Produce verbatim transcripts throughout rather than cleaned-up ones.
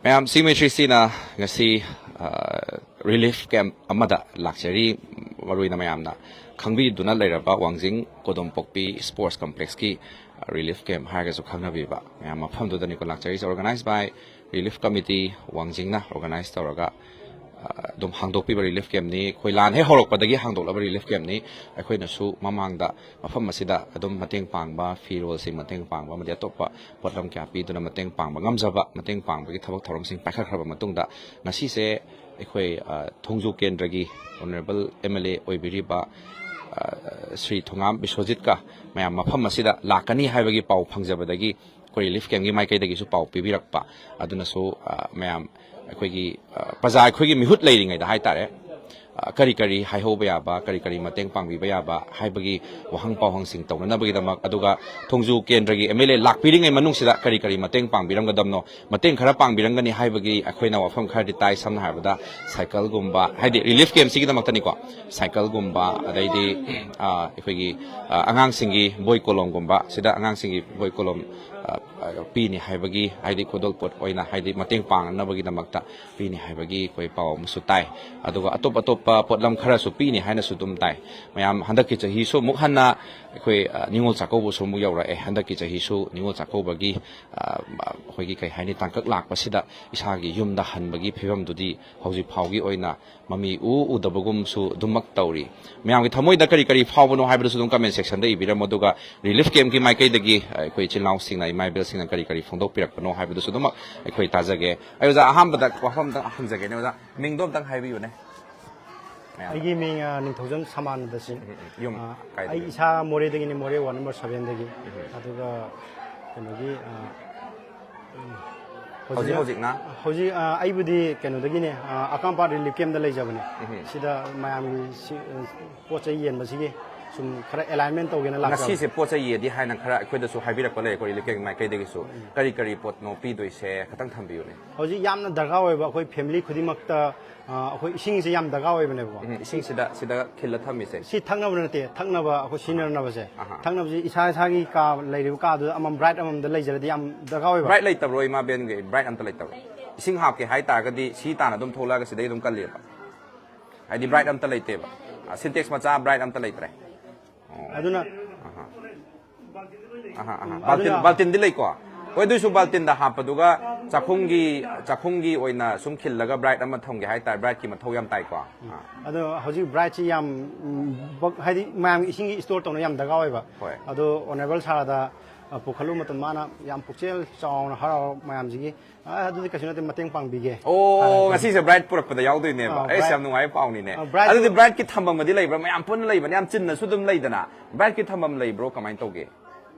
ꯃꯌꯥꯝ, ꯁꯤ ꯃꯩꯇ꯭ꯔꯤꯁꯤꯅ ꯉꯁꯤ, ꯑ, ꯔꯤꯂꯤꯐ ꯀꯦꯝꯞ ꯑꯃꯗ ꯂꯥꯛꯆꯔꯤ꯫ ꯃꯔꯨꯑꯣꯏꯅ ꯃꯌꯥꯝꯅ ꯈꯪꯕꯤꯗꯨꯅ ꯂꯩꯔꯕ ꯋꯥꯡꯖꯤꯡ ꯀꯣꯗꯣꯝꯄꯣꯛꯄꯤ ꯁ꯭ꯄꯣꯔꯠꯁ ꯀꯝꯄ꯭ꯂꯦꯛꯁꯀꯤ ꯔꯤꯂꯤꯐ ꯀꯦꯝꯞ ꯍꯥꯏꯔꯒꯁꯨ ꯈꯪꯅꯕꯤꯕ ꯃꯌꯥꯝ ꯃꯐꯝꯗꯨꯗꯅꯤꯀꯣ ꯂꯥꯛꯆꯔꯤꯁꯦ꯫ Organized by Relief Committee ꯋꯥꯡꯖꯤꯡꯅ organize ꯇꯧꯔꯒ, ꯑ, ꯑꯗꯨꯝ ꯍꯥꯡꯗꯣꯛꯄꯤꯕ ꯔꯤꯂꯤꯐ ꯀꯦꯝꯞꯅꯤ꯫ ꯑꯩꯈꯣꯏ ꯂꯥꯟ ꯍꯦꯛ ꯍꯧꯔꯛꯄꯗꯒꯤ ꯍꯥꯡꯗꯣꯛꯂꯕ ꯔꯤꯂꯤꯐ ꯀꯦꯝꯞꯅꯤ꯫ ꯑꯩꯈꯣꯏꯅꯁꯨ ꯃꯃꯥꯡꯗ ꯃꯐꯝ ꯑꯁꯤꯗ ꯑꯗꯨꯝ ꯃꯇꯦꯡ ꯄꯥꯡꯕ, ꯐꯤꯔꯣꯜꯁꯤꯡ ꯃꯇꯦꯡ ꯄꯥꯡꯕ ꯑꯃꯗꯤ ꯑꯇꯣꯞꯄ ꯄꯣꯠꯂꯝ ꯀꯌꯥ ꯄꯤꯗꯨꯅ ꯃꯇꯦꯡ ꯄꯥꯡꯕ ꯉꯝꯖꯕ, ꯃꯇꯦꯡ ꯄꯥꯡꯕꯒꯤ ꯊꯕꯛ ꯊꯧꯔꯝꯁꯤꯡ ꯄꯥꯏꯈꯠꯈ꯭ꯔꯕ ꯃꯇꯨꯡꯗ, ꯉꯁꯤꯁꯦ ꯑꯩꯈꯣꯏ, ꯑ, ꯊꯣꯡꯖꯨ ꯀꯦꯟꯗ꯭ꯔꯒꯤ ꯑꯣꯅꯔꯦꯕꯜ ꯑꯦꯝ ꯑꯦꯜ ꯑꯦ ꯑꯣꯏꯕꯤꯔꯤꯕ, ꯑ, ꯁ꯭ꯔꯤ ꯊꯣꯉꯥꯝ ꯕꯤꯁ꯭ꯋꯖꯤꯠꯀ ꯃꯌꯥꯝ ꯃꯐꯝ ꯑꯁꯤꯗ ꯂꯥꯛꯀꯅꯤ ꯍꯥꯏꯕꯒꯤ ꯄꯥꯎ ꯐꯪꯖꯕꯗꯒꯤ ꯑꯩꯈꯣꯏ ꯔꯤꯂꯤꯐ ꯀꯦꯝꯞꯀꯤ ꯃꯥꯏꯀꯩꯗꯒꯤꯁꯨ ꯄꯥꯎ ꯄꯤꯕꯤꯔꯛꯄ꯫ ꯑꯗꯨꯅꯁꯨ, ꯑ, ꯃꯌꯥꯝ ꯑꯩꯈꯣꯏꯒꯤ, ꯑ, ꯄ꯭ꯔꯖꯥ ꯑꯩꯈꯣꯏꯒꯤ ꯃꯤꯍꯨꯠ ꯂꯩꯔꯤꯉꯩꯗ ꯍꯥꯏꯇꯥꯔꯦ, ꯑ, ꯀꯔꯤ ꯀꯔꯤ ꯍꯥꯏꯍꯧꯕ ꯌꯥꯕ, ꯀꯔꯤ ꯀꯔꯤ ꯃꯇꯦꯡ ꯄꯥꯡꯕꯤꯕ ꯌꯥꯕ ꯍꯥꯏꯕꯒꯤ ꯋꯥꯍꯪ ꯄꯥꯎꯍꯪꯁꯤꯡ ꯇꯧꯅꯅꯕꯒꯤꯗꯃꯛ, ꯑꯗꯨꯒ ꯊꯣꯡꯖꯨ ꯀꯦꯟꯗ꯭ꯔꯒꯤ ꯑꯦꯝ ꯑꯦꯜ ꯑꯦ ꯂꯥꯛꯄꯤꯔꯤꯉꯩ ꯃꯅꯨꯡꯁꯤꯗ ꯀꯔꯤ ꯀꯔꯤ ꯃꯇꯦꯡ ꯄꯥꯡꯕꯤꯔꯝꯒꯗꯕꯅꯣ, ꯃꯇꯦꯡ ꯈꯔ ꯄꯥꯡꯕꯤꯔꯝꯒꯅꯤ ꯍꯥꯏꯕꯒꯤ ꯑꯩꯈꯣꯏꯅ ꯋꯥꯐꯝ ꯈꯔꯗꯤ ꯇꯥꯏ꯫ ꯁꯝꯅ ꯍꯥꯏꯔꯕꯗ ꯁꯥꯏꯀꯜꯒꯨꯝꯕ, ꯍꯥꯏꯗꯤ ꯔꯤꯂꯤꯐ ꯀꯦꯝꯞꯁꯤꯒꯤꯗꯃꯛꯇꯅꯤꯀꯣ, ꯁꯥꯏꯀꯜꯒꯨꯝꯕ, ꯑꯗꯩꯗꯤ, ꯑ, ꯑꯩꯈꯣꯏꯒꯤ, ꯑ, ꯑꯉꯥꯡꯁꯤꯡꯒꯤ ꯕꯣꯏ ꯀꯣꯂꯣꯝꯒꯨꯝꯕ, ꯁꯤꯗ ꯑꯉꯥꯡꯁꯤꯡꯒꯤ ꯕꯣꯏ ꯀꯣꯂꯣꯝ, ꯑ, ꯑ, ꯄꯤꯅꯤ ꯍꯥꯏꯕꯒꯤ, ꯍꯥꯏꯗꯤ ꯈꯨꯗꯣꯜꯄꯣꯠ ꯑꯣꯏꯅ, ꯍꯥꯏꯗꯤ ꯃꯇꯦꯡ ꯄꯥꯡꯅꯕꯒꯤꯗꯃꯛꯇ ꯄꯤꯅꯤ ꯍꯥꯏꯕꯒꯤ ꯑꯩꯈꯣꯏ ꯄꯥꯎ ꯑꯃꯁꯨ ꯇꯥꯏ꯫ ꯑꯗꯨꯒ ꯑꯇꯣꯞ ꯑꯇꯣꯞꯄ ꯄꯣꯠꯂꯝ ꯈꯔꯁꯨ ꯄꯤꯅꯤ ꯍꯥꯏꯅꯁꯨ ꯑꯗꯨꯝ ꯇꯥꯏ꯫ ꯃꯌꯥꯝ, ꯍꯟꯗꯛꯀꯤ ꯆꯍꯤꯁꯨ ꯑꯃꯨꯛ ꯍꯟꯅ ꯑꯩꯈꯣꯏ, ꯑ, ꯅꯤꯉꯣꯜ ꯆꯥꯛꯀꯧꯕꯁꯨ ꯑꯃꯨꯛ ꯌꯧꯔꯛꯑꯦ꯫ ꯍꯟꯗꯛꯀꯤ ꯆꯍꯤꯁꯨ ꯅꯤꯉꯣꯜ ꯆꯥꯛꯀꯧꯕꯒꯤ, ꯑ, ꯑꯩꯈꯣꯏꯒꯤ ꯀꯩ ꯍꯥꯏꯅꯤ, ꯇꯥꯡꯀꯛ ꯂꯥꯛꯄꯁꯤꯗ ꯏꯁꯥꯒꯤ ꯌꯨꯝꯗ ꯍꯟꯕꯒꯤ ꯐꯤꯕꯝꯗꯨꯗꯤ ꯍꯧꯖꯤꯛ ꯐꯥꯎꯒꯤ ꯑꯣꯏꯅ ꯃꯃꯤ ꯎ ꯎꯗꯕꯒꯨꯝꯁꯨ ꯑꯗꯨꯃꯛ ꯇꯧꯔꯤ꯫ ꯃꯌꯥꯝꯒꯤ ꯊꯃꯣꯏꯗ ꯀꯔꯤ ꯀꯔꯤ ꯐꯥꯎꯕꯅꯣ ꯍꯥꯏꯕꯗꯨꯁꯨ ꯑꯗꯨꯝ ꯀꯃꯦꯟ ꯁꯦꯛꯁꯟꯗ ꯏꯕꯤꯔꯝꯃꯣ꯫ ꯑꯗꯨꯒ ꯔꯤꯂꯤꯐ ꯀꯦꯝꯞꯀꯤ ꯃꯥꯏꯀꯩꯗꯒꯤ ꯑꯩꯈꯣꯏ ꯏꯆꯤꯜ ꯏꯅꯥꯎꯁꯤꯡꯅ, ꯏꯃꯥ ꯏꯕꯦꯜꯁꯤꯡꯅ ꯀꯔꯤ ꯀꯔꯤ ꯐꯣꯡꯗꯣꯛꯄꯤꯔꯛꯄꯅꯣ ꯍꯥꯏꯕꯗꯨꯁꯨ ꯑꯗꯨꯃꯛ ꯑꯩꯈꯣꯏ ꯇꯥꯖꯒꯦ꯫ ꯑꯩ ꯑꯣꯖꯥ, ꯑꯍꯥꯟꯕꯗ ꯋꯥꯐꯝ ꯑꯝꯇꯪ ꯍꯪꯖꯒꯦꯅꯦ ꯑꯣꯖꯥ, ꯃꯤꯡꯗꯣ ꯑꯝꯇꯪ ꯍꯥꯏꯕꯤꯌꯨꯅꯦ꯫ ꯃꯌꯥꯝ꯫ ꯑꯩꯒꯤ ꯃꯤꯡ, ꯑ, ꯅꯤꯡꯊꯧꯖꯝ ꯁꯃꯥꯅꯟꯗ ꯁꯤꯡ꯫ ꯎꯝ, ꯎꯝ, ꯎꯝ꯫ ꯌꯨꯝ ꯑ, ꯀꯥꯏꯗꯒꯤ? ꯑꯩ ꯏꯁꯥ ꯃꯣꯔꯦꯗꯒꯤꯅꯤ, ꯃꯣꯔꯦ ꯋꯥꯔꯗ ꯅꯝꯕꯔ ꯁꯚꯦꯟꯗꯒꯤ꯫ ꯎꯝ꯫ ꯑꯗꯨꯒ ꯀꯩꯅꯣꯒꯤ, ꯑ, ꯎꯝ, ꯍꯧꯖꯤꯛ ꯍꯧꯖꯤꯛꯅ ꯍꯧꯖꯤꯛ, ꯑ, ꯑꯩꯕꯨꯗꯤ ꯀꯩꯅꯣꯗꯒꯤꯅꯦ, ꯑ, ꯑꯀꯥꯝꯄꯥꯠ ꯔꯤꯂꯤꯐ ꯀꯦꯝꯞꯇ ꯂꯩꯖꯕꯅꯦ꯫ ꯎꯝ꯫ ꯁꯤꯗ ꯃꯌꯥꯝꯒꯤ ꯁꯤ, ꯑ, ꯄꯣꯠ ꯆꯩ ꯌꯦꯟꯕꯁꯤꯒꯤ ꯁꯨꯝ ꯈꯔ ꯑꯦꯂꯥꯏꯟꯃꯦꯟ ꯇꯧꯒꯦꯅ ꯂꯥꯛꯆꯕꯅꯦ꯫ ꯉꯁꯤꯁꯦ ꯄꯣꯠ ꯆꯩ ꯌꯦꯗꯤ ꯍꯥꯏꯅ ꯈꯔ ꯑꯩꯈꯣꯏꯗꯁꯨ ꯍꯥꯏꯕꯤꯔꯛꯄ ꯂꯩꯔꯦꯀꯣ, ꯔꯤꯂꯤꯐ ꯀꯦꯝꯞ ꯃꯥꯏꯀꯩꯗꯒꯤꯁꯨ꯫ ꯎꯝ꯫ ꯀꯔꯤ ꯀꯔꯤ ꯄꯣꯠꯅꯣ ꯄꯤꯗꯣꯏꯁꯦ ꯈꯇꯪ ꯊꯝꯕꯤꯌꯨꯅꯦ꯫ ꯍꯧꯖꯤꯛ ꯌꯥꯝꯅ ꯗꯔꯀꯥꯔ ꯑꯣꯏꯕ ꯑꯩꯈꯣꯏ ꯐꯦꯃꯤꯂꯤ ꯈꯨꯗꯤꯡꯃꯛꯇ, ꯑ, ꯑꯩꯈꯣꯏ ꯏꯁꯤꯡꯁꯦ ꯌꯥꯝ ꯗꯔꯀꯥꯔ ꯑꯣꯏꯕꯅꯦꯕꯀꯣ꯫ ꯎꯝ, ꯏꯁꯤꯡꯁꯤꯗ, ꯁꯤꯗ ꯈꯤꯜꯂ ꯊꯝꯃꯤꯁꯦ? ꯁꯤ ꯊꯛꯅꯕ ꯅꯠꯇꯦ, ꯊꯛꯅꯕ ꯑꯩꯈꯣꯏ ꯁꯤꯖꯤꯟꯅꯅꯕꯁꯦ꯫ ꯑꯍꯥ꯫ ꯊꯛꯅꯕꯁꯦ ꯏꯁꯥ ꯏꯁꯥꯒꯤ ꯀꯥ, ꯂꯩꯔꯤꯕ ꯀꯥꯗꯨꯗ ꯑꯃꯃꯝ, ꯕ꯭ꯔꯥꯏꯠ ꯑꯃꯃꯝꯗ ꯂꯩꯖꯔꯗꯤ ꯌꯥꯝ ꯗꯔꯀꯥꯔ ꯑꯣꯏꯕ꯫ ꯕ꯭ꯔꯥꯏꯠ ꯂꯩꯇꯕ꯭ꯔꯣ ꯏꯃꯥ ꯕꯦꯟꯒꯤ? ꯕ꯭ꯔꯥꯏꯠ ꯑꯝꯇ ꯂꯩꯇꯕ꯭ꯔꯣ? ꯏꯁꯤꯡ ꯍꯥꯞꯀꯦ ꯍꯥꯏ ꯇꯥꯔꯒꯗꯤ ꯁꯤ ꯇꯥꯟꯅ ꯑꯗꯨꯝ ꯊꯣꯛꯂꯛꯑꯒ ꯁꯤꯗꯩ ꯑꯗꯨꯝ ꯀꯜꯂꯦꯕ꯫ ꯍꯥꯏꯗꯤ ꯕ꯭ꯔꯥꯏꯠ ꯑꯝꯇ ꯂꯩꯇꯦꯕ꯫ ꯁꯤꯟꯇꯦꯛꯁ ꯃꯆꯥ ꯕ꯭ꯔꯥꯏꯠ ꯑꯝꯇ ꯂꯩꯇ꯭ꯔꯦ꯫ ꯑꯣ꯫ ꯑꯗꯨꯅ ꯑꯍꯥ꯫ ꯑꯍꯥ, ꯑꯍꯥ꯫ ꯕꯥꯜꯇꯤꯟ, ꯑꯗꯨꯅ ꯕꯥꯜꯇꯤꯟꯗꯤ ꯂꯩꯀꯣ? ꯍꯣꯏ, ꯑꯗꯨꯏꯁꯨ ꯕꯥꯜꯇꯤꯟꯗ ꯍꯥꯞꯄꯗꯨꯒ ꯆꯥꯛꯈꯨꯝꯒꯤ, ꯆꯥꯛꯈꯨꯝꯒꯤ ꯑꯣꯏꯅ ꯁꯨꯝ ꯈꯤꯜꯂꯒ ꯕ꯭ꯔꯥꯏꯠ ꯑꯃ ꯊꯝꯒꯦ ꯍꯥꯏꯇꯥꯔꯦ, ꯕ꯭ꯔꯥꯏꯠꯀꯤ ꯃꯊꯧ ꯌꯥꯝ ꯇꯥꯏꯀꯣ? ꯑꯥ꯫ ꯑꯗꯣ ꯍꯧꯖꯤꯛ ꯕ꯭ꯔꯥꯏꯠꯁꯤ ꯌꯥꯝ ꯎꯝ, ꯕꯛ- ꯍꯥꯏꯗꯤ ꯃꯌꯥꯝꯒꯤ ꯏꯁꯤꯡꯒꯤ ꯏꯁꯇꯣꯔ ꯇꯧꯅ ꯌꯥꯝ ꯗꯔꯀꯥꯔ ꯑꯣꯏꯕ꯫ ꯍꯣꯏ꯫ ꯑꯗꯣ ꯑꯣꯅꯔꯦꯕꯜ ꯁꯥꯔꯗ ꯑ, ꯄꯨꯈꯠꯂꯨꯕ ꯃꯇꯝꯗ ꯃꯥꯅ ꯌꯥꯝ ꯄꯨꯛꯆꯦꯜ ꯆꯥꯎꯅ ꯍꯔꯥꯎ ꯃꯌꯥꯝꯁꯤꯒꯤ ꯑ, ꯑꯗꯨꯗꯤ ꯀꯩꯁꯨ ꯅꯠꯇꯦ, ꯃꯇꯦꯡ ꯄꯥꯡꯕꯤꯒꯦ꯫ ꯑꯣ, ꯉꯁꯤꯁꯦ ꯕ꯭ꯔꯥꯏꯠ ꯄꯨꯔꯛꯄꯗ ꯌꯥꯎꯗꯣꯏꯅꯦꯕ꯫ ꯑꯥ, ꯑꯩꯁ, ꯕ꯭ꯔꯥꯏꯠ꯫ ꯌꯥꯝ ꯅꯨꯡꯉꯥꯏꯕ ꯄꯥꯎꯅꯤꯅꯦ꯫ ꯑꯥ, ꯕ꯭ꯔꯥꯏꯠ꯫ ꯑꯗꯨꯗꯤ ꯕ꯭ꯔꯥꯏꯠꯀꯤ ꯊꯝꯐꯝꯒꯗꯤ ꯂꯩꯕ꯭ꯔꯥ? ꯃꯌꯥꯝ ꯄꯨꯟꯅ ꯂꯩꯕꯅꯦ, ꯌꯥꯝ ꯆꯤꯟꯅꯁꯨ ꯑꯗꯨꯝ ꯂꯩꯗꯅ꯫ ꯕ꯭ꯔꯥꯏꯠꯀꯤ ꯊꯝꯐꯝ ꯂꯩꯕ꯭ꯔꯣ? ꯀꯃꯥꯏꯅ ꯇꯧꯒꯦ?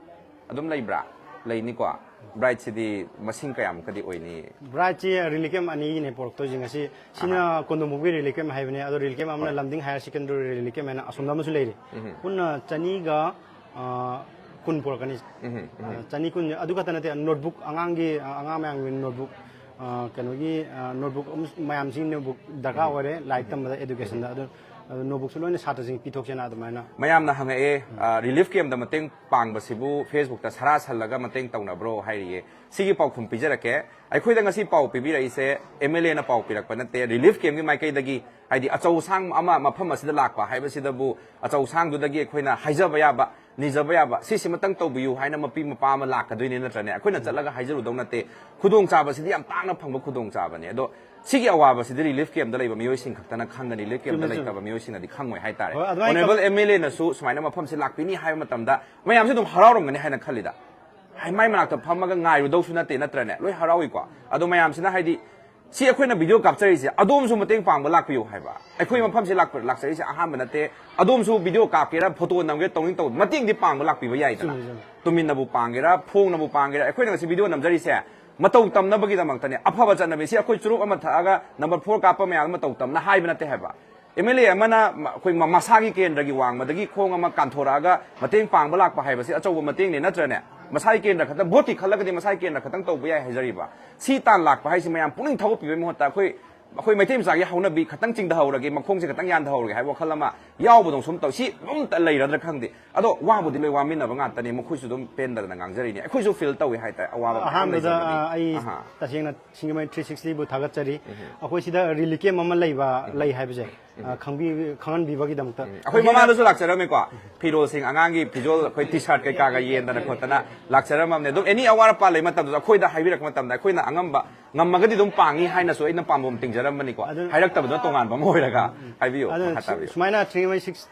ꯑꯗꯨꯝ ꯂꯩꯕ꯭ꯔꯥ? ꯂꯩꯅꯤꯀꯣ꯫ ꯕ꯭ꯔꯥꯏꯠꯁꯤꯗꯤ ꯃꯁꯤꯡ ꯀꯌꯥꯃꯨꯛꯀꯗꯤ ꯑꯣꯏꯅꯤ? ꯕ꯭ꯔꯥꯏꯠꯁꯤ ꯔꯤꯂꯤꯐ ꯀꯦꯝ ꯑꯅꯤꯅꯦ ꯄꯨꯔꯛꯇꯣꯏꯁꯦ ꯉꯁꯤ꯫ ꯁꯤꯅ ꯀꯣꯟꯗꯣꯡꯕꯨꯛꯀꯤ ꯔꯤꯂꯤꯐ ꯀꯦꯝ ꯍꯥꯏꯕꯅꯦ, ꯑꯗꯣ ꯔꯤꯂꯤꯐ ꯀꯦꯝ ꯑꯃꯅ ꯍꯣꯏ꯫ ꯂꯝꯗꯤꯡ ꯍꯥꯌꯔ ꯁꯦꯀꯦꯟꯗꯔꯤ ꯔꯤꯂꯤꯐ ꯀꯦꯝ ꯍꯥꯏꯅ ꯑꯁꯣꯝꯗ ꯑꯃꯁꯨ ꯂꯩꯔꯤ꯫ ꯄꯨꯟꯅ ꯆꯅꯤꯒ ꯑ, ꯀꯨꯟ ꯄꯨꯔꯛꯀꯅꯤ꯫ ꯎꯝ, ꯎꯝ꯫ ꯑ, ꯆꯅꯤ ꯀꯨꯟ꯫ ꯑꯗꯨ ꯈꯛꯇ ꯅꯠꯇꯦ, ꯅꯣꯠꯕꯨꯛ, ꯑꯉꯥꯡꯒꯤ ꯑ, ꯑꯉꯥꯡ ꯃꯌꯥꯝꯒꯤ ꯅꯣꯠꯕꯨꯛ, ꯑ, ꯀꯩꯅꯣꯒꯤ ꯑ, ꯅꯣꯠꯕꯨꯛ ꯑꯃ- ꯃꯌꯥꯝꯁꯤꯒꯤ ꯅꯣꯠꯕꯨꯛ ꯗꯔꯀꯥꯔ ꯑꯣꯏꯔꯦ ꯂꯥꯏꯔꯤꯛ ꯇꯝꯕꯗ, ꯑꯦꯗꯨꯀꯦꯁꯟꯗ꯫ ꯑꯗꯨ ꯑꯗꯨ ꯅꯣꯠꯕꯨꯛꯁꯨ ꯂꯣꯏꯅ ꯁꯥꯇ꯭ꯔꯁꯤꯡ ꯄꯤꯊꯣꯛꯁꯦꯅ ꯑꯗꯨꯃꯥꯏꯅ꯫ ꯃꯌꯥꯝꯅ ꯍꯪꯉꯛꯑꯦ, ꯑ, ꯔꯤꯂꯤꯐ ꯀꯦꯝꯗ ꯃꯇꯦꯡ ꯄꯥꯡꯕꯁꯤꯕꯨ ꯐꯦꯁꯕꯨꯛꯇ ꯁꯔꯥ ꯁꯜꯂꯒ ꯃꯇꯦꯡ ꯇꯧꯅꯕ꯭ꯔꯣ ꯍꯥꯏꯔꯤꯌꯦ꯫ ꯁꯤꯒꯤ ꯄꯥꯎꯈꯨꯝ ꯄꯤꯖꯔꯛꯀꯦ꯫ ꯑꯩꯈꯣꯏꯗ ꯉꯁꯤ ꯄꯥꯎ ꯄꯤꯕꯤꯔꯛꯏꯁꯦ ꯑꯦꯝ ꯑꯦꯜ ꯑꯦꯅ ꯄꯥꯎ ꯄꯤꯔꯛꯄ ꯅꯠꯇꯦ, ꯔꯤꯂꯤꯐ ꯀꯦꯝꯒꯤ ꯃꯥꯏꯀꯩꯗꯒꯤ, ꯍꯥꯏꯗꯤ ꯑꯆꯧ ꯑꯁꯥꯡ ꯑꯃ ꯃꯐꯝ ꯑꯁꯤꯗ ꯂꯥꯛꯄ ꯍꯥꯏꯕꯁꯤꯗꯕꯨ ꯑꯆꯧ ꯑꯁꯥꯡꯗꯨꯗꯒꯤ ꯑꯩꯈꯣꯏꯅ ꯍꯥꯏꯖꯕ ꯌꯥꯕ, ꯅꯤꯖꯕ ꯌꯥꯕ, ꯁꯤꯁꯤꯃꯇꯪ ꯇꯧꯕꯤꯌꯨ ꯍꯥꯏꯅ ꯃꯄꯤ ꯃꯄꯥ ꯑꯃ ꯂꯥꯛꯀꯗꯣꯏꯅꯦ, ꯅꯠꯇ꯭ꯔꯅꯦ? ꯑꯩꯈꯣꯏꯅ ꯆꯠꯂꯒ ꯍꯥꯏꯖꯔꯨꯗꯧ ꯅꯠꯇꯦ꯫ ꯈꯨꯗꯣꯡꯆꯥꯕꯁꯤꯗꯤ ꯌꯥꯝ ꯇꯥꯡꯅ ꯐꯪꯕ ꯈꯨꯗꯣꯡꯆꯥꯕꯅꯦ꯫ ꯑꯗꯣ ꯁꯤꯒꯤ ꯑꯋꯥꯕꯁꯤꯗꯤ ꯔꯤꯂꯤꯐ ꯀꯦꯝꯗ ꯂꯩꯕ ꯃꯤꯑꯣꯏꯁꯤꯡ ꯈꯛꯇꯅ ꯈꯪꯒꯅꯤ, ꯔꯤꯂꯤꯐ ꯀꯦꯝꯗ ꯆꯨꯝꯃꯦ, ꯆꯨꯝꯃꯦ꯫ ꯂꯩꯇꯕ ꯃꯤꯑꯣꯏꯁꯤꯡꯅꯗꯤ ꯈꯪꯉꯣꯏ ꯍꯥꯏꯇꯥꯔꯦ꯫ ꯍꯣꯏ, ꯑꯗꯨꯃꯥꯏꯅ ꯑꯣꯅꯔꯦꯕꯜ ꯑꯦꯝ ꯑꯦꯜ ꯑꯦꯅꯁꯨ ꯁꯨꯃꯥꯏꯅ ꯃꯐꯝꯁꯤ ꯂꯥꯛꯄꯤꯅꯤ ꯍꯥꯏꯕ ꯃꯇꯝꯗ ꯃꯌꯥꯝꯁꯦ ꯑꯗꯨꯝ ꯍꯔꯥꯎꯔꯝꯒꯅꯤ ꯍꯥꯏꯅ ꯈꯜꯂꯤꯗ꯫ ꯍꯥꯏ, ꯃꯥꯏ ꯃꯅꯥꯛꯇ ꯐꯝꯃꯒ ꯉꯥꯏꯔꯨꯗꯧꯁꯨ ꯅꯠꯇꯦ, ꯅꯠꯇ꯭ꯔꯅꯦ? ꯂꯣꯏ ꯍꯔꯥꯎꯏꯀꯣ꯫ ꯑꯗꯣ ꯃꯌꯥꯝꯁꯤꯅ ꯍꯥꯏꯗꯤ ꯁꯤ ꯑꯩꯈꯣꯏꯅ ꯚꯤꯗꯤꯑꯣ ꯀꯥꯞꯆꯔꯤꯁꯦ ꯑꯗꯣꯝꯁꯨ ꯃꯇꯦꯡ ꯄꯥꯡꯕ ꯂꯥꯛꯄꯤꯌꯨ ꯍꯥꯏꯕ꯫ ꯑꯩꯈꯣꯏ ꯃꯐꯝꯁꯦ ꯂꯥꯛꯄ- ꯂꯥꯛꯆꯔꯤꯁꯦ ꯑꯍꯥꯟꯕ ꯅꯠꯇꯦ꯫ ꯑꯗꯣꯝꯁꯨ ꯚꯤꯗꯤꯑꯣ ꯀꯥꯞꯀꯦꯔꯥ, ꯐꯣꯇꯣ ꯅꯝꯒꯦꯔꯥ, ꯇꯧꯅꯤꯡ ꯇꯧ ꯃꯇꯦꯡꯗꯤ ꯄꯥꯡꯕ ꯂꯥꯛꯄꯤꯕ ꯌꯥꯏꯗꯅ꯫ ꯆꯨꯝꯃꯤ, ꯆꯨꯝꯃꯤ꯫ ꯇꯨꯃꯤꯟꯅꯕꯨ ꯄꯥꯡꯒꯦꯔꯥ, ꯐꯣꯡꯅꯕꯨ ꯄꯥꯡꯒꯦꯔꯥ, ꯑꯩꯈꯣꯏꯅ ꯉꯁꯤ ꯚꯤꯗꯤꯑꯣ ꯅꯝꯖꯔꯤꯁꯦ ꯃꯇꯧ ꯇꯝꯅꯕꯒꯤꯗꯃꯛꯇꯅꯦ꯫ ꯑꯐꯕ ꯆꯠꯅꯕꯤ ꯁꯤ ꯑꯩꯈꯣꯏ ꯆꯨꯔꯨꯞ ꯑꯃ ꯊꯛꯑꯒ ꯅꯝꯕꯔ ꯐꯣꯔ ꯀꯥꯞꯄ ꯃꯌꯥꯝꯗꯣ ꯃꯇꯧ ꯇꯝꯅ ꯍꯥꯏꯕ ꯅꯠꯇꯦ ꯍꯥꯏꯕ꯫ ꯑꯦꯝ ꯑꯦꯜ ꯑꯦ ꯑꯃꯅ ꯃ- ꯑꯩꯈꯣꯏ ꯃ- ꯃꯁꯥꯒꯤ ꯀꯦꯟꯗ꯭ꯔꯒꯤ ꯋꯥꯡꯃꯗꯒꯤ ꯈꯣꯡ ꯑꯃ ꯀꯥꯟꯊꯣꯔꯛꯑꯒ ꯃꯇꯦꯡ ꯄꯥꯡꯕ ꯂꯥꯛꯄ ꯍꯥꯏꯕꯁꯤ ꯑꯆꯧꯕ ꯃꯇꯦꯡꯅꯦ, ꯅꯠꯇ꯭ꯔꯅꯦ? ꯃꯁꯥꯒꯤ ꯀꯦꯟꯗ꯭ꯔ ꯈꯛꯇ, ꯚꯣꯠꯀꯤ ꯈꯜꯂꯒꯗꯤ ꯃꯁꯥꯒꯤ ꯀꯦꯟꯗ꯭ꯔ ꯈꯛꯇꯪ ꯇꯧꯕ ꯌꯥꯏ ꯍꯥꯏꯖꯔꯤꯕ꯫ ꯁꯤ ꯇꯥꯟ ꯂꯥꯛꯄ ꯍꯥꯏꯁꯤ ꯃꯌꯥꯝ ꯄꯨꯛꯅꯤꯡ ꯊꯧꯒꯠꯄꯤꯕꯒꯤ ꯃꯍꯨꯠꯇ ꯑꯩꯈꯣꯏ ꯑꯩꯈꯣꯏ ꯃꯩꯇꯩ ꯃꯆꯥꯒꯤ ꯍꯧꯅꯕꯤ ꯈꯇꯪ ꯆꯤꯡꯊꯍꯧꯔꯒꯦ, ꯃꯈꯣꯡꯁꯦ ꯈꯇꯪ ꯌꯥꯟꯊꯍꯧꯔꯒꯦ ꯍꯥꯏꯕ ꯋꯥꯈꯜ ꯑꯃ ꯌꯥꯎꯕꯗꯧ ꯁꯨꯝ ꯇꯧ꯫ ꯁꯤ ꯑꯗꯨꯝꯇ ꯂꯩꯔꯗ꯭ꯔꯥ ꯈꯪꯗꯦ꯫ ꯑꯗꯣ ꯋꯥꯕꯨꯗꯤ ꯂꯣꯏ ꯋꯥꯃꯤꯟꯅꯕ ꯉꯥꯛꯇꯅꯤ꯫ ꯃꯈꯣꯏꯁꯨ ꯑꯗꯨꯝ ꯄꯦꯟꯗꯗꯅ ꯉꯥꯡꯖꯔꯤꯅꯤ꯫ ꯑꯩꯈꯣꯏꯁꯨ ꯐꯤꯜ ꯇꯧꯏ ꯍꯥꯏꯇꯥꯔꯦ, ꯑꯋꯥꯕ ꯃꯌꯥꯝ ꯑꯍꯥꯟꯕꯗ ꯂꯩꯖꯕꯅꯤ꯫ ꯑ, ꯑꯩ ꯑꯍꯥ꯫ ꯇꯁꯦꯡꯅ ꯁꯤꯡꯖꯃꯩ ꯊ꯭ꯔꯤ ꯁꯤꯛꯁꯇꯤꯕꯨ ꯊꯥꯒꯠꯆꯔꯤ꯫ ꯑꯩꯈꯣꯏ ꯁꯤꯗ ꯔꯤꯂꯤꯐ ꯀꯦꯝ ꯑꯃ ꯂꯩꯕ, ꯂꯩ ꯍꯥꯏꯕꯁꯦ, ꯑ, ꯈꯪꯕꯤ-, ꯈꯪꯍꯟꯕꯤꯕꯒꯤꯗꯃꯛꯇ꯫ ꯑꯩꯈꯣꯏ ꯃꯃꯥꯡꯗꯁꯨ ꯂꯥꯛꯆꯔꯝꯃꯦꯀꯣ꯫ ꯐꯤꯔꯣꯜꯁꯤꯡ, ꯑꯉꯥꯡꯒꯤ ꯐꯤꯖꯣꯜ, ꯑꯩꯈꯣꯏ ꯇꯤ ꯁꯥꯔꯠ ꯀꯩꯀꯥꯒ ꯌꯦꯟꯗꯅ ꯈꯣꯠꯇꯅ ꯂꯥꯛꯆꯔꯝꯃꯕꯅꯦ꯫ ꯑꯗꯨꯝ ꯑꯦꯅꯤ ꯑꯋꯥꯠ ꯑꯄꯥ ꯂꯩ ꯃꯇꯝꯗꯁꯨ ꯑꯩꯈꯣꯏꯗ ꯍꯥꯏꯕꯤꯔꯛꯄ ꯃꯇꯝꯗ ꯑꯩꯈꯣꯏꯅ ꯑꯉꯝꯕ ꯉꯝꯃꯒꯗꯤ ꯑꯗꯨꯝ ꯄꯥꯡꯉꯤ ꯍꯥꯏꯅꯁꯨ ꯑꯩꯅ ꯄꯥꯝꯕꯣꯝ ꯇꯤꯡꯖꯔꯝꯕꯅꯤꯀꯣ꯫ ꯑꯗꯨ ꯍꯥꯏꯔꯛꯇꯕꯗꯨꯅ ꯇꯣꯉꯥꯟꯕ ꯑꯃ ꯑꯣꯏꯔꯒ꯫ ꯍꯥꯏꯕꯤꯌꯨ, ꯑꯗꯨꯅ ꯃꯈꯥ ꯁꯨ-, ꯇꯥꯕꯤꯌꯨ꯫ ꯁꯨꯃꯥꯏꯅ ꯊ꯭ꯔꯤ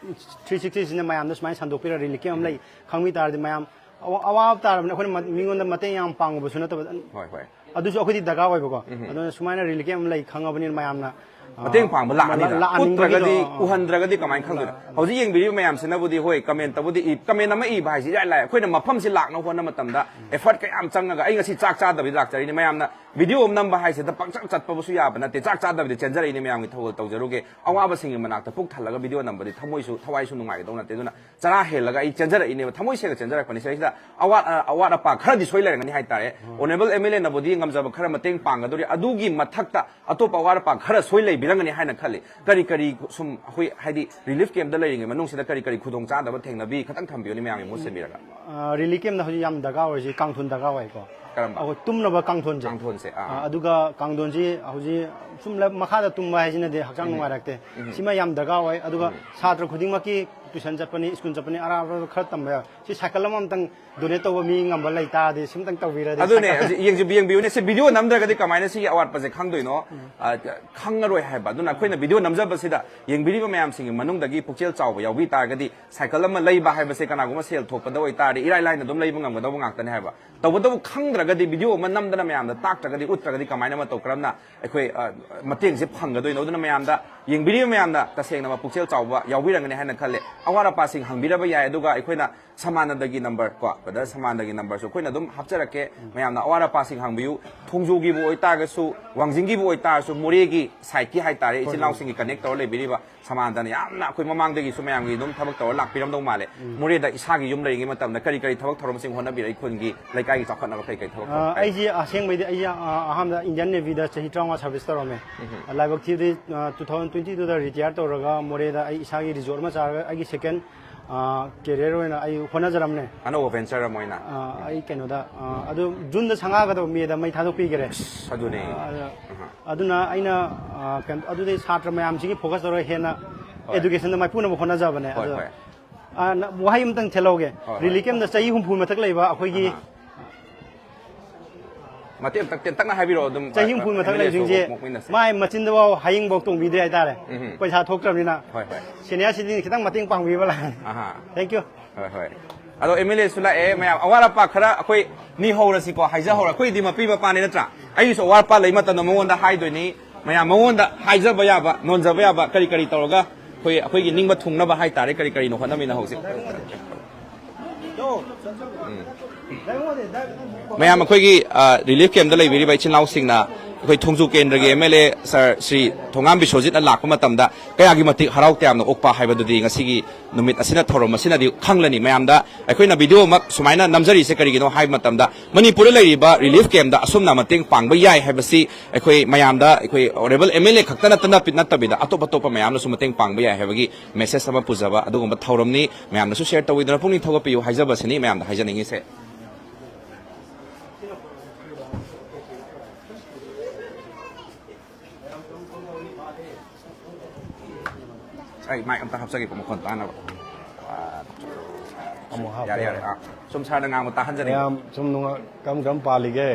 ꯁꯤꯛꯁꯇꯤ ꯁꯤꯅ ꯃꯌꯥꯝꯗ ꯁꯨꯃꯥꯏꯅ ꯁꯟꯗꯣꯛꯄꯤꯔ ꯔꯤꯂꯤꯐ ꯀꯦꯝ ꯑꯃ ꯂꯩ ꯈꯪꯕꯤ ꯇꯥꯔꯗꯤ ꯃꯌꯥꯝ ꯑꯋꯥ-, ꯑꯋꯥꯕ ꯇꯥꯔꯕꯅꯤ꯫ ꯑꯩꯈꯣꯏꯅ ꯃ-, ꯃꯤꯉꯣꯟꯗ ꯃꯇꯦꯡ ꯌꯥꯝ ꯄꯥꯡꯉꯨꯕꯁꯨ ꯅꯠꯇꯕ꯫ ꯍꯣꯏ, ꯍꯣꯏ꯫ ꯑꯗꯨꯁꯨ ꯑꯩꯈꯣꯏꯗꯤ ꯗꯔꯀꯥꯔ ꯑꯣꯏꯕꯀꯣ꯫ ꯑꯗꯨꯅ ꯁꯨꯃꯥꯏꯅ ꯔꯤꯂꯤꯐ ꯀꯦꯝ ꯑꯃ ꯂꯩ ꯈꯪꯉꯕꯅꯤꯅ ꯃꯌꯥꯝꯅ, ꯑ, ꯃꯇꯦꯡ ꯄꯥꯡꯕ ꯂꯥꯛꯑꯅꯤꯗꯅ꯫ ꯂꯥꯛꯍꯟꯅꯤꯡꯕꯒꯤꯗꯣ, ꯎꯠꯇ꯭ꯔꯒꯗꯤ, ꯑ, ꯑ, ꯎꯍꯟꯗ꯭ꯔꯒꯗꯤ ꯀꯃꯥꯏꯅ ꯈꯪꯗꯣꯏꯅꯣ? ꯑ, ꯑ꯫ ꯍꯧꯖꯤꯛ ꯌꯦꯡꯕꯤꯔꯤꯕ ꯃꯌꯥꯝꯁꯤꯅꯕꯨꯗꯤ, ꯍꯣꯏ, ꯀꯃꯦꯟꯇꯕꯨꯗꯤ ꯏ-, ꯀꯃꯦꯟ ꯑꯃ ꯏꯕ ꯍꯥꯏꯁꯤ ꯏꯔꯥꯏ ꯂꯥꯏ꯫ ꯑꯩꯈꯣꯏꯅ ꯃꯐꯝꯁꯤ ꯂꯥꯛꯅꯕ ꯍꯣꯠꯅꯕ ꯃꯇꯝꯗ ꯑꯦꯐꯔꯠ ꯀꯌꯥꯝ ꯆꯪꯉꯒ ꯑꯩ ꯉꯁꯤ ꯆꯥꯛ ꯆꯥꯗꯕꯤꯗ ꯂꯥꯛꯆꯔꯤꯅꯤ꯫ ꯃꯌꯥꯝꯅ ꯚꯤꯗꯤꯑꯣ ꯑꯃ ꯅꯝꯕ ꯍꯥꯏꯁꯤꯗ ꯄꯪꯆꯠ ꯆꯠꯄꯕꯨꯁꯨ ꯌꯥꯕ ꯅꯠꯇꯦ꯫ ꯆꯥꯛ ꯆꯥꯗꯕꯤꯗ ꯆꯦꯟꯖꯔꯛꯏꯅꯦ꯫ ꯃꯌꯥꯝꯒꯤ ꯊꯧꯒꯜ ꯇꯧꯖꯔꯨꯒꯦ꯫ ꯑꯋꯥꯕꯁꯤꯡꯒꯤ ꯃꯅꯥꯛꯇ ꯄꯨꯛ ꯊꯜꯂꯒ ꯚꯤꯗꯤꯑꯣ ꯅꯝꯕꯗꯤ ꯊꯃꯣꯏꯁꯨ, ꯊꯋꯥꯏꯁꯨ ꯅꯨꯡꯉꯥꯏꯒꯗꯧ ꯅꯠꯇꯦ꯫ ꯑꯗꯨꯅ ꯆꯔꯥ ꯍꯦꯜꯂꯒ ꯑꯩ ꯆꯦꯟꯖꯔꯛꯏꯅꯦꯕ, ꯊꯃꯣꯏ ꯁꯦꯡꯅ ꯆꯦꯟꯖꯔꯛꯄꯅꯤ꯫ ꯁꯤꯗꯩꯁꯤꯗ ꯑꯋꯥꯠ, ꯑ, ꯑꯋꯥꯠ ꯑꯄꯥ ꯈꯔꯗꯤ ꯁꯣꯏ ꯂꯩꯔꯝꯒꯅꯤ ꯍꯥꯏꯇꯥꯔꯦ꯫ ꯑꯣꯅꯦꯕꯜ ꯑꯦꯝ ꯑꯦꯜ ꯑꯦꯅꯕꯨꯗꯤ ꯉꯝꯖꯕ ꯈꯔ ꯃꯇꯦꯡ ꯄꯥꯡꯒꯗꯧꯔꯤ꯫ ꯑꯗꯨꯒꯤ ꯃꯊꯛꯇ ꯑꯇꯣꯞꯄ ꯑꯋꯥꯠ ꯑꯄꯥ ꯈꯔ ꯁꯣꯏ ꯂꯩꯕꯤꯔꯝꯒꯅꯤ ꯍꯥꯏꯅ ꯈꯜꯂꯤ꯫ ꯀꯔꯤ ꯀꯔꯤ ꯁꯨꯝ ꯑꯩꯈꯣꯏ, ꯍꯥꯏꯗꯤ, ꯔꯤꯂꯤꯐ ꯀꯦꯝꯞꯇ ꯂꯩꯔꯤꯉꯩ ꯃꯅꯨꯡꯁꯤꯗ ꯀꯔꯤ ꯀꯔꯤ ꯈꯨꯗꯣꯡꯆꯥꯗꯕ ꯊꯦꯡꯅꯕꯤ, ꯈꯤꯇꯪ ꯊꯝꯕꯤꯌꯨꯅꯦ ꯃꯌꯥꯝꯒꯤ ꯃꯍꯨꯠ ꯁꯤꯟꯕꯤꯔꯒ꯫ ꯑ, ꯔꯤꯂꯤꯐ ꯀꯦꯝꯞꯇ ꯍꯧꯖꯤꯛ ꯌꯥꯝ ꯗꯔꯀꯥꯔ ꯑꯣꯏꯔꯤꯁꯤ ꯀꯥꯡꯊꯣꯟ ꯗꯔꯀꯥꯔ ꯑꯣꯏꯀꯣ꯫ ꯀꯔꯝꯕ? ꯑꯩꯈꯣꯏ ꯇꯨꯝꯅꯕ ꯀꯥꯡꯊꯣꯟꯁꯦ꯫ ꯀꯥꯡꯊꯣꯟꯁꯦ, ꯑꯥ꯫ ꯑ, ꯑꯗꯨꯒ ꯀꯥꯡꯊꯣꯟꯁꯤ ꯍꯧꯖꯤꯛ ꯁꯨꯝ ꯂ-, ꯃꯈꯥꯗ ꯇꯨꯝꯕ ꯍꯥꯏꯁꯤꯅꯗꯤ ꯍꯛꯆꯥꯡ ꯅꯨꯡꯉꯥꯏꯔꯛꯇꯦ꯫ ꯁꯤꯃ ꯌꯥꯝ ꯗꯔꯀꯥꯔ ꯑꯣꯏ꯫ ꯑꯗꯨꯒ ꯁꯥꯇ꯭ꯔ ꯈꯨꯗꯤꯡꯃꯛꯀꯤ ꯇ꯭ꯌꯨꯁꯟ ꯆꯠꯄꯅꯤ, ꯁ꯭ꯀꯨꯜ ꯆꯠꯄꯅꯤ, ꯑꯔꯥꯞ ꯑꯔꯥꯞꯄ ꯈꯔ ꯇꯝꯕ ꯌꯥꯎ-, ꯁꯤ ꯁꯥꯏꯀꯜ ꯑꯃꯃꯝꯇꯪ ꯗꯣꯅꯦꯠ ꯇꯧꯕ ꯃꯤ ꯉꯝꯕ ꯂꯩ ꯇꯥꯔꯗꯤ ꯁꯤꯝꯇꯪ ꯇꯧꯕꯤꯔꯗꯤ ꯑꯗꯨꯅꯦ, ꯁꯥꯏꯀꯜ ꯍꯧꯖꯤꯛ ꯌꯦꯡꯁꯤ-, ꯌꯦꯡꯕꯤꯌꯨꯅꯦ꯫ ꯁꯤ ꯚꯤꯗꯤꯑꯣ ꯅꯝꯗ꯭ꯔꯒꯗꯤ ꯀꯃꯥꯏꯅ ꯁꯤꯒꯤ ꯑꯋꯥꯠꯄꯁꯦ ꯈꯪꯗꯣꯏꯅꯣ? ꯎꯝ꯫ ꯑ, ꯈꯪꯉꯔꯣꯏ ꯍꯥꯏꯕ꯫ ꯑꯗꯨꯅ ꯑꯩꯈꯣꯏꯅ ꯚꯤꯗꯤꯑꯣ ꯅꯝꯖꯕꯁꯤꯗ ꯌꯦꯡꯕꯤꯔꯤꯕ ꯃꯌꯥꯝꯁꯤꯡꯒꯤ ꯃꯅꯨꯡꯗꯒꯤ ꯄꯨꯛꯆꯦꯜ ꯆꯥꯎꯕ ꯌꯥꯎꯕꯤ ꯇꯥꯔꯒꯗꯤ ꯁꯥꯏꯀꯜ ꯑꯃ ꯂꯩꯕ ꯍꯥꯏꯕꯁꯦ ꯀꯅꯥꯒꯨꯝꯕ ꯁꯦꯜ ꯊꯣꯛꯄꯗ ꯑꯣꯏꯇꯥꯔꯗꯤ ꯏꯔꯥꯏ ꯂꯥꯏꯅ ꯑꯗꯨꯝ ꯂꯩꯕ ꯉꯝꯒꯗꯧꯕ ꯉꯥꯛꯇꯅꯦ ꯍꯥꯏꯕ꯫ ꯇꯧꯕꯇꯕꯨ ꯈꯪꯗ꯭ꯔꯒꯗꯤ ꯚꯤꯗꯤꯑꯣ ꯑꯃ ꯅꯝꯗꯅ ꯃꯌꯥꯝꯗ ꯇꯥꯛꯇ꯭ꯔꯒꯗꯤ, ꯎꯠꯇ꯭ꯔꯒꯗꯤ ꯀꯃꯥꯏꯅ ꯃꯇꯧ ꯀꯔꯝꯅ ꯑꯩꯈꯣꯏ, ꯑ, ꯃꯇꯦꯡꯁꯦ ꯐꯪꯒꯗꯣꯏꯅꯣ? ꯑꯗꯨꯅ ꯃꯌꯥꯝꯗ, ꯌꯦꯡꯕꯤꯔꯤꯕ ꯃꯌꯥꯝꯗ ꯇꯁꯦꯡꯅ ꯄꯨꯛꯆꯦꯜ ꯆꯥꯎꯕ ꯌꯥꯎꯕꯤꯔꯝꯒꯅꯤ ꯍꯥꯏꯅ ꯈꯜꯂꯦ꯫ ꯑꯋꯥꯠ ꯑꯄꯥꯁꯤꯡ ꯍꯪꯕꯤꯔꯕ ꯌꯥꯏ꯫ ꯑꯗꯨꯒ ꯑꯩꯈꯣꯏꯅ ꯁꯃꯥꯅꯟꯗꯒꯤ ꯅꯝꯕꯔ ꯀꯣ, ꯕ꯭ꯔꯗꯔ ꯁꯃꯥꯅꯟꯗꯒꯤ ꯅꯝꯕꯔꯁꯨ ꯑꯩꯈꯣꯏꯅ ꯑꯗꯨꯝ ꯍꯥꯞꯆꯔꯛꯀꯦ꯫ ꯃꯌꯥꯝꯅ ꯑꯋꯥꯠ ꯑꯄꯥꯁꯤꯡ ꯍꯪꯕꯤꯌꯨ꯫ ꯊꯣꯡꯖꯨꯒꯤꯕꯨ ꯑꯣꯏꯇꯥꯔꯒꯁꯨ, ꯋꯥꯡꯖꯤꯡꯒꯤꯕꯨ ꯑꯣꯏꯇꯥꯔꯁꯨ, ꯃꯣꯔꯦꯒꯤ ꯁꯥꯏꯠꯀꯤ ꯍꯥꯏꯇꯥꯔꯦ, ꯏꯆꯤꯜ ꯏꯅꯥꯎꯁꯤꯡꯒꯤ ꯀꯅꯦꯛ ꯇꯧꯔ ꯂꯩꯕꯤꯔꯤꯕ ꯁꯃꯥꯅꯟꯗꯅ ꯌꯥꯝꯅ ꯑꯩꯈꯣꯏ ꯃꯃꯥꯡꯗꯒꯤꯁꯨ ꯃꯌꯥꯝꯒꯤ ꯑꯗꯨꯝ ꯊꯕꯛ ꯇꯧꯔ ꯂꯥꯛꯄꯤꯔꯝꯗꯧ ꯃꯥꯜꯂꯦ꯫ ꯃꯣꯔꯦꯗ ꯏꯁꯥꯒꯤ ꯌꯨꯝ ꯂꯩꯔꯤꯉꯩ ꯃꯇꯝꯗ ꯀꯔꯤ ꯀꯔꯤ ꯊꯕꯛ ꯊꯧꯔꯝꯁꯤꯡ ꯍꯣꯠꯅꯕꯤꯔꯛꯏ? ꯈꯨꯟꯒꯤ, ꯂꯩꯀꯥꯏꯒꯤ ꯆꯥꯎꯈꯠꯅꯕ ꯀꯔꯤ ꯀꯔꯤ ꯊꯕꯛ ꯑ, ꯊꯧꯔꯝ? ꯑꯩꯁꯦ ꯑꯁꯦꯡꯕꯩꯗꯤ ꯑꯩ, ꯑ, ꯑꯍꯥꯟꯕꯗ ꯏꯟꯗꯤꯌꯟ ꯅꯦꯚꯤꯗ ꯆꯍꯤ ꯇꯔꯥꯃꯉꯥ ꯁꯥꯔꯚꯤꯁ ꯇꯧꯔꯝꯃꯦ꯫ ꯎꯝ꯫ ꯂꯥꯏꯕꯛ ꯊꯤꯕꯗꯤ, ꯑ, ꯇꯨ ꯊꯥꯎꯖꯟ ꯇ꯭ꯋꯦꯟꯇꯤ ꯇꯨꯗ ꯔꯤꯇꯤꯌꯥꯔ ꯇꯧꯔꯒ ꯃꯣꯔꯦꯗ ꯑꯩ ꯏꯁꯥꯒꯤ ꯔꯤꯖꯣꯔꯠ ꯑꯃ ꯆꯥꯔꯒ ꯑꯩꯒꯤ ꯁꯦꯀꯦꯟ, ꯑ, ꯀꯦꯔꯤꯌꯔ ꯑꯣꯏꯅ ꯑꯩ ꯍꯣꯠꯅꯖꯔꯝꯅꯦ꯫ ꯑꯅꯧꯕ ꯚꯦꯟꯆꯔ ꯑꯃ ꯑꯣꯏꯅ꯫ ꯑ, ꯑꯩ ꯀꯩꯅꯣꯗ, ꯑ, ꯑꯗꯨ ꯖꯨꯟꯗ ꯁꯪꯒꯥꯒꯗꯕ ꯃꯦꯗ ꯃꯩ ꯊꯥꯗꯣꯛꯄꯤꯈꯔꯦ꯫ ꯑꯁ, ꯑꯗꯨꯅꯦ꯫ ꯑ, ꯑꯗ, ꯑꯍ꯫ ꯑꯗꯨꯅ ꯑꯩꯅ, ꯑ, ꯀꯩꯅꯣ, ꯑꯗꯨꯗꯩ ꯁꯥꯇ꯭ꯔ ꯃꯌꯥꯝꯁꯤꯒꯤ ꯐꯣꯀꯁ ꯇꯧꯔꯒ ꯍꯦꯟꯅ ꯍꯣꯏ꯫ ꯑꯦꯗꯨꯀꯦꯁꯟꯗ ꯃꯥꯏꯄꯨꯅꯕ ꯍꯣꯠꯅꯖꯕꯅꯦ꯫ ꯍꯣꯏ, ꯑꯗꯣ, ꯍꯣꯏ꯫ ꯑ, ꯅ-, ꯋꯥꯍꯩ ꯑꯃꯇꯪ ꯊꯦꯠꯍꯧꯒꯦ꯫ ꯍꯣꯏ, ꯍꯣꯏ꯫ ꯔꯤꯂꯤꯐ ꯀꯦꯝꯞꯇ ꯆꯍꯤ ꯍꯨꯝꯐꯨ ꯃꯊꯛ ꯂꯩꯕ ꯑꯩꯈꯣꯏꯒꯤ ꯑꯍ꯫ ꯃꯇꯦꯛ ꯑꯃꯇꯪ ꯇꯦꯟꯇꯛꯅ ꯍꯥꯏꯕꯤꯔꯛꯑꯣ ꯑꯗꯨꯝ, ꯆꯍꯤ ꯑ, ꯍꯨꯝꯐꯨ ꯃꯊꯛ ꯑꯦꯝ ꯑꯦꯜ ꯑꯦꯁꯨ ꯂꯩꯕꯁꯤꯡꯁꯦ ꯃꯣꯛ ꯋꯤꯠꯅꯦꯁ ꯇꯧ-, ꯃꯥꯏ ꯃꯆꯤꯟꯗꯐꯥꯎ ꯍꯌꯤꯡꯐꯥꯎ ꯇꯣꯡꯕꯤꯗ꯭ꯔꯦ ꯍꯥꯏꯇꯥꯔꯦ꯫ ꯎꯝ꯫ ꯄꯩꯁꯥ ꯊꯣꯛꯇ꯭ꯔꯕꯅꯤꯅ꯫ ꯍꯣꯏ, ꯍꯣꯏ꯫ ꯁꯦꯅꯤꯌꯔ ꯁꯤꯇꯤꯖꯦꯟ ꯈꯤꯇꯪ ꯃꯇꯦꯡ ꯄꯥꯡꯕꯤꯕ ꯂꯥꯛꯑꯦ꯫ ꯑꯍꯥ꯫ Thank you꯫ ꯍꯣꯏ, ꯍꯣꯏ꯫ ꯑꯗꯣ ꯑꯦꯝ ꯑꯦꯜ ꯑꯦꯁꯨ ꯂꯥꯛꯑꯦ, ꯃꯌꯥꯝ ꯑꯋꯥꯠ ꯑꯄꯥ ꯈꯔ ꯑꯩꯈꯣꯏ ꯅꯤꯍꯧꯔꯁꯤꯀꯣ, ꯍꯥꯏꯖꯍꯧꯔ-, ꯑꯩꯈꯣꯏꯗꯤ ꯃꯄꯤ ꯃꯄꯥꯅꯤ ꯅꯠꯇ꯭ꯔꯥ? ꯑꯩꯒꯤꯁꯨ ꯑꯋꯥꯠ ꯑꯄꯥ ꯂꯩ ꯃꯇꯝꯗ ꯃꯉꯣꯟꯗ ꯍꯥꯏꯗꯣꯏꯅꯤ, ꯃꯌꯥꯝ ꯃꯉꯣꯟꯗ ꯍꯥꯏꯖꯕ ꯌꯥꯕ, ꯅꯣꯟꯖꯕ ꯌꯥꯕ ꯀꯔꯤ ꯀꯔꯤ ꯇꯧꯔꯒ ꯑꯩꯈꯣꯏ, ꯑꯩꯈꯣꯏꯒꯤ ꯅꯤꯡꯕ ꯊꯨꯡꯅꯕ ꯍꯥꯏꯇꯥꯔꯦ, ꯀꯔꯤ ꯀꯔꯤꯅꯣ ꯍꯣꯠꯅꯃꯤꯟꯅꯍꯧꯁꯤ꯫ ꯎꯝ꯫ ꯃꯌꯥꯝ ꯑꯩꯈꯣꯏꯒꯤ, ꯑ, ꯔꯤꯂꯤꯐ ꯀꯦꯝꯞꯇ ꯂꯩꯕꯤꯔꯤꯕ ꯏꯆꯤꯜ ꯏꯅꯥꯎꯁꯤꯡꯅ ꯑꯩꯈꯣꯏ ꯊꯣꯡꯖꯨ ꯀꯦꯟꯗ꯭ꯔꯒꯤ ꯑꯦꯝ ꯑꯦꯜ ꯑꯦ ꯁꯥꯔ ꯁ꯭ꯔꯤ ꯊꯣꯉꯥꯝ ꯕꯤꯁ꯭ꯋꯖꯤꯠꯅ ꯂꯥꯛꯄ ꯃꯇꯝꯗ ꯀꯌꯥꯒꯤ ꯃꯇꯤꯛ ꯍꯔꯥꯎ ꯇꯌꯥꯝꯅ ꯑꯣꯛꯄ ꯍꯥꯏꯕꯗꯨꯗꯤ ꯉꯁꯤꯒꯤ ꯅꯨꯃꯤꯠ ꯑꯁꯤꯅ, ꯊꯧꯔꯝ ꯑꯁꯤꯅꯗꯤ ꯈꯪꯂꯅꯤ꯫ ꯃꯌꯥꯝꯗ ꯑꯩꯈꯣꯏꯅ ꯚꯤꯗꯤꯑꯣꯃꯛ ꯁꯨꯃꯥꯏꯅ ꯅꯝꯖꯔꯤꯁꯦ ꯀꯔꯤꯒꯤꯅꯣ ꯍꯥꯏꯕ ꯃꯇꯝꯗ, ꯃꯅꯤꯄꯨꯔꯗ ꯂꯩꯔꯤꯕ ꯔꯤꯂꯤꯐ ꯀꯦꯝꯞꯇ ꯑꯁꯨꯝꯅ ꯃꯇꯦꯡ ꯄꯥꯡꯕ ꯌꯥꯏ ꯍꯥꯏꯕꯁꯤ ꯑꯩꯈꯣꯏ ꯃꯌꯥꯝꯗ, ꯑꯩꯈꯣꯏ ꯑꯣꯅꯔꯦꯕꯜ ꯑꯦꯝ ꯑꯦꯜ ꯑꯦ ꯈꯛꯇ ꯅꯠꯇꯅ, ꯅꯠꯇꯕꯤꯗ ꯑꯇꯣꯞ ꯑꯇꯣꯞꯄ ꯃꯌꯥꯝꯅꯁꯨ ꯃꯇꯦꯡ ꯄꯥꯡꯕ ꯌꯥꯏ ꯍꯥꯏꯕꯒꯤ ꯃꯦꯁꯦꯖ ꯑꯃ ꯄꯨꯖꯕ ꯑꯗꯨꯒꯨꯝꯕ ꯊꯧꯔꯝꯅꯤ꯫ ꯃꯌꯥꯝꯅꯁꯨ ꯁꯤꯌꯔ ꯇꯧꯕꯤꯗꯨꯅ ꯄꯨꯛꯅꯤꯡ ꯊꯧꯒꯠꯄꯤꯌꯨ ꯍꯥꯏꯖꯕꯁꯤꯅꯤ ꯃꯌꯥꯝꯗ ꯍꯥꯏꯖꯅꯤꯡꯉꯤꯁꯦ꯫ ꯑꯩ ꯃꯥꯏꯛ ꯑꯝꯇ ꯍꯥꯞꯆꯒꯦꯀꯣ, ꯃꯈꯣꯟ ꯇꯥꯅꯕ꯫ ꯑꯃꯨꯛ ꯍꯥꯞꯄꯦ꯫ ꯌꯥꯔꯦ, ꯌꯥꯔꯦ꯫ ꯑꯥ, ꯁꯨꯝ ꯁꯥꯔꯅ ꯉꯥꯡꯕ ꯇꯥꯍꯟꯖꯅꯤꯡꯉꯤ꯫ ꯃꯌꯥꯝ ꯁꯨꯝ ꯅꯨꯡꯉꯥꯏ-, ꯀꯔꯝ ꯀꯔꯝ ꯄꯥꯜꯂꯤꯒꯦ?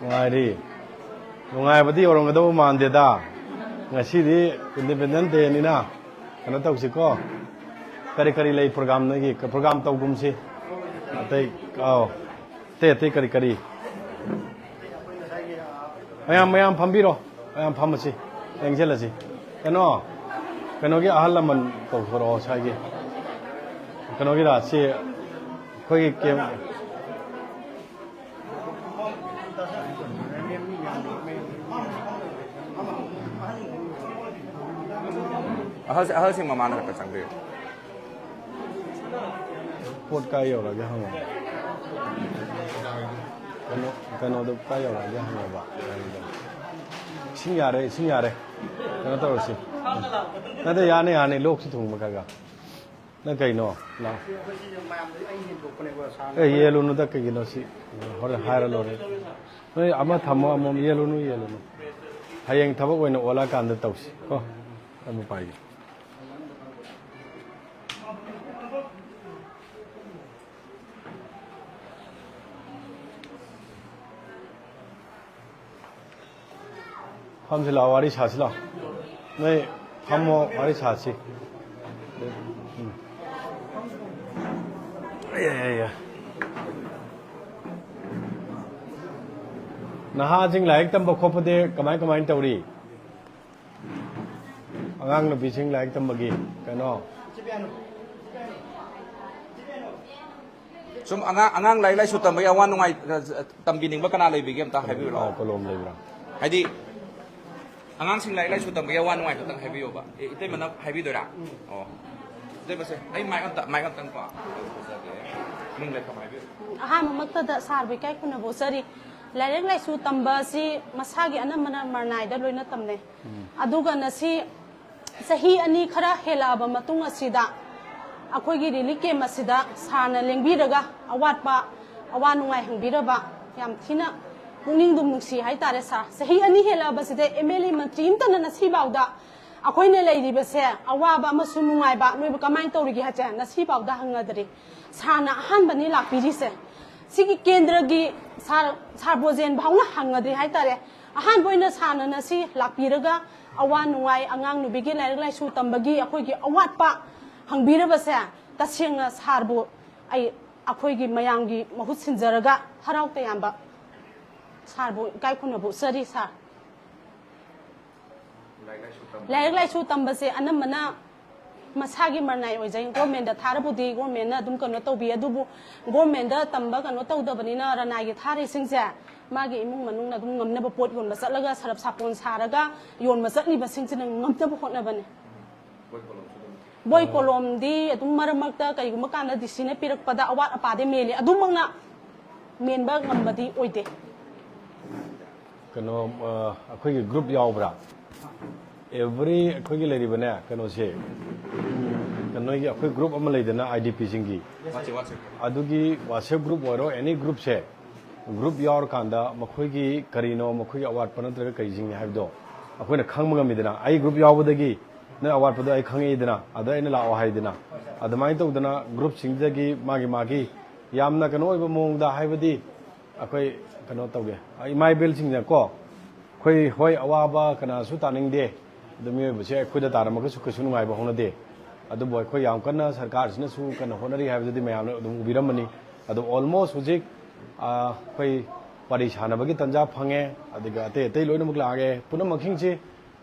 ꯅꯨꯡꯉꯥꯏꯔꯤ? ꯅꯨꯡꯉꯥꯏꯕꯗꯤ ꯑꯣꯏꯔꯝꯒꯗꯧꯕ ꯃꯥꯟꯗꯦꯗ꯫ ꯉꯁꯤꯗꯤ ꯏꯟꯗꯤꯄꯦꯟꯗꯦꯟꯁ ꯗꯦꯅꯤꯅ ꯀꯩꯅꯣ ꯇꯧꯁꯤꯀꯣ꯫ ꯀꯔꯤ ꯀꯔꯤ ꯂꯩ ꯄ꯭ꯔꯣꯒ꯭ꯔꯥꯝ ꯅꯣꯏꯒꯤ? ꯄ꯭ꯔꯣꯒ꯭ꯔꯥꯝ ꯇꯧꯒꯨꯝꯁꯤ꯫ ꯑꯇꯩ, ꯑꯥꯎ꯫ ꯑꯇꯩ ꯑꯇꯩ ꯀꯔꯤ ꯀꯔꯤ? ꯃꯌꯥꯝ, ꯃꯌꯥꯝ ꯐꯝꯕꯤꯔꯣ꯫ ꯃꯌꯥꯝ ꯐꯝꯃꯁꯤ꯫ ꯌꯦꯡꯁꯤꯜꯂꯁꯤ꯫ ꯀꯩꯅꯣ? ꯀꯩꯅꯣꯒꯤ ꯑꯍꯜ ꯂꯃꯟ ꯀꯧꯊꯣꯔꯛꯑꯣ ꯁ꯭ꯋꯥꯏꯒꯤ꯫ ꯀꯩꯅꯣꯒꯤꯔꯥ ꯁꯤ ꯑꯩꯈꯣꯏꯒꯤ ꯀꯦꯝ-, ꯑꯍꯜꯁꯦ ꯑꯍꯜꯁꯤꯡ ꯃꯃꯥꯡꯗ ꯈꯛꯇ ꯆꯪꯕꯤꯌꯨ꯫ ꯄꯣꯠ ꯀꯥꯏ ꯌꯧꯔꯒꯦ ꯍꯪꯉꯣ꯫ ꯀꯩꯅꯣ ꯀꯩꯅꯣꯗꯣ ꯀꯥꯏ ꯌꯧꯔꯒꯦ ꯍꯪꯉꯣꯕ꯫ ꯏꯁꯤꯡ ꯌꯥꯔꯦ, ꯏꯁꯤꯡ ꯌꯥꯔꯦ꯫ ꯀꯩꯅꯣ ꯇꯧꯔꯁꯤ꯫ ꯅꯠꯇꯦ, ꯌꯥꯅꯤ ꯌꯥꯅꯤ, ꯂꯣꯛꯁꯤ ꯊꯨꯡꯕ ꯈꯔ ꯈꯔ꯫ ꯅꯪ ꯀꯩꯅꯣ? ꯂꯥꯎ꯫ ꯑꯦ, ꯌꯦꯜꯂꯨꯅꯨꯗ, ꯀꯩꯒꯤꯅꯣ ꯁꯤ? ꯍꯣꯔꯦꯟ ꯍꯥꯏꯔ ꯂꯣꯏꯔꯦ꯫ ꯅꯣꯏ ꯑꯃ ꯊꯝꯃꯣ, ꯑꯃꯃꯝ ꯌꯦꯜꯂꯨꯅꯨ, ꯌꯦꯜꯂꯨꯅꯨ꯫ ꯍꯌꯦꯡ ꯊꯕꯛ ꯑꯣꯏꯅ ꯑꯣꯜꯂꯛꯑꯀꯥꯟꯗ ꯇꯧꯁꯤ ꯀꯣ꯫ ꯑꯃ ꯄꯥꯏꯒꯦ꯫ ꯐꯝꯁꯤ ꯂꯥꯛꯑꯣ, ꯋꯥꯔꯤ ꯁꯥꯁꯤ ꯂꯥꯛꯑꯣ꯫ ꯅꯣꯏ ꯐꯝꯃꯣ, ꯋꯥꯔꯤ ꯁꯥꯁꯤ꯫ ꯎꯝ꯫ ꯑꯩ, ꯑꯩ, ꯑꯩ, ꯑꯩ꯫ ꯅꯍꯥꯁꯤꯡ ꯂꯥꯏꯔꯤꯛ ꯇꯝꯕ ꯈꯣꯠꯄꯗꯤ ꯀꯃꯥꯏ ꯀꯃꯥꯏꯅ ꯇꯧꯔꯤ? ꯑꯉꯥꯡ ꯅꯨꯄꯤꯁꯤꯡ ꯂꯥꯏꯔꯤꯛ ꯇꯝꯕꯒꯤ ꯀꯩꯅꯣ? ꯁꯨꯝ ꯑꯉꯥꯡ ꯑꯉꯥꯡ ꯂꯥꯏꯔꯤꯛ ꯂꯥꯏꯁꯨ ꯇꯝꯕꯒꯤ ꯑꯋꯥ ꯅꯨꯡꯉꯥꯏ, ꯑ, ꯇꯝꯕꯤꯅꯤꯡꯕ ꯀꯅꯥ ꯂꯩꯕꯤꯒꯦ ꯑꯝꯇ ꯍꯥꯏꯕꯤꯌꯨ ꯑꯥ, ꯂꯥꯛꯑꯣ꯫ ꯀꯣꯂꯣꯝ ꯂꯩꯕ꯭ꯔꯥ? ꯍꯥꯏꯗꯤ ꯑꯉꯥꯡꯁꯤꯡ ꯂꯥꯏꯔꯤꯛ ꯂꯥꯏꯁꯨ ꯇꯝꯕꯒꯤ ꯑꯋꯥ ꯅꯨꯡꯉꯥꯏ ꯈꯛꯇꯪ ꯍꯥꯏꯕꯤꯌꯣꯕ꯫ ꯑꯦ, ꯏꯇꯩꯃꯅ ꯍꯥꯏꯕꯤꯗꯣꯏꯔꯥ? ꯑꯣ꯫ ꯏꯇꯩꯃꯁꯦ, ꯑꯩ ꯃꯥꯏꯛ ꯑꯝꯇ, ꯃꯥꯏꯛ ꯑꯝꯇꯪ ꯀꯣ꯫ ꯃꯤꯡ ꯂꯩꯐꯝ ꯍꯥꯏꯕꯤꯌꯨ꯫ ꯑꯍꯥꯟꯕꯃꯛꯇꯗ ꯁꯥꯔꯕꯨ ꯏꯀꯥꯏ ꯈꯨꯝꯅꯕ ꯎꯠꯆꯔꯤ꯫ ꯂꯥꯏꯔꯤꯛ ꯂꯥꯏꯁꯨ ꯇꯝꯕ ꯑꯁꯤ ꯃꯁꯥꯒꯤ ꯑꯅꯝꯕꯅ ꯃꯔꯅꯥꯏꯗ ꯂꯣꯏꯅ ꯇꯝꯅꯩ꯫ ꯑꯗꯨꯒ ꯉꯁꯤ ꯆꯍꯤ ꯑꯅꯤ ꯈꯔ ꯍꯦꯜꯂꯛꯑꯕ ꯃꯇꯨꯡ ꯑꯁꯤꯗ ꯑꯩꯈꯣꯏꯒꯤ ꯔꯤꯂꯤꯐ ꯀꯦꯝ ꯑꯁꯤꯗ ꯁꯥꯔꯅ ꯂꯦꯡꯕꯤꯔꯒ ꯑꯋꯥꯠꯄ ꯑꯋꯥ ꯅꯨꯡꯉꯥꯏ ꯍꯪꯕꯤꯔꯕ ꯌꯥꯝ ꯊꯤꯅ ꯄꯨꯛꯅꯤꯡꯗꯨꯝ ꯅꯨꯡꯁꯤ ꯍꯥꯏꯇꯥꯔꯦ ꯁꯥꯔ꯫ ꯆꯍꯤ ꯑꯅꯤ ꯍꯦꯜꯂꯛꯑꯕꯁꯤꯗ ꯑꯦꯝ ꯑꯦꯜ ꯑꯦ ꯃꯟꯇ꯭ꯔꯤ ꯑꯝꯇꯅ ꯉꯁꯤꯐꯥꯎꯗ ꯑꯩꯈꯣꯏꯅ ꯂꯩꯔꯤꯕꯁꯦ ꯑꯋꯥꯕ ꯑꯃꯁꯨꯡ ꯅꯨꯡꯉꯥꯏꯕ ꯅꯣꯏꯕꯨ ꯀꯃꯥꯏꯅ ꯇꯧꯔꯤꯒꯦ ꯍꯥꯏꯁꯦ ꯉꯁꯤꯐꯥꯎꯗ ꯍꯪꯅꯗ꯭ꯔꯤ꯫ ꯁꯥꯔꯅ ꯑꯍꯥꯟꯕꯅꯤ ꯂꯥꯛꯄꯤꯔꯤꯁꯦ꯫ ꯁꯤꯒꯤ ꯀꯦꯟꯗ꯭ꯔꯒꯤ ꯁꯥꯔ, ꯁꯥꯔ ꯕ꯭ꯔꯣꯖꯦꯟ ꯐꯥꯎꯅ ꯍꯪꯅꯗ꯭ꯔꯤ ꯍꯥꯏꯇꯥꯔꯦ꯫ ꯑꯍꯥꯟꯕ ꯑꯣꯏꯅ ꯁꯥꯔꯅ ꯉꯁꯤ ꯂꯥꯛꯄꯤꯔꯒ ꯑꯋꯥ ꯅꯨꯡꯉꯥꯏ, ꯑꯉꯥꯡ ꯅꯨꯕꯤꯒꯤ ꯂꯥꯏꯔꯤꯛ ꯂꯥꯏꯁꯨ ꯇꯝꯕꯒꯤ ꯑꯩꯈꯣꯏꯒꯤ ꯑꯋꯥꯠꯄ ꯍꯪꯕꯤꯔꯕꯁꯦ ꯇꯁꯦꯡꯅ ꯁꯥꯔꯕꯨ ꯑꯩ ꯑꯩꯈꯣꯏꯒꯤ ꯃꯌꯥꯝꯒꯤ ꯃꯍꯨꯠ ꯁꯤꯟꯖꯔꯒ ꯍꯔꯥꯎ ꯇꯌꯥꯝꯕ ꯁꯥꯔꯕꯨ ꯏꯀꯥꯏ ꯈꯨꯝꯅꯕ ꯎꯠꯆꯔꯤ ꯁꯥꯔ꯫ ꯂꯥꯏꯔꯤꯛ ꯂꯥꯏꯁꯨ ꯇꯝꯕꯁꯦ ꯑꯅꯝꯕꯅ ꯃꯁꯥꯒꯤ ꯃꯔꯅꯥꯏ ꯑꯣꯏꯖꯩ꯫ ꯒꯣꯔꯃꯦꯟꯗ ꯊꯥꯔꯕꯨꯗꯤ ꯒꯣꯔꯃꯦꯟꯅ ꯑꯗꯨꯝ ꯀꯩꯅꯣ ꯇꯧꯕꯤ, ꯑꯗꯨꯕꯨ ꯒꯣꯔꯃꯦꯟꯗ ꯇꯝꯕ ꯀꯩꯅꯣ ꯇꯧꯗꯕꯅꯤꯅ ꯔꯅꯥꯏꯒꯤ ꯊꯥꯔꯤꯁꯤꯡꯁꯦ ꯃꯥꯒꯤ ꯏꯃꯨꯡ ꯃꯅꯨꯡꯅ ꯑꯗꯨꯝ ꯉꯝꯅꯕ ꯄꯣꯠ ꯌꯣꯟꯕ ꯆꯠꯂꯒ ꯁꯔꯞ ꯁꯥꯄꯣꯟ ꯁꯥꯔꯒ ꯌꯣꯟꯕ ꯆꯠꯂꯤꯕꯁꯤꯡꯁꯤꯅ ꯉꯝꯅꯕ ꯍꯣꯠꯅꯕꯅꯦ꯫ ꯕꯣꯏ ꯀꯣꯂꯣꯝꯗꯤ ꯑꯗꯨꯝ ꯃꯔꯛ ꯃꯔꯛꯇ ꯀꯩꯒꯨꯝꯕ ꯀꯥꯟꯗ ꯗꯤ ꯁꯤꯅ ꯄꯤꯔꯛꯄꯗ ꯑꯋꯥꯠ ꯑꯄꯥꯗꯤ ꯃꯦꯜꯂꯤ, ꯑꯗꯨꯃꯛꯅ ꯃꯦꯟꯕ ꯉꯝꯕꯗꯤ ꯑꯣꯏꯗꯦ꯫ ꯀꯩꯅꯣ ꯑ, ꯑꯩꯈꯣꯏꯒꯤ ꯒ꯭ꯔꯨꯞ ꯌꯥꯎꯕ꯭ꯔꯥ? ꯑꯦꯕ꯭ꯔꯤ ꯑꯩꯈꯣꯏꯒꯤ ꯂꯩꯔꯤꯕꯅꯦ ꯀꯩꯅꯣꯁꯦ, ꯀꯩꯅꯣꯒꯤ ꯑꯩꯈꯣꯏ ꯒ꯭ꯔꯨꯞ ꯑꯃ ꯂꯩꯗꯅ, ꯑꯥꯏ ꯗꯤ ꯄꯤꯁꯤꯡꯒꯤ, ꯑꯗꯨꯒꯤ ꯋꯥꯆꯦꯞ ꯒ꯭ꯔꯨꯞ ꯑꯣꯏꯔꯣ, ꯑꯦꯅꯤ ꯒ꯭ꯔꯨꯞꯁꯦ, ꯒ꯭ꯔꯨꯞ ꯌꯥꯎꯔꯀꯥꯟꯗ ꯃꯈꯣꯏꯒꯤ ꯀꯔꯤꯅꯣ, ꯃꯈꯣꯏꯒꯤ ꯑꯋꯥꯠꯄ ꯅꯠꯇ꯭ꯔꯒ ꯀꯔꯤꯁꯤꯡꯅꯤ ꯍꯥꯏꯕꯗꯣ ꯑꯩꯈꯣꯏꯅ ꯈꯪꯕ ꯉꯝꯃꯤꯗꯅ꯫ ꯑꯩ ꯒ꯭ꯔꯨꯞ ꯌꯥꯎꯕꯗꯒꯤ ꯅꯣꯏ ꯑꯋꯥꯠꯄꯗꯣ ꯑꯩ ꯈꯪꯉꯛꯏꯗꯅ, ꯑꯗ ꯑꯩꯅ ꯂꯥꯛꯑꯣ ꯍꯥꯏꯗꯅ꯫ ꯑꯗꯨꯃꯥꯏꯅ ꯇꯧꯗꯅ ꯒ꯭ꯔꯨꯞꯁꯤꯡꯗꯒꯤ ꯃꯥꯒꯤ ꯃꯥꯒꯤ ꯌꯥꯝꯅ ꯀꯩꯅꯣ ꯑꯣꯏꯕ ꯃꯑꯣꯡꯗ, ꯍꯥꯏꯕꯗꯤ ꯑꯩꯈꯣꯏ ꯀꯩꯅꯣ ꯇꯧꯒꯦ, ꯏꯃꯥ ꯏꯕꯦꯜꯁꯤꯡꯅꯀꯣ, ꯑꯩꯈꯣꯏ ꯍꯣꯏ ꯑꯋꯥꯕ ꯀꯅꯥꯁꯨ ꯇꯥꯅꯤꯡꯗꯦ, ꯑꯗꯨ ꯃꯤꯑꯣꯏꯕꯁꯦ ꯑꯩꯈꯣꯏꯗ ꯇꯥꯔꯝꯃꯒꯁꯨ ꯀꯩꯁꯨ ꯅꯨꯡꯉꯥꯏꯕ ꯍꯧꯅꯗꯦ꯫ ꯑꯗꯨꯕꯨ ꯑꯩꯈꯣꯏ ꯌꯥꯝ ꯀꯟꯅ ꯁꯔꯀꯥꯔꯁꯤꯅꯁꯨ ꯀꯟꯅ ꯍꯣꯠꯅꯔꯤ ꯍꯥꯏꯕꯗꯨꯗꯤ ꯃꯌꯥꯝꯅ ꯑꯗꯨꯝ ꯎꯕꯤꯔꯝꯃꯅꯤ꯫ ꯑꯗꯣ ꯑꯣꯜꯃꯣꯁ ꯍꯧꯖꯤꯛ ꯑ, ꯑꯩꯈꯣꯏ ꯄꯥꯔꯤ ꯁꯥꯟꯅꯕꯒꯤ ꯇꯥꯟꯖꯥ ꯐꯪꯉꯦ, ꯑꯗꯨꯒ ꯑꯇꯩ ꯑꯇꯩ ꯂꯣꯏꯅꯃꯛ ꯂꯥꯛꯑꯦ꯫ ꯄꯨꯝꯅꯃꯛꯁꯤꯡꯁꯤ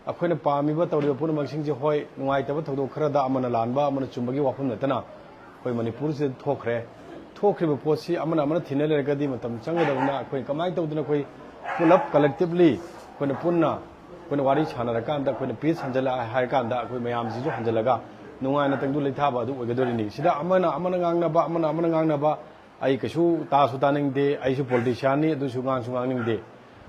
ꯑꯩꯈꯣꯏꯅ ꯄꯥꯝꯃꯤꯕ ꯇꯧꯔꯤꯕ ꯄꯨꯝꯅꯃꯛꯁꯤꯡꯁꯤ, ꯍꯣꯏ, ꯅꯨꯡꯉꯥꯏꯇꯕ ꯊꯧꯗꯣꯛ ꯈꯔꯗ ꯑꯃꯅ ꯂꯥꯟꯕ ꯑꯃꯅ ꯆꯨꯝꯕꯒꯤ ꯋꯥꯐꯝ ꯅꯠꯇꯅ ꯑꯩꯈꯣꯏ ꯃꯅꯤꯄꯨꯔꯁꯤꯗ ꯊꯣꯛꯈ꯭ꯔꯦ꯫ ꯊꯣꯛꯈ꯭ꯔꯤꯕ ꯄꯣꯠꯁꯤ ꯑꯃꯅ ꯑꯃꯅ ꯊꯤꯅ ꯂꯩꯔꯒꯗꯤ ꯃꯇꯝ ꯆꯪꯒꯗꯕꯅꯤꯅ, ꯑꯩꯈꯣꯏ ꯀꯃꯥꯏꯅ ꯇꯧꯗꯅ ꯑꯩꯈꯣꯏ ꯄꯨꯂꯞ ꯀꯂꯦꯛꯇꯤꯕꯂꯤ ꯑꯩꯈꯣꯏꯅ ꯄꯨꯟꯅ ꯑꯩꯈꯣꯏꯅ ꯋꯥꯔꯤ ꯁꯥꯟꯅꯔꯀꯥꯟꯗ, ꯑꯩꯈꯣꯏꯅ ꯄꯤꯁ ꯍꯟꯖꯜꯂꯛꯑꯦ ꯍꯥꯏꯔꯀꯥꯟꯗ, ꯑꯩꯈꯣꯏ ꯃꯌꯥꯝꯁꯤꯁꯨ ꯍꯟꯖꯜꯂꯒ ꯅꯨꯡꯉꯥꯏꯅ ꯇꯪꯗꯨ ꯂꯩꯊꯥꯕ ꯑꯗꯨ ꯑꯣꯏꯒꯗꯣꯔꯤꯅꯤ꯫ ꯁꯤꯗ ꯑꯃꯅ ꯑꯃꯅ ꯉꯥꯡꯅꯕ, ꯑꯃꯅ ꯑꯃꯅ ꯉꯥꯡꯅꯕ, ꯑꯩ ꯀꯩꯁꯨ ꯇꯥꯁꯨ ꯇꯥꯅꯤꯡꯗꯦ꯫ ꯑꯩꯁꯨ ꯄꯣꯂꯤꯇꯤꯁꯤꯌꯥꯟꯅꯤ, ꯑꯗꯨꯁꯨ ꯉꯥꯡꯁꯨ ꯉꯥꯡꯅꯤꯡꯗꯦ꯫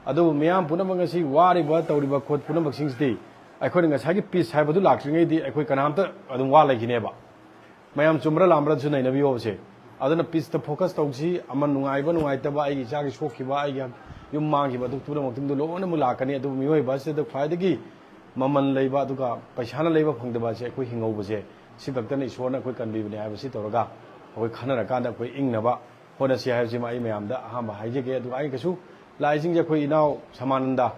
ꯑꯗꯨꯕꯨ ꯃꯤꯌꯥꯝ ꯄꯨꯝꯅꯃꯛ ꯉꯁꯤ ꯋꯥꯔꯤꯕ, ꯇꯧꯔꯤꯕ ꯈꯣꯠ ꯄꯨꯝꯅꯃꯛꯁꯤꯡꯁꯤꯗꯤ ꯑꯩꯈꯣꯏꯅ ꯉꯁꯥꯏꯒꯤ ꯄꯤꯁ ꯍꯥꯏꯕꯗꯨ ꯂꯥꯛꯇ꯭ꯔꯤꯉꯩꯗꯤ ꯑꯩꯈꯣꯏ ꯀꯅꯥꯝꯇ ꯑꯗꯨꯝ ꯋꯥ ꯂꯩꯈꯤꯅꯦꯕ꯫ ꯃꯌꯥꯝ ꯆꯨꯝꯕ꯭ꯔꯥ ꯂꯥꯟꯕ꯭ꯔꯥꯁꯨ ꯅꯩꯅꯕꯤꯌꯣꯕꯁꯦ꯫ ꯑꯗꯨꯅ ꯄꯤꯁꯇ ꯐꯣꯀꯁ ꯇꯧꯁꯤ꯫ ꯑꯃ ꯅꯨꯡꯉꯥꯏꯕ, ꯅꯨꯡꯉꯥꯏꯇꯕ, ꯑꯩꯒꯤ ꯏꯆꯥꯒꯤ ꯁꯣꯛꯈꯤꯕ, ꯑꯩꯒꯤ ꯌꯨꯝ ꯃꯥꯡꯈꯤꯕ, ꯑꯗꯨ ꯄꯨꯝꯅꯃꯛꯇꯨꯝꯗꯨ ꯂꯣꯏꯅꯃꯛ ꯂꯥꯛꯀꯅꯤ꯫ ꯑꯗꯨꯕꯨ ꯃꯤꯑꯣꯏꯕ ꯑꯁꯤꯗ ꯈ꯭ꯋꯥꯏꯗꯒꯤ ꯃꯃꯜ ꯂꯩꯕ, ꯑꯗꯨꯒ ꯄꯩꯁꯥꯅ ꯂꯩꯕ ꯐꯪꯗꯕ ꯑꯁꯦ ꯑꯩꯈꯣꯏ ꯍꯤꯡꯍꯧꯕꯁꯦ, ꯁꯤ ꯈꯛꯇꯅ ꯏꯁꯣꯔꯅ ꯑꯩꯈꯣꯏ ꯀꯟꯕꯤꯕꯅꯦ ꯍꯥꯏꯕꯁꯤ ꯇꯧꯔꯒ ꯑꯩꯈꯣꯏ ꯈꯟꯅꯔꯀꯥꯟꯗ ꯑꯩꯈꯣꯏ ꯏꯪꯅꯕ ꯍꯣꯠꯅꯁꯤ ꯍꯥꯏꯕꯁꯤꯃ ꯑꯩ ꯃꯌꯥꯝꯗ ꯑꯍꯥꯟꯕ ꯍꯥꯏꯖꯒꯦ꯫ ꯑꯗꯨꯒ ꯑꯩ ꯀꯩꯁꯨ ꯂꯥꯛꯏꯁꯤꯡꯁꯦ ꯑꯩꯈꯣꯏ ꯏꯅꯥꯎ ꯁꯃꯥꯅꯟꯗ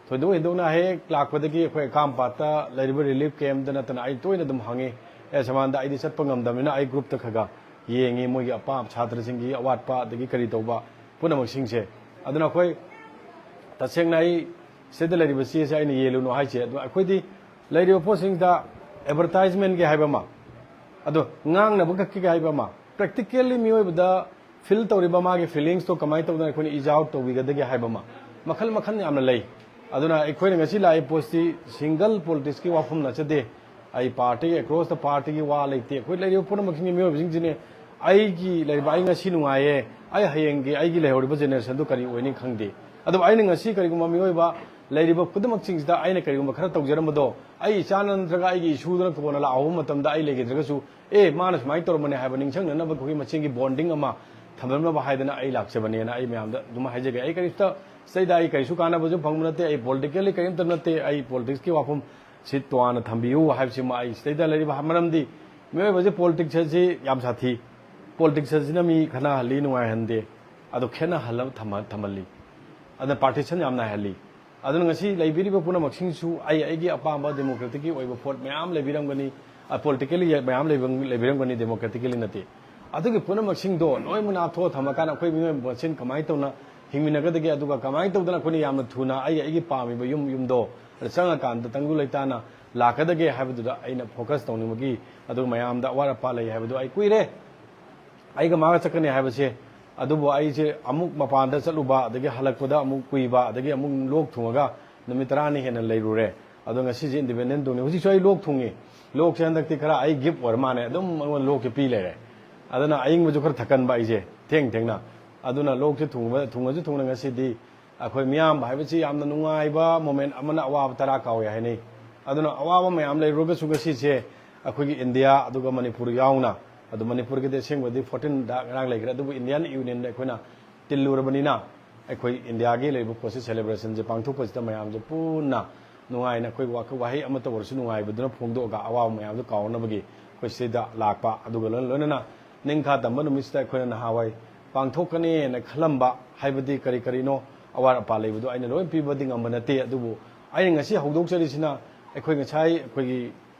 ꯊꯣꯏꯗꯣꯛ ꯍꯦꯟꯗꯣꯛꯅ ꯍꯦꯛ ꯂꯥꯛꯄꯗꯒꯤ ꯑꯩꯈꯣꯏ ꯀꯥꯝꯄꯥꯠꯇ ꯂꯩꯔꯤꯕ ꯔꯤꯂꯤꯐ ꯀꯦꯝꯞꯇ ꯅꯠꯇꯅ ꯑꯩ ꯇꯣꯏꯅ ꯑꯗꯨꯝ ꯍꯪꯉꯤ, "ꯑꯦ ꯁꯃꯥꯅꯟꯗ, ꯑꯩꯗꯤ ꯆꯠꯄ ꯉꯝꯗꯕꯅꯤꯅ ꯑꯩ ꯒ꯭ꯔꯨꯞꯇ ꯈꯔ ꯈꯔ ꯌꯦꯡꯉꯤ, ꯃꯣꯏꯒꯤ ꯑꯄꯥꯝ ꯁꯥꯇ꯭ꯔꯁꯤꯡꯒꯤ ꯑꯋꯥꯠꯄ ꯑꯗꯒꯤ ꯀꯔꯤ ꯇꯧꯕ ꯄꯨꯝꯅꯃꯛꯁꯤꯡꯁꯦ"꯫ ꯑꯗꯨꯅ ꯑꯩꯈꯣꯏ ꯇꯁꯦꯡꯅ ꯑꯩ ꯁꯤꯗ ꯂꯩꯔꯤꯕ ꯆꯦꯁꯦ ꯑꯩꯅ ꯌꯦꯜꯂꯨꯅꯨ ꯍꯥꯏꯁꯦ꯫ ꯑꯗꯣ ꯑꯩꯈꯣꯏꯗꯤ ꯂꯩꯔꯤꯕ ꯄꯣꯠꯁꯤꯡꯗ advertisementꯒꯤ ꯍꯥꯏꯕ ꯑꯃ, ꯑꯗꯣ ꯉꯥꯡꯅꯕ ꯈꯛꯀꯤ ꯍꯥꯏꯕ ꯑꯃ, practically ꯃꯤꯑꯣꯏꯕꯗ feel ꯇꯧꯔꯤꯕ ꯃꯥꯒꯤ feelingsꯇꯣ ꯀꯃꯥꯏꯅ ꯇꯧꯗꯅ ꯑꯩꯈꯣꯏꯅ ease out ꯇꯧꯕꯤꯒꯗꯒꯦ ꯍꯥꯏꯕ ꯑꯃ, ꯃꯈꯜ ꯃꯈꯜ ꯌꯥꯝꯅ ꯂꯩ꯫ ꯑꯗꯨꯅ ꯑꯩꯈꯣꯏꯅ ꯉꯁꯤ ꯂꯥꯛꯏ ꯄꯣꯠꯁꯤ single politicsꯀꯤ ꯋꯥꯐꯝ ꯅꯠꯆꯗꯦ꯫ ꯑꯩ partyꯒꯤ, across the partyꯒꯤ ꯋꯥ ꯂꯩꯇꯦ꯫ ꯑꯩꯈꯣꯏ ꯂꯩꯔꯤꯕ ꯄꯨꯝꯅꯃꯛꯁꯤꯡꯒꯤ ꯃꯤꯑꯣꯏꯕꯁꯤꯡꯁꯤꯅꯦ, ꯑꯩꯒꯤ ꯂꯩꯔꯤꯕ, ꯑꯩ ꯉꯁꯤ ꯅꯨꯡꯉꯥꯏꯌꯦ, ꯑꯩ ꯍꯌꯦꯡꯒꯤ ꯑꯩꯒꯤ ꯂꯩꯍꯧꯔꯤꯕ generationꯗꯨ ꯀꯔꯤ ꯑꯣꯏꯅꯤ ꯈꯪꯗꯦ꯫ ꯑꯗꯨꯕꯨ ꯑꯩꯅ ꯉꯁꯤ ꯀꯔꯤꯒꯨꯝꯕ ꯃꯤꯑꯣꯏꯕ ꯂꯩꯔꯤꯕ ꯈꯨꯗꯤꯡꯃꯛꯁꯤꯡꯁꯤꯗ ꯑꯩꯅ ꯀꯔꯤꯒꯨꯝꯕ ꯈꯔ ꯇꯧꯖꯔꯝꯕꯗꯣ, ꯑꯩ ꯏꯆꯥꯅ ꯅꯠꯇ꯭ꯔꯒ ꯑꯩꯒꯤ ꯏꯁꯨꯗꯨꯅ ꯀꯣꯟꯅ ꯂꯥꯛꯍꯧꯕ ꯃꯇꯝꯗ ꯑꯩ ꯂꯩꯈꯤꯗ꯭ꯔꯒꯁꯨ, ꯑꯦ, ꯃꯥꯅ ꯁꯨꯃꯥꯏꯅ ꯇꯧꯔꯝꯕꯅꯦ ꯍꯥꯏꯕ ꯅꯤꯡꯁꯤꯡꯅꯅꯕ ꯑꯩꯈꯣꯏꯒꯤ ꯃꯁꯦꯟꯒꯤ bonding ꯑꯃ ꯊꯝꯂꯝꯅꯕ ꯍꯥꯏꯗꯅ ꯑꯩ ꯂꯥꯛꯆꯕꯅꯦꯅ ꯑꯩ ꯃꯌꯥꯝꯗ ꯑꯗꯨꯝ ꯍꯥꯏꯖꯒꯦ꯫ ꯑꯩ ꯀꯔꯤꯝꯇ ꯁꯤꯗꯩꯗ ꯑꯩ ꯀꯔꯤꯁꯨ ꯀꯥꯟꯅꯕꯁꯨ ꯐꯪꯕ ꯅꯠꯇꯦ, ꯑꯩ politically ꯀꯔꯤꯝꯇ ꯅꯠꯇꯦ, ꯑꯩ politicsꯀꯤ ꯋꯥꯐꯝ ꯁꯤ ꯇꯣꯉꯥꯟꯅ ꯊꯝꯕꯤꯌꯨ ꯍꯥꯏꯕꯁꯤꯃ ꯑꯩ ꯁꯤꯗꯩꯗ ꯂꯩꯔꯤꯕ, ꯃꯔꯝꯗꯤ ꯃꯤꯑꯣꯏꯕꯁꯦ politics ꯑꯁꯤ ꯌꯥꯝ ꯁꯥꯊꯤ꯫ Politics ꯑꯁꯤꯅ ꯃꯤ ꯈꯠꯅꯍꯜꯂꯤ, ꯅꯨꯡꯉꯥꯏꯍꯟꯗꯦ, ꯑꯗꯣ ꯈꯦꯠꯅꯍꯜꯂ ꯊꯝꯍ-, ꯊꯝꯍꯜꯂꯤ, ꯑꯗꯨꯅ partition ꯌꯥꯝ ꯅꯥꯏꯍꯜꯂꯤ꯫ ꯑꯗꯨꯅ ꯉꯁꯤ ꯂꯩꯕꯤꯔꯤꯕ ꯄꯨꯝꯅꯃꯛꯁꯤꯡꯁꯨ ꯑꯩ ꯑꯩꯒꯤ ꯑꯄꯥꯝꯕ democraticꯀꯤ ꯑꯣꯏꯕ ꯄꯣꯠ ꯃꯌꯥꯝ ꯂꯩꯕꯤꯔꯝꯒꯅꯤ, ꯑ, politically ꯃꯌꯥꯝ ꯂꯩꯕ-, ꯂꯩꯕꯤꯔꯝꯒꯅꯤ, democratically ꯅꯠꯇꯦ꯫ ꯑꯗꯨꯒꯤ ꯄꯨꯝꯅꯃꯛꯁꯤꯡꯗꯣ ꯂꯣꯏꯅꯃꯛ ꯅꯥꯊꯣꯛꯑ ꯊꯝꯃꯀꯥꯟꯗ ꯑꯩꯈꯣꯏ ꯃꯤꯑꯣꯏ ꯃꯁꯦꯟ ꯀꯃꯥꯏꯅ ꯇꯧꯅ ꯍꯤꯡꯃꯤꯟꯅꯒꯗꯒꯦ, ꯑꯗꯨꯒ ꯀꯃꯥꯏꯅ ꯇꯧꯗꯅ ꯑꯩꯈꯣꯏꯅ ꯌꯥꯝꯅ ꯊꯨꯅ ꯑꯩ ꯑꯩꯒꯤ ꯄꯥꯝꯃꯤꯕ ꯌꯨꯝ, ꯌꯨꯝꯗꯣ ꯆꯪꯉꯀꯥꯟꯗ ꯇꯪꯗꯨ ꯂꯩꯇꯥꯅ ꯂꯥꯛꯀꯗꯒꯦ ꯍꯥꯏꯕꯗꯨꯗ ꯑꯩꯅ focus ꯇꯧꯅꯤꯡꯕꯒꯤ, ꯑꯗꯨꯒ ꯃꯌꯥꯝꯗ ꯑꯋꯥꯠ ꯑꯄꯥ ꯂꯩ ꯍꯥꯏꯕꯗꯨ ꯑꯩ ꯀꯨꯏꯔꯦ꯫ ꯑꯩꯒ ꯃꯥꯒ ꯆꯠꯀꯅꯤ ꯍꯥꯏꯕꯁꯦ, ꯑꯗꯨꯕꯨ ꯑꯩꯁꯦ ꯑꯃꯨꯛ ꯃꯄꯥꯟꯗ ꯆꯠꯂꯨꯕ, ꯑꯗꯒꯤ ꯍꯜꯂꯛꯄꯗ ꯑꯃꯨꯛ ꯀꯨꯏꯕ, ꯑꯗꯒꯤ ꯑꯃꯨꯛ ꯂꯣꯛ ꯊꯨꯡꯉꯒ ꯅꯨꯃꯤꯠ ꯇꯔꯥꯅꯤ ꯍꯦꯟꯅ ꯂꯩꯔꯨꯔꯦ꯫ ꯑꯗꯣ ꯉꯁꯤꯁꯦ Independence Dayꯅꯤ꯫ ꯍꯧꯖꯤꯛꯁꯨ ꯑꯩ ꯂꯣꯛ ꯊꯨꯡꯉꯤ꯫ ꯂꯣꯛꯁꯦ ꯍꯟꯗꯛꯇꯤ ꯈꯔ ꯑꯩ gift ꯑꯣꯏꯔ ꯃꯥꯅꯦ, ꯑꯗꯨꯝ ꯑꯩꯉꯣꯟꯗ ꯂꯣꯛꯁꯦ ꯄꯤ ꯂꯩꯔꯦ꯫ ꯑꯗꯨꯅ ꯑꯏꯪꯕꯁꯨ ꯈꯔ ꯊꯛꯀꯟꯕ ꯑꯩꯁꯦ ꯊꯦꯡ ꯊꯦꯡꯅ꯫ ꯑꯗꯨꯅ ꯂꯣꯛꯁꯦ ꯊꯨꯡꯕ-, ꯊꯨꯡꯉꯁꯨ ꯊꯨꯡꯅ ꯉꯁꯤꯗꯤ ꯑꯩꯈꯣꯏ ꯃꯤꯌꯥꯝꯕ ꯍꯥꯏꯕꯁꯤ ꯌꯥꯝꯅ ꯅꯨꯡꯉꯥꯏꯕ moment ꯑꯃꯅ ꯑꯋꯥꯕ ꯇꯔꯥ ꯀꯥꯎꯏ ꯍꯥꯏꯅꯩ꯫ ꯑꯗꯨꯅ ꯑꯋꯥꯕ ꯃꯌꯥꯝ ꯂꯩꯔꯨꯔꯒꯁꯨ ꯉꯁꯤꯁꯦ ꯑꯩꯈꯣꯏꯒꯤ ꯏꯟꯗꯤꯌꯥ ꯑꯗꯨꯒ ꯃꯅꯤꯄꯨꯔ ꯌꯥꯎꯅ, ꯑꯗꯨ ꯃꯅꯤꯄꯨꯔꯒꯤꯗꯤ ꯑꯁꯦꯡꯕꯗꯤ fourteenꯗ ꯉꯔꯥꯡ ꯂꯩꯈ꯭ꯔꯦ, ꯑꯗꯨꯕꯨ Indian Unionꯗ ꯑꯩꯈꯣꯏꯅ ꯇꯤꯜꯂꯨꯔꯕꯅꯤꯅ ꯑꯩꯈꯣꯏ ꯏꯟꯗꯤꯌꯥꯒꯤ ꯂꯩꯔꯤꯕ ꯄꯣꯠꯁꯤ, celebrationꯁꯦ ꯄꯥꯡꯊꯣꯛꯄꯁꯤꯗ ꯃꯌꯥꯝꯁꯦ ꯄꯨꯟꯅ ꯅꯨꯡꯉꯥꯏꯅ ꯑꯩꯈꯣꯏ ꯋꯥꯈ-, ꯋꯥꯍꯩ ꯑꯃꯠꯇ ꯑꯣꯏꯔꯁꯨ ꯅꯨꯡꯉꯥꯏꯕꯗꯨꯅ ꯐꯣꯡꯗꯣꯛꯑꯒ ꯑꯋꯥꯕ ꯃꯌꯥꯝꯗꯨ ꯀꯥꯎꯅꯕꯒꯤ ꯑꯩꯈꯣꯏ ꯁꯤꯗ ꯂꯥꯛꯄ꯫ ꯑꯗꯨꯒ ꯂꯣꯏꯅ ꯂꯣꯏꯅꯅ ꯅꯤꯡꯈꯥ ꯇꯝꯕ ꯅꯨꯃꯤꯠꯁꯤꯗ ꯑꯩꯈꯣꯏꯅ ꯅꯍꯥꯟꯋꯥꯏ ꯄꯥꯡꯊꯣꯛꯀꯅꯦꯅ ꯈꯜꯂꯝꯕ ꯍꯥꯏꯕꯗꯤ ꯀꯔꯤ ꯀꯔꯤꯅꯣ ꯑꯋꯥꯠ ꯑꯄꯥ ꯂꯩꯕꯗꯣ ꯑꯩꯅ ꯂꯣꯏ ꯄꯤꯕꯗꯤ ꯉꯝꯕ ꯅꯠꯇꯦ꯫ ꯑꯗꯨꯕꯨ ꯑꯩꯅ ꯉꯁꯤ ꯍꯧꯗꯣꯛꯆꯔꯤꯁꯤꯅ ꯑꯩꯈꯣꯏ ꯉꯁꯥꯏ ꯑꯩꯈꯣꯏꯒꯤ,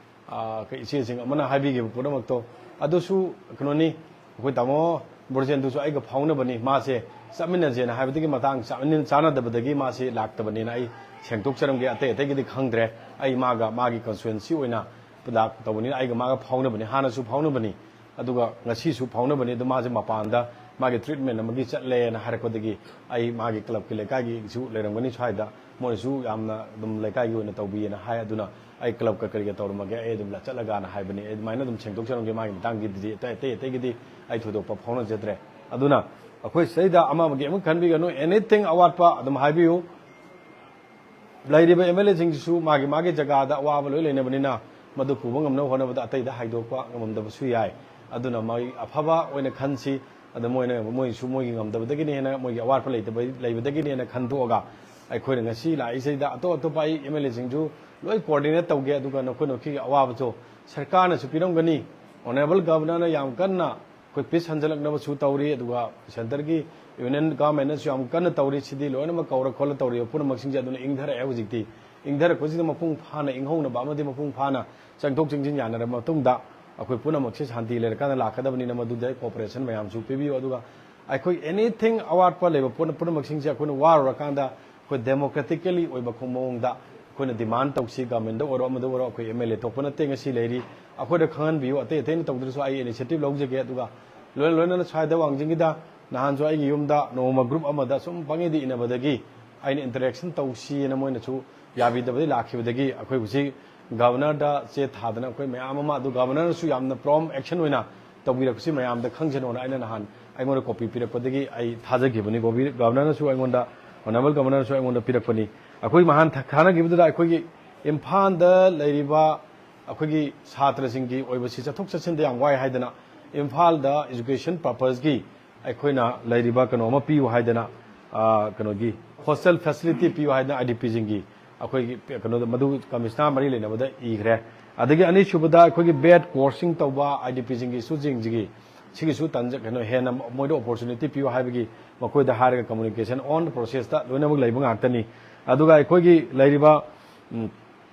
ꯑ, ꯑꯩꯈꯣꯏ ꯏꯆꯦꯁꯤꯡ ꯑꯃꯅ ꯍꯥꯏꯕꯤꯈꯤꯕ ꯄꯨꯝꯅꯃꯛꯇꯣ ꯑꯗꯨꯁꯨ ꯀꯩꯅꯣꯅꯤ, ꯑꯩꯈꯣꯏ ꯇꯥꯃꯣ ꯕ꯭ꯔꯣꯖꯦꯟꯗꯨꯁꯨ ꯑꯩꯒ ꯐꯥꯎꯅꯕꯅꯤ꯫ ꯃꯥꯁꯦ ꯆꯠꯃꯤꯟꯅꯁꯦꯅ ꯍꯥꯏꯕꯗꯒꯤ ꯃꯇꯥꯡ ꯆꯥꯃꯤꯟ-, ꯆꯥꯅꯗꯕꯗꯒꯤ ꯃꯥꯁꯤ ꯂꯥꯛꯇꯕꯅꯤꯅ ꯑꯩ ꯁꯦꯡꯗꯣꯛꯆꯔꯝꯒꯦ꯫ ꯑꯇꯩ ꯑꯇꯩꯒꯤꯗꯤ ꯈꯪꯗ꯭ꯔꯦ꯫ ꯑꯩ ꯃꯥꯒ ꯃꯥꯒꯤ ꯀꯟꯁꯇꯤꯇ꯭ꯋꯦꯟꯁꯤ ꯑꯣꯏꯅ ꯂꯥꯛꯇꯧꯕꯅꯤꯅ ꯑꯩꯒ ꯃꯥꯒ ꯐꯥꯎꯅꯕꯅꯤ, ꯍꯥꯟꯅꯁꯨ ꯐꯥꯎꯅꯕꯅꯤ, ꯑꯗꯨꯒ ꯉꯁꯤꯁꯨ ꯐꯥꯎꯅꯕꯅꯤ꯫ ꯑꯗꯨ ꯃꯥꯁꯦ ꯃꯄꯥꯟꯗ ꯃꯥꯒꯤ ꯇ꯭ꯔꯤꯠꯃꯦꯟ ꯑꯃꯒꯤ ꯆꯠꯂꯦꯅ ꯍꯥꯏꯔꯛꯄꯗꯒꯤ ꯑꯩ ꯃꯥꯒꯤ ꯀ꯭ꯂꯕꯀꯤ ꯂꯩꯀꯥꯏꯒꯤꯁꯨ ꯂꯩꯔꯝꯒꯅꯤ ꯁ꯭ꯋꯥꯏꯗ, ꯃꯣꯏꯅꯁꯨ ꯌꯥꯝꯅ ꯑꯗꯨꯝ ꯂꯩꯀꯥꯏꯒꯤ ꯑꯣꯏꯅ ꯇꯧꯕꯤꯌꯦꯅ ꯍꯥꯏ꯫ ꯑꯗꯨꯅ ꯑꯩ ꯀ꯭ꯂꯕꯀ ꯀꯔꯤꯒ ꯇꯧꯔꯝꯃꯒꯦ, ꯑꯩ ꯑꯗꯨꯝ ꯆꯠꯂꯒꯅ ꯍꯥꯏꯕꯅꯤ꯫ ꯑꯩ ꯑꯗꯨꯃꯥꯏꯅ ꯑꯗꯨꯝ ꯁꯦꯡꯗꯣꯛꯆꯔꯝꯒꯦ ꯃꯥꯒꯤ ꯃꯇꯥꯡꯒꯤꯗꯨꯗꯤ꯫ ꯑꯇꯩ ꯑꯇꯩ ꯑꯇꯩꯒꯤꯗꯤ ꯑꯩ ꯊꯣꯏꯗꯣꯛꯄ ꯐꯥꯎꯅꯖꯗ꯭ꯔꯦ꯫ ꯑꯗꯨꯅ ꯑꯩꯈꯣꯏ ꯁꯤꯗꯩꯗ ꯑꯃ ꯑꯃꯒꯤ ꯑꯃ ꯈꯟꯕꯤꯒꯅꯨ, ꯑꯦꯅꯤꯊꯤꯡ ꯑꯋꯥꯠꯄ ꯑꯗꯨꯝ ꯍꯥꯏꯕꯤꯌꯨ꯫ ꯂꯩꯔꯤꯕ ꯑꯦꯝ ꯑꯦꯜ ꯑꯦꯁꯤꯡꯁꯤꯁꯨ ꯃꯥꯒꯤ ꯃꯥꯒꯤ ꯖꯒꯥꯗ ꯑꯋꯥꯕ ꯂꯣꯏ ꯂꯩꯅꯕꯅꯤꯅ ꯃꯗꯨ ꯄꯨꯕ ꯉꯝꯅꯕ ꯍꯣꯠꯅꯕꯗ ꯑꯇꯩꯗ ꯍꯥꯏꯗꯣꯛꯄ ꯉꯝꯃꯝꯗꯕꯁꯨ ꯌꯥꯏ꯫ ꯑꯗꯨꯅ ꯃꯣꯏ ꯑꯐꯕ ꯑꯣꯏꯅ ꯈꯟꯁꯤ꯫ ꯑꯗ ꯃꯣꯏꯅ, ꯃꯣꯏꯁꯨ ꯃꯣꯏꯒꯤ ꯉꯝꯗꯕꯗꯒꯤꯅꯤ ꯍꯦꯟꯅ, ꯃꯣꯏꯒꯤ ꯑꯋꯥꯠꯄ ꯂꯩꯇꯕ, ꯂꯩꯕꯗꯒꯤꯅꯤ ꯍꯦꯟꯅ ꯈꯟꯗꯣꯛꯑꯒ ꯑꯩꯈꯣꯏꯅ ꯉꯁꯤ ꯂꯥꯛꯏꯁꯤꯗ ꯑꯇꯣꯞ ꯑꯇꯣꯞꯄ ꯑꯩ ꯑꯦꯝ ꯑꯦꯜ ꯑꯦꯁꯤꯡꯁꯨ ꯂꯣꯏ ꯀꯣꯑꯣꯔꯗꯤꯅꯦꯠ ꯇꯧꯒꯦ꯫ ꯑꯗꯨꯒ ꯅꯈꯣꯏ ꯅꯈꯣꯏꯒꯤ ꯑꯋꯥꯕꯁꯨ ꯁꯔꯀꯥꯔꯅꯁꯨ ꯄꯤꯔꯝꯒꯅꯤ꯫ ꯑꯣꯅꯔꯦꯕꯜ ꯒꯚꯔꯅꯔꯅ ꯌꯥꯝ ꯀꯟꯅ ꯑꯩꯈꯣꯏ ꯄꯤꯁ ꯍꯟꯖꯜꯂꯛꯅꯕꯁꯨ ꯇꯧꯔꯤ, ꯑꯗꯨꯒ ꯁꯦꯟꯇꯔꯒꯤ ꯌꯨꯅꯤꯌꯟ ꯒꯚꯔꯟꯃꯦꯟꯅꯁꯨ ꯌꯥꯝ ꯀꯟꯅ ꯇꯧꯔꯤ꯫ ꯁꯤꯗꯤ ꯂꯣꯏꯅꯃꯛ ꯀꯧꯔ ꯈꯣꯠꯂ ꯇꯧꯔꯤꯕ ꯄꯨꯝꯅꯃꯛꯁꯤꯡꯁꯦ꯫ ꯑꯗꯨꯅ ꯏꯪꯊꯔꯛꯑꯦ ꯍꯧꯖꯤꯛꯇꯤ꯫ ꯏꯪꯊꯔꯛꯄꯁꯤꯗ ꯃꯄꯨꯡ ꯐꯥꯅ ꯏꯪꯍꯧꯅꯕ ꯑꯃꯗꯤ ꯃꯄꯨꯡ ꯐꯥꯅ ꯆꯪꯊꯣꯛ ꯆꯪꯁꯤꯟ ꯌꯥꯅꯔꯕ ꯃꯇꯨꯡꯗ ꯑꯩꯈꯣꯏ ꯄꯨꯝꯅꯃꯛꯁꯦ ꯁꯥꯟꯇꯤ ꯂꯩꯔꯀꯥꯟꯗ ꯂꯥꯛꯀꯗꯕꯅꯤꯅ ꯃꯗꯨꯗ ꯀꯣꯑꯣꯄꯔꯦꯁꯟ ꯃꯌꯥꯝꯁꯨ ꯄꯤꯕꯤꯌꯨ꯫ ꯑꯗꯨꯒ ꯑꯩꯈꯣꯏ ꯑꯦꯅꯤꯊꯤꯡ ꯑꯋꯥꯠꯄ ꯂꯩꯕ ꯄꯣꯠ ꯄꯨꯝꯅꯃꯛꯁꯤꯡꯁꯦ ꯑꯩꯈꯣꯏꯅ ꯋꯥꯔꯨꯔꯀꯥꯟꯗ ꯑꯩꯈꯣꯏ ꯗꯦꯃꯣꯀ꯭ꯔꯦꯇꯤꯀꯦꯂꯤ ꯑꯣꯏꯕ ꯈꯣ-, ꯃꯑꯣꯡꯗ ꯑꯩꯈꯣꯏꯅ ꯗꯤꯃꯥꯟ ꯇꯧꯁꯤ꯫ ꯒꯚꯔꯟꯃꯦꯟꯗ ꯑꯣꯏꯔꯣ, ꯑꯃꯗ ꯑꯣꯏꯔꯣ, ꯑꯩꯈꯣꯏ ꯑꯦꯝ ꯑꯦꯜ ꯑꯦ ꯊꯣꯛꯄ ꯅꯠꯇꯦ꯫ ꯉꯁꯤ ꯂꯩꯔꯤ, ꯑꯩꯈꯣꯏꯗ ꯈꯪꯍꯟꯕꯤꯌꯨ꯫ ꯑꯇꯩ ꯑꯇꯩꯅ ꯇꯧꯗ꯭ꯔꯁꯨ ꯑꯩ ꯏꯅꯤꯁꯤꯌꯦꯇꯤꯚ ꯂꯧꯖꯒꯦ꯫ ꯑꯗꯨꯒ ꯂꯣꯏꯅ ꯂꯣꯏꯅꯅ ꯁ꯭ꯋꯥꯏꯗ ꯋꯥꯡꯖꯤꯡꯒꯤꯗ ꯅꯍꯥꯟꯁꯨ ꯑꯩꯒꯤ ꯌꯨꯝꯗ ꯅꯣꯡꯃ ꯒ꯭ꯔꯨꯞ ꯑꯃꯗ ꯁꯨꯝ ꯄꯪꯏꯗ ꯏꯅꯕꯗꯒꯤ ꯑꯩꯅ ꯏꯟꯇꯔꯦꯛꯁꯟ ꯇꯧꯁꯤꯅ ꯃꯣꯏꯅꯁꯨ ꯌꯥꯕꯤꯗꯕꯗꯒꯤ ꯂꯥꯛꯈꯤꯕꯗꯒꯤ ꯑꯩꯈꯣꯏ ꯍꯧꯖꯤꯛ ꯒꯚꯔꯅꯔꯗ ꯆꯦ ꯊꯥꯗꯅ ꯑꯩꯈꯣꯏ ꯃꯌꯥꯝ ꯑꯃ, ꯑꯗꯨ ꯒꯚꯔꯅꯔꯅꯁꯨ ꯌꯥꯝꯅ ꯄ꯭ꯔꯣꯝ ꯑꯦꯛꯁꯟ ꯑꯣꯏꯅ ꯇꯧꯕꯤꯔꯛꯄꯁꯤ ꯃꯌꯥꯝꯗ ꯈꯪꯖꯅꯣꯅ ꯑꯩꯅ ꯅꯍꯥꯟ ꯑꯩꯉꯣꯟꯗ ꯀꯣꯄꯤ ꯄꯤꯔꯛꯄꯗꯒꯤ ꯑꯩ ꯊꯥꯖꯈꯤꯕꯅꯤ꯫ ꯒꯣꯕꯤ-, ꯒꯚꯔꯅꯔꯅꯁꯨ ꯑꯩꯉꯣꯟꯗ, ꯑꯣꯅꯔꯦꯕꯜ ꯒꯚꯔꯅꯔꯁꯨ ꯑꯩꯉꯣꯟꯗ ꯄꯤꯔꯛꯄꯅꯤ꯫ ꯑꯩꯈꯣꯏ ꯃꯍꯥꯟ ꯊ-, ꯊꯥꯅꯈꯤꯕꯗꯨꯗ ꯑꯩꯈꯣꯏꯒꯤ ꯏꯝꯐꯥꯜꯗ ꯂꯩꯔꯤꯕ ꯑꯩꯈꯣꯏꯒꯤ ꯁꯥꯇ꯭ꯔꯁꯤꯡꯒꯤ ꯑꯣꯏꯕꯁꯤ ꯆꯠꯊꯣꯛ ꯆꯠꯁꯤꯟꯗ ꯌꯥꯝ ꯋꯥꯏ ꯍꯥꯏꯗꯅ ꯏꯝꯐꯥꯜꯗ ꯏꯖꯨꯀꯦꯁꯟ ꯄꯔꯄꯁꯀꯤ ꯑꯩꯈꯣꯏꯅ ꯂꯩꯔꯤꯕ ꯀꯩꯅꯣ ꯑꯃ ꯄꯤꯌꯨ ꯍꯥꯏꯗꯅ, ꯑ, ꯀꯩꯅꯣꯒꯤ ꯍꯣꯁꯇꯦꯜ ꯐꯦꯁꯤꯂꯤꯇꯤ ꯄꯤꯌꯨ ꯍꯥꯏꯗꯅ ꯑꯥꯏ ꯗꯤ ꯄꯤꯁꯤꯡꯒꯤ ꯑꯩꯈꯣꯏꯒꯤ ꯀꯩꯅꯣꯗ ꯃꯗꯨ ꯀꯃꯤꯁꯅꯔ ꯃꯔꯤ ꯂꯩꯅꯕꯗ ꯏꯈ꯭ꯔꯦ꯫ ꯑꯗꯒꯤ ꯑꯅꯤꯁꯨꯕꯗ ꯑꯩꯈꯣꯏꯒꯤ ꯕꯦꯠ ꯀꯣꯔꯁꯁꯤꯡ ꯇꯧꯕ ꯑꯥꯏ ꯗꯤ ꯄꯤꯁꯤꯡꯒꯤ ꯏꯁꯨꯁꯤꯡꯁꯤꯒꯤ ꯁꯤꯒꯤꯁꯨ ꯇꯟꯖ-, ꯀꯩꯅꯣ, ꯍꯦꯟꯅ ꯃꯣꯏꯗ ꯑꯣꯄꯣꯔꯆꯨꯅꯤꯇꯤ ꯄꯤꯌꯨ ꯍꯥꯏꯕꯒꯤ ꯃꯈꯣꯏꯗ ꯍꯥꯏꯔꯒ communication on processꯇ ꯂꯣꯏꯅꯃꯛ ꯂꯩꯕ ꯉꯥꯛꯇꯅꯤ꯫ ꯑꯗꯨꯒ ꯑꯩꯈꯣꯏꯒꯤ ꯂꯩꯔꯤꯕ, ꯎꯝ,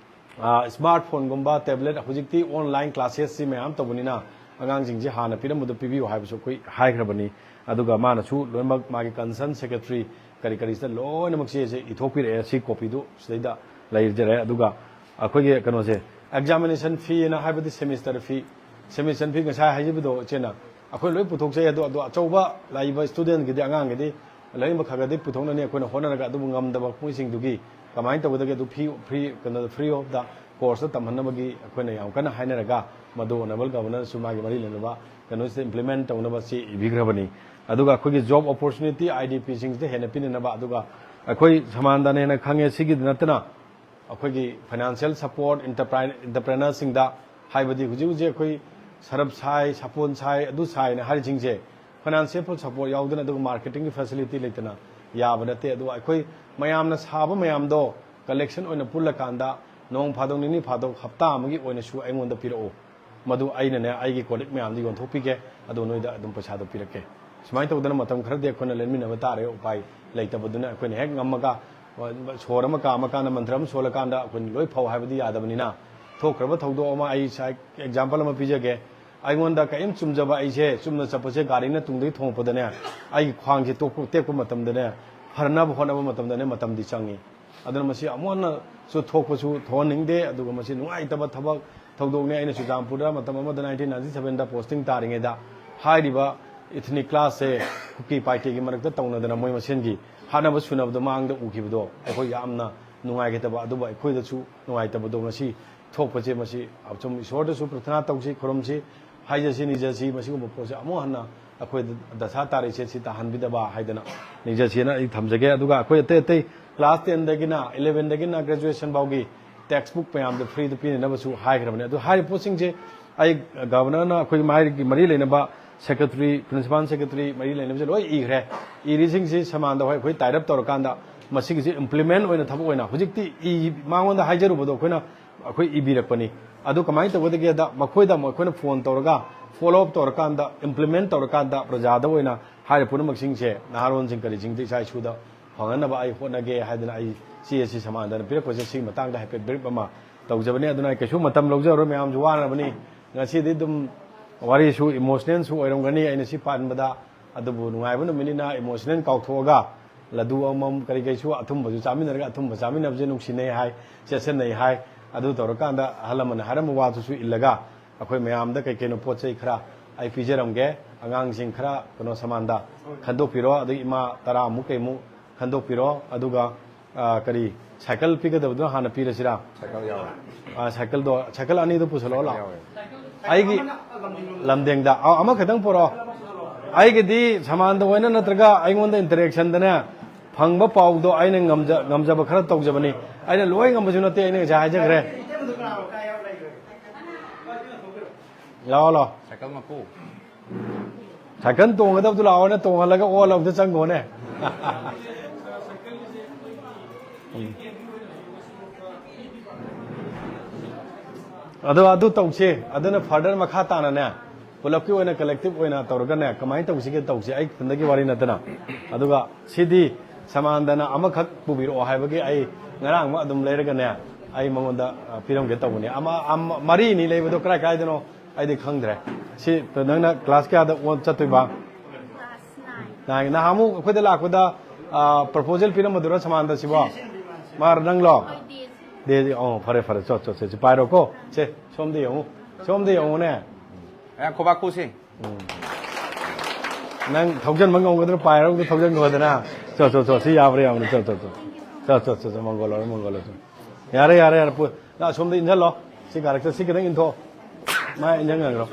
ꯑ, ꯁ꯭ꯃꯥꯔꯠ ꯐꯣꯟꯒꯨꯝꯕ, ꯇꯦꯕ꯭ꯂꯦꯠ, ꯍꯧꯖꯤꯛꯇꯤ ꯑꯣꯟꯂꯥꯏꯟ ꯀ꯭ꯂꯥꯁꯦꯁꯁꯤ ꯃꯌꯥꯝ ꯇꯧꯕꯅꯤꯅ ꯑꯉꯥꯡꯁꯤꯡꯁꯦ ꯍꯥꯟꯅ ꯄꯤꯔꯝꯕꯗꯣ ꯄꯤꯕꯤꯌꯨ ꯍꯥꯏꯕꯁꯨ ꯑꯩꯈꯣꯏ ꯍꯥꯏꯈ꯭ꯔꯕꯅꯤ꯫ ꯑꯗꯨꯒ ꯃꯥꯅꯁꯨ ꯂꯣꯏꯅꯃꯛ ꯃꯥꯒꯤ concern secretary ꯀꯔꯤ ꯀꯔꯤꯁꯤꯗ ꯂꯣꯏꯅꯃꯛ ꯆꯦꯁꯦ ꯏꯊꯣꯛꯄꯤꯔꯛꯑꯦ꯫ ꯁꯤ copy ꯗꯨ ꯁꯤꯗꯩꯗ ꯂꯩꯖꯔꯦ꯫ ꯑꯗꯨꯒ ꯑꯩꯈꯣꯏꯒꯤ ꯀꯩꯅꯣꯁꯦ, examination fee ꯅ ꯍꯥꯏꯕꯗꯤ semester fee, semester fee ꯉꯁꯥꯏ ꯍꯥꯏꯖꯕꯗꯣ ꯏꯆꯦꯅ, ꯑꯩꯈꯣꯏ ꯂꯣꯏ ꯄꯨꯊꯣꯛꯆꯩ꯫ ꯑꯗꯣ, ꯑꯗꯣ ꯑꯆꯧꯕ ꯂꯥꯛꯏꯕ student ꯀꯤꯗꯤ, ꯑꯉꯥꯡꯒꯤꯗꯤ ꯂꯥꯏꯔꯤꯛ ꯈꯔ ꯈꯔꯗꯤ ꯄꯨꯊꯣꯛꯅꯅꯤ ꯑꯩꯈꯣꯏꯅ ꯍꯣꯠꯅꯔꯒ, ꯑꯗꯨꯕꯨ ꯉꯝꯗꯕ ꯃꯣꯏꯁꯤꯡꯗꯨꯒꯤ ꯀꯃꯥꯏꯅ ꯇꯧꯒꯗꯒꯦ ꯑꯗꯨ free, free, ꯀꯩꯅꯣ, free of the cost ꯇꯝꯍꯟꯅꯕꯒꯤ ꯑꯩꯈꯣꯏꯅ ꯌꯥꯝ ꯀꯟꯅ ꯍꯥꯏꯅꯔꯒ, ꯃꯗꯨ honourable governor ꯁꯨ ꯃꯥꯒꯤ ꯃꯔꯤ ꯂꯩꯅꯕ ꯀꯩꯅꯣꯁꯤꯗ implement ꯇꯧꯅꯕ ꯆꯦ ꯏꯕꯤꯈ꯭ꯔꯕꯅꯤ꯫ ꯑꯗꯨꯒ ꯑꯩꯈꯣꯏꯒꯤ job opportunity I D P ꯁꯤꯡꯁꯤꯗ ꯍꯦꯟꯅ ꯄꯤꯅꯅꯕ, ꯑꯗꯨꯒ ꯑꯩꯈꯣꯏ ꯁꯃꯥꯟꯗꯅ ꯍꯦꯟꯅ ꯈꯪꯉꯦ꯫ ꯁꯤꯒꯤꯗ ꯅꯠꯇꯅ ꯑꯩꯈꯣꯏꯒꯤ financial support enterprise, entrepreneur ꯁꯤꯡꯗ, ꯍꯥꯏꯕꯗꯤ ꯍꯧꯖꯤꯛ ꯍꯧꯖꯤꯛ ꯑꯩꯈꯣꯏ ꯁꯔꯞ ꯁꯥꯏ, ꯁꯥꯄꯣꯟ ꯁꯥꯏ, ꯑꯗꯨ ꯁꯥꯏꯅ ꯍꯥꯏꯔꯤꯁꯤꯡꯁꯦ, financial support ꯌꯥꯎꯗꯅ, ꯑꯗꯨꯒ marketing ꯒꯤ facility ꯂꯩꯇꯅ ꯌꯥꯕ ꯅꯠꯇꯦ꯫ ꯑꯗꯨꯒ ꯑꯩꯈꯣꯏ ꯃꯌꯥꯝꯅ ꯁꯥꯕ ꯃꯌꯥꯝꯗꯣ collection ꯑꯣꯏꯅ ꯄꯨꯜꯂꯀꯥꯟꯗ, ꯅꯣꯡ ꯐꯥꯗꯣꯛ, ꯅꯤꯅꯤ ꯐꯥꯗꯣꯛ, ꯍꯞꯇꯥ ꯑꯃꯒꯤ ꯑꯣꯏꯅꯁꯨ ꯑꯩꯉꯣꯟꯗ ꯄꯤꯔꯛꯎ꯫ ꯃꯗꯨ ꯑꯩꯅꯅꯦ, ꯑꯩꯒꯤ colleague ꯃꯌꯥꯝꯗ ꯌꯣꯟꯊꯣꯛꯄꯤꯒꯦ, ꯑꯗꯨꯒ ꯅꯣꯏꯗ ꯑꯗꯨꯝ ꯄꯩꯁꯥꯗꯣ ꯄꯤꯔꯛꯀꯦ꯫ ꯁꯨꯃꯥꯏꯅ ꯇꯧꯗꯅ ꯃꯇꯝ ꯈꯔꯗꯤ ꯑꯩꯈꯣꯏꯅ ꯂꯦꯟꯃꯤꯟꯅꯕ ꯇꯥꯔꯦ꯫ ꯎꯄꯥꯏ ꯂꯩꯇꯕꯗꯨꯅ ꯑꯩꯈꯣꯏꯅ ꯍꯦꯛ ꯉꯝꯃꯒ, ꯁꯣꯔ ꯑꯃ ꯀꯥꯝꯃꯀꯥꯟꯗ, ꯃꯟꯇ꯭ꯔ ꯑꯃ ꯁꯣꯜꯂꯀꯥꯟꯗ ꯑꯩꯈꯣꯏꯅ ꯂꯣꯏ ꯐꯧ ꯍꯥꯏꯕꯗꯤ ꯌꯥꯗꯕꯅꯤꯅ, ꯊꯣꯛꯈ꯭ꯔꯕ ꯊꯧꯗꯣꯛ ꯑꯃ, ꯑꯩ ꯏꯁꯥ example ꯑꯃ ꯄꯤꯖꯒꯦ꯫ ꯑꯩꯉꯣꯟꯗ ꯀꯔꯤꯝ ꯆꯨꯝꯖꯕ, ꯑꯩꯁꯦ ꯆꯨꯝꯅ ꯆꯠꯄꯁꯦ ꯒꯥꯔꯤꯅ ꯇꯨꯡꯗꯒꯤ ꯊꯣꯡꯉꯛꯄꯗꯅꯦ, ꯑꯩꯒꯤ ꯈ꯭ꯋꯥꯡꯁꯦ ꯇꯣꯛꯄ-, ꯇꯦꯛꯄ ꯃꯇꯝꯗꯅꯦ, ꯐꯅꯕ ꯍꯣꯠꯅꯕ ꯃꯇꯝꯗꯅꯦ, ꯃꯇꯝꯗꯤ ꯆꯪꯉꯤ꯫ ꯑꯗꯨꯅ ꯃꯁꯤ ꯑꯃꯨꯛ ꯍꯟꯅꯁꯨ ꯊꯣꯛꯄꯁꯨ ꯊꯣꯛꯍꯟꯅꯤꯡꯗꯦ꯫ ꯑꯗꯨꯒ ꯃꯁꯤ ꯅꯨꯡꯉꯥꯏꯇꯕ ꯊꯕꯛ ꯊꯧꯗꯣꯛꯅꯤ꯫ ꯑꯩꯅ ꯆꯨꯔꯆꯥꯟꯄꯨꯔꯗ ꯃꯇꯝ ꯑꯃꯗ nineteen ninety seven ꯗ posting ꯇꯥꯔꯤꯉꯩꯗ ꯍꯥꯏꯔꯤꯕ ethnic clash ꯁꯦ ꯀꯨꯀꯤ ꯄꯥꯏꯇꯦꯒꯤ ꯃꯔꯛꯇ ꯇꯧꯅꯗꯅ ꯃꯣꯏ ꯃꯁꯦꯟꯒꯤ ꯍꯥꯠꯅꯕ ꯁꯨꯅꯕꯗꯣ ꯃꯥꯡꯗ ꯎꯈꯤꯕꯗꯣ ꯑꯩꯈꯣꯏ ꯌꯥꯝꯅ ꯅꯨꯡꯉꯥꯏꯒꯗꯕ, ꯑꯗꯨꯕꯨ ꯑꯩꯈꯣꯏꯗꯁꯨ ꯅꯨꯡꯉꯥꯏꯇꯕꯗꯣ ꯉꯁꯤ ꯊꯣꯛꯄꯁꯦ, ꯃꯁꯤ ꯑꯁꯨꯝ ꯏꯁꯣꯔꯗꯁꯨ ꯄ꯭ꯔꯊꯅꯥ ꯇꯧꯁꯤ, ꯈꯨꯔꯨꯝꯁꯤ, ꯍꯥꯏꯖꯁꯤ, ꯅꯤꯖꯁꯤ, ꯃꯁꯤꯒꯨꯝꯕ ꯄꯣꯠꯁꯦ ꯑꯃꯨꯛ ꯍꯟꯅ ꯑꯩꯈꯣꯏ ꯗꯁꯥ ꯇꯥꯔꯤꯁꯦ ꯁꯤ ꯇꯥꯍꯟꯕꯤꯗꯕ ꯍꯥꯏꯗꯅ ꯅꯤꯖꯁꯤꯅ ꯑꯩ ꯊꯝꯖꯒꯦ꯫ ꯑꯗꯨꯒ ꯑꯩꯈꯣꯏ ꯑꯇꯩ ꯑꯇꯩ class ten ꯗꯒꯤꯅ eleven ꯗꯒꯤꯅ graduation ꯐꯥꯎꯒꯤ textbook ꯃꯌꯥꯝꯗꯣ free ꯗ ꯄꯤꯅꯅꯕꯁꯨ ꯍꯥꯏꯈ꯭ꯔꯕꯅꯤ꯫ ꯑꯗꯨ ꯍꯥꯏꯔꯤꯕ ꯄꯣꯠꯁꯤꯡꯁꯦ ꯑꯩ governor ꯅ ꯑꯩꯈꯣꯏ ꯃꯥꯒꯤ ꯃꯔꯤ ꯂꯩꯅꯕ secretary, principal secretary ꯃꯔꯤ ꯂꯩꯅꯕꯁꯦ ꯂꯣꯏ ꯏꯈ꯭ꯔꯦ꯫ ꯏꯔꯤꯁꯤꯡꯁꯤ ꯁꯃꯥꯟꯗ ꯍꯣꯏ ꯑꯩꯈꯣꯏ tie up ꯇꯧꯔꯀꯥꯟꯗ ꯃꯁꯤꯒꯤꯁꯤ implement ꯑꯣꯏꯅ ꯊꯕꯛ ꯑꯣꯏꯅ ꯍꯧꯖꯤꯛꯇꯤ ꯏ-, ꯃꯉꯣꯟꯗ ꯍꯥꯏꯖꯔꯨꯕꯗꯣ ꯑꯩꯈꯣꯏꯅ, ꯑꯩꯈꯣꯏ ꯏꯕꯤꯔꯛꯄꯅꯤ꯫ ꯑꯗꯨ ꯀꯃꯥꯏꯅ ꯇꯧꯒꯗꯒꯦꯗ, ꯃꯈꯣꯏꯗ ꯑꯃꯨꯛ ꯑꯩꯈꯣꯏꯅ phone ꯇꯧꯔꯒ follow up ꯇꯧꯔꯀꯥꯟꯗ, implement ꯇꯧꯔꯀꯥꯟꯗ ꯄ꯭ꯔꯖꯥꯗ ꯑꯣꯏꯅ ꯍꯥꯏꯔꯤꯕ ꯄꯨꯝꯅꯃꯛꯁꯤꯡꯁꯦ, ꯅꯍꯥꯔꯣꯟꯁꯤꯡ ꯀꯔꯤꯁꯤꯡꯗ ꯏꯆꯥ ꯏꯁꯨꯗ ꯐꯪꯍꯟꯅꯕ ꯑꯩ ꯍꯣꯠꯅꯒꯦ ꯍꯥꯏꯗꯅ ꯑꯩ ꯆꯦ ꯑꯁꯤ ꯁꯃꯥꯟꯗꯅ ꯄꯤꯔꯛꯄꯁꯦ ꯁꯤꯒꯤ ꯃꯇꯥꯡꯗ ꯍꯥꯏꯐꯦꯠ brief ꯑꯃ ꯇꯧꯖꯕꯅꯤ꯫ ꯑꯗꯨꯅ ꯑꯩ ꯀꯩꯁꯨ ꯃꯇꯝ ꯂꯧꯖꯔꯔꯣꯏ, ꯃꯌꯥꯝꯁꯨ ꯋꯥꯅꯔꯕꯅꯤ꯫ ꯉꯁꯤꯗꯤ ꯑꯗꯨꯝ ꯋꯥꯔꯤꯁꯨ ꯏꯃꯣꯁꯅꯦꯜꯁꯨ ꯑꯣꯏꯔꯝꯒꯅꯤ ꯑꯩꯅ ꯁꯤ ꯄꯥꯟꯕꯗ, ꯑꯗꯨꯕꯨ ꯅꯨꯡꯉꯥꯏꯕ ꯅꯨꯃꯤꯠꯅꯤꯅ ꯏꯃꯣꯁꯅꯦꯜ ꯀꯥꯎꯊꯣꯛꯑꯒ ꯂꯗꯨ ꯑꯃꯃꯝ ꯀꯔꯤ ꯀꯩꯁꯨ ꯑꯊꯨꯝꯕꯁꯨ ꯆꯥꯃꯤꯟꯅꯔꯒ ꯑꯊꯨꯝꯕ ꯆꯥꯃꯤꯟꯅꯕꯁꯦ ꯅꯨꯡꯁꯤꯅꯩ ꯍꯥꯏ, ꯆꯦꯠꯁꯟꯅꯩ ꯍꯥꯏ꯫ ꯑꯗꯨ ꯇꯧꯔꯀꯥꯟꯗ ꯑꯍꯜ ꯂꯃꯟꯅ ꯍꯥꯏꯔꯝꯕ ꯋꯥꯗꯨꯁꯨ ꯏꯜꯂꯒ ꯑꯩꯈꯣꯏ ꯃꯌꯥꯝꯗ ꯀꯩ ꯀꯩꯅꯣ ꯄꯣꯠ ꯆꯩ ꯈꯔ ꯑꯩ ꯄꯤꯖꯔꯝꯒꯦ꯫ ꯑꯉꯥꯡꯁꯤꯡ ꯈꯔ ꯀꯩꯅꯣ ꯁꯃꯥꯟꯗ ꯈꯟꯗꯣꯛꯄꯤꯔꯣ, ꯑꯗꯒꯤ ꯏꯃꯥ ꯇꯔꯥꯃꯨꯛ ꯀꯩꯃꯨꯛ ꯈꯟꯗꯣꯛꯄꯤꯔꯣ꯫ ꯑꯗꯨꯒ ꯑ, ꯀꯔꯤ, ꯁꯥꯏꯀꯜ ꯄꯤꯒꯗꯕꯗꯣ ꯍꯥꯟꯅ ꯄꯤꯔꯁꯤꯔꯥ? ꯁꯥꯏꯀꯜ ꯌꯥꯎꯔꯦ꯫ ꯑ, ꯁꯥꯏꯀꯜꯗꯣ, ꯁꯥꯏꯀꯜ ꯑꯅꯤꯗꯣ ꯄꯨꯁꯜꯂꯛꯑꯣ ꯂꯥꯛꯑꯣ꯫ ꯌꯥꯎꯔꯦ꯫ ꯑꯩꯒꯤ ꯂꯝꯗꯦꯡꯗ, ꯑ, ꯑꯃꯈꯛꯇꯪ ꯄꯨꯔꯛꯑꯣ꯫ ꯑꯩꯒꯤꯗꯤ ꯁꯃꯥꯟꯗ ꯑꯣꯏꯅ ꯅꯠꯇ꯭ꯔꯒ ꯑꯩꯉꯣꯟꯗ ꯏꯟꯇꯔꯦꯛꯁꯟꯗꯅꯦ ꯐꯪꯕ ꯄꯥꯎꯗꯣ ꯑꯩꯅ ꯉꯝꯖ-, ꯉꯝꯖꯕ ꯈꯔ ꯇꯧꯖꯕꯅꯤ꯫ ꯑꯩꯅ ꯂꯣꯏ ꯉꯝꯕꯁꯨ ꯅꯠꯇꯦ, ꯑꯩꯅ ꯉꯁꯥꯏ ꯍꯥꯏꯖꯈ꯭ꯔꯦ꯫ ꯂꯥꯛꯑꯣ, ꯂꯥꯛꯑꯣ꯫ ꯁꯥꯏꯀꯜ ꯃꯄꯨ꯫ ꯁꯥꯏꯀꯜ ꯇꯣꯡꯒꯗꯕꯗꯨ ꯂꯥꯛꯑꯣꯅꯦ, ꯇꯣꯡꯍꯜꯂꯒ ꯑꯣꯜꯂꯕꯗ ꯆꯪꯈꯣꯅꯦ꯫ ꯎꯝ꯫ ꯑꯗꯣ ꯑꯗꯨ ꯇꯧꯁꯤ, ꯑꯗꯨꯅ ꯐꯔꯗꯔ ꯃꯈꯥ ꯇꯥꯅꯅꯦ, ꯄꯨꯂꯞꯀꯤ ꯑꯣꯏꯅ ꯀꯂꯦꯛꯇꯤꯚ ꯑꯣꯏꯅ ꯇꯧꯔꯒꯅꯦ, ꯀꯃꯥꯏꯅ ꯇꯧꯁꯤꯒꯦ ꯇꯧꯁꯤ, ꯑꯩ ꯏꯊꯟꯗꯒꯤ ꯋꯥꯔꯤ ꯅꯠꯇꯅ꯫ ꯑꯗꯨꯒ ꯁꯤꯗꯤ ꯁꯃꯥꯟꯗꯅ ꯑꯃꯈꯛ ꯄꯨꯕꯤꯔꯛꯑꯣ ꯍꯥꯏꯕꯒꯤ ꯑꯩ ꯉꯔꯥꯡꯃꯛ ꯑꯗꯨꯝ ꯂꯩꯔꯒꯅꯦ, ꯑꯩ ꯃꯉꯣꯟꯗ, ꯑ, ꯄꯤꯔꯝꯒꯦ ꯇꯧꯕꯅꯤ꯫ ꯑꯃ, ꯑꯃ, ꯃꯔꯤꯅꯤ ꯂꯩꯕꯗꯣ ꯀꯔꯥꯏ ꯀꯥꯏꯗꯅꯣ ꯑꯩꯗꯤ ꯈꯪꯗ꯭ꯔꯦ꯫ ꯁꯤ ꯅꯪꯅ ꯀ꯭ꯂꯥꯁ ꯀꯌꯥꯗ ꯑꯣꯟ ꯆꯠꯇꯣꯏꯕ? Class nine. ꯅꯥꯏꯟ꯫ ꯅꯍꯥꯟꯃꯨꯛ ꯑꯩꯈꯣꯏꯗ ꯂꯥꯛꯄꯗ, ꯑ, ꯄ꯭ꯔꯄꯣꯖꯦꯜ ꯄꯤꯔꯝꯕꯗꯨꯔꯣ ꯁꯃꯥꯟꯗ ꯁꯤꯕꯣ? ꯃꯥꯔꯣ ꯅꯪꯂꯣ? ꯍꯣꯏ, ꯗꯦ꯫ ꯗꯦ, ꯑꯣ, ꯐꯔꯦ, ꯐꯔꯦ, ꯆꯣ, ꯆꯣ, ꯆꯣ, ꯁꯤ ꯄꯥꯏꯔꯣꯀꯣ꯫ ꯁꯦ, ꯁꯣꯝꯗ ꯌꯦꯡꯉꯨ, ꯁꯣꯝꯗ ꯌꯦꯡꯉꯨꯅꯦ꯫ ꯑꯦ, ꯈꯣꯕꯥꯛ ꯈꯨꯁꯤ꯫ ꯎꯝ꯫ ꯅꯪ ꯊꯧꯖꯟꯕ ꯉꯝꯒꯗ꯭ꯔꯣ? ꯄꯥꯏꯔꯒ ꯊꯧꯖꯟꯈꯣꯗꯅ꯫ ꯆꯣ, ꯆꯣ, ꯆꯣ, ꯁꯤ ꯌꯥꯕ꯭ꯔꯥ, ꯌꯥꯕ꯭ꯔꯥ? ꯆꯣ, ꯆꯣ, ꯆꯣ꯫ ꯆꯣ, ꯆꯣ, ꯆꯣ, ꯆꯣ, ꯃꯪꯒꯣꯜ ꯑꯣꯏꯔꯣ, ꯃꯪꯒꯣꯜ ꯑꯣꯏꯔꯣ, ꯆꯣ꯫ ꯌꯥꯔꯦ, ꯌꯥꯔꯦ, ꯌꯥꯔꯦ, ꯄꯨ-, ꯅꯪ ꯑꯁꯣꯝꯗ ꯏꯟꯁꯤꯜꯂꯣ꯫ ꯁꯤ ꯀꯥꯔꯛꯇ ꯁꯤ ꯈꯤꯇꯪ ꯏꯟꯊꯣꯛꯑꯣ꯫ ꯃꯥ ꯏꯟꯁꯤꯟꯈ꯭ꯔꯣ꯫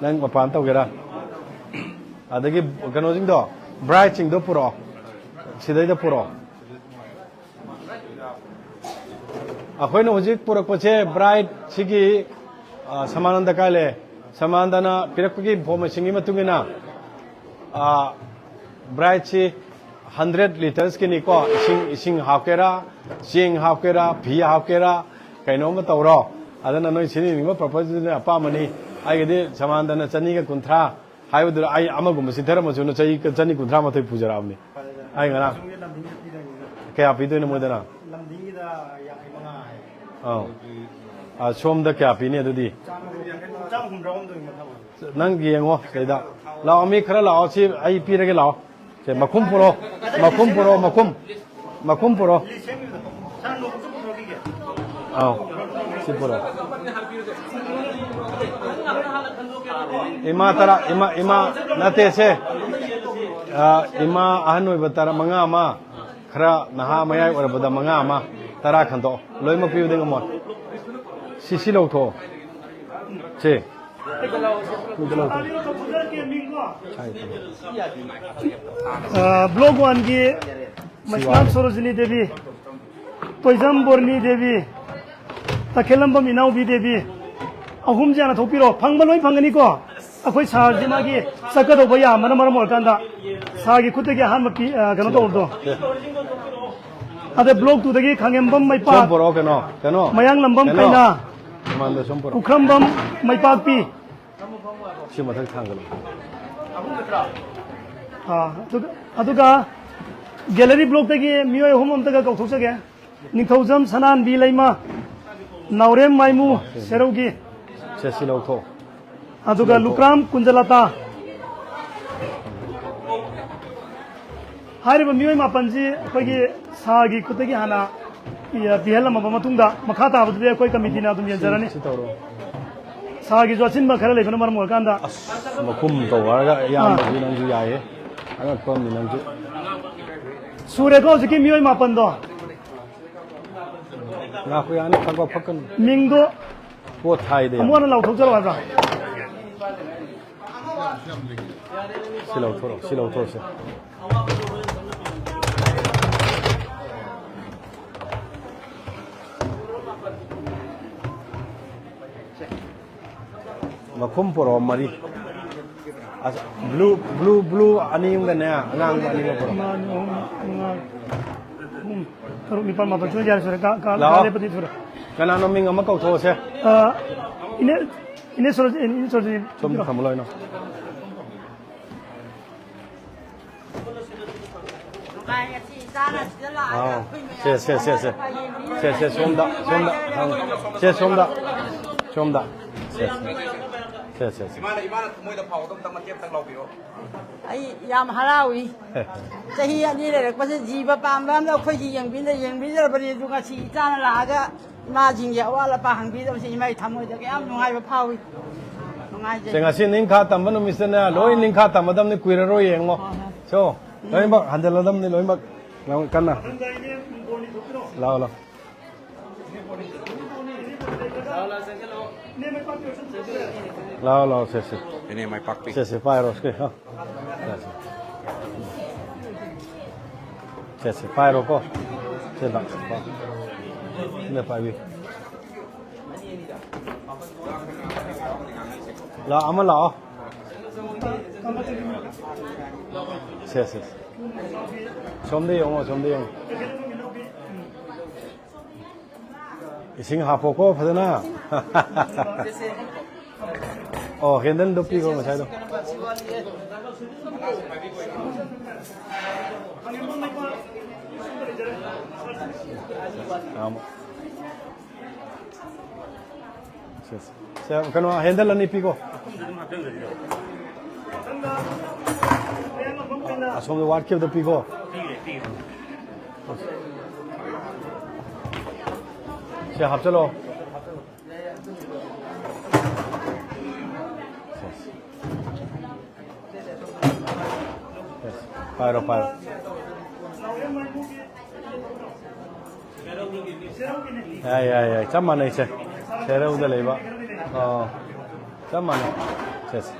ꯅꯪ ꯃꯄꯥꯟ ꯇꯧꯒꯦꯔꯥ? ꯑꯗꯒꯤ ꯀꯩꯅꯣꯁꯤꯡꯗꯣ, ꯕ꯭ꯔꯥꯏꯠꯁꯤꯡꯗꯣ ꯄꯨꯔꯛꯑꯣ꯫ ꯁꯤꯗꯩꯗ ꯄꯨꯔꯛꯑꯣ꯫ ꯑꯩꯈꯣꯏꯅ ꯍꯧꯖꯤꯛ ꯄꯨꯔꯛꯄꯁꯦ ꯕ꯭ꯔꯥꯏꯠ ꯁꯤꯒꯤ, ꯑ, ꯁꯃꯥꯅꯟꯗ ꯀꯥꯏ ꯂꯩ? ꯁꯃꯥꯅꯟꯗꯅ ꯄꯤꯔꯛꯄꯒꯤ ꯏꯟꯐꯣꯔꯃꯦꯁꯟꯒꯤ ꯃꯇꯨꯡ ꯏꯟꯅ, ꯑ, ꯕ꯭ꯔꯥꯏꯠꯁꯤ ꯍꯟꯗ꯭ꯔꯦꯠ ꯂꯤꯇꯔꯁꯀꯤꯅꯤꯀꯣ, ꯏꯁꯤꯡ, ꯏꯁꯤꯡ ꯍꯥꯞꯀꯦꯔꯥ, ꯆꯦꯡ ꯍꯥꯞꯀꯦꯔꯥ, ꯐꯤ ꯍꯥꯞꯀꯦꯔꯥ, ꯀꯩꯅꯣꯝꯃ ꯇꯧꯔꯣ꯫ ꯑꯗꯨꯅ ꯅꯣꯏ ꯁꯤꯖꯤꯟꯅꯅꯤꯡꯕ ꯄꯔꯄꯁꯇꯨꯅ ꯑꯄꯥꯝꯕꯅꯤ꯫ ꯑꯩꯒꯤꯗꯤ ꯁꯃꯥꯟꯗꯅ ꯆꯅꯤꯒ ꯀꯨꯟꯊ꯭ꯔꯥ ꯍꯥꯏꯕꯗꯨꯗ ꯑꯩ ꯑꯃꯒꯨꯝꯕ ꯁꯤꯟꯊꯔꯝꯃꯁꯨꯅ ꯆꯍꯤ ꯆꯅꯤ ꯀꯨꯟꯊ꯭ꯔꯥ ꯃꯥꯊꯣꯏ ꯄꯨꯖꯔꯛꯑꯕꯅꯤ꯫ ꯑꯩ ꯉꯔꯥꯡ꯫ ꯀꯌꯥ ꯄꯤꯗꯣꯏꯅꯣ ꯃꯣꯏꯗꯅ? ꯂꯝꯗꯤꯡꯒꯤꯗ ꯌꯥꯡꯈꯩ ꯃꯉꯥ ꯍꯥꯏ꯫ ꯑꯧ꯫ ꯑ, ꯁꯣꯝꯗ ꯀꯌꯥ ꯄꯤꯅꯤ ꯑꯗꯨꯗꯤ? ꯆꯥꯝꯃ ꯍꯨꯝꯗ꯭ꯔꯥ ꯍꯨꯝꯗꯣꯏ ꯃꯊꯛ ꯑꯣꯏ꯫ ꯅꯪ ꯌꯦꯡꯉꯣ ꯁꯤꯗꯩꯗ꯫ ꯂꯥꯛꯑꯣ, ꯃꯤ ꯈꯔ ꯂꯥꯛꯑꯣ, ꯁꯤ ꯑꯩ ꯄꯤꯔꯒꯦ, ꯂꯥꯛꯑꯣ꯫ ꯁꯦ, ꯃꯈꯨꯝ ꯄꯨꯔꯛꯑꯣ, ꯃꯈꯨꯝ ꯄꯨꯔꯛꯑꯣ, ꯃꯈꯨꯝ, ꯃꯈꯨꯝ ꯄꯨꯔꯛꯑꯣ꯫ ꯑꯥꯎ, ꯁꯤ ꯄꯨꯔꯛꯑꯣ꯫ ꯏꯃꯥ ꯇꯔꯥ, ꯏꯃꯥ, ꯏꯃꯥ, ꯅꯠꯇꯦ ꯁꯦ꯫ ꯑ, ꯏꯃꯥ ꯑꯍꯟ ꯑꯣꯏꯕ ꯇꯔꯥ, ꯃꯉꯥ ꯑꯃ, ꯈꯔ ꯅꯍꯥ ꯃꯌꯥꯏ ꯑꯣꯏꯔꯕꯗ ꯃꯉꯥ ꯑꯃ, ꯇꯔꯥ ꯈꯟꯗꯣꯛꯑꯣ꯫ ꯂꯣꯏꯅꯃꯛ ꯄꯤꯕꯗꯤ ꯉꯝꯃꯣꯏ꯫ ꯁꯤ, ꯁꯤ ꯂꯧꯊꯣꯛꯑꯣ꯫ ꯁꯤ꯫ ꯑ, ꯕ꯭ꯂꯣꯛ ꯋꯥꯟꯒꯤ ꯃꯁꯤꯃꯥꯟ ꯁꯣꯔꯣꯖꯤꯅꯤ ꯗꯦꯕꯤ, ꯇꯣꯏꯖꯝ ꯕꯣꯔꯅꯤ ꯗꯦꯕꯤ, ꯇꯈꯦꯜꯂꯝꯕꯝ ꯏꯅꯥꯎꯕꯤ ꯗꯦꯕꯤ, ꯑꯍꯨꯝꯁꯦ ꯍꯥꯟꯅ ꯊꯣꯛꯄꯤꯔꯣ꯫ ꯐꯪꯕ ꯂꯣꯏ ꯐꯪꯒꯅꯤꯀꯣ꯫ ꯑꯩꯈꯣꯏ ꯁꯥꯔꯁꯤ ꯃꯥꯒꯤ ꯆꯠꯀꯗꯧꯕ ꯌꯥꯝꯕꯅ ꯃꯔꯝ ꯑꯣꯏꯔꯀꯥꯟꯗ ꯁꯥꯔꯒꯤ ꯈꯨꯠꯇꯒꯤ ꯑꯍꯥꯟꯕ ꯄꯤ-, ꯑ, ꯀꯩꯅꯣ ꯇꯧꯕꯗꯣ꯫ ꯑꯗ ꯕ꯭ꯂꯣꯛ ꯇꯨꯗꯒꯤ ꯈꯥꯉꯦꯝꯕꯝ ꯃꯩꯄꯥꯛ, ꯁꯣꯝ ꯄꯨꯔꯛꯑꯣ, ꯀꯩꯅꯣ, ꯀꯩꯅꯣ, ꯃꯌꯥꯡꯂꯝꯕꯝ ꯀꯩꯅꯣ? ꯀꯩꯅꯥ, ꯃꯃꯥꯡꯗ ꯁꯣꯝ ꯄꯨꯔꯛꯑꯣ꯫ ꯄꯨꯈ꯭ꯔꯝꯕꯝ ꯃꯩꯄꯥꯛꯄꯤ꯫ ꯁꯤ ꯃꯊꯪ ꯊꯥꯡꯒꯠꯂꯣ꯫ ꯑꯥ, ꯑꯗꯨꯒ, ꯑꯗꯨꯒ ꯒꯦꯂꯔꯤ ꯕ꯭ꯂꯣꯛꯇꯒꯤ ꯃꯤꯑꯣꯏ ꯑꯍꯨꯝ ꯑꯝꯇꯒ ꯀꯧꯊꯣꯛꯆꯒꯦ꯫ ꯅꯤꯡꯊꯧꯖꯝ ꯁꯅꯥꯍꯟꯕꯤ ꯂꯩꯃ, ꯅꯥꯎꯔꯦꯝ ꯃꯥꯏꯃꯨ ꯁꯦꯔꯧꯒꯤ, ꯁꯦ, ꯁꯤ ꯂꯧꯊꯣꯛ꯫ ꯑꯗꯨꯒ ꯂꯧꯊꯣꯛ꯫ ꯂꯨꯀ꯭ꯔꯥꯝ ꯀꯨꯟꯖꯂꯇꯥ꯫ ꯍꯥꯏꯔꯤꯕ ꯃꯤꯑꯣꯏ ꯃꯥꯄꯟꯁꯤ ꯑꯩꯈꯣꯏꯒꯤ ꯁꯥꯔꯒꯤ ꯈꯨꯠꯇꯒꯤ ꯍꯥꯟꯅ ꯄꯤ-, ꯄꯤꯍꯜꯂꯝꯃꯕ ꯃꯇꯨꯡꯗ, ꯃꯈꯥ ꯇꯥꯕꯗꯨꯗꯤ ꯑꯩꯈꯣꯏ ꯀꯃꯤꯇꯤꯅ ꯑꯗꯨꯝ ꯌꯦꯡꯖꯔꯅꯤ꯫ ꯁꯤ ꯇꯧꯔꯣ꯫ ꯁꯥꯔꯒꯤꯁꯨ ꯑꯆꯤꯟꯕ ꯈꯔ ꯂꯩꯕꯅ ꯃꯔꯝ ꯑꯣꯏꯔꯀꯥꯟꯗ꯫ ꯑꯁ, ꯃꯈꯨꯝ ꯇꯧ ꯍꯥꯏꯔꯒ ꯏꯌꯥꯝꯕꯁꯨ ꯑꯥ꯫ ꯅꯪꯁꯨ ꯌꯥꯏꯌꯦ꯫ ꯑꯉꯛꯄ ꯑꯃꯅꯤ ꯅꯪꯁꯨ꯫ ꯁꯨꯔꯦꯀꯣ ꯍꯧꯖꯤꯛꯀꯤ ꯃꯤꯑꯣꯏ ꯃꯥꯄꯟꯗꯣ? ꯉꯥꯏꯈꯣ, ꯌꯥꯅꯤ, ꯐꯛ ꯐꯛꯀꯅꯨ꯫ ꯃꯤꯡꯗꯣ ꯄꯣꯠ ꯊꯥꯏꯗ ꯌꯥꯝ꯫ ꯑꯃꯨꯛ ꯍꯟꯅ ꯂꯥꯎꯊꯣꯛꯆꯔꯛꯑꯣ ꯍꯥꯏꯕ꯭ꯔꯥ? ꯁꯤ ꯂꯧꯊꯣꯔꯛꯑꯣ, ꯁꯤ ꯂꯧꯊꯣꯔꯛꯑꯣꯁꯦ꯫ ꯃꯈꯨꯝ ꯄꯣꯔꯛꯑꯣ, ꯃꯔꯤ꯫ ꯑꯁ, ꯕ꯭ꯂꯨ, ꯕ꯭ꯂꯨ, ꯕ꯭ꯂꯨ ꯑꯅꯤ ꯑꯃꯒꯅꯦ, ꯑꯉꯥꯡꯕ ꯑꯅꯤ ꯑꯃ ꯄꯣꯔꯛꯑꯣ꯫ ꯑꯃ, ꯑꯅꯤ, ꯑꯍꯨꯝ, ꯃꯉꯥ, ꯑꯍꯨꯝ, ꯇꯔꯨꯛ, ꯅꯤꯄꯥꯜ, ꯃꯥꯄꯜ, ꯁꯨꯔꯦ, ꯌꯥꯔꯦ, ꯁꯨꯔꯦ꯫ ꯀꯥ, ꯀꯥ, ꯂꯥꯛꯑꯣ꯫ ꯀꯥ ꯂꯦꯞꯄꯗꯤ ꯁꯨꯔꯦ꯫ ꯀꯅꯥꯅꯣ ꯃꯤꯡ ꯑꯃ ꯀꯧꯊꯣꯛꯑꯁꯦ? ꯑ, ꯏꯅꯦ, ꯏꯅꯦ ꯁꯣꯔꯣꯖꯤ, ꯏꯅꯦ ꯁꯣꯔꯣꯖꯤ, ꯁꯣꯝ ꯊꯝꯃꯨ ꯂꯥꯎ, ꯏꯅꯥꯎ꯫ ꯚꯥꯏ, ꯉꯁꯤ ꯏꯆꯥꯅ ꯁꯤꯗ ꯂꯥꯛꯑꯒ ꯑꯥꯎ꯫ ꯑꯩꯈꯣꯏ ꯃꯌꯥꯝ ꯁꯦ, ꯁꯦ, ꯁꯦ, ꯁꯦ꯫ ꯁꯦ, ꯁꯦ, ꯁꯣꯝꯗ, ꯁꯣꯝꯗ, ꯁꯦ, ꯁꯣꯝꯗ, ꯁꯣꯝꯗ꯫ ꯁꯦ, ꯁꯦ꯫ ꯁꯦ, ꯁꯦ, ꯁꯦ꯫ ꯏꯃꯥꯅ, ꯏꯃꯥꯅ ꯊꯃꯣꯏꯗ ꯐꯥꯎꯕꯗꯣ ꯑꯝꯇꯪ ꯃꯇꯦꯛ ꯑꯝꯇꯪ ꯂꯥꯎꯕꯤꯔꯣ꯫ ꯑꯩ ꯌꯥꯝ ꯍꯔꯥꯎꯏ꯫ ꯆꯍꯤ ꯑꯅꯤ ꯂꯩꯔꯛꯄꯁꯦ ꯖꯤꯕ ꯄꯥꯟꯕ ꯑꯃꯅ ꯑꯩꯈꯣꯏꯁꯤ ꯌꯦꯡꯕꯤꯗ-, ꯌꯦꯡꯕꯤꯗ꯭ꯔꯕꯅꯤ꯫ ꯑꯗꯨ ꯉꯁꯤ ꯏꯆꯥꯅ ꯂꯥꯛꯑꯒ ꯏꯃꯥꯁꯤꯡꯒꯤ ꯑꯋꯥꯠ ꯑꯄꯥ ꯍꯪꯕꯤꯗꯕꯁꯦ ꯏꯃꯥꯒꯤ ꯊꯃꯣꯏꯗ ꯌꯥꯝ ꯅꯨꯡꯉꯥꯏꯕ ꯐꯥꯎꯏ꯫ ꯅꯨꯡꯉꯥꯏꯖꯩ꯫ ꯁꯦ, ꯉꯁꯤ ꯅꯤꯡꯈꯥ ꯇꯝꯕ ꯅꯨꯃꯤꯠꯁꯤꯅ ꯂꯣꯏ ꯅꯤꯡꯈꯥ ꯇꯝꯃꯗꯕꯅꯤ, ꯀꯨꯏꯔꯔꯣꯏ, ꯌꯦꯡꯉꯣ꯫ ꯍꯣꯏ, ꯍꯣꯏ꯫ ꯁꯣ, ꯂꯣꯏꯅꯃꯛ ꯍꯟꯖꯜꯂꯗꯕꯅꯤ, ꯂꯣꯏꯅꯃꯛ꯫ ꯀꯟꯅ꯫ ꯂꯥꯛꯑꯣ, ꯂꯥꯛꯑꯣ꯫ ꯂꯥꯛꯑꯣ, ꯂꯥꯛꯑꯣ, ꯁꯦ, ꯁꯦ꯫ ꯏꯅꯦ ꯃꯥꯏ ꯄꯥꯛꯄꯤ꯫ ꯁꯦ, ꯁꯦ, ꯄꯥꯏꯔꯣ, ꯁꯦ, ꯍꯥ꯫ ꯁꯦ, ꯁꯦ꯫ ꯁꯦ, ꯁꯦ, ꯄꯥꯏꯔꯣꯀꯣ꯫ ꯁꯦ, ꯂꯥꯛꯑꯣ, ꯂꯥꯛꯑꯣ꯫ ꯁꯤꯅ ꯄꯥꯏꯕꯤꯌꯨ꯫ ꯂꯥꯛꯑꯣ, ꯑꯃ ꯂꯥꯛꯑꯣ꯫ ꯁꯦ, ꯁꯦ, ꯁꯦ꯫ ꯁꯣꯝꯗ ꯌꯦꯡꯉꯣ, ꯁꯣꯝꯗ ꯌꯦꯡꯉꯣ꯫ ꯏꯁꯤꯡ ꯍꯥꯞꯄꯣꯀꯣ ꯐꯖꯅ꯫ ꯑꯣ, ꯍꯦꯟꯗꯜꯗꯣ ꯄꯤꯈꯣ ꯉꯁꯥꯏꯗꯣ꯫ ꯁꯦ, ꯁꯦ꯫ ꯁꯦ, ꯀꯩꯅꯣ, ꯍꯦꯟꯗꯜ ꯑꯅꯤ ꯄꯤꯈꯣ꯫ ꯑꯁꯣꯝꯗ ꯋꯥꯠꯈꯤꯕꯗꯣ ꯄꯤꯈꯣ꯫ ꯁꯦ, ꯍꯥꯞꯆꯜꯂꯣ꯫ ꯄꯥꯏꯔꯣ, ꯄꯥꯏꯔꯣ꯫ ꯌꯥꯏ, ꯌꯥꯏ, ꯌꯥꯏ꯫ ꯆꯞ ꯃꯥꯟꯅꯩ, ꯁꯦ꯫ ꯁꯦꯔꯧꯗ ꯂꯩꯕ꯫ ꯑꯣ, ꯆꯞ ꯃꯥꯟꯅꯩ꯫ ꯁꯦ, ꯁꯦ꯫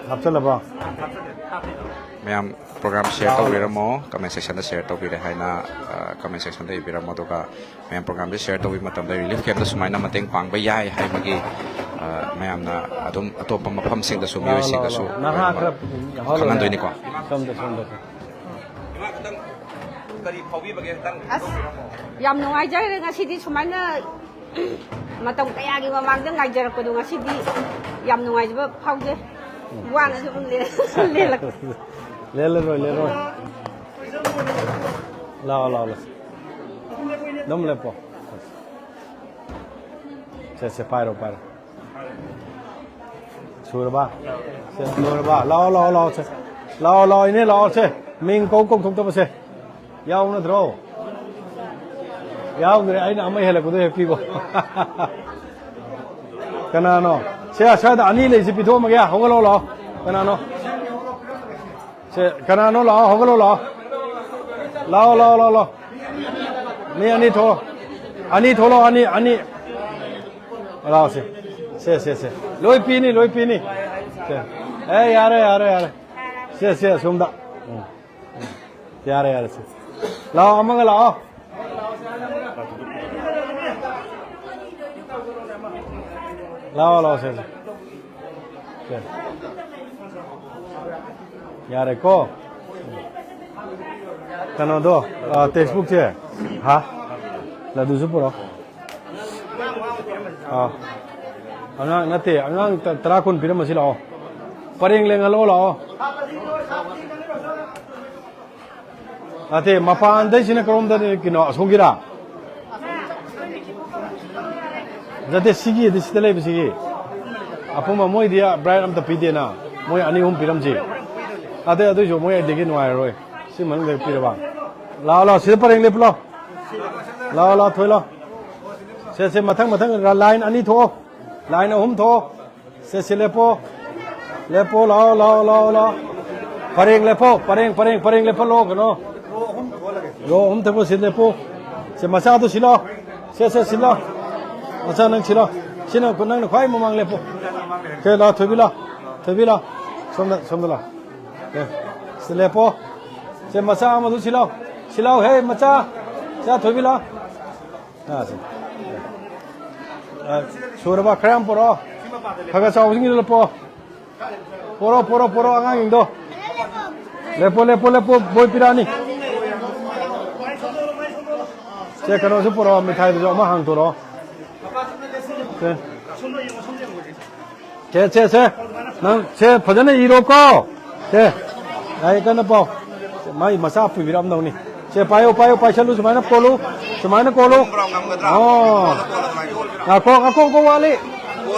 ꯍꯥꯞꯆꯜꯂꯕꯣ? ꯃꯌꯥꯝ program share ꯇꯧꯕꯤꯔꯝꯃꯣ, comment section ꯗ share ꯇꯧꯕꯤꯔꯦ ꯍꯥꯏꯅ, ꯑ, comment section ꯗ ꯏꯕꯤꯔꯝꯃꯣ, ꯑꯗꯨꯒ ꯃꯌꯥꯝ program ꯁꯦ share ꯇꯧꯕꯤꯕ ꯃꯇꯝꯗ relief camp ꯇ ꯁꯨꯃꯥꯏꯅ ꯃꯇꯦꯡ ꯄꯥꯡꯕ ꯌꯥꯏ ꯍꯥꯏꯕꯒꯤ, ꯑ, ꯃꯌꯥꯝꯅ ꯑꯗꯨꯝ ꯑꯇꯣꯞꯄ ꯃꯐꯝꯁꯤꯡꯗꯁꯨ, ꯂꯥꯛꯑꯣ, ꯃꯤꯑꯣꯏꯁꯤꯡꯗꯁꯨ ꯂꯥꯛꯑꯣ, ꯂꯥꯛꯑꯣ꯫ ꯅꯍꯥ ꯈꯔ ꯌꯥꯎꯍꯜꯂꯣ꯫ ꯈꯪꯍꯟꯗꯣꯏꯅꯤꯀꯣ꯫ ꯁꯣꯝꯗ, ꯁꯣꯝꯗ꯫ ꯏꯃꯥ, ꯈꯤꯇꯪ ꯀꯔꯤ ꯐꯥꯎꯕꯤꯕꯒꯦ? ꯈꯤꯇꯪ ꯑꯁ, ꯌꯥꯝ ꯅꯨꯡꯉꯥꯏꯖꯔꯦ ꯉꯁꯤꯗꯤ ꯁꯨꯃꯥꯏꯅ ꯃꯇꯝ ꯀꯌꯥꯒꯤ ꯃꯃꯥꯡꯗ ꯉꯥꯏꯖꯔꯛꯄꯗꯣ ꯉꯁꯤꯗꯤ ꯌꯥꯝ ꯅꯨꯡꯉꯥꯏꯖꯕ ꯐꯥꯎꯖꯩ꯫ ꯋꯥꯅꯁꯨ ꯑꯗꯨꯝ ꯂꯦꯜ-, ꯂꯦꯜꯂꯛ-, ꯂꯦꯜꯂꯔꯣꯏ, ꯂꯦꯜꯂꯔꯣꯏ꯫ ꯂꯥꯛꯑꯣ, ꯂꯥꯛꯑꯣ, ꯂꯥꯛꯑꯣ꯫ ꯑꯗꯨꯝ ꯂꯦꯞꯄꯣ꯫ ꯁꯦ, ꯁꯦ, ꯄꯥꯏꯔꯣ, ꯄꯥꯏꯔꯣ꯫ ꯁꯨꯔꯕ? ꯁꯦ, ꯂꯣꯏꯔꯕ? ꯂꯥꯛꯑꯣ, ꯂꯥꯛꯑꯣ, ꯂꯥꯛꯑꯣ, ꯁꯦ꯫ ꯂꯥꯛꯑꯣ, ꯂꯥꯛꯑꯣ, ꯏꯅꯦ, ꯂꯥꯛꯑꯣ, ꯁꯦ꯫ ꯃꯤꯡ ꯀꯧ ꯀꯧꯊꯣꯛꯇꯕꯁꯦ꯫ ꯌꯥꯎ ꯅꯠꯇ꯭ꯔꯣ? ꯌꯥꯎꯗ꯭ꯔꯦ, ꯑꯩꯅ ꯑꯃ ꯍꯦꯜꯂꯛꯄꯗꯣ ꯍꯦꯛ ꯄꯤꯈꯣ꯫ ꯀꯅꯥꯅꯣ? ꯁꯦ, ꯑꯁ꯭ꯋꯥꯏꯗ ꯑꯅꯤ ꯂꯩꯁꯤ ꯄꯤꯊꯣꯛꯑꯝꯃꯒꯦ꯫ ꯍꯧꯒꯠꯂꯛꯑꯣ, ꯂꯥꯛꯑꯣ꯫ ꯀꯅꯥꯅꯣ? ꯁꯦ, ꯀꯅꯥꯅꯣ? ꯂꯥꯛꯑꯣ, ꯍꯧꯒꯠꯂꯣ, ꯂꯥꯛꯑꯣ꯫ ꯂꯥꯛꯑꯣ, ꯂꯥꯛꯑꯣ, ꯂꯥꯛꯑꯣ, ꯂꯥꯛꯑꯣ꯫ ꯃꯤ ꯑꯅꯤ ꯊꯣꯛꯑꯣ꯫ ꯑꯅꯤ ꯊꯣꯛꯂꯛꯑꯣ, ꯑꯅꯤ, ꯑꯅꯤ꯫ ꯂꯥꯛꯑꯣ, ꯁꯦ꯫ ꯁꯦ, ꯁꯦ, ꯁꯦ꯫ ꯂꯣꯏ ꯄꯤꯅꯤ, ꯂꯣꯏ ꯄꯤꯅꯤ꯫ ꯁꯦ꯫ ꯑꯦ, ꯌꯥꯔꯦ, ꯌꯥꯔꯦ, ꯌꯥꯔꯦ꯫ ꯁꯦ, ꯁꯦ, ꯑꯁꯣꯝꯗ꯫ ꯎꯝ꯫ ꯌꯥꯔꯦ, ꯌꯥꯔꯦ, ꯁꯦ꯫ ꯂꯥꯛꯑꯣ, ꯑꯃꯒ ꯂꯥꯛꯑꯣ꯫ ꯂꯥꯛꯑꯣ, ꯂꯥꯛꯑꯣ, ꯁꯦ, ꯁꯦ꯫ ꯁꯦ꯫ ꯌꯥꯔꯦꯀꯣ? ꯀꯩꯅꯣꯗꯣ, ꯑ, textbookꯁꯦ꯫ ꯍꯥ? ꯂꯗꯨꯁꯨ ꯄꯨꯔꯛꯑꯣ꯫ ꯑ꯫ ꯑꯉꯥꯡ ꯅꯠꯇꯦ, ꯑꯉꯥꯡ ꯇ-, ꯇꯔꯥ ꯀꯨꯟ ꯄꯤꯔꯝꯃꯁꯤ ꯂꯥꯛꯑꯣ꯫ ꯄꯔꯦꯡ ꯂꯦꯡꯍꯜꯂꯛꯑꯣ ꯂꯥꯛꯑꯣ꯫ ꯅꯠꯇꯦ, ꯃꯄꯥꯟꯗꯩꯁꯤꯅ ꯀꯔꯣꯝꯗꯅꯣ? ꯑꯁꯣꯝꯒꯤꯔꯥ? ꯅꯠꯇꯦ, ꯁꯤꯒꯤꯗꯤ, ꯁꯤꯗ ꯂꯩꯕꯁꯤꯒꯤ꯫ ꯑꯄꯨꯟꯕ ꯃꯣꯏꯗꯤ bright ꯑꯝꯇ ꯄꯤꯗꯦꯅ꯫ ꯃꯣꯏ ꯑꯅꯤ ꯑꯍꯨꯝ ꯄꯤꯔꯝꯁꯤ꯫ ꯑꯗꯩ ꯑꯗꯨꯏꯁꯨ ꯃꯣꯏ ꯑꯗꯒꯤ ꯅꯨꯡꯉꯥꯏꯔꯔꯣꯏ꯫ ꯁꯤ ꯃꯅꯨꯡꯗ ꯄꯤꯔꯕ? ꯂꯥꯛꯑꯣ, ꯂꯥꯛꯑꯣ, ꯁꯤꯗ ꯄꯔꯦꯡ ꯂꯦꯞꯄꯨ ꯂꯥꯎ꯫ ꯂꯥꯛꯑꯣ, ꯂꯥꯛꯑꯣ, ꯊꯣꯏ ꯂꯥꯎ꯫ ꯁꯦ, ꯁꯦ, ꯃꯊꯪ, ꯃꯊꯪ, line ꯑꯅꯤ ꯊꯣꯛꯑꯣ꯫ Line ꯑꯍꯨꯝ ꯊꯣꯛꯑꯣ꯫ ꯁꯦ, ꯁꯤ ꯂꯦꯞꯄꯣ꯫ ꯂꯦꯞꯄꯣ, ꯂꯥꯛꯑꯣ, ꯂꯥꯛꯑꯣ, ꯂꯥꯛꯑꯣ, ꯂꯥꯛꯑꯣ꯫ ꯄꯔꯦꯡ ꯂꯦꯞꯄꯣ, ꯄꯔꯦꯡ, ꯄꯔꯦꯡ, ꯄꯔꯦꯡ ꯂꯦꯞꯍꯜꯂꯣ, ꯀꯩꯅꯣ꯫ Row ꯑꯍꯨꯝ ꯊꯣꯛꯄ ꯁꯤ ꯂꯦꯞꯄꯣ꯫ ꯁꯦ, ꯃꯆꯥꯗꯣ ꯁꯤ ꯂꯥꯎ꯫ ꯁꯦ, ꯁꯦ, ꯁꯤ ꯂꯥꯎ꯫ ꯃꯆꯥ ꯅꯪ ꯁꯤ ꯂꯥꯎ꯫ ꯁꯤꯅ ꯅꯪꯅ ꯈ꯭ꯋꯥꯏ ꯃꯃꯥꯡ ꯂꯦꯞꯄꯣ꯫ ꯁꯦ, ꯂꯥꯎ, ꯊꯣꯏꯕꯤ ꯂꯥꯎ꯫ ꯊꯣꯏꯕꯤ ꯂꯥꯎ꯫ ꯁꯣꯝꯗ, ꯁꯣꯝꯗ ꯂꯥꯎ꯫ ꯑꯦ, ꯁꯤ ꯂꯦꯞꯄꯣ꯫ ꯁꯦ, ꯃꯆꯥ ꯑꯃꯗꯨ ꯁꯤ ꯂꯥꯎ꯫ ꯁꯤ ꯂꯥꯎ, ꯍꯦ, ꯃꯆꯥ꯫ ꯁꯦ, ꯊꯣꯏꯕꯤ ꯂꯥꯎ꯫ ꯑꯥ, ꯁꯦ꯫ ꯑꯥ, ꯁꯨꯔꯕ? ꯈꯔ ꯌꯥꯝ ꯄꯣꯔꯛꯑꯣ꯫ ꯈꯔ ꯈꯔ ꯆꯥꯎꯕꯁꯤꯡꯒꯤꯗꯣ ꯂꯦꯞꯄꯣ꯫ ꯄꯣꯔꯛꯑꯣ, ꯄꯣꯔꯛꯑꯣ, ꯄꯣꯔꯛꯑꯣ, ꯑꯉꯥꯡꯁꯤꯡꯗꯣ꯫ ꯂꯦꯞꯄꯣ, ꯂꯦꯞꯄꯣ, ꯂꯦꯞꯄꯣ, ꯕꯣꯏ ꯄꯤꯔꯛꯑꯅꯤ꯫ ꯁꯦ, ꯀꯩꯅꯣꯁꯨ ꯄꯣꯔꯛꯑꯣ, ꯃꯤꯊꯥꯏꯗꯨꯁꯨ ꯑꯃ ꯍꯥꯡꯗꯣꯔꯛꯑꯣ꯫ ꯁꯦ꯫ ꯁꯦ, ꯁꯦ, ꯁꯦ꯫ ꯅꯪ ꯁꯦ ꯐꯖꯅ ꯏꯔꯣꯀꯣ꯫ ꯁꯦ꯫ ꯂꯥꯏꯔꯤꯛ ꯀꯟꯅ ꯄꯥꯎ꯫ ꯃꯥꯏ ꯃꯆꯥ ꯄꯨꯕꯤꯔꯛꯑꯝꯗꯧꯅꯤ꯫ ꯁꯦ, ꯄꯥꯏꯌꯨ, ꯄꯥꯏꯌꯨ, ꯄꯥꯏꯁꯜꯂꯨ, ꯁꯨꯃꯥꯏꯅ ꯀꯣꯜꯂꯨ꯫ ꯁꯨꯃꯥꯏꯅ ꯀꯣꯜꯂꯨ꯫ ꯑꯣ꯫ ꯉꯥꯏꯈꯣ, ꯉꯥꯏꯈꯣ, ꯉꯥꯏꯈꯣ, ꯋꯥꯠꯂꯤ꯫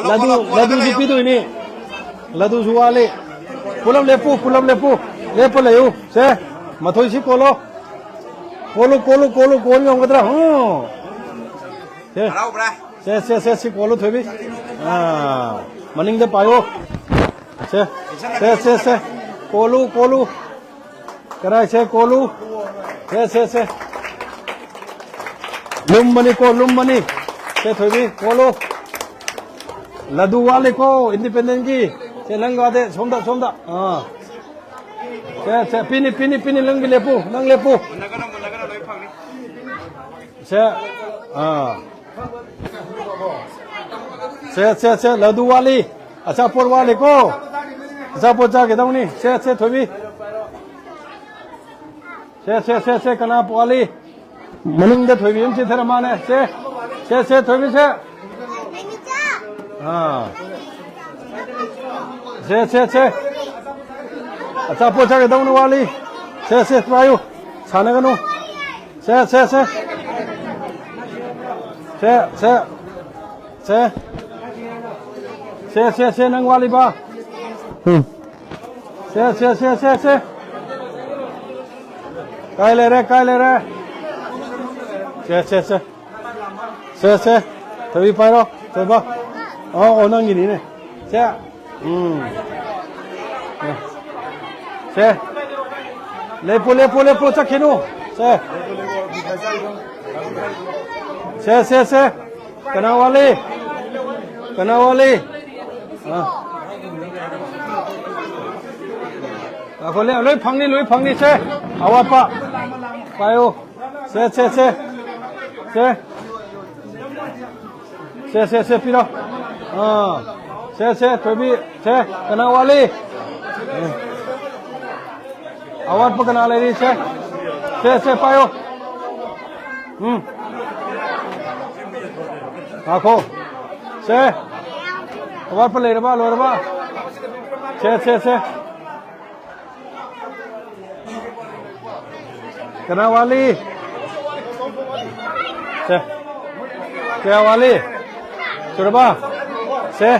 ꯂꯗꯨ, ꯂꯗꯨꯁꯨ ꯄꯤꯗꯣꯏꯅꯤ꯫ ꯂꯗꯨꯁꯨ ꯋꯥꯠꯂꯤ꯫ ꯄꯨꯂꯞ ꯂꯦꯞꯄꯨ, ꯄꯨꯂꯞ ꯂꯦꯞꯄꯨ꯫ ꯂꯦꯞꯄ ꯂꯩꯌꯨ꯫ ꯁꯦ, ꯃꯊꯣꯏꯁꯤ ꯀꯣꯜꯂꯣ꯫ ꯀꯣꯜꯂꯨ, ꯀꯣꯜꯂꯨ, ꯀꯣꯜꯂꯨ, ꯀꯣꯜ ꯉꯝꯒꯗ꯭ꯔꯥ? ꯎꯝ꯫ ꯁꯦ꯫ ꯍꯔꯥꯎꯕ꯭ꯔꯥ? ꯁꯦ, ꯁꯦ, ꯁꯦ, ꯁꯤ ꯀꯣꯜꯂꯨ, ꯊꯣꯏꯕꯤ꯫ ꯑꯥ, ꯃꯅꯤꯡꯗ ꯄꯥꯏꯌꯣ꯫ ꯁꯦ, ꯁꯦ, ꯁꯦ, ꯁꯦ꯫ ꯀꯣꯜꯂꯨ, ꯀꯣꯜꯂꯨ꯫ ꯀꯔꯥꯏ ꯁꯦ ꯀꯣꯜꯂꯨ꯫ ꯁꯦ, ꯁꯦ, ꯁꯦ꯫ ꯂꯨꯝꯕꯅꯤꯀꯣ, ꯂꯨꯝꯕꯅꯤ꯫ ꯁꯦ, ꯊꯣꯏꯕꯤ, ꯀꯣꯜꯂꯨ꯫ ꯂꯗꯨ ꯋꯥꯠꯂꯤꯀꯣ, independent ꯒꯤ꯫ ꯁꯦ, ꯅꯪ ꯋꯥꯗꯦ, ꯁꯣꯝꯗ, ꯁꯣꯝꯗ꯫ ꯑꯥ꯫ ꯁꯦ, ꯁꯦ, ꯄꯤꯅꯤ, ꯄꯤꯅꯤ, ꯄꯤꯅꯤ, ꯅꯪꯒꯤ ꯂꯦꯞꯄꯨ, ꯅꯪ ꯂꯦꯞꯄꯨ꯫ ꯁꯦ, ꯑꯥ꯫ ꯁꯦ, ꯁꯦ, ꯁꯦ, ꯂꯗꯨ ꯋꯥꯠꯂꯤ꯫ ꯑꯆꯥꯄꯣꯠ ꯋꯥꯠꯂꯤꯀꯣ꯫ ꯑꯆꯥꯄꯣꯠ ꯆꯥꯒꯗꯧꯅꯤ꯫ ꯁꯦ, ꯁꯦ, ꯊꯣꯏꯕꯤ꯫ ꯁꯦ, ꯁꯦ, ꯁꯦ, ꯁꯦ, ꯀꯅꯥ ꯋꯥꯠꯂꯤ? ꯃꯅꯨꯡꯗ ꯊꯣꯏꯕꯤ ꯑꯃ ꯆꯤꯟꯊꯔ ꯃꯥꯅꯦ꯫ ꯁꯦ, ꯁꯦ, ꯁꯦ, ꯊꯣꯏꯕꯤ, ꯁꯦ꯫ ꯑꯥ꯫ ꯁꯦ, ꯁꯦ, ꯁꯦ꯫ ꯑꯆꯥꯄꯣꯠ ꯆꯥꯒꯗꯧꯅ ꯋꯥꯠꯂꯤ꯫ ꯁꯦ, ꯁꯦ, ꯄꯥꯏꯌꯨ꯫ ꯁꯥꯟꯅꯒꯅꯨ꯫ ꯁꯦ, ꯁꯦ, ꯁꯦ꯫ ꯁꯦ, ꯁꯦ꯫ ꯁꯦ꯫ ꯁꯦ, ꯁꯦ, ꯁꯦ, ꯅꯪ ꯋꯥꯠꯂꯤꯕ? ꯎꯝ꯫ ꯁꯦ, ꯁꯦ, ꯁꯦ, ꯁꯦ, ꯁꯦ꯫ ꯀꯥꯏ ꯂꯩꯔꯦ, ꯀꯥꯏ ꯂꯩꯔꯦ? ꯁꯦ, ꯁꯦ, ꯁꯦ꯫ ꯁꯦ, ꯁꯦ꯫ ꯊꯣꯏꯕꯤ ꯄꯥꯏꯔꯣ, ꯊꯣꯏꯕ꯫ ꯑꯣ, ꯑꯣ, ꯅꯪꯒꯤꯅꯤꯅꯦ꯫ ꯁꯦ꯫ ꯎꯝ꯫ ꯁꯦ꯫ ꯂꯦꯞꯄꯨ, ꯂꯦꯞꯄꯨ, ꯂꯦꯞꯄꯨ, ꯆꯠꯈꯤꯅꯨ꯫ ꯁꯦ꯫ ꯁꯦ, ꯁꯦ, ꯁꯦ꯫ ꯀꯅꯥ ꯋꯥꯠꯂꯤ? ꯀꯅꯥ ꯋꯥꯠꯂꯤ? ꯑꯥ꯫ ꯉꯥꯏꯈꯣ, ꯂꯦ-, ꯂꯣꯏ ꯐꯪꯅꯤ, ꯂꯣꯏ ꯐꯪꯅꯤ꯫ ꯁꯦ, ꯑꯋꯥꯠꯄ꯫ ꯄꯥꯏꯌꯨ꯫ ꯁꯦ, ꯁꯦ, ꯁꯦ꯫ ꯁꯦ꯫ ꯁꯦ, ꯁꯦ, ꯁꯦ, ꯄꯤꯔꯣ꯫ ꯑꯥ꯫ ꯁꯦ, ꯁꯦ, ꯊꯣꯏꯕꯤ꯫ ꯁꯦ, ꯀꯅꯥ ꯋꯥꯠꯂꯤ? ꯑꯋꯥꯠꯄ ꯀꯅꯥ ꯂꯩꯔꯤ? ꯁꯦ, ꯁꯦ, ꯁꯦ, ꯄꯥꯏꯌꯣ꯫ ꯎꯝ꯫ ꯉꯥꯈꯣ꯫ ꯁꯦ꯫ ꯑꯋꯥꯠꯄ ꯂꯩꯔꯕ? ꯂꯣꯏꯔꯕ? ꯁꯦ, ꯁꯦ, ꯁꯦ꯫ ꯀꯅꯥ ꯋꯥꯠꯂꯤ? ꯁꯦ꯫ ꯀꯌꯥ ꯋꯥꯠꯂꯤ? ꯁꯨꯔꯕ? ꯁꯦ꯫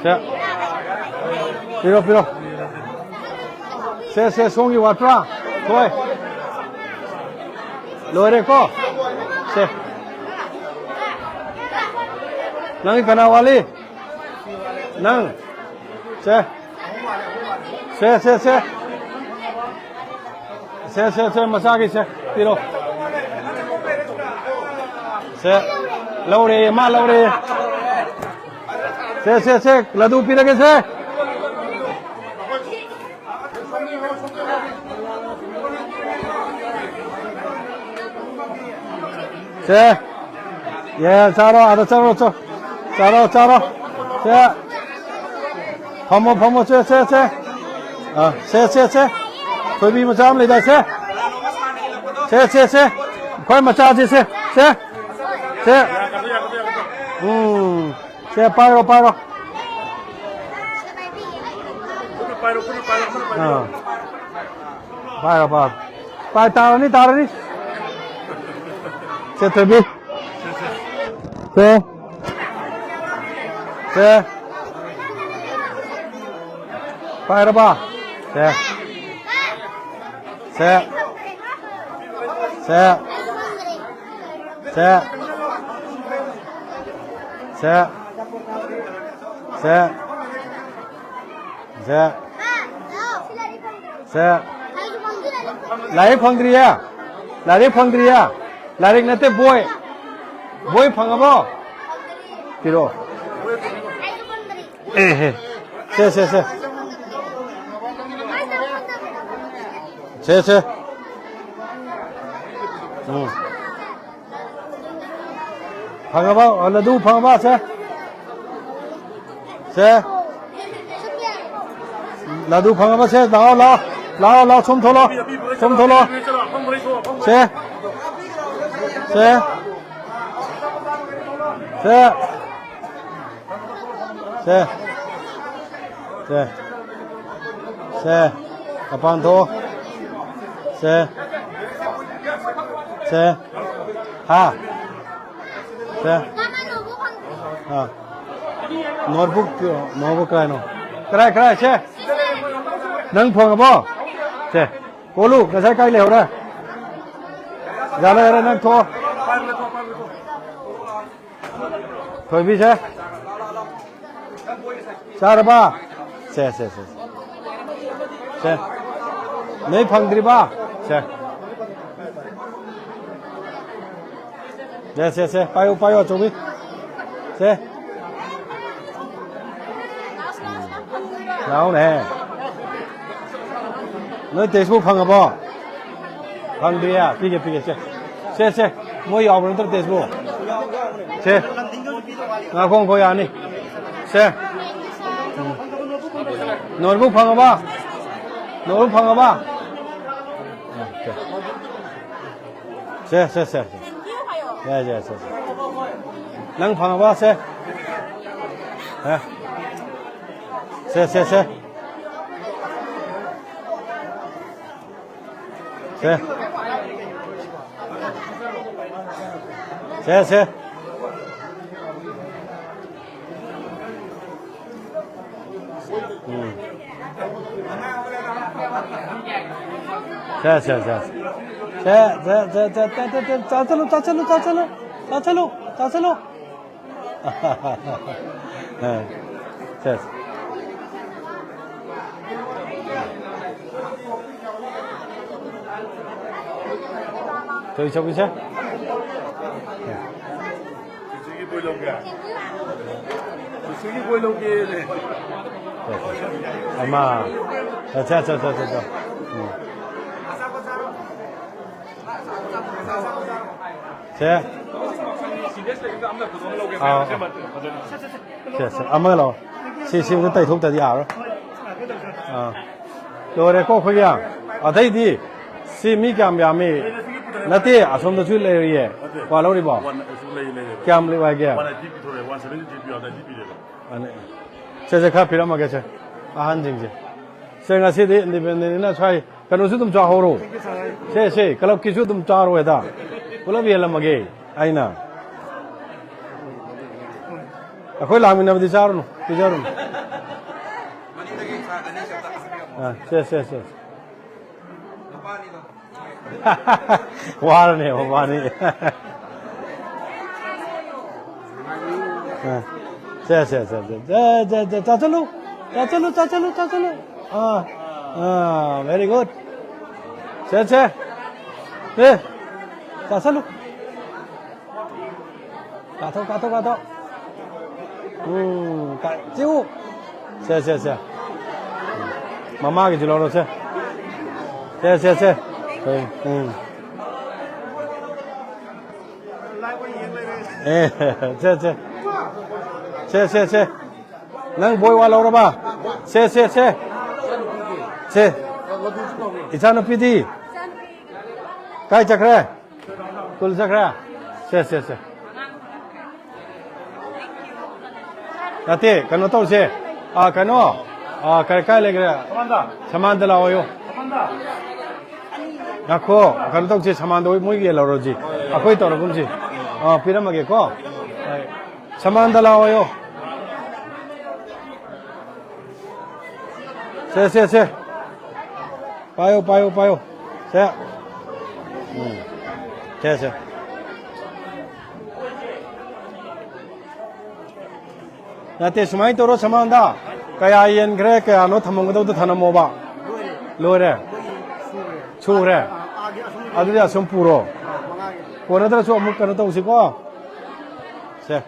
ꯁꯦ꯫ ꯄꯤꯔꯣ, ꯄꯤꯔꯣ꯫ ꯁꯦ, ꯁꯦ, ꯁꯣꯝꯒꯤ ꯋꯥꯠꯄ꯭ꯔꯥ? ꯍꯣꯏ꯫ ꯂꯣꯏꯔꯦꯀꯣ? ꯁꯦ꯫ ꯅꯪꯒꯤ ꯀꯅꯥ ꯋꯥꯠꯂꯤ? ꯅꯪ꯫ ꯁꯦ꯫ ꯁꯦ, ꯁꯦ, ꯁꯦ꯫ ꯁꯦ, ꯁꯦ, ꯁꯦ, ꯃꯆꯥꯒꯤ ꯁꯦ, ꯄꯤꯔꯣ꯫ ꯁꯦ, ꯂꯧꯔꯦ, ꯃꯥ ꯂꯧꯔꯦ꯫ ꯁꯦ, ꯁꯦ, ꯁꯦ, ꯂꯗꯨ ꯄꯤꯔꯒꯦ ꯁꯦ꯫ ꯁꯦ꯫ ꯌꯦ, ꯆꯥꯔꯣ, ꯑꯥꯗ ꯆꯠꯂꯣ, ꯆꯣ꯫ ꯆꯥꯔꯣ, ꯆꯥꯔꯣ꯫ ꯁꯦ꯫ ꯐꯝꯃꯣ, ꯐꯝꯃꯣ, ꯁꯦ, ꯁꯦ, ꯁꯦ꯫ ꯑꯥ, ꯁꯦ, ꯁꯦ, ꯁꯦ꯫ ꯊꯣꯏꯕꯤ ꯃꯆꯥ ꯑꯃ ꯂꯩꯗꯥꯏ, ꯁꯦ꯫ ꯁꯦ, ꯁꯦ, ꯁꯦ꯫ ꯈ꯭ꯋꯥꯏ ꯃꯆꯥꯁꯦ, ꯁꯦ, ꯁꯦ꯫ ꯁꯦ꯫ ꯎꯝ꯫ ꯁꯦ, ꯄꯥꯏꯔꯣ, ꯄꯥꯏꯔꯣ꯫ ꯄꯥꯏꯔꯣ, ꯄꯥꯏꯔꯣ꯫ ꯄꯥꯏ, ꯇꯥꯔꯅꯤ, ꯇꯥꯔꯅꯤ꯫ ꯁꯦ, ꯊꯣꯏꯕꯤ꯫ ꯁꯦ꯫ ꯁꯦ꯫ ꯄꯥꯏꯔꯕ? ꯁꯦ꯫ ꯁꯦ꯫ ꯁꯦ꯫ ꯁꯦ꯫ ꯁꯦ꯫ ꯁꯦ꯫ ꯁꯦ꯫ ꯁꯦ꯫ ꯂꯥꯏꯔꯤꯛ ꯐꯪꯗ꯭ꯔꯤꯌꯦ? ꯂꯥꯏꯔꯤꯛ ꯐꯪꯗ꯭ꯔꯤꯌꯦ? ꯂꯥꯏꯔꯤꯛ ꯅꯠꯇꯦ, ꯕꯣꯏ꯫ ꯕꯣꯏ ꯐꯪꯉꯕꯣ? ꯄꯤꯔꯛꯑꯣ꯫ ꯑꯦ ꯍꯦ꯫ ꯁꯦ, ꯁꯦ, ꯁꯦ꯫ ꯁꯦ, ꯁꯦ꯫ ꯎꯝ꯫ ꯐꯪꯉꯕ? ꯑꯣ, ꯂꯗꯨ ꯐꯪꯉꯕ? ꯁꯦ꯫ ꯁꯦ꯫ ꯂꯗꯨ ꯐꯪꯉꯕ? ꯁꯦ꯫ ꯂꯥꯛꯑꯣ, ꯂꯥꯛꯑꯣ꯫ ꯂꯥꯛꯑꯣ, ꯂꯥꯛꯑꯣ꯫ ꯁꯣꯝ ꯊꯣꯛꯂꯛꯑꯣ꯫ ꯁꯣꯝ ꯊꯣꯛꯂꯛꯑꯣ꯫ ꯁꯦ꯫ ꯁꯦ꯫ ꯁꯦ꯫ ꯁꯦ꯫ ꯁꯦ꯫ ꯁꯦ꯫ ꯃꯄꯥꯟ ꯊꯣꯛꯑꯣ꯫ ꯁꯦ꯫ ꯁꯦ꯫ ꯍꯥ꯫ ꯁꯦ꯫ ꯍꯥ꯫ Notebook, notebook ꯀꯥꯏꯅꯣ? ꯀꯔꯥꯏ, ꯀꯔꯥꯏ, ꯁꯦ? ꯅꯪ ꯐꯪꯉꯕꯣ? ꯁꯦ, ꯀꯣꯂꯨ, ꯉꯁꯥꯏ ꯀꯥꯏ ꯂꯩꯍꯧꯔꯦ? ꯌꯥꯔꯦ, ꯌꯥꯔꯦ, ꯅꯪ ꯊꯣꯛꯑꯣ꯫ ꯊꯣꯏꯕꯤ, ꯁꯦ꯫ ꯆꯥꯔꯕ? ꯁꯦ, ꯁꯦ, ꯁꯦ, ꯁꯦ꯫ ꯁꯦ꯫ ꯅꯣꯏ ꯐꯪꯗ꯭ꯔꯤꯕ? ꯁꯦ꯫ ꯁꯦ, ꯁꯦ, ꯁꯦ꯫ ꯄꯥꯏꯌꯨ, ꯄꯥꯏꯌꯨ, ꯑꯆꯧꯕꯤ꯫ ꯁꯦ꯫ ꯂꯥꯎꯅꯦ꯫ ꯅꯣꯏ textbook ꯐꯪꯉꯕꯣ? ꯐꯪꯗ꯭ꯔꯤꯌꯦ? ꯄꯤꯒꯦ, ꯄꯤꯒꯦ, ꯁꯦ꯫ ꯁꯦ, ꯁꯦ꯫ ꯃꯣꯏ ꯌꯥꯎꯕ ꯅꯠꯇ꯭ꯔꯣ textbook? ꯁꯦ꯫ ꯉꯥꯏꯈꯣ, ꯉꯥꯏꯈꯣ, ꯌꯥꯅꯤ꯫ ꯁꯦ꯫ ꯎꯝ꯫ Notebook ꯐꯪꯉꯕ? Notebook ꯐꯪꯉꯕ? ꯁꯦ, ꯁꯦ, ꯁꯦ, ꯁꯦ꯫ ꯌꯥꯏ, ꯌꯥꯏ, ꯁꯦ, ꯁꯦ꯫ ꯅꯪ ꯐꯪꯉꯕ? ꯁꯦ꯫ ꯍꯦ꯫ ꯁꯦ, ꯁꯦ, ꯁꯦ꯫ ꯁꯦ꯫ ꯁꯦ, ꯁꯦ꯫ ꯎꯝ꯫ ꯁꯦ, ꯁꯦ, ꯁꯦ꯫ ꯁꯦ, ꯁꯦ, ꯁꯦ, ꯁꯦ, ꯁꯦ, ꯁꯦ, ꯁꯦ, ꯆꯥꯁꯜꯂꯨ, ꯆꯥꯁꯜꯂꯨ, ꯆꯥꯁꯜꯂꯨ꯫ ꯆꯥꯁꯜꯂꯨ, ꯆꯥꯁꯜꯂꯨ꯫ ꯑ, ꯁꯦ, ꯁꯦ꯫ ꯊꯣꯏ ꯆꯧꯕꯤꯁꯦ꯫ ꯁꯤꯁꯤꯒꯤ ꯕꯣꯏ ꯂꯧꯒꯦ꯫ ꯁꯤꯁꯤꯒꯤ ꯕꯣꯏ ꯂꯧꯒꯦꯅꯦ꯫ ꯑꯃ꯫ ꯑꯠꯆꯥ, ꯑꯠꯆꯥ, ꯑꯠꯆꯥ, ꯑꯠꯆꯥ, ꯑꯠꯆꯥ꯫ ꯎꯝ꯫ ꯁꯦ꯫ ꯑꯥ, ꯑꯥ꯫ ꯁꯦ, ꯁꯦ, ꯑꯃꯒ ꯂꯧ꯫ ꯁꯤ, ꯁꯤ ꯑꯝꯇ ꯇꯩꯊꯣꯛꯇꯗꯤ ꯌꯥꯔꯔꯣꯏ꯫ ꯑꯥ꯫ ꯂꯣꯏꯔꯦꯀꯣ ꯑꯩꯈꯣꯏꯒꯤ? ꯑꯇꯩꯗꯤ ꯁꯤ ꯃꯤ ꯀꯌꯥꯝ ꯌꯥꯝꯃꯤ? ꯅꯠꯇꯦ, ꯑꯁꯣꯝꯗꯁꯨ ꯂꯩꯔꯤꯌꯦ꯫ ꯅꯠꯇꯦ꯫ ꯀ꯭ꯋꯥ ꯂꯧꯔꯤꯕꯣ? ꯋꯥꯟ, ꯑꯁꯤ ꯂꯩ, ꯂꯩ, ꯂꯩ꯫ ꯀꯌꯥꯝ ꯂꯩ ꯍꯥꯏꯒꯦ? ꯋꯥꯟ ꯑꯩꯠꯇꯤ ꯄꯤꯊꯣꯔꯛꯑꯦ, ꯋꯥꯟ ꯁꯚꯦꯟꯇꯤ ꯄꯤꯌꯣ, ꯅꯥꯏꯟꯇꯤ ꯄꯤꯔꯦꯕ꯫ ꯑꯅꯤ꯫ ꯁꯦ, ꯁꯦ, ꯈꯔ ꯄꯤꯔꯝꯃꯒꯦ ꯁꯦ, ꯑꯍꯟꯁꯤꯡꯁꯦ꯫ ꯁꯦ, ꯉꯁꯤꯗꯤ independent ꯅꯤꯅ ꯁ꯭ꯋꯥꯏ ꯀꯩꯅꯣꯁꯨ ꯑꯗꯨꯝ ꯆꯥꯍꯧꯔꯣ꯫ ꯁꯦ, ꯁꯦ, club ꯀꯤꯁꯨ ꯑꯗꯨꯝ ꯆꯥꯔꯣ ꯍꯦꯛꯇ꯫ ꯄꯨꯂꯞ ꯌꯦꯜꯂꯝꯃꯒꯦ ꯑꯩꯅ꯫ ꯑꯩꯈꯣꯏ ꯂꯥꯛꯃꯤꯟꯅꯕꯗꯤ ꯆꯥꯔꯨꯅꯨ, ꯄꯤꯖꯔꯨꯅꯨ꯫ ꯑꯥ, ꯁꯦ, ꯁꯦ, ꯁꯦ꯫ ꯋꯥꯔꯅꯦ ꯃꯕꯥꯅꯤ꯫ ꯑꯥ, ꯁꯦ, ꯁꯦ, ꯁꯦ, ꯁꯦ꯫ ꯁꯦ, ꯁꯦ, ꯁꯦ, ꯆꯥꯁꯤꯜꯂꯨ꯫ ꯆꯥꯁꯤꯜꯂꯨ, ꯆꯥꯁꯤꯜꯂꯨ, ꯆꯥꯁꯤꯜꯂꯨ꯫ ꯑꯥ, ꯑꯥ, very good꯫ ꯁꯦ, ꯁꯦ꯫ ꯑꯦ, ꯆꯥꯁꯤꯜꯂꯨ꯫ ꯀꯥꯊꯣꯛ, ꯀꯥꯊꯣꯛ, ꯀꯥꯊꯣꯛ꯫ ꯎꯝ, ꯀꯥ-, ꯆꯤꯛꯎ꯫ ꯁꯦ, ꯁꯦ, ꯁꯦ꯫ ꯃꯃꯥꯒꯤꯁꯨ ꯂꯧꯔꯣ, ꯁꯦ꯫ ꯁꯦ, ꯁꯦ, ꯁꯦ꯫ ꯎꯝ, ꯎꯝ꯫ ꯑꯦ, ꯁꯦ, ꯁꯦ꯫ ꯁꯦ, ꯁꯦ, ꯁꯦ꯫ ꯅꯪ ꯕꯣꯏ ꯋꯥ ꯂꯧꯔꯕ? ꯁꯦ, ꯁꯦ, ꯁꯦ꯫ ꯁꯦ꯫ ꯏꯆꯥꯅꯨꯄꯤꯗꯤ? ꯀꯥꯏ ꯆꯠꯈ꯭ꯔꯦ? ꯁ꯭ꯀꯨꯜ ꯆꯠꯈ꯭ꯔꯦ? ꯁꯦ, ꯁꯦ, ꯁꯦ꯫ ꯅꯠꯇꯦ, ꯀꯩꯅꯣ ꯇꯧꯁꯦ꯫ ꯑꯥ, ꯀꯩꯅꯣ? ꯑꯥ, ꯀꯥꯏ, ꯀꯥꯏ ꯂꯩꯈ꯭ꯔꯦ? ꯁꯃꯥꯟꯗ ꯂꯥꯛꯑꯣꯌꯣ꯫ ꯉꯥꯈꯣ, ꯀꯩꯅꯣ ꯇꯧꯁꯦ, ꯁꯃꯥꯟꯗ ꯍꯣꯏ ꯃꯣꯏꯒꯤ ꯌꯦꯜꯍꯧꯔꯁꯤ꯫ ꯑꯩꯈꯣꯏ ꯇꯧꯔꯒꯨꯝꯁꯤ꯫ ꯑꯥ, ꯄꯤꯔꯝꯃꯒꯦꯀꯣ꯫ ꯁꯃꯥꯟꯗ ꯂꯥꯛꯑꯣꯌꯣ꯫ ꯁꯦ, ꯁꯦ, ꯁꯦ꯫ ꯄꯥꯏꯌꯣ, ꯄꯥꯏꯌꯣ, ꯄꯥꯏꯌꯣ꯫ ꯁꯦ꯫ ꯎꯝ꯫ ꯁꯦ, ꯁꯦ꯫ ꯅꯠꯇꯦ, ꯁꯨꯃꯥꯏꯅ ꯇꯧꯔꯣ, ꯁꯃꯥꯟꯗ꯫ ꯀꯌꯥ ꯌꯦꯟꯈ꯭ꯔꯦ, ꯀꯌꯥꯅꯣ ꯊꯝꯃꯝꯒꯗꯧꯗꯣ ꯊꯝꯃꯝꯃꯣꯕ꯫ ꯂꯣꯏꯔꯦ? ꯁꯨꯈ꯭ꯔꯦ? ꯑꯗꯨꯗꯤ ꯑꯁꯨꯝ ꯄꯨꯔꯣ꯫ ꯀꯣꯟꯅꯗ꯭ꯔꯁꯨ ꯑꯃꯨꯛ ꯀꯩꯅꯣ ꯇꯧꯁꯤꯀꯣ꯫ ꯁꯦ꯫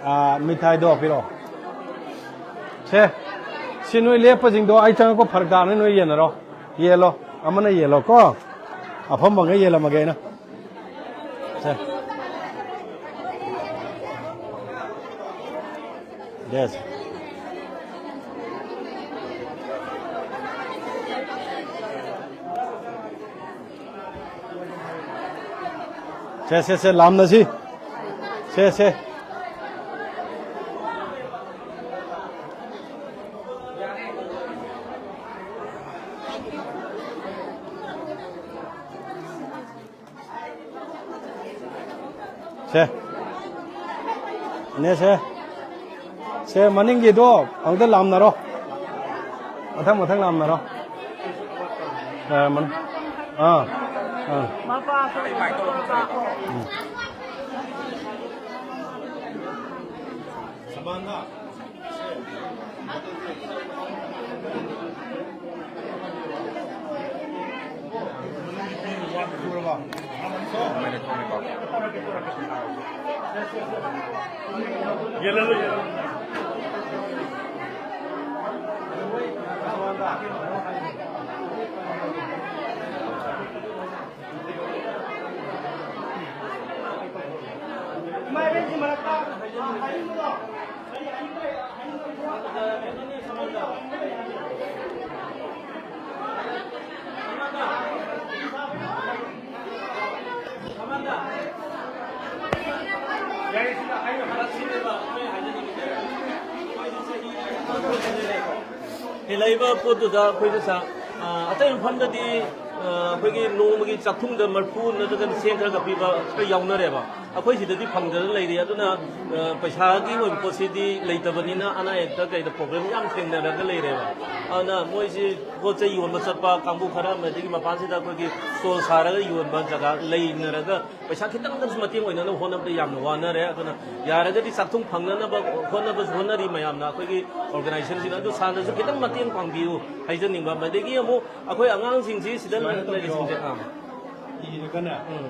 ꯑꯥ, ꯃꯤꯊꯥꯏꯗꯣ ꯄꯤꯔꯛꯑꯣ꯫ ꯁꯦ, ꯁꯤ ꯅꯣꯏ ꯂꯦꯞꯄꯁꯤꯡꯗꯣ ꯑꯩ ꯆꯪꯉꯛꯄ ꯐꯔꯛ ꯇꯥꯔꯅꯤ, ꯅꯣꯏ ꯌꯦꯟꯅꯔꯣ꯫ ꯌꯦꯜꯂꯣ, ꯑꯃꯅ ꯌꯦꯜꯂꯣꯀꯣ꯫ ꯑꯐꯝꯕꯉꯩ ꯌꯦꯜꯂꯝꯃꯒꯦ ꯑꯩꯅ꯫ ꯁꯦ꯫ Yes. ꯁꯦ, ꯁꯦ, ꯁꯦ, ꯂꯥꯝꯅꯁꯤ꯫ ꯁꯦ, ꯁꯦ꯫ ꯁꯦ, ꯏꯅꯦ, ꯁꯦ, ꯁꯦ, ꯃꯅꯤꯡꯒꯤꯗꯣ ꯑꯃꯨꯛꯇ ꯂꯥꯝꯅꯔꯣ, ꯃꯊꯪ ꯃꯊꯪ ꯂꯥꯝꯅꯔꯣ꯫ ꯌꯥꯔꯝꯃꯅꯤ꯫ ꯑꯥ, ꯑꯥ꯫ ꯎꯝ꯫ ꯍꯦꯜꯂꯛꯏꯕ ꯄꯣꯠꯇꯨꯗ ꯑꯩꯈꯣꯏꯗ ꯁꯥ-, ꯑ, ꯑꯇꯩ ꯃꯐꯝꯗꯗꯤ, ꯑ, ꯑꯩꯈꯣꯏꯒꯤ ꯅꯣꯡꯃꯒꯤ ꯆꯥꯛꯈꯨꯝꯗ ꯃꯔꯐꯨ ꯅꯠꯇ꯭ꯔꯒꯅ ꯆꯦꯡ ꯈꯔ ꯈꯛ ꯄꯤꯕ ꯈꯔ ꯌꯥꯎꯅꯔꯦꯕ꯫ ꯑꯩꯈꯣꯏ ꯁꯤꯗꯗꯤ ꯐꯪꯗꯅ ꯂꯩꯔꯤ꯫ ꯑꯗꯨꯅ, ꯑ, ꯄꯩꯁꯥꯒꯤ ꯑꯣꯏꯕ ꯄꯣꯠꯁꯤꯗꯤ ꯂꯩꯇꯕꯅꯤꯅ ꯑꯅꯥ ꯑꯌꯦꯛꯇ ꯀꯩꯗ problem ꯌꯥꯝ ꯊꯦꯡꯅꯔꯒ ꯂꯩꯔꯦꯕ꯫ ꯑꯗꯨꯅ ꯃꯣꯏꯁꯤ ꯄꯣꯠ ꯆꯩ ꯌꯣꯟꯕ ꯆꯠꯄ ꯀꯥꯡꯕꯨ ꯈꯔ ꯑꯃ, ꯑꯗꯒꯤ ꯃꯄꯥꯟꯁꯤꯗ ꯑꯩꯈꯣꯏꯒꯤ stall ꯁꯥꯔꯒ ꯌꯣꯟꯕ ꯖꯒꯥ ꯂꯩꯅꯔꯒ ꯄꯩꯁꯥ ꯈꯤꯇꯪꯗꯁꯨ ꯃꯇꯦꯡ ꯑꯣꯏꯅꯅꯕ ꯍꯣꯠꯅꯕꯗ ꯌꯥꯝꯅ ꯋꯥꯅꯔꯦ꯫ ꯑꯗꯨꯅ ꯌꯥꯔꯒꯗꯤ ꯆꯥꯛꯊꯨꯡ ꯐꯪꯅꯅꯕ ꯍꯣꯠꯅꯕꯁꯨ ꯍꯣꯠꯅꯔꯤ ꯃꯌꯥꯝꯅ꯫ ꯑꯩꯈꯣꯏꯒꯤ organization ꯁꯤꯅ ꯑꯗꯨ ꯁꯥꯔꯅꯁꯨ ꯈꯤꯇꯪ ꯃꯇꯦꯡ ꯄꯥꯡꯕꯤꯌꯨ ꯍꯥꯏꯖꯅꯤꯡꯕ꯫ ꯃꯗꯒꯤ ꯑꯃꯨꯛ ꯑꯩꯈꯣꯏ ꯑꯉꯥꯡꯁꯤꯡꯁꯤ ꯁꯤꯗ ꯁꯨꯃꯥꯏꯅ ꯂꯩꯔꯤꯁꯤꯡꯁꯦ, ꯇꯧꯕꯤꯔꯣ꯫ ꯑꯥ꯫ ꯏꯔꯒꯅꯦ, ꯎꯝ꯫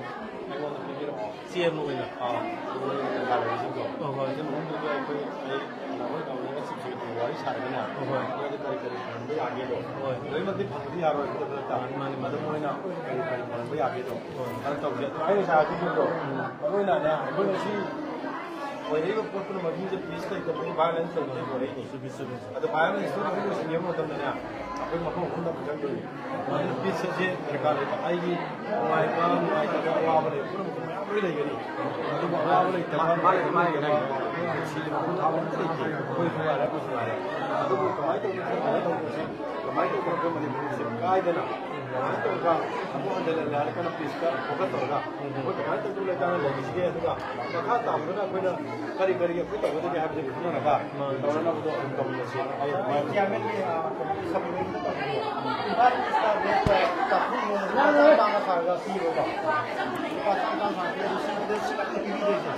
ꯑꯩꯉꯣꯟꯗ ꯄꯤꯕꯤꯔꯛꯑꯣ꯫ ꯆꯦ ꯑꯃ ꯑꯣꯏꯅ꯫ ꯑꯥ, ꯑꯗꯨꯒ ꯑꯩꯅ ꯗꯔꯀꯥꯔ ꯂꯩꯕꯁꯤꯡꯗꯣ꯫ ꯍꯣꯏ, ꯍꯣꯏ꯫ ꯑꯗꯨ ꯃꯅꯨꯡꯗꯨꯗ ꯑꯩꯈꯣꯏ, ꯑꯩ, ꯑꯩꯈꯣꯏ ꯒꯚꯔꯅꯔꯒ ꯆꯤꯐ ꯁꯦꯀ꯭ꯔꯦꯇꯔꯤ ꯋꯥꯔꯤ ꯁꯥꯔꯒꯅꯦ, ꯍꯣꯏ, ꯍꯣꯏ꯫ ꯑꯩꯈꯣꯏꯗ ꯀꯔꯤ ꯀꯔꯤ ꯐꯪꯍꯟꯕ ꯌꯥꯒꯦꯗꯣ꯫ ꯍꯣꯏ꯫ ꯂꯣꯏꯅꯃꯛꯇꯤ ꯐꯪꯕꯗꯤ ꯌꯥꯔꯣꯏ, ꯈꯨꯗꯛ ꯈꯨꯗꯛꯇ꯫ ꯃꯥꯅꯤ, ꯃꯥꯅꯤ, ꯃꯥꯅꯤ꯫ ꯑꯗꯨ ꯃꯣꯏꯅ ꯀꯔꯤ ꯀꯔꯤ ꯐꯪꯍꯟꯕ ꯌꯥꯒꯦꯗꯣ꯫ ꯍꯣꯏ꯫ ꯈꯔ ꯇꯧꯁꯦ꯫ ꯑꯗꯣ ꯑꯩ ꯉꯁꯥꯏ ꯍꯥꯏꯕꯤꯈꯤꯕꯗꯣ, ꯎꯝ꯫ ꯃꯔꯨ ꯑꯣꯏꯅꯅꯦ, ꯑꯩꯈꯣꯏ ꯉꯁꯤ ꯑꯣꯏꯔꯛꯏꯕ ꯄꯣꯠꯇꯨꯅ ꯃꯃꯤꯡꯁꯦ peace ꯂꯩꯇꯕꯒꯤ violence ꯇꯧꯕꯗꯒꯤ ꯑꯣꯏꯔꯛꯏꯅꯦ꯫ ꯆꯨꯝꯃꯤ, ꯆꯨꯝꯃꯤ꯫ ꯑꯗꯣ violence ꯇꯨ ꯑꯩꯈꯣꯏ ꯂꯣꯏꯁꯤꯟꯕ ꯃꯇꯝꯗꯅꯦ, ꯑꯩꯈꯣꯏ ꯃꯐꯝ ꯑꯍꯨꯝꯗ ꯑꯃꯨꯛ ꯆꯪꯗꯣꯏꯅꯤ꯫ ꯑꯗꯨꯅ peace ꯑꯁꯦ ꯗꯔꯀꯥꯔ ꯂꯩꯕ꯫ ꯑꯩꯒꯤ ꯅꯨꯡꯉꯥꯏꯕ, ꯅꯨꯡꯉꯥꯏꯇꯕ, ꯑꯋꯥꯕ ꯂꯩꯕ ꯄꯨꯝꯅꯃꯛ ꯃꯌꯥꯝ ꯂꯣꯏ ꯂꯩꯒꯅꯤ꯫ ꯑꯗꯨꯕꯨ ꯑꯋꯥꯕ ꯂꯩꯇꯕ, ꯃꯥ-, ꯃꯥꯒꯤ, ꯃꯥꯒꯤ, ꯃꯥꯒꯤ꯫ ꯁꯤꯕ ꯈꯣꯡꯊꯥꯕ ꯑꯝꯇ ꯂꯩꯇꯦ꯫ ꯑꯩꯈꯣꯏꯁꯨ ꯉꯥꯏꯔꯦ, ꯑꯩꯈꯣꯏꯁꯨ ꯉꯥꯏꯔꯦ꯫ ꯑꯗꯨꯕꯨ ꯀꯃꯥꯏꯅ ꯇꯧꯅꯤ, ꯀꯃꯥꯏꯅ ꯇꯧꯗꯣꯏꯁꯦ? ꯀꯃꯥꯏꯅ ꯇꯧꯗꯅ ꯑꯩꯈꯣꯏ ꯃꯅꯤꯄꯨꯔꯁꯦ ꯀꯥꯏꯗꯅ ꯀꯃꯥꯏꯅ ꯇꯧꯔꯒ ꯑꯃꯨꯛ ꯍꯟꯅ ꯂꯥꯏꯔꯤꯛ ꯀꯟꯅ ꯄꯤꯁꯇ ꯐꯣꯀꯁ ꯇꯧꯔꯒ ꯑꯩꯈꯣꯏ ꯀꯃꯥꯏꯅ ꯇꯧꯗꯅ ꯂꯩꯀꯥꯏꯗ ꯂꯩꯔꯤꯁꯤꯒꯦ, ꯑꯗꯨꯒ ꯃꯈꯥ ꯇꯥꯕꯗꯅ ꯑꯩꯈꯣꯏꯅ ꯀꯔꯤ ꯀꯔꯤ ꯑꯩꯈꯣꯏ ꯇꯧꯒꯗꯒꯦ ꯍꯥꯏꯕꯁꯤ ꯈꯟꯅꯔꯒ ꯇꯧꯅꯅꯕꯗꯣ ꯑꯗꯨꯝ ꯇꯧꯃꯤꯟꯅꯁꯤ꯫ ꯑꯩ ꯑꯗꯨꯃꯥꯏꯅ ꯆꯤꯌꯥꯔꯃꯦꯟꯒꯤ, ꯑ, ꯁꯕ ꯌꯨꯅꯤꯠꯇ ꯇꯧꯕꯤꯌꯣ꯫ ꯏꯝꯐꯥꯜ ꯏꯁꯇ ꯔꯦꯠꯇ ꯆꯥꯛꯈꯨꯝ ꯃꯆꯥ ꯃꯆꯥ ꯑꯃ ꯁꯥꯔꯒ ꯄꯤꯕꯀꯣ꯫ ꯂꯨꯄꯥ ꯆꯥꯝ ꯆꯥꯝ ꯁꯥꯔꯒ ꯁꯤꯗ ꯁꯤ ꯈꯛꯇ ꯄꯤꯕꯤꯗꯣꯏꯁꯦ꯫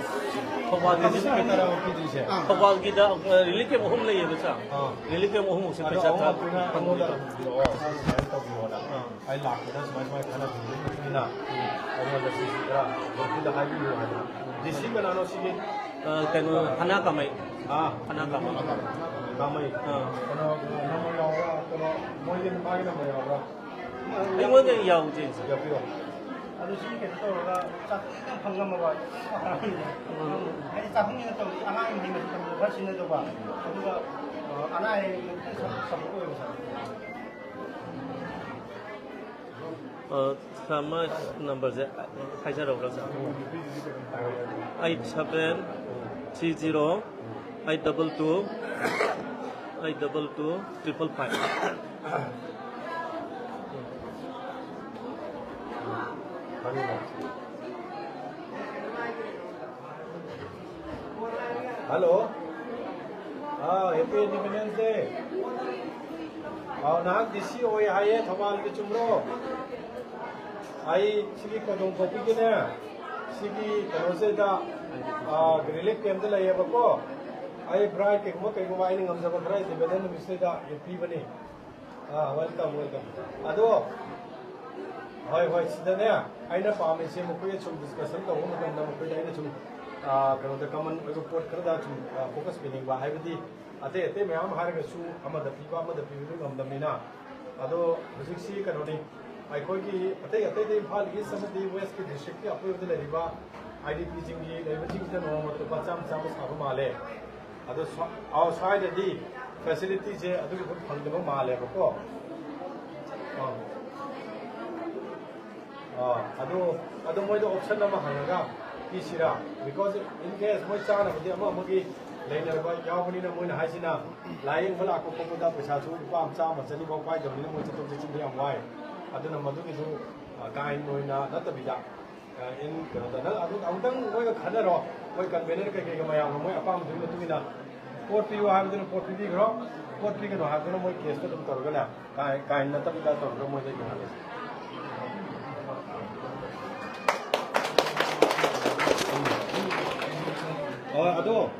ꯊꯧꯕꯥꯜꯒꯤꯗꯤ ꯀꯃꯤꯁꯟ ꯈꯛꯇꯔꯕ ꯄꯤꯗꯣꯏꯁꯦ? ꯑꯥ꯫ ꯊꯧꯕꯥꯜꯒꯤꯗ, ꯑ, ꯔꯤꯂꯤꯐ ꯀꯦꯝ ꯑꯍꯨꯝ ꯂꯩꯌꯦꯕ, ꯁꯥꯔ꯫ ꯑꯥ꯫ ꯔꯤꯂꯤꯐ ꯀꯦꯝ ꯑꯍꯨꯝꯃꯨꯛꯁꯦ ꯑꯗꯣ ꯄꯩꯁꯥ ꯊꯥ-, ꯑꯍꯨꯝꯃꯛꯇꯨꯅ ꯑꯩꯉꯣꯟꯗ ꯐꯪꯗꯣꯏꯕ꯫ ꯑꯗꯨꯝ ꯄꯤꯔꯛꯑꯣ, ꯁꯨꯃꯥꯏꯅ ꯇꯧꯕꯤꯌꯣꯅ꯫ ꯑꯥ꯫ ꯑꯩ ꯂꯥꯛꯄꯗ ꯁꯨꯃꯥꯏ ꯁꯨꯃꯥꯏ ꯈꯟꯅꯕꯤꯕꯒꯤ ꯃꯇꯨꯡ ꯏꯟꯅ ꯑꯩꯉꯣꯟꯗ ꯁꯤꯁꯤ ꯈꯔ ꯒ꯭ꯔꯨꯞꯇꯨꯗ ꯍꯥꯏꯕꯤꯌꯨ ꯍꯥꯏꯗꯅ꯫ ꯗꯤ ꯁꯤ ꯀꯅꯥꯅꯣ ꯁꯤꯒꯤ? ꯑ, ꯀꯩꯅꯣ, ꯍꯅꯥ ꯀꯥꯃꯩ꯫ ꯑꯥ꯫ ꯍꯅꯥ ꯀꯥꯃꯩ꯫ ꯀꯥꯃꯩ꯫ ꯑꯥ꯫ ꯀꯩꯅꯣ, ꯅꯝꯕꯔ ꯌꯥꯎꯕ꯭ꯔꯥ? ꯀꯩꯅꯣ, ꯃꯣꯏꯒꯤ ꯅꯨꯄꯥꯒꯤ ꯅꯝꯕꯔ ꯌꯥꯎꯕ꯭ꯔꯥ? ꯑꯩꯉꯣꯟꯗ ꯌꯥꯎꯗꯦ, ꯁꯥꯔ꯫ ꯌꯥꯎꯕꯤꯔꯣ꯫ ꯑꯗꯨ ꯁꯤ ꯀꯩꯅꯣ ꯇꯧꯔꯒ ꯆꯥꯛ ꯈꯤꯇꯪ ꯐꯪꯉꯝꯃꯕ꯫ ꯎꯝ꯫ ꯍꯥꯏꯗꯤ ꯆꯥꯛꯈꯨꯝꯒꯤꯅ ꯇꯧꯔꯗꯤ ꯑꯉꯥꯡꯒꯤ ꯃꯍꯩ ꯃꯁꯤꯡ ꯇꯝꯕꯗ ꯈꯔ ꯁꯤꯖꯤꯟꯅꯗꯧꯕ꯫ ꯑꯗꯨꯒ, ꯑ, ꯑꯅꯥ ꯑꯌꯦꯛ ꯈꯤꯇꯪ ꯁꯞ-, ꯁꯞꯄꯣꯔꯠ ꯑꯣꯏꯕ, ꯁꯥꯔ꯫ ꯑ, ꯁꯥꯔ, ꯃꯥ ꯅꯝꯕꯔꯁꯦ ꯍꯥꯏꯖꯔꯛꯎꯔꯥ, sir? Eight seven three zero eight double two eight double two triple five. Hello. Ah, happy independence day. ꯑꯥ, ꯅꯍꯥꯛ ꯗꯤ ꯁꯤ ꯑꯣꯏ ꯍꯥꯏꯌꯦ, ꯊꯧꯕꯥꯜꯒꯤ, ꯆꯨꯝꯕ꯭ꯔꯣ? ꯑꯩ ꯁꯤꯒꯤ ꯀꯣꯗꯣꯡ ꯀꯣꯛꯄꯤꯒꯤꯅꯦ, ꯁꯤꯒꯤ ꯀꯩꯅꯣꯁꯤꯗ, ꯑꯥ, ꯔꯤꯂꯤꯐ ꯀꯦꯝꯞꯇ ꯂꯩꯌꯦꯕꯀꯣ꯫ ꯑꯩ ꯕ꯭ꯔꯥꯏꯠ ꯀꯩꯒꯨꯝꯕ, ꯀꯩꯒꯨꯝꯕ ꯑꯩꯅ ꯉꯝꯖꯕ ꯈꯔ ꯏꯟꯗꯤꯄꯦꯟꯗꯦꯟꯁ ꯅꯨꯃꯤꯠꯁꯤꯗ ꯄꯤꯕꯅꯤ꯫ ꯑꯥ, welcome, welcome. ꯑꯗꯣ, ꯍꯣꯏ, ꯍꯣꯏ, ꯁꯤꯗꯅꯦ, ꯑꯩꯅ ꯄꯥꯝꯃꯤꯁꯦ, ꯃꯈꯣꯏꯒ ꯁꯨꯝ ꯗꯤꯁꯀꯁꯟ ꯇꯧꯕ ꯃꯇꯝꯗ ꯃꯈꯣꯏꯗ ꯑꯩꯅ ꯁꯨꯝ, ꯑꯥ, ꯀꯩꯅꯣꯗ, ꯀꯃꯟ ꯑꯣꯏꯕ ꯄꯣꯠ ꯈꯔꯗ ꯁꯨꯝ, ꯑꯥ, ꯐꯣꯀꯁ ꯄꯤꯅꯤꯡꯕ, ꯍꯥꯏꯕꯗꯤ ꯑꯇꯩ ꯑꯇꯩ ꯃꯌꯥꯝ ꯍꯥꯏꯔꯒꯁꯨ ꯑꯃꯗ ꯄꯤꯕ, ꯑꯃꯗ ꯄꯤꯕꯗꯨ ꯉꯝꯗꯕꯅꯤꯅ꯫ ꯑꯗꯣ ꯍꯧꯖꯤꯛꯁꯤ ꯀꯩꯅꯣꯅꯤ, ꯑꯩꯈꯣꯏꯒꯤ ꯑꯇꯩ ꯑꯇꯩꯗ ꯏꯝꯐꯥꯜ ꯏꯁ ꯑꯃꯗꯤ ꯋꯦꯁꯀꯤ ꯗꯤꯁꯇ꯭ꯔꯤꯛꯀꯤ ꯑꯀꯣꯏꯕꯗ ꯂꯩꯔꯤꯕ ꯑꯥꯏ ꯗꯤ ꯄꯤꯁꯤꯡꯒꯤ ꯂꯩꯕꯁꯤꯡꯁꯤꯗ ꯅꯣꯡꯃ ꯂꯨꯄꯥ ꯆꯥꯝꯃ ꯆꯥꯝꯃ ꯁꯥꯕ ꯃꯥꯜꯂꯦ꯫ ꯑꯗꯣ ꯁ꯭ꯋꯥ-, ꯑꯥꯎ, ꯁ꯭ꯋꯥꯏꯗꯗꯤ ꯐꯦꯁꯤꯂꯤꯇꯤꯁꯦ ꯑꯗꯨꯒꯤ ꯄꯣꯠ ꯐꯪꯗꯕ ꯃꯥꯜꯂꯦꯕꯀꯣ꯫ ꯑꯥ꯫ ꯑꯥ, ꯑꯗꯨ, ꯑꯗꯨ ꯃꯣꯏꯗ ꯑꯣꯞꯁꯟ ꯑꯃ ꯍꯪꯉꯒ ꯄꯤꯁꯤꯔꯥ? Because in case ꯃꯣꯏ ꯆꯥꯅꯕꯗꯤ ꯑꯃ ꯑꯃꯒꯤ ꯂꯩꯅꯔꯕ ꯌꯥꯎꯕꯅꯤꯅ ꯃꯣꯏꯅ ꯍꯥꯏꯁꯤꯅ ꯂꯥꯏꯌꯦꯡꯕ ꯂꯥꯛꯄ ꯈꯣꯠꯄꯗ ꯄꯩꯁꯥꯁꯨ ꯂꯨꯄꯥ ꯆꯥꯝꯃ ꯆꯅꯤ ꯐꯥꯎ ꯄꯥꯏꯗꯕꯅꯤꯅ ꯃꯣꯏ ꯆꯠꯊꯣꯛ ꯆꯠꯁꯤꯟꯗ ꯌꯥꯝ ꯋꯥꯏ꯫ ꯑꯗꯨꯅ ꯃꯗꯨꯒꯤꯁꯨ, ꯑ, ꯀꯥ ꯍꯦꯟꯅ ꯑꯣꯏꯅ ꯅꯠꯇꯕꯤꯗ, ꯑ, in ꯀꯩꯅꯣꯗ ꯅꯪ ꯑꯗꯨ ꯑꯃꯨꯛꯇꯪ ꯃꯣꯏꯒ ꯈꯟꯅꯔꯣ꯫ ꯃꯣꯏ convener ꯀꯩꯀꯩꯒ ꯃꯌꯥꯝꯒ ꯃꯣꯏ ꯑꯄꯥꯝꯕꯗꯨꯒꯤ ꯃꯇꯨꯡ ꯏꯟꯅ ꯄꯣꯠ ꯄꯤꯌꯨ ꯍꯥꯏꯕꯗꯨꯅ ꯄꯣꯠ ꯄꯤꯕꯤꯈ꯭ꯔꯣ, ꯄꯣꯠ ꯄꯤꯒꯅꯨ ꯍꯥꯏꯕꯗꯨꯅ ꯃꯣꯏ cash ꯇ ꯑꯗꯨꯝ ꯇꯧꯔꯒꯅꯦ, ꯀꯥ ꯍꯦꯟ-, ꯀꯥ ꯍꯦꯟꯅ ꯅꯠꯇꯕꯤꯗ ꯇꯧꯔꯒ ꯃꯣꯏꯗ ꯌꯦꯡꯍꯜꯂꯁꯤ꯫ ꯑꯣ, ꯑꯗꯣ꯫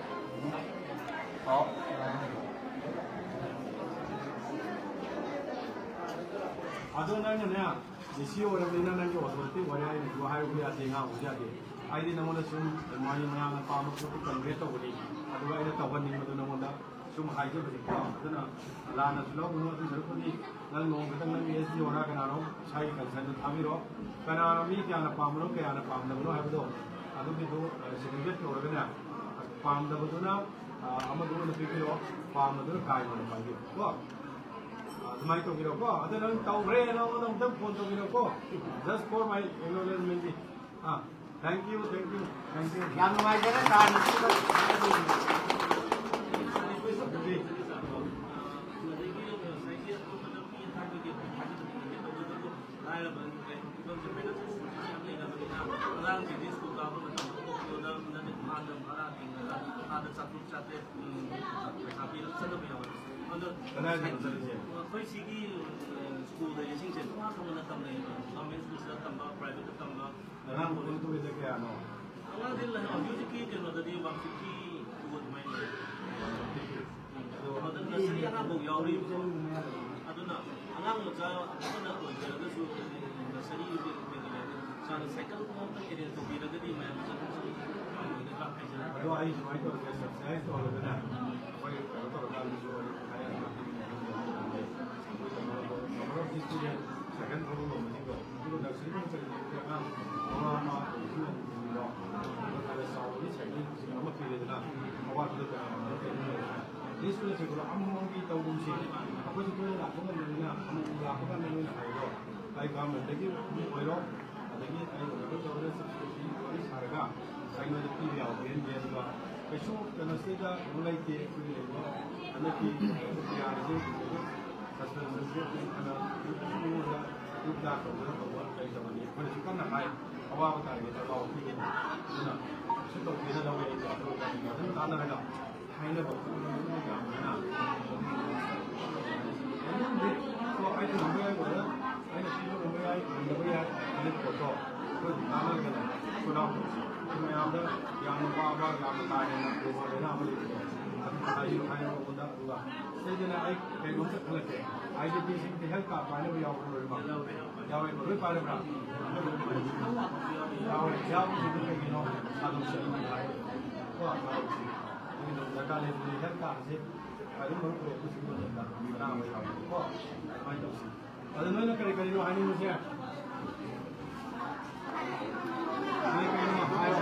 ꯑꯗꯣ ꯅꯪꯅꯅꯦ, D C ꯑꯣꯏꯔꯕꯅꯤꯅ ꯅꯪꯒꯤ authority ꯑꯣꯏꯔꯦ, ꯑꯩꯅꯁꯨ ꯍꯥꯏꯔꯨꯕ ꯌꯥꯗꯦ, ꯉꯥꯡꯕꯁꯨ ꯌꯥꯗꯦ꯫ ꯑꯩꯗꯤ ꯅꯉꯣꯟꯗ ꯁꯨꯝ ꯃꯥꯒꯤ ꯃꯌꯥꯝꯅ ꯄꯥꯝꯕ ꯄꯣꯠꯇꯨ convey ꯇꯧꯕꯅꯤ, ꯑꯗꯨꯒ ꯑꯩꯅ ꯇꯧꯍꯟꯅꯤꯡꯕꯗꯨ ꯅꯉꯣꯟꯗ ꯁꯨꯝ ꯍꯥꯏꯖꯕꯅꯤꯀꯣ꯫ ꯑꯗꯨꯅ ꯂꯥꯟꯅꯁꯨ ꯂꯧꯒꯅꯨ꯫ ꯑꯗꯨ ꯁꯔꯨꯛꯄꯨꯗꯤ ꯅꯪ ꯅꯣꯡꯃ ꯈꯛꯇꯪ ꯅꯪꯒꯤ S D ꯑꯣꯔ ꯀꯅꯥꯅꯣ ꯏꯁꯥꯒꯤ concern ꯗꯨ ꯊꯥꯕꯤꯔꯣ꯫ ꯀꯅꯥꯅ ꯃꯤ ꯀꯌꯥꯅ ꯄꯥꯝꯕꯅꯣ, ꯀꯌꯥꯅ ꯄꯥꯝꯗꯕꯅꯣ ꯍꯥꯏꯕꯗꯣ ꯑꯗꯨꯒꯤꯗꯨ, ꯑ, segregate ꯇꯧꯔꯒꯅꯦ, ꯄꯥꯝꯗꯕꯗꯨꯅ, ꯑ, ꯑꯃꯗꯨ ꯑꯣꯏꯅ ꯄꯤꯕꯤꯔꯣ, ꯄꯥꯝꯕꯗꯨꯅ ꯀꯥ ꯍꯦꯟꯅ ꯄꯥꯏꯕꯤꯔꯣ ꯀꯣ꯫ ꯑ, ꯑꯗꯨꯃꯥꯏꯅ ꯇꯧꯕꯤꯔꯣꯀꯣ꯫ ꯑꯗ ꯅꯪ ꯇꯧꯈ꯭ꯔꯦ, ꯅꯉꯣꯟꯗ ꯑꯃꯨꯛꯇꯪ phone ꯇꯧꯕꯤꯔꯣꯀꯣ, just for my acknowledgement D. Ah, thank you, thank you, thank you꯫ ꯌꯥꯝ ꯅꯨꯡꯉꯥꯏꯖꯔꯦ, ꯁꯥꯔ, ꯉꯁꯤꯗ꯫ ꯑꯗꯨꯗꯤ ꯂꯥꯏꯔꯕ ꯐꯤꯕꯝꯁꯦ ꯐꯥꯏꯅꯥꯟꯁꯤꯌꯦꯜ ꯁꯣꯔꯁꯦꯁ ꯌꯥꯝ ꯂꯩꯅꯕꯅꯤꯅ ꯑꯉꯥꯡꯁꯤꯡꯁꯤ ꯁ꯭ꯀꯨꯜ ꯀꯥꯕ ꯃꯇꯝꯗ ꯑꯣꯇꯣꯗ ꯅꯠꯇ꯭ꯔꯒ ꯚꯥꯟꯗ ꯚꯔꯥ ꯇꯤꯡꯉꯒ ꯑꯥꯗ ꯆꯥꯇ꯭ꯔꯨꯛ ꯆꯥꯇ꯭ꯔꯦꯠ, ꯎꯝ, ꯄꯩꯁꯥ ꯄꯤꯔꯒ ꯆꯠꯅꯕ ꯌꯥꯎꯋꯦ꯫ ꯑꯗꯣ ꯀꯗꯥꯏꯗꯅꯣ ꯆꯠꯂꯤꯁꯦ? ꯑꯩꯈꯣꯏ ꯁꯤꯒꯤ, ꯑ, ꯁ꯭ꯀꯨꯜ ꯂꯩꯔꯤꯁꯤꯡꯁꯦ ꯇꯣꯉꯥꯟ ꯇꯣꯉꯥꯟꯅ ꯇꯝꯅꯩꯌꯦꯕ꯫ ꯒꯚꯔꯟꯃꯦꯟ ꯁ꯭ꯀꯨꯜꯁꯤꯗ ꯇꯝꯕ, ꯄ꯭ꯔꯥꯏꯚꯦꯠꯇ ꯇꯝꯕ, ꯑꯉꯥꯡ ꯄꯨꯟꯅ ꯇꯣꯛꯏꯁꯦ ꯀꯌꯥꯅꯣ? ꯑꯉꯥꯡꯗꯤ ꯂꯩ, ꯍꯧꯖꯤꯛ ꯍꯧꯖꯤꯛꯀꯤ ꯀꯩꯅꯣꯗꯗꯤ ꯋꯥꯟ ꯐꯤꯐꯇꯤ ꯇꯨ ꯑꯗꯨꯃꯥꯏꯅ ꯂꯩ꯫ ꯑꯗꯣ ꯑꯗꯨ ꯅꯁꯔꯤ ꯑꯉꯥꯡꯐꯥꯎ ꯌꯥꯎꯔꯤꯕꯀꯣ꯫ ꯑꯗꯨꯅ ꯑꯉꯥꯡ ꯃꯆꯥ ꯑꯃꯅ ꯑꯣꯏꯖꯔꯒꯁꯨ ꯅꯁꯔꯤ ꯀꯩꯅꯣ ꯂꯩꯔꯗꯤ ꯏꯁꯥꯅ ꯁꯥꯏꯀꯜ ꯑꯃꯈꯛꯇ arrange ꯇꯧꯕꯤꯔꯒꯗꯤ ꯃꯌꯥꯝ ꯆꯠꯊꯣꯛ ꯆꯠꯁꯤꯟ ꯐꯪꯉꯣꯏꯒꯗ꯭ꯔꯥ ꯍꯥꯏꯖꯔꯤ꯫ ꯑꯗꯣ ꯑꯩ ꯁꯨꯃꯥꯏꯅ ꯇꯧꯔꯒꯦ, subsidize ꯇꯧꯔꯒꯅꯦ, ꯑꯩꯈꯣꯏ ꯀꯩꯅꯣ ꯇꯧꯔꯀꯥꯟꯗꯁꯨ ꯑꯩ ꯍꯥꯏꯔꯛꯑꯒꯦ꯫ ꯑꯩꯈꯣꯏ ꯀꯩꯅꯣ, number of student ꯁꯥꯏꯀꯜ ꯊꯧꯕ ꯉꯝꯕꯁꯤꯡꯗꯣ, ꯑꯗꯨꯒ ꯅꯁꯔꯤ ꯅꯠꯇ꯭ꯔꯒ ꯑꯉꯥꯡ ꯃꯃꯥ ꯃꯄꯥ ꯑꯣꯏꯕꯁꯤꯡ ꯑꯗꯨꯝ ꯌꯦꯡꯕꯤꯔꯣ꯫ ꯑꯗꯨꯒ ꯈꯔ ꯆꯥꯎꯔꯗꯤ ꯁꯥꯏꯀꯜ ꯑꯃ ꯄꯤꯔꯦꯗꯅ, ꯑꯋꯥꯠꯄꯗꯣ ꯀꯌꯥ ꯂꯩꯕꯅꯣ꯫ At least ꯁꯤꯒꯨꯝꯕ ꯑꯃꯃꯝꯒꯤ ꯇꯧꯒꯨꯝꯁꯤ꯫ ꯑꯩꯈꯣꯏꯁꯨ ꯇꯣꯏꯅ ꯂꯥꯛꯄ ꯉꯝꯗꯕꯅꯤꯅ ꯑꯃꯨꯛ ꯂꯥꯛꯄ ꯀꯥꯟꯗ ꯅꯣꯏꯅ ꯍꯥꯏꯔꯣ꯫ ꯑꯩ ꯒꯚꯔꯟꯃꯦꯟꯠꯇꯒꯤ ꯑꯣꯏꯔꯣ, ꯑꯗꯒꯤ ꯑꯩ ꯑꯣꯏꯔꯔꯣꯏ ꯇꯧꯔꯦ, ꯆꯠꯄꯗꯤ ꯋꯥꯔꯤ ꯁꯥꯔꯒ ꯑꯩꯉꯣꯟꯗ ꯄꯤꯕ ꯌꯥꯎꯒꯦ ꯍꯟꯒꯦ꯫ ꯑꯗꯨꯒ ꯀꯩꯁꯨ ꯀꯩꯅꯣꯁꯤꯗ ꯀꯩꯅꯣ ꯂꯩꯇꯦ꯫ ꯑꯩꯈꯣꯏꯒꯤ ꯂꯩꯔꯤꯕ ꯍꯟꯗꯛꯀꯤ ꯄ꯭ꯔꯤꯌꯥꯁꯤ ꯁꯁꯄꯦꯟꯁꯟꯁꯤ ꯑꯩꯈꯣꯏ ꯐꯅ ꯃꯤꯉꯣꯟꯗ ꯗꯨꯛ ꯗꯥꯛ ꯇꯧꯗꯅ ꯇꯧꯕ ꯀꯩ ꯇꯧꯔꯅꯤ? ꯑꯩꯈꯣꯏꯅꯁꯨ ꯀꯟꯅ ꯍꯥꯏ, ꯑꯋꯥꯕ ꯇꯥꯔꯤꯉꯩꯗ ꯑꯋꯥꯕ ꯄꯤꯒꯅꯤ꯫ ꯑꯗꯨꯅ ꯀꯩꯁꯨ ꯇꯧꯗꯦꯅ ꯂꯧꯋꯦ꯫ ꯑꯩꯁꯨ ꯑꯗꯨ ꯑꯗꯨꯝ ꯇꯥꯟꯅꯔꯒ ꯍꯥꯏꯅꯕ ꯈꯣꯠꯅꯕ ꯌꯥꯝꯕꯅꯤꯅ, ꯑꯗꯨꯝꯗꯤ ꯀꯣ ꯑꯩꯅ ꯉꯝꯕ ꯌꯥꯏ, brother, ꯑꯩꯅ ꯄꯤꯕ ꯉꯝꯕ ꯌꯥꯏ, ꯉꯝꯗꯕ ꯌꯥꯏ, ꯑꯗꯨ ꯄꯣꯠꯇꯣ ꯑꯩꯈꯣꯏ ꯑꯗꯨꯝ ꯇꯥꯟꯅꯔꯒꯅꯦ, ꯈꯨꯗꯥꯡ ꯇꯧꯁꯤ꯫ ꯑꯩꯈꯣꯏ ꯃꯌꯥꯝꯗ ꯌꯥꯝꯅ ꯋꯥꯕ, ꯌꯥꯝꯅ ꯀꯥ ꯍꯦꯟꯅ ꯂꯨꯕ ꯂꯥꯏꯅꯥ ꯑꯃ ꯂꯩꯕꯗꯣ, ꯑꯗꯨ ꯍꯥꯏꯌꯨ ꯍꯥꯏꯌꯨ ꯑꯩꯉꯣꯟꯗ꯫ ꯑꯗꯨꯒ ꯁꯤꯗꯅ ꯑꯩ ꯀꯩꯅꯣꯝꯇ ꯈꯜꯂꯛꯀꯦ, IDPꯁꯤꯡꯗꯤ health card ꯄꯥꯏꯅꯕ ꯌꯥꯎꯕ꯭ꯔꯣ ꯂꯣꯏꯅꯃꯛ? ꯌꯥꯎꯋꯦꯕ, ꯂꯣꯏ ꯄꯥꯏꯔꯕ꯭ꯔꯥ? ꯌꯥꯎꯋꯦ꯫ ꯌꯥꯎꯕꯁꯤꯡꯗꯨ ꯀꯩꯒꯤꯅꯣ? ꯊꯥꯗꯣꯛꯁꯤ꯫ ꯀꯣ, ꯊꯥꯗꯣꯛꯁꯤ꯫ ꯑꯗꯨꯒꯤꯗꯣ ꯗꯔꯀꯥꯔ ꯂꯩꯕꯅꯤ꯫ Health cardꯁꯦ ꯈ꯭ꯋꯥꯏꯗꯒꯤ ꯃꯔꯨ ꯑꯣꯏꯕ ꯁꯤꯒꯨꯝꯕ ꯃꯇꯝꯗ ꯑꯅꯥꯕ ꯌꯥꯎꯕ꯫ ꯀꯣ, ꯑꯗꯨꯃꯥꯏꯅ ꯇꯧꯁꯤ꯫ ꯑꯗꯣ ꯅꯣꯏꯅ ꯀꯔꯤ ꯀꯔꯤꯅꯣ ꯍꯥꯏꯅꯤꯡꯕꯁꯦ? ꯀꯔꯤ ꯀꯔꯤꯅꯣ ꯍꯥꯏꯌꯣ꯫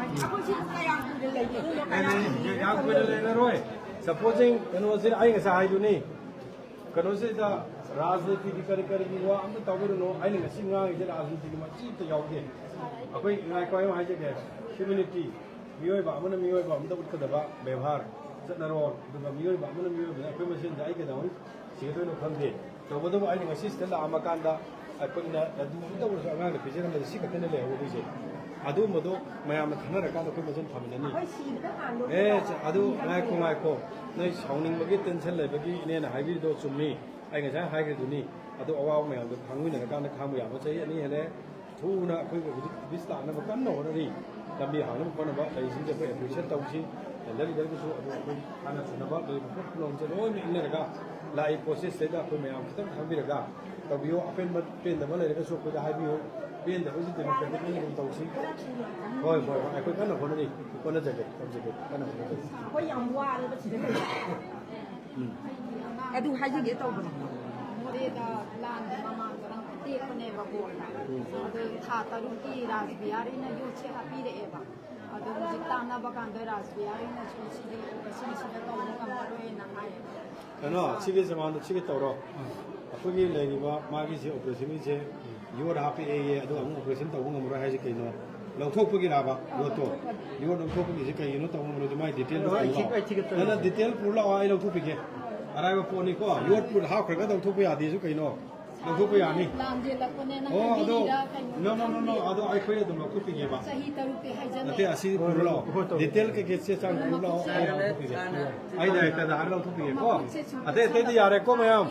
ꯑꯩꯈꯣꯏ ꯁꯤꯗ ꯌꯥꯝ ꯀꯨꯏꯅ ꯂꯩꯕ ꯑꯦ, ꯂꯩ, ꯌꯥꯝ ꯀꯨꯏꯅ ꯂꯩꯔꯔꯣꯏ꯫ Supposing ꯀꯩꯅꯣꯁꯤ ꯑꯩ ꯉꯁꯥꯏ ꯍꯥꯏꯗꯨꯅꯤ, ꯀꯩꯅꯣꯁꯤꯗ ꯔꯥꯖꯅꯤꯇꯤꯒꯤ ꯀꯔꯤ ꯀꯔꯤꯒꯤ ꯋꯥ ꯑꯝꯇ ꯇꯧꯕꯤꯔꯨꯅꯨ꯫ ꯑꯩꯅ ꯉꯁꯤ ꯉꯥꯡꯉꯤꯁꯦ ꯔꯥꯖꯅꯤꯇꯤꯒꯤ ꯃꯆꯤ ꯑꯝꯇ ꯌꯥꯎꯗꯦ꯫ ꯑꯩꯈꯣꯏ ꯉꯥꯏꯈꯣ, ꯑꯩ ꯍꯥꯏꯖꯒꯦ, humanity, ꯃꯤꯑꯣꯏꯕ ꯑꯃꯅ ꯃꯤꯑꯣꯏꯕ ꯑꯃꯗ ꯎꯠꯀꯗꯕ ꯕꯦꯕꯥꯔ, ꯆꯠꯅꯔꯣꯜ, ꯑꯗꯨꯒ ꯃꯤꯑꯣꯏꯕ ꯑꯃꯅ ꯃꯤꯑꯣꯏꯕꯗ ꯑꯩꯈꯣꯏ ꯃꯁꯦꯟꯗ ꯑꯩ ꯀꯩꯗꯧꯅꯤ? ꯁꯤꯒꯗꯣꯏꯅꯣ ꯈꯪꯗꯦ꯫ ꯇꯧꯕꯇꯕꯨ ꯑꯩꯅ ꯉꯁꯤ ꯁꯤꯗ ꯂꯥꯛꯑꯝꯃꯀꯥꯟꯗ ꯑꯩꯈꯣꯏꯅ ꯂꯗꯨ ꯑꯝꯇ ꯑꯣꯏꯔꯁꯨ ꯑꯉꯥꯡꯗ ꯄꯤꯖꯔꯝꯕꯗ ꯁꯤ ꯈꯛꯇꯅꯦ ꯂꯩꯍꯧꯗꯣꯏꯁꯦ꯫ ꯑꯗꯨꯝꯕꯗꯣ ꯃꯌꯥꯝꯅ ꯈꯟꯅꯔꯀꯥꯟꯗ ꯑꯩꯈꯣꯏ ꯃꯁꯦꯟ ꯐꯃꯤꯟꯅꯅꯤ꯫ ꯑꯩꯈꯣꯏ ꯁꯤꯕꯗ ꯍꯥꯟꯗꯣꯛꯀꯦ ꯑꯦ, ꯇꯧꯕ꯫ ꯆ-, ꯑꯗꯨ ꯉꯥꯏꯈꯣ, ꯉꯥꯏꯈꯣ꯫ ꯅꯣꯏ ꯁꯥꯎꯅꯤꯡꯕꯒꯤ tension ꯂꯩꯕꯒꯤ ꯏꯅꯦꯅ ꯍꯥꯏꯕꯤꯔꯤꯗꯣ ꯆꯨꯝꯃꯤ꯫ ꯑꯩ ꯉꯁꯥꯏ ꯍꯥꯏꯈ꯭ꯔꯤꯗꯨꯅꯤ꯫ ꯑꯗꯨ ꯑꯋꯥꯕ ꯃꯌꯥꯝꯗꯣ ꯈꯪꯃꯤꯟꯅꯔꯀꯥꯟꯗ ꯈꯥꯡꯕ ꯌꯥꯕ ꯆꯍꯤ ꯑꯅꯤ ꯍꯦꯜꯂꯦ꯫ ꯊꯨꯅ ꯑꯩꯈꯣꯏ ꯍꯧꯖꯤꯛ ꯑꯣꯐꯤꯁ ꯂꯥꯛꯅꯕ ꯀꯟꯅ ꯍꯣꯠꯅꯔꯤ꯫ ꯂꯝꯕꯤ ꯍꯥꯡꯅꯕ ꯈꯣꯠꯅꯕ ꯂꯩꯔꯤꯁꯤꯡꯁꯦ ꯑꯩꯈꯣꯏ appreciate ꯇꯧꯁꯤ꯫ Tender leaderꯒꯤꯁꯨ ꯑꯗꯨ ꯑꯩꯈꯣꯏ ꯍꯥꯟꯅ ꯁꯨꯅꯕ ꯂꯩꯔꯤꯕ ꯄꯣꯠ ꯄꯨꯝꯅꯃꯛꯁꯦ ꯂꯣꯏꯅ ꯏꯟꯅꯔꯒ ꯂꯥꯛꯏ processꯁꯤꯗ ꯑꯩꯈꯣꯏ ꯃꯌꯥꯝ ꯈꯤꯇꯪ ꯈꯪꯕꯤꯔꯒ ꯇꯧꯕꯤꯌꯣ꯫ ꯑꯄꯦꯟꯕ ꯄꯦꯟꯗꯕ ꯂꯩꯔꯒꯁꯨ ꯑꯩꯈꯣꯏꯗ ꯍꯥꯏꯕꯤꯌꯨ꯫ ꯄꯦꯟꯗꯕꯁꯨ democratic ꯑꯣꯏꯅ ꯑꯗꯨꯝ ꯇꯧꯁꯤ꯫ ꯍꯣꯏ, ꯍꯣꯏ, ꯍꯣꯏ꯫ ꯑꯩꯈꯣꯏ ꯀꯟꯅ ꯍꯣꯠꯅꯔꯤ, ꯍꯣꯠꯅꯖꯒꯦ, ꯇꯧꯖꯒꯦ, ꯀꯟꯅ ꯍꯣꯠꯅꯖꯒꯦ꯫ ꯑꯩꯈꯣꯏ ꯌꯥꯝ ꯋꯥꯔꯦꯕ ꯁꯤꯗ ꯂꯩꯕ꯫ ꯎꯝ꯫ ꯑꯗꯨ ꯍꯥꯏꯖꯒꯦ ꯇꯧꯕꯅꯦ꯫ ꯃꯣꯔꯦꯗ ꯂꯥꯟꯒꯤ ꯃꯃꯥꯡꯗ ꯇꯦꯛꯄꯅꯦꯕ ꯕꯣꯔꯗ꯫ ꯎꯝ꯫ ꯑꯗꯨ ꯊꯥ ꯇꯔꯨꯛꯀꯤ ꯔꯥꯁꯕꯤꯍꯥꯔꯤꯅ ꯌꯣꯠꯁꯦ ꯍꯥꯞꯄꯤꯔꯛꯑꯦꯕ꯫ ꯑꯗꯣ ꯍꯧꯖꯤꯛ ꯇꯥꯟꯅꯕ ꯀꯥꯟꯗ ꯔꯥꯁꯕꯤꯍꯥꯔꯤꯅꯁꯨ ꯁꯤꯗꯤ ꯉꯁꯤꯒꯤꯁꯤꯗ ꯇꯧꯕ ꯉꯝꯃꯔꯣꯏꯅ ꯍꯥꯏꯌꯦꯕ꯫ ꯀꯩꯅꯣ, ꯁꯤꯒꯤ ꯆꯃꯥꯡꯗ ꯁꯤꯒꯤ ꯇꯧꯔꯣ꯫ ꯑꯩꯈꯣꯏꯒꯤ ꯂꯩꯔꯤꯕ ꯃꯥꯒꯤꯁꯦ, ꯑꯣꯄꯔꯦꯁꯟꯒꯤꯁꯦ ꯌꯣꯠ ꯍꯥꯞꯄꯛꯑꯦꯌꯦ, ꯑꯗꯨꯒ ꯑꯃꯨꯛ ꯑꯣꯄꯔꯦꯁꯟ ꯇꯧꯕ ꯉꯝꯃꯔꯣꯏ ꯍꯥꯏꯁꯦ ꯀꯩꯅꯣ? ꯂꯧꯊꯣꯛꯄꯒꯤꯔꯕ ꯌꯣꯠꯇꯣ? ꯌꯣꯠ ꯂꯧꯊꯣꯛꯄꯒꯤꯁꯦ ꯀꯩꯒꯤꯅꯣ ꯇꯧꯕ ꯉꯝꯃꯔꯣꯏꯗꯣ? ꯃꯥꯏ ꯗꯤꯇꯦꯜ ꯄꯨꯔ ꯂꯥꯛꯑꯣ꯫ ꯅꯪꯅ ꯗꯤꯇꯦꯜ ꯄꯨꯔ ꯂꯥꯛꯑꯣ, ꯑꯩ ꯂꯧꯊꯣꯛꯄꯤꯒꯦ꯫ ꯑꯔꯥꯏꯕ ꯄꯣꯠꯅꯤꯀꯣ, ꯌꯣꯠ ꯄꯨꯔ ꯍꯥꯞꯈ꯭ꯔꯒ ꯂꯧꯊꯣꯛꯄ ꯌꯥꯗꯦꯁꯨ ꯀꯩꯅꯣ? ꯂꯧꯊꯣꯛꯄ ꯌꯥꯅꯤ꯫ ꯂꯥꯟꯖꯦꯜꯂꯛꯄꯅꯦꯅ ꯑꯣ, ꯑꯗꯣ, ꯍꯥꯏꯕꯤꯔꯤꯔꯥ ꯀꯩꯅꯣ? No, no, no, no, ꯑꯗꯣ ꯑꯩꯈꯣꯏ ꯑꯗꯨꯝ ꯂꯧꯊꯣꯛꯄꯤꯒꯦꯕ꯫ ꯆꯍꯤ ꯇꯔꯨꯛꯇꯤ ꯍꯥꯏꯖꯜꯂꯦ꯫ ꯅꯠꯇꯦ, ꯑꯁꯤ ꯄꯨꯔ ꯂꯥꯛꯑꯣ꯫ ꯗꯤꯇꯦꯜ ꯀꯩꯀꯩꯁꯦ ꯆꯥꯡ ꯄꯨꯔ ꯂꯥꯛꯑꯣ, ꯑꯩ ꯂꯧꯊꯣꯛꯄꯤꯒꯦ꯫ ꯑꯩ ꯗꯥꯏꯔꯦꯛꯇꯔꯗ ꯍꯥꯏꯔ ꯂꯧꯊꯣꯛꯄꯤꯒꯦꯀꯣ꯫ ꯑꯇꯩ ꯑꯇꯩꯗꯤ ꯌꯥꯔꯦꯀꯣ ꯃꯌꯥꯝ?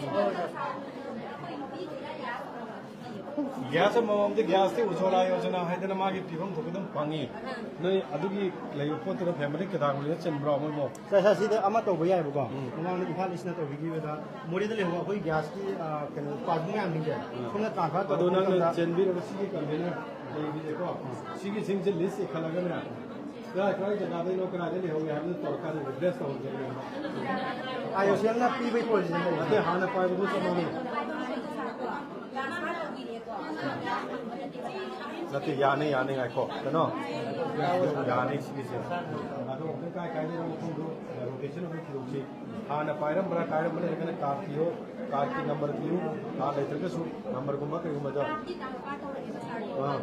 ꯒ꯭ꯌꯥꯁ ꯑꯃꯃꯝꯗꯤ ꯒ꯭ꯌꯥꯁꯇꯤ ꯎꯖꯣꯂꯥ ꯌꯣꯖꯅꯥ ꯍꯥꯏꯗꯅ ꯃꯥꯒꯤ ꯄꯤꯐꯝ ꯊꯣꯛꯄ ꯑꯗꯨꯝ ꯐꯪꯉꯤ꯫ ꯅꯣꯏ ꯑꯗꯨꯒꯤ ꯂꯩꯕ ꯄꯣꯠꯇꯨꯗ ꯐꯦꯃꯤꯂꯤ ꯀꯦꯇꯥꯒꯣꯔꯤꯗ ꯆꯟꯕ꯭ꯔꯣ ꯑꯃꯕꯨ? ꯁꯥꯔ, ꯁꯥꯔ, ꯁꯤꯗ ꯑꯃ ꯇꯧꯕ ꯌꯥꯏꯕꯀꯣ꯫ ꯎꯝ꯫ ꯃꯃꯥꯡꯗ ꯏꯝꯐꯥꯜ ꯏꯁꯅ ꯇꯧꯕꯤꯈꯤꯕꯗ ꯃꯣꯔꯦꯗ ꯂꯩꯍꯧꯕ ꯑꯩꯈꯣꯏ ꯒ꯭ꯌꯥꯁꯀꯤ, ꯑ, ꯀꯩꯅꯣ, ꯄꯥꯔꯠ ꯃꯌꯥꯝꯁꯤꯡꯁꯦ ꯁꯣꯝꯗ ꯇ꯭ꯔꯥꯟꯁꯐꯔ ꯑꯗꯣ ꯇꯧꯔꯛꯄ ꯅꯪꯅ ꯃꯇꯝꯗ ꯆꯦꯟꯕꯤꯔꯒ ꯁꯤꯒꯤ ꯀꯟꯇꯦꯅꯔ ꯂꯩꯕꯁꯦꯀꯣ, ꯁꯤꯒꯤꯁꯤꯡꯁꯦ ꯂꯤꯁ ꯏꯈꯠꯂꯒꯅꯦ, ꯀꯗꯥꯏ ꯀꯗꯥꯏ ꯖꯒꯥꯗꯩꯅꯣ, ꯀꯗꯥꯏꯗ ꯂꯩꯍꯧꯒꯦ ꯍꯥꯏꯕꯗꯨ ꯇꯧꯔꯀꯥꯟꯗ ꯔꯤꯄ꯭ꯂꯦꯁ ꯇꯧꯍꯟꯖꯒꯦ꯫ ꯑꯥꯏ ꯑꯣ ꯁꯤ ꯑꯦꯜꯅ ꯄꯤꯕꯒꯤ ꯄꯣꯠꯁꯤꯗ ꯂꯩ꯫ ꯅꯠꯇꯦ, ꯍꯥꯟꯅ ꯄꯥꯏꯕꯗꯨ ꯆꯞ ꯃꯥꯟꯅꯩ꯫ ꯅꯠꯇꯦ, ꯌꯥꯅꯤ, ꯌꯥꯅꯤ, ꯉꯥꯏꯈꯣ꯫ ꯀꯩꯅꯣ? ꯌꯥꯅꯤ, ꯁꯤꯒꯤꯁꯦ꯫ ꯑꯗꯣ ꯑꯩꯈꯣꯏ ꯀꯥꯏ ꯀꯥꯏꯗꯩꯅꯣ ꯃꯐꯝꯗꯣ, ꯔꯣꯇꯦꯁꯟ ꯑꯃꯨꯛ ꯊꯤꯗꯣꯛꯁꯤ꯫ ꯍꯥꯟꯅ ꯄꯥꯏꯔꯝꯕ꯭ꯔꯥ, ꯀꯥꯏꯔꯝꯕ ꯂꯩꯔꯒꯅ ꯀꯥꯔꯠ ꯄꯤꯌꯣ, ꯀꯥꯔꯠꯀꯤ ꯅꯝꯕꯔ ꯄꯤꯌꯨ, ꯀꯥꯔꯠ ꯂꯩꯇ꯭ꯔꯒꯁꯨ ꯅꯝꯕꯔꯒꯨꯝꯕ ꯀꯩꯒꯨꯝꯕꯗ꯫ ꯑꯥ꯫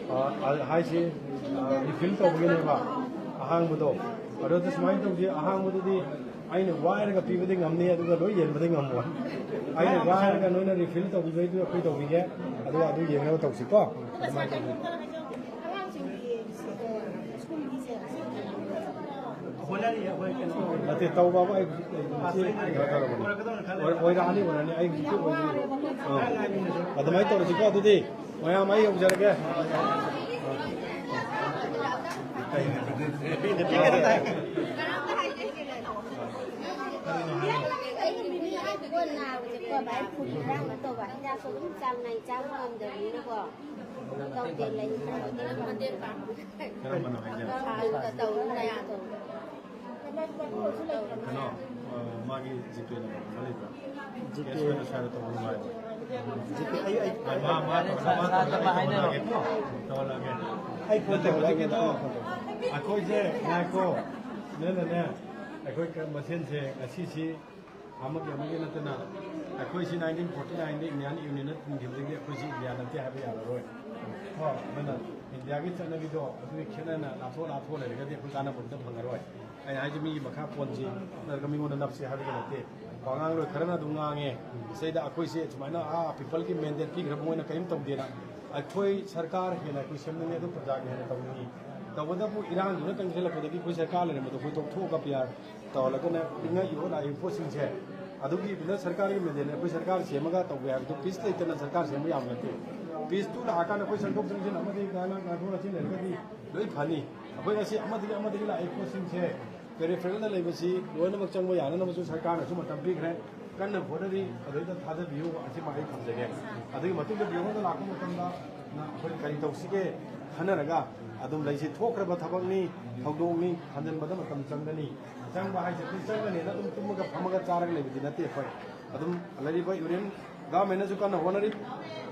ꯑ, ꯑ, ꯍꯥꯏꯁꯤ, ꯑ, ꯔꯤꯐꯤꯜ ꯇꯧꯕꯒꯤꯅꯦꯕ ꯑꯍꯥꯡꯕꯗꯣ꯫ ꯑꯗꯨꯗ ꯁꯨꯃꯥꯏꯅ ꯇꯧꯁꯤ, ꯑꯍꯥꯡꯕꯗꯨꯗꯤ ꯑꯩꯅ ꯋꯥꯏꯔꯒ ꯄꯤꯕꯗꯤ ꯉꯝꯅꯤ, ꯑꯗꯨꯒ ꯂꯣꯏ ꯌꯦꯟꯕꯗꯤ ꯉꯝꯃꯣꯏ꯫ ꯑꯩꯅ ꯋꯥꯏꯔꯒ ꯅꯣꯏꯅ ꯔꯤꯐꯤꯜ ꯇꯧꯕꯤꯕꯩꯗꯨ ꯑꯩꯈꯣꯏ ꯇꯧꯕꯤꯒꯦ, ꯑꯗꯨꯒ ꯑꯗꯨ ꯌꯦꯡꯅꯕ ꯇꯧꯁꯤꯀꯣ꯫ ꯑꯗꯨꯃꯥꯏꯅ ꯇꯧꯁꯤ꯫ ꯅꯠꯇꯦ, ꯇꯧꯕꯕꯨ ꯑꯩ ꯍꯧꯖꯤꯛ ꯂꯩꯕꯅꯤ꯫ ꯁꯤ ꯀꯩꯅꯣ ꯇꯧꯔꯕꯅꯤ꯫ ꯑꯣꯏ-, ꯑꯣꯏꯔꯛꯑꯅꯤ, ꯑꯣꯏꯔꯛꯑꯅꯤ꯫ ꯑꯩ ꯍꯧꯖꯤꯛꯇꯤ ꯑꯣꯏꯗ꯭ꯔꯤ꯫ ꯑꯥ꯫ ꯑꯗꯨꯃꯥꯏꯅ ꯇꯧꯔꯁꯤꯀꯣ, ꯑꯗꯨꯗꯤ꯫ ꯃꯌꯥꯝ ꯑꯩ ꯌꯧꯖꯔꯒꯦ꯫ ꯀꯔꯝꯕꯅꯣ ꯍꯥꯏꯁꯦ? ꯀꯩꯅꯣ, ꯑ, ꯃꯥꯒꯤ ꯖꯤꯄꯦ ꯅꯝꯕꯔꯒꯨꯝꯕ ꯂꯩꯕ꯭ꯔꯥ? ꯖꯤꯄꯦ꯫ ꯀꯦꯁ ꯑꯣꯏꯅ ꯁ꯭ꯋꯥꯏꯗ ꯇꯧꯕ ꯅꯨꯡꯉꯥꯏꯕ꯭ꯔꯥ? ꯑꯩ, ꯑꯩ, ꯃꯥ, ꯃꯥ, ꯃꯥ, ꯃꯥ, ꯇꯧꯍꯜꯂꯒꯦ꯫ ꯑꯩ ꯐꯣꯟ ꯅꯠꯇꯦ, ꯇꯧꯔꯒꯦ꯫ ꯍꯧꯖꯤꯛꯀꯤꯗꯣ ꯑꯩꯈꯣꯏꯁꯦ, ꯉꯥꯏꯈꯣ꯫ ꯅꯪꯅꯅꯦ, ꯑꯩꯈꯣꯏ ꯀ-, ꯃꯁꯦꯟꯁꯦ ꯉꯁꯤꯁꯤ ꯑꯃꯒꯤ ꯑꯃꯒꯤ ꯅꯠꯇꯅ, ꯑꯩꯈꯣꯏꯁꯤ nineteen forty nineꯗ Indian Unionꯅ ꯊꯤꯡꯈꯤꯕꯗꯒꯤ ꯑꯩꯈꯣꯏꯁꯤ India ꯅꯠꯇꯦ ꯍꯥꯏꯕ ꯌꯥꯔꯔꯣꯏ꯫ ꯀꯣ? ꯑꯗꯨꯅ Indiaꯒꯤ ꯆꯠꯅꯕꯤꯗꯣ ꯑꯗꯨꯒꯤ ꯈꯦꯠꯅꯅ ꯂꯥꯞꯊꯣꯛ ꯂꯥꯞꯊꯣꯛꯑ ꯂꯩꯔꯒꯗꯤ ꯑꯩꯈꯣꯏ ꯀꯥꯟꯅꯕ ꯑꯝꯇ ꯐꯪꯉꯔꯣꯏ꯫ ꯑꯩꯅ ꯍꯥꯏꯁꯦ ꯃꯤꯒꯤ ꯃꯈꯥ ꯄꯣꯟꯁꯤ ꯅꯠꯇ꯭ꯔꯒ ꯃꯤꯉꯣꯟꯗ ꯅꯞꯁꯤ ꯍꯥꯏꯕꯗꯤ ꯅꯠꯇꯦ꯫ ꯋꯥꯉꯥꯡꯂꯣꯏ ꯈꯔꯅ ꯑꯗꯨꯝ ꯉꯥꯡꯉꯦ, ꯁꯤꯗꯩꯗ ꯑꯩꯈꯣꯏꯁꯦ ꯁꯨꯃꯥꯏꯅ, ꯑꯥ, peopleꯒꯤ mandate ꯄꯤꯈ꯭ꯔꯕ ꯃꯣꯏꯅ ꯀꯔꯤꯝ ꯇꯧꯗꯦꯅ꯫ ꯑꯩꯈꯣꯏ ꯁꯔꯀꯥꯔ ꯍꯦꯟꯅ ꯑꯩꯈꯣꯏ ꯁꯦꯝꯅꯤꯡꯉꯦ, ꯑꯗꯨ ꯄ꯭ꯔꯖꯥꯒꯤ ꯍꯦꯟꯅ ꯇꯧꯅꯤꯡꯉꯤ꯫ ꯇꯧꯕꯇꯕꯨ ꯏꯔꯥꯡꯗꯨꯅ ꯀꯟꯁꯤꯜꯂꯛꯄꯗꯒꯤ ꯑꯩꯈꯣꯏ ꯁꯔꯀꯥꯔ ꯂꯩꯔꯝꯕꯗꯣ ꯑꯩꯈꯣꯏ ꯇꯣꯛꯊꯣꯛꯑꯒ PR ꯇꯧꯍꯜꯂꯒꯅ ꯏꯪꯉꯛꯏꯕ ꯂꯥꯛꯏꯕ ꯄꯣꯠꯁꯤꯡꯁꯦ ꯑꯗꯨꯒꯤꯗꯨꯅ ꯁꯔꯀꯥꯔꯒꯤ mandate ꯑꯩꯈꯣꯏ ꯁꯔꯀꯥꯔ ꯁꯦꯝꯃꯒ ꯇꯧꯒꯦ ꯍꯥꯏꯕꯗꯣ꯫ Peace ꯂꯩꯇꯅ ꯁꯔꯀꯥꯔ ꯁꯦꯝꯕ ꯌꯥꯕ ꯅꯠꯇꯦ꯫ Peaceꯇꯨ ꯂꯥꯛꯑꯀꯥꯟꯗ ꯑꯩꯈꯣꯏ ꯆꯪꯊꯣꯛ ꯆꯪꯁꯤꯟ ꯑꯃꯗꯤ ꯉꯥꯡꯅ ꯉꯥꯡꯊꯣꯛ ꯉꯥꯡꯁꯤꯟ ꯂꯩꯔꯒꯗꯤ ꯂꯣꯏ ꯐꯅꯤ꯫ ꯑꯩꯈꯣꯏ ꯉꯁꯤ ꯑꯃꯗꯒꯤ ꯑꯃꯗꯒꯤ ꯂꯥꯛꯏ ꯄꯣꯠꯁꯤꯡꯁꯦ peripheralꯗ ꯂꯩꯕꯁꯤ ꯂꯣꯏꯅꯃꯛ ꯆꯪꯕ ꯌꯥꯅꯅꯕꯁꯨ ꯁꯔꯀꯥꯔꯅꯁꯨ ꯃꯇꯝ ꯄꯤꯈ꯭ꯔꯦ꯫ ꯀꯟꯅ ꯍꯣꯠꯅꯔꯤ, ꯑꯗꯩꯗ ꯊꯥꯖꯕꯤꯌꯨ, ꯑꯁꯤꯃ ꯑꯩ ꯊꯝꯖꯒꯦ꯫ ꯑꯗꯨꯒꯤ ꯃꯇꯨꯡꯗ ꯕꯤꯌꯣꯟꯗ ꯂꯥꯛꯄ ꯃꯇꯝꯗ ꯅ-, ꯑꯩꯈꯣꯏ ꯀꯔꯤ ꯇꯧꯁꯤꯒꯦ ꯈꯟꯅꯔꯒ ꯑꯗꯨꯝ ꯂꯩꯁꯤ꯫ ꯊꯣꯛꯈ꯭ꯔꯕ ꯊꯕꯛꯅꯤ, ꯊꯧꯗꯣꯛꯅꯤ, ꯍꯟꯖꯤꯟꯕꯗ ꯃꯇꯝ ꯆꯪꯒꯅꯤ꯫ ꯆꯪꯕ ꯍꯥꯏꯁꯦ ꯑꯩꯈꯣꯏ ꯆꯪꯒꯅꯦꯅ ꯑꯗꯨꯝ ꯇꯨꯝꯃꯒ ꯐꯝꯃꯒ ꯆꯥꯔꯒ ꯂꯩꯕꯗꯤ ꯅꯠꯇꯦ꯫ ꯑꯩꯈꯣꯏ ꯑꯗꯨꯝ ꯂꯩꯔꯤꯕ Union Governmentꯅꯁꯨ ꯀꯟꯅ ꯍꯣꯠꯅꯔꯤ,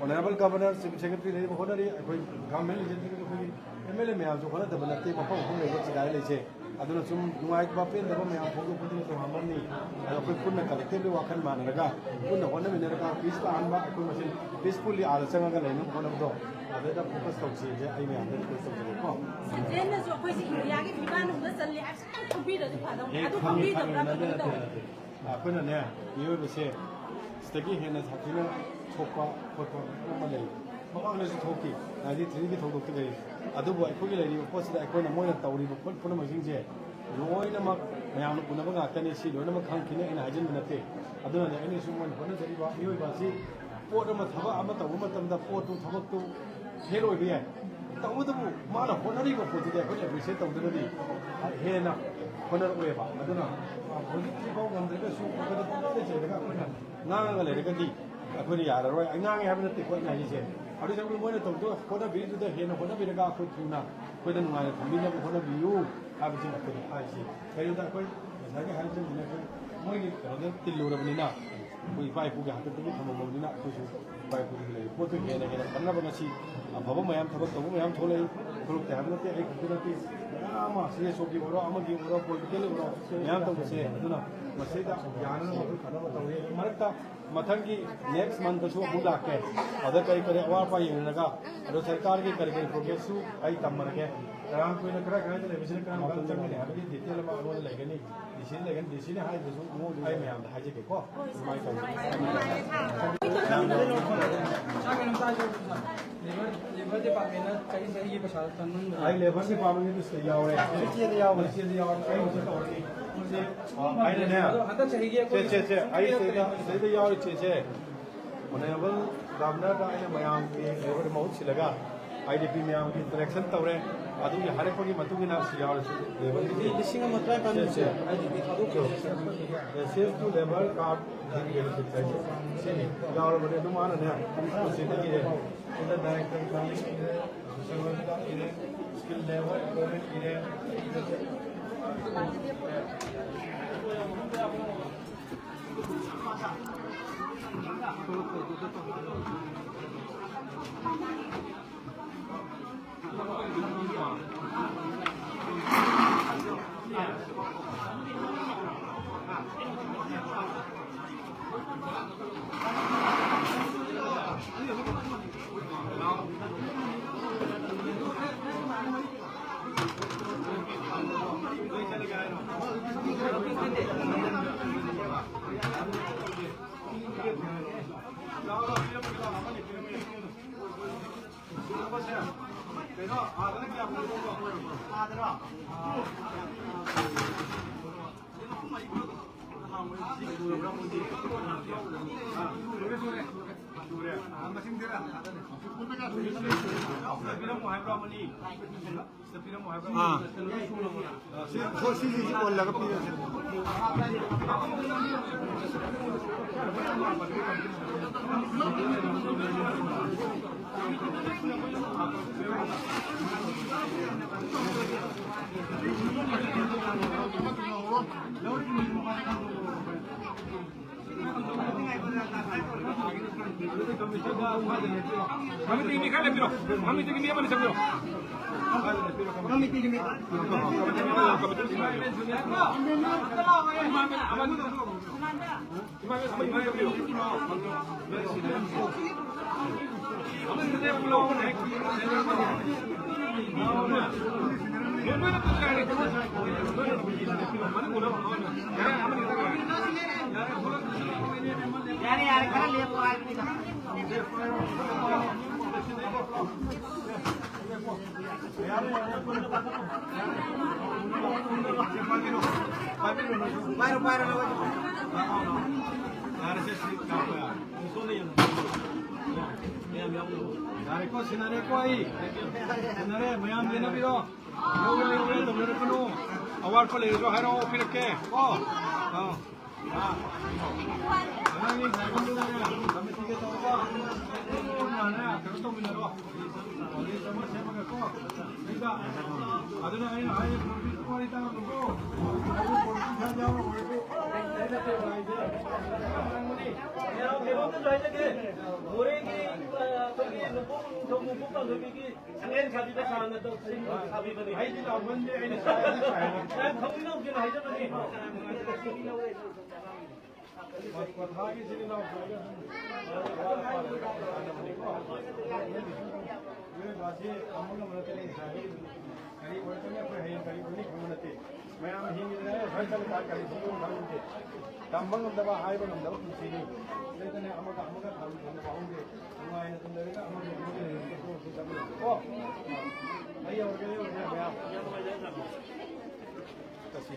Honourable Governor, Chief Secretary ꯂꯩꯔꯤꯕ ꯍꯣꯠꯅꯔꯤ, ꯑꯩꯈꯣꯏ government legislative ꯑꯩꯈꯣꯏꯒꯤ MLA ꯃꯌꯥꯝꯁꯨ ꯍꯣꯠꯅꯗꯕ ꯅꯠꯇꯦ, ꯃꯐꯝ ꯃꯐꯝ ꯂꯩꯕ ꯆꯤꯗꯥꯏ ꯂꯩꯁꯦ꯫ ꯑꯗꯨꯅ ꯁꯨꯝ ꯅꯨꯡꯉꯥꯏꯇꯕ ꯄꯦꯟꯗꯕ ꯃꯌꯥꯝ ꯐꯣꯡꯗꯣꯛꯄꯗꯨꯅ ꯇꯣꯉꯥꯟꯕ ꯑꯃꯅꯤ꯫ ꯑꯗꯣ ꯑꯩꯈꯣꯏ ꯄꯨꯟꯅ collectively ꯋꯥꯈꯜ ꯃꯥꯟꯅꯔꯒ ꯄꯨꯟꯅ ꯍꯣꯠꯅꯃꯤꯟꯅꯔꯒ peace ꯇꯥꯍꯟꯕ, ꯑꯩꯈꯣꯏ ꯃꯁꯦꯟ peacefully ꯑꯥꯗ ꯆꯪꯉꯒ ꯂꯩꯅꯕ ꯍꯣꯠꯅꯕꯗꯣ ꯑꯗꯨꯗ focus ꯇꯧꯁꯤꯁꯦ ꯑꯩ ꯃꯌꯥꯝꯗ request ꯇꯧꯖꯒꯦꯀꯣ꯫ ꯁꯦꯟꯇ꯭ꯔꯦꯜꯅꯁꯨ ꯑꯩꯈꯣꯏꯁꯦ Indiaꯒꯤ ꯐꯤꯕꯥꯟ ꯑꯃꯗ ꯆꯜꯂꯤ ꯍꯥꯏꯕꯁꯤ ꯈꯤꯇꯪ ꯈꯪꯕꯤꯔꯗꯤ ꯐꯗꯧꯅꯤ꯫ ꯑꯦ, ꯑꯗꯨ ꯈꯪꯉꯤ, ꯈꯪꯕꯤꯗꯕ꯭ꯔꯥ ꯈꯪꯉꯤ, ꯀꯩꯅꯣ ꯅꯠꯇꯦ, ꯇꯧꯋꯤ? ꯅꯠꯇꯦ, ꯅꯠꯇꯦ꯫ ꯑꯩꯈꯣꯏꯅꯅꯦ, ꯃꯤꯑꯣꯏꯕꯁꯦ ꯁꯤꯗꯒꯤ ꯍꯦꯟꯅ ꯁꯥꯊꯤꯅ ꯁꯣꯛꯄ ꯈꯣꯠꯄ ꯃꯌꯥꯝ ꯑꯃ ꯂꯩ꯫ ꯃꯃꯥꯡꯗꯁꯨ ꯊꯣꯛꯈꯤ, nineteen thirty ꯊꯧꯗꯣꯛꯇꯨ ꯂꯩ꯫ ꯑꯗꯨꯕꯨ ꯑꯩꯈꯣꯏꯒꯤ ꯂꯩꯔꯤꯕ ꯄꯣꯠꯁꯤꯗ ꯑꯩꯈꯣꯏꯅ ꯃꯣꯏꯅ ꯇꯧꯔꯤꯕ ꯄꯣꯠ ꯄꯨꯝꯅꯃꯛꯁꯤꯡꯁꯦ ꯂꯣꯏꯅꯃꯛ ꯃꯌꯥꯝꯅ ꯎꯅꯕ ꯉꯥꯛꯇꯅꯤ꯫ ꯁꯤ ꯂꯣꯏꯅꯃꯛ ꯈꯪꯈꯤꯅꯤ, ꯑꯩꯅ ꯍꯥꯏꯖꯤꯟꯕ ꯅꯠꯇꯦ꯫ ꯑꯗꯨꯅꯅꯦ ꯑꯩꯅꯁꯨ ꯃꯣꯏꯅ ꯍꯣꯠꯅꯖꯔꯤꯕ ꯃꯤꯑꯣꯏꯕ ꯑꯁꯤ ꯄꯣꯠ ꯑꯃ, ꯊꯕꯛ ꯑꯃ ꯇꯧꯕ ꯃꯇꯝꯗ ꯄꯣꯠꯇꯨ, ꯊꯕꯛꯇꯨ fail ꯑꯣꯏꯕ ꯌꯥꯏ꯫ ꯇꯧꯕꯇꯕꯨ ꯃꯥꯅ ꯍꯣꯠꯅꯔꯤꯕ ꯄꯣꯠꯇꯨꯗꯤ ꯑꯩꯈꯣꯏꯅ appreciate ꯇꯧꯗ꯭ꯔꯒꯗꯤ ꯍꯦꯟꯅ ꯍꯣꯠꯅꯔꯛꯑꯣꯏꯕ꯫ ꯑꯗꯨꯅ ꯍꯧꯖꯤꯛ ꯍꯧꯖꯤꯛ ꯐꯥꯎ ꯉꯝꯗ꯭ꯔꯒꯁꯨ ꯑꯩꯈꯣꯏꯗ ꯄꯪꯆꯩꯗ ꯆꯩꯔꯒ ꯑꯩꯈꯣꯏꯅ ꯉꯥꯡꯉꯒ ꯂꯩꯔꯒꯗꯤ ꯑꯩꯈꯣꯏꯅ ꯌꯥꯔꯔꯣꯏ꯫ ꯑꯩ ꯉꯥꯡꯉꯦ ꯍꯥꯏꯕ ꯅꯠꯇꯦꯀꯣ ꯑꯩꯅ ꯍꯥꯏꯔꯤꯁꯦ꯫ ꯑꯗꯨ ꯁꯔꯨꯛ ꯃꯣꯏꯅ ꯇꯧꯗꯣ ꯍꯣꯠꯅꯕꯤꯔꯤꯗꯨꯗ ꯍꯦꯟꯅ ꯍꯣꯠꯅꯕꯤꯔꯒ ꯑꯩꯈꯣꯏ ꯊꯨꯅ ꯑꯩꯈꯣꯏꯗ ꯅꯨꯡꯉꯥꯏꯅ ꯊꯝꯕꯤꯅꯕ ꯍꯣꯠꯅꯕꯤꯌꯨ ꯍꯥꯏꯕꯁꯤꯅ ꯑꯩꯈꯣꯏꯅ ꯍꯥꯏꯔꯤꯁꯤ꯫ ꯀꯔꯤꯒꯨꯝꯕ ꯑꯩꯈꯣꯏ ꯉꯁꯥꯏꯒꯤ ꯍꯥꯏꯔꯤꯕꯁꯤꯡꯁꯤꯅ ꯑꯩꯈꯣꯏ ꯃꯣꯏꯒꯤ ꯀꯩꯅꯣꯗ ꯇꯤꯜꯂꯨꯔꯕꯅꯤꯅ ꯑꯩꯈꯣꯏ ꯏꯄꯥ ꯏꯄꯨꯒꯤ ꯍꯥꯛꯇꯛꯇꯒꯤ ꯊꯝꯃꯝꯃꯕꯅꯤꯅ ꯑꯩꯈꯣꯏꯁꯨ ꯏꯄꯥ ꯏꯄꯨꯒꯤ ꯂꯩꯔꯤꯕ ꯄꯣꯠꯇꯨ ꯍꯦꯟꯅ ꯍꯦꯟꯅ ꯐꯪꯅꯕ ꯉꯁꯤ ꯑꯐꯕ ꯃꯌꯥꯝ, ꯊꯕꯛ ꯇꯧꯕ ꯃꯌꯥꯝ ꯊꯣꯛꯂꯛꯏ꯫ ꯊꯣꯛꯂꯛꯇꯦ ꯍꯥꯏꯕ ꯅꯠꯇꯦ, ꯑꯩ ꯈꯛꯇ ꯅꯠꯇꯦ, ꯃꯌꯥꯝ ꯑꯃ ꯁꯤ ꯑꯦꯁ ꯑꯣꯒꯤ ꯑꯣꯏꯔꯣ, ꯑꯃꯒꯤ ꯑꯣꯏꯔꯣ, ꯄꯣꯂꯤꯇꯤꯀꯦꯜꯒꯤ ꯑꯣꯏꯔꯣ, ꯃꯌꯥꯝ ꯇꯧꯕꯁꯦ꯫ ꯑꯗꯨꯅ ꯃꯁꯤꯗ ꯌꯥꯅꯅꯕ ꯑꯩꯈꯣꯏ ꯐꯅꯕ ꯇꯧꯏ꯫ ꯃꯔꯛꯇ ꯃꯊꯪꯒꯤ next month ꯇꯁꯨ ꯑꯃꯨꯛ ꯂꯥꯛꯀꯦ꯫ ꯑꯗ ꯀꯔꯤ ꯀꯔꯤ ꯑꯋꯥꯠ ꯑꯄꯥ ꯌꯦꯡꯅꯔꯒ, ꯑꯗꯣ ꯁꯔꯀꯥꯔꯒꯤ ꯀꯔꯤ ꯀꯔꯤ progress ꯁꯨ ꯑꯩ ꯇꯝꯃꯔꯒꯦ꯫ ꯀꯌꯥꯝ ꯀꯨꯏꯅ ꯀꯔꯥꯏ ꯀꯔꯥꯏꯗ ꯂꯩꯕꯁꯤꯅ ꯀꯔꯝ ꯀꯥꯟꯗ ꯆꯪꯒꯅꯤ ꯍꯥꯏꯕꯒꯤ detail ꯑꯃ ꯑꯩꯉꯣꯟꯗ ꯂꯩꯒꯅꯤ꯫ ꯗꯤ ꯁꯤ ꯂꯩꯒꯅꯤ, ꯗꯤ ꯁꯤꯅ ꯍꯥꯏꯗ꯭ꯔꯁꯨ ꯑꯩ ꯃꯌꯥꯝꯗ ꯍꯥꯏꯖꯒꯦꯀꯣ꯫ ꯑꯗꯨꯃꯥꯏꯅ ꯇꯧꯋꯤ꯫ ꯂꯦꯕꯔ, ꯂꯦꯕꯔ ꯗꯤꯄꯥꯔꯠꯃꯦꯟꯅ ꯆꯍꯤ ꯆꯍꯤꯒꯤ ꯄꯩꯁꯥ ꯆꯪꯍꯟꯕꯗꯣ꯫ ꯑꯩ ꯂꯦꯕꯔ ꯗꯤꯄꯥꯔꯠꯃꯦꯟꯒꯤꯗꯨ ꯁꯤꯗ ꯌꯥꯎꯔꯦ꯫ ꯁꯤ ꯆꯦꯗ ꯌꯥꯎꯔꯦ꯫ ꯁꯤ ꯆꯦꯗ ꯌꯥꯎꯔꯦ꯫ ꯑꯩ ꯍꯧꯖꯤꯛ ꯇꯧꯔꯅꯤ꯫ ꯁꯤ, ꯑ, ꯑꯩꯅꯅꯦ꯫ ꯑꯗꯣ ꯍꯟꯗꯛ ꯆꯍꯤꯒꯤ ꯁꯦ, ꯑꯩꯈꯣꯏ ꯁꯦ, ꯁꯦ, ꯑꯩ ꯁꯤꯗꯩꯗ, ꯁꯤꯗꯩꯗ ꯌꯥꯎꯔꯤ ꯆꯦꯁꯦ꯫ Honourable Governorꯗ ꯑꯩꯅ ꯃꯌꯥꯝꯒꯤ ꯂꯦꯕꯔ ꯃꯍꯨꯠ ꯁꯤꯜꯂꯒ ꯑꯥꯏ ꯗꯤ ꯄꯤ ꯃꯌꯥꯝꯒꯤ interaction ꯇꯧꯔꯦ꯫ ꯑꯗꯨꯒꯤ ꯍꯥꯏꯔꯛꯄꯒꯤ ꯃꯇꯨꯡ ꯏꯟꯅ ꯁꯤ ꯌꯥꯎꯔꯁꯤ꯫ ꯂꯦꯕꯔꯒꯤ ꯂꯤꯁꯤꯡ ꯑꯃ ꯇꯔꯥꯅꯤꯄꯥꯟ ꯁꯦ, ꯁꯦ꯫ I D P ꯊꯥꯗꯣꯛꯈ꯭ꯔꯦ꯫ Access to labour card benefit ꯍꯥꯏꯁꯦ ꯁꯤꯅꯤ꯫ ꯌꯥꯎꯔꯕꯅꯦ꯫ ꯑꯗꯨ ꯃꯥꯅꯅꯦ ꯁꯤꯗ ꯏꯔꯦ꯫ ꯁꯤꯗ director economic ꯏꯔꯦ, social welfare ꯏꯔꯦ, skilled labour employment ꯏꯔꯦ꯫ ꯑꯥ꯫ ꯁꯤ, ꯍꯣꯏ, ꯁꯤꯁꯤꯁꯨ ꯑꯣꯜꯂꯒ ꯄꯤꯔꯁꯤ꯫ ꯃꯃꯤꯇꯤꯒꯤ ꯃꯤ ꯈꯔ ꯂꯦꯞꯄꯤꯔꯣ꯫ ꯃꯃꯤꯇꯤꯒꯤ ꯃꯤ ꯑꯃꯅꯤ ꯆꯪꯕꯤꯔꯣ꯫ ꯃꯃꯤꯇꯤꯒꯤ ꯃꯤ꯫ ꯌꯥꯔꯦ, ꯌꯥꯔꯦ, ꯈꯔ ꯂꯦꯞꯄꯣ ꯍꯥꯏꯕꯅꯤꯗ꯫ ꯄꯥꯏꯔꯣ, ꯄꯥꯏꯔꯣ, ꯂꯧꯔꯣ꯫ ꯌꯥꯔꯦꯀꯣ, ꯁꯤꯟꯅꯔꯦꯀꯣ ꯑꯩ꯫ ꯁꯤꯟꯅꯔꯦ, ꯃꯌꯥꯝ ꯌꯦꯟꯅꯕꯤꯔꯣ꯫ ꯂꯧꯔꯦ, ꯂꯧꯔꯦ, ꯇꯧꯅꯔꯛꯀꯅꯨ꯫ ꯑꯋꯥꯠꯄ ꯂꯩꯔꯁꯨ ꯍꯥꯏꯔꯛꯑꯣ, ꯄꯤꯔꯛꯀꯦ꯫ ꯀꯣ? ꯑꯥ꯫ ꯑꯉꯥꯡꯒꯤ ꯉꯥꯏꯐꯝꯗꯨꯗꯅꯦ, ꯀꯃꯤꯇꯤꯒ ꯇꯧꯔꯒ ꯄꯨꯟꯅꯅꯦ ꯀꯩꯅꯣ ꯇꯧꯃꯤꯟꯅꯔꯣ꯫ ꯂꯤꯁ ꯑꯃ ꯁꯦꯝꯃꯒꯀꯣ꯫ ꯑꯗꯨꯗ ꯑꯗꯨꯅ ꯑꯩꯅ ꯍꯥꯏꯔꯤꯕ ꯄꯣꯠꯇꯨ ꯋꯥꯔꯤ ꯇꯥꯔꯝꯃꯨꯀꯣ꯫ ꯑꯩꯕꯨ ꯄꯣꯠꯇꯨ ꯏꯁꯥ ꯌꯥꯎꯔꯝꯃꯣꯏꯀꯣ꯫ ꯑꯩ ꯅꯠꯇꯦꯕ ꯍꯥꯏꯁꯦ꯫ ꯃꯌꯥꯝ ꯀꯩꯅꯣꯝꯇꯁꯨ ꯍꯥꯏꯖꯒꯦ꯫ ꯃꯣꯔꯦꯒꯤ, ꯑ, ꯑꯩꯈꯣꯏꯒꯤ ꯅꯣꯡꯄꯣꯛ ꯅꯤꯡꯊꯧ ꯅꯣꯡꯄꯣꯛ ꯄꯥꯟꯊꯣꯏꯕꯤꯒꯤ ꯁꯪꯂꯦꯟ ꯁꯥꯕꯤꯗ ꯁꯥꯔꯅ ꯇꯧ-, ꯁꯤꯡ ꯁꯥꯕꯤꯕꯅꯤ꯫ ꯑꯩꯗꯤ ꯂꯥꯎꯃꯟꯗꯦ, ꯑꯩꯅ ꯁꯥꯕꯗꯤ ꯁꯥꯏꯅ꯫ ꯌꯥꯝ ꯊꯧꯅꯤꯅꯧꯁꯤꯅ ꯍꯥꯏꯖꯕꯅꯤ꯫ ꯀ꯭ꯋꯥꯊꯥꯒꯤ ꯁꯤꯗꯤ ꯂꯥꯎ ꯁꯥꯏꯅ ꯑꯗꯨꯝ ꯁꯥꯟꯅꯕꯅꯤꯀꯣ꯫ ꯃꯤꯑꯣꯏꯕ ꯑꯁꯤ ꯇꯝꯕ ꯉꯝꯕ ꯅꯠꯇꯦ, ꯉꯁꯥꯏ ꯀꯔꯤ ꯑꯣꯏꯔꯛꯀꯅꯤ, ꯑꯩꯈꯣꯏ ꯍꯌꯦꯡ ꯀꯔꯤ ꯑꯣꯏꯅꯤ ꯈꯪꯕ ꯅꯠꯇꯦ꯫ ꯃꯌꯥꯝ ꯍꯤꯡꯉꯤꯗꯅ ꯁ꯭ꯋꯥꯏ ꯆꯠꯂꯀꯥꯟꯗ ꯀꯔꯤ ꯐꯤꯕꯝ ꯈꯪꯗꯦ꯫ ꯇꯝꯕ ꯉꯝꯗꯕ, ꯍꯥꯏꯕ ꯉꯝꯗꯕ ꯄꯨꯟꯁꯤꯅꯤ꯫ ꯁꯤꯗꯩꯗꯅꯦ ꯑꯃꯒ ꯑꯃꯒ ꯊꯥꯗꯣꯛ ꯊꯥꯗꯣꯛ ꯄꯥꯎꯍꯧꯗꯦ꯫ ꯅꯨꯡꯉꯥꯏꯅ ꯑꯗꯨꯝ ꯂꯩꯔꯒ ꯑꯃꯒ ꯑꯃꯒ ꯂꯩꯔꯒ ꯆꯠꯊꯣꯛ ꯆꯠꯁꯤꯟ ꯇꯧꯕꯤꯔꯣ꯫ ꯀꯣ? ꯑꯩ ꯌꯧꯔꯒꯦ, ꯑꯩ ꯌꯧꯔꯒꯦ, ꯃꯌꯥꯝ꯫ ꯆꯠꯁꯤ꯫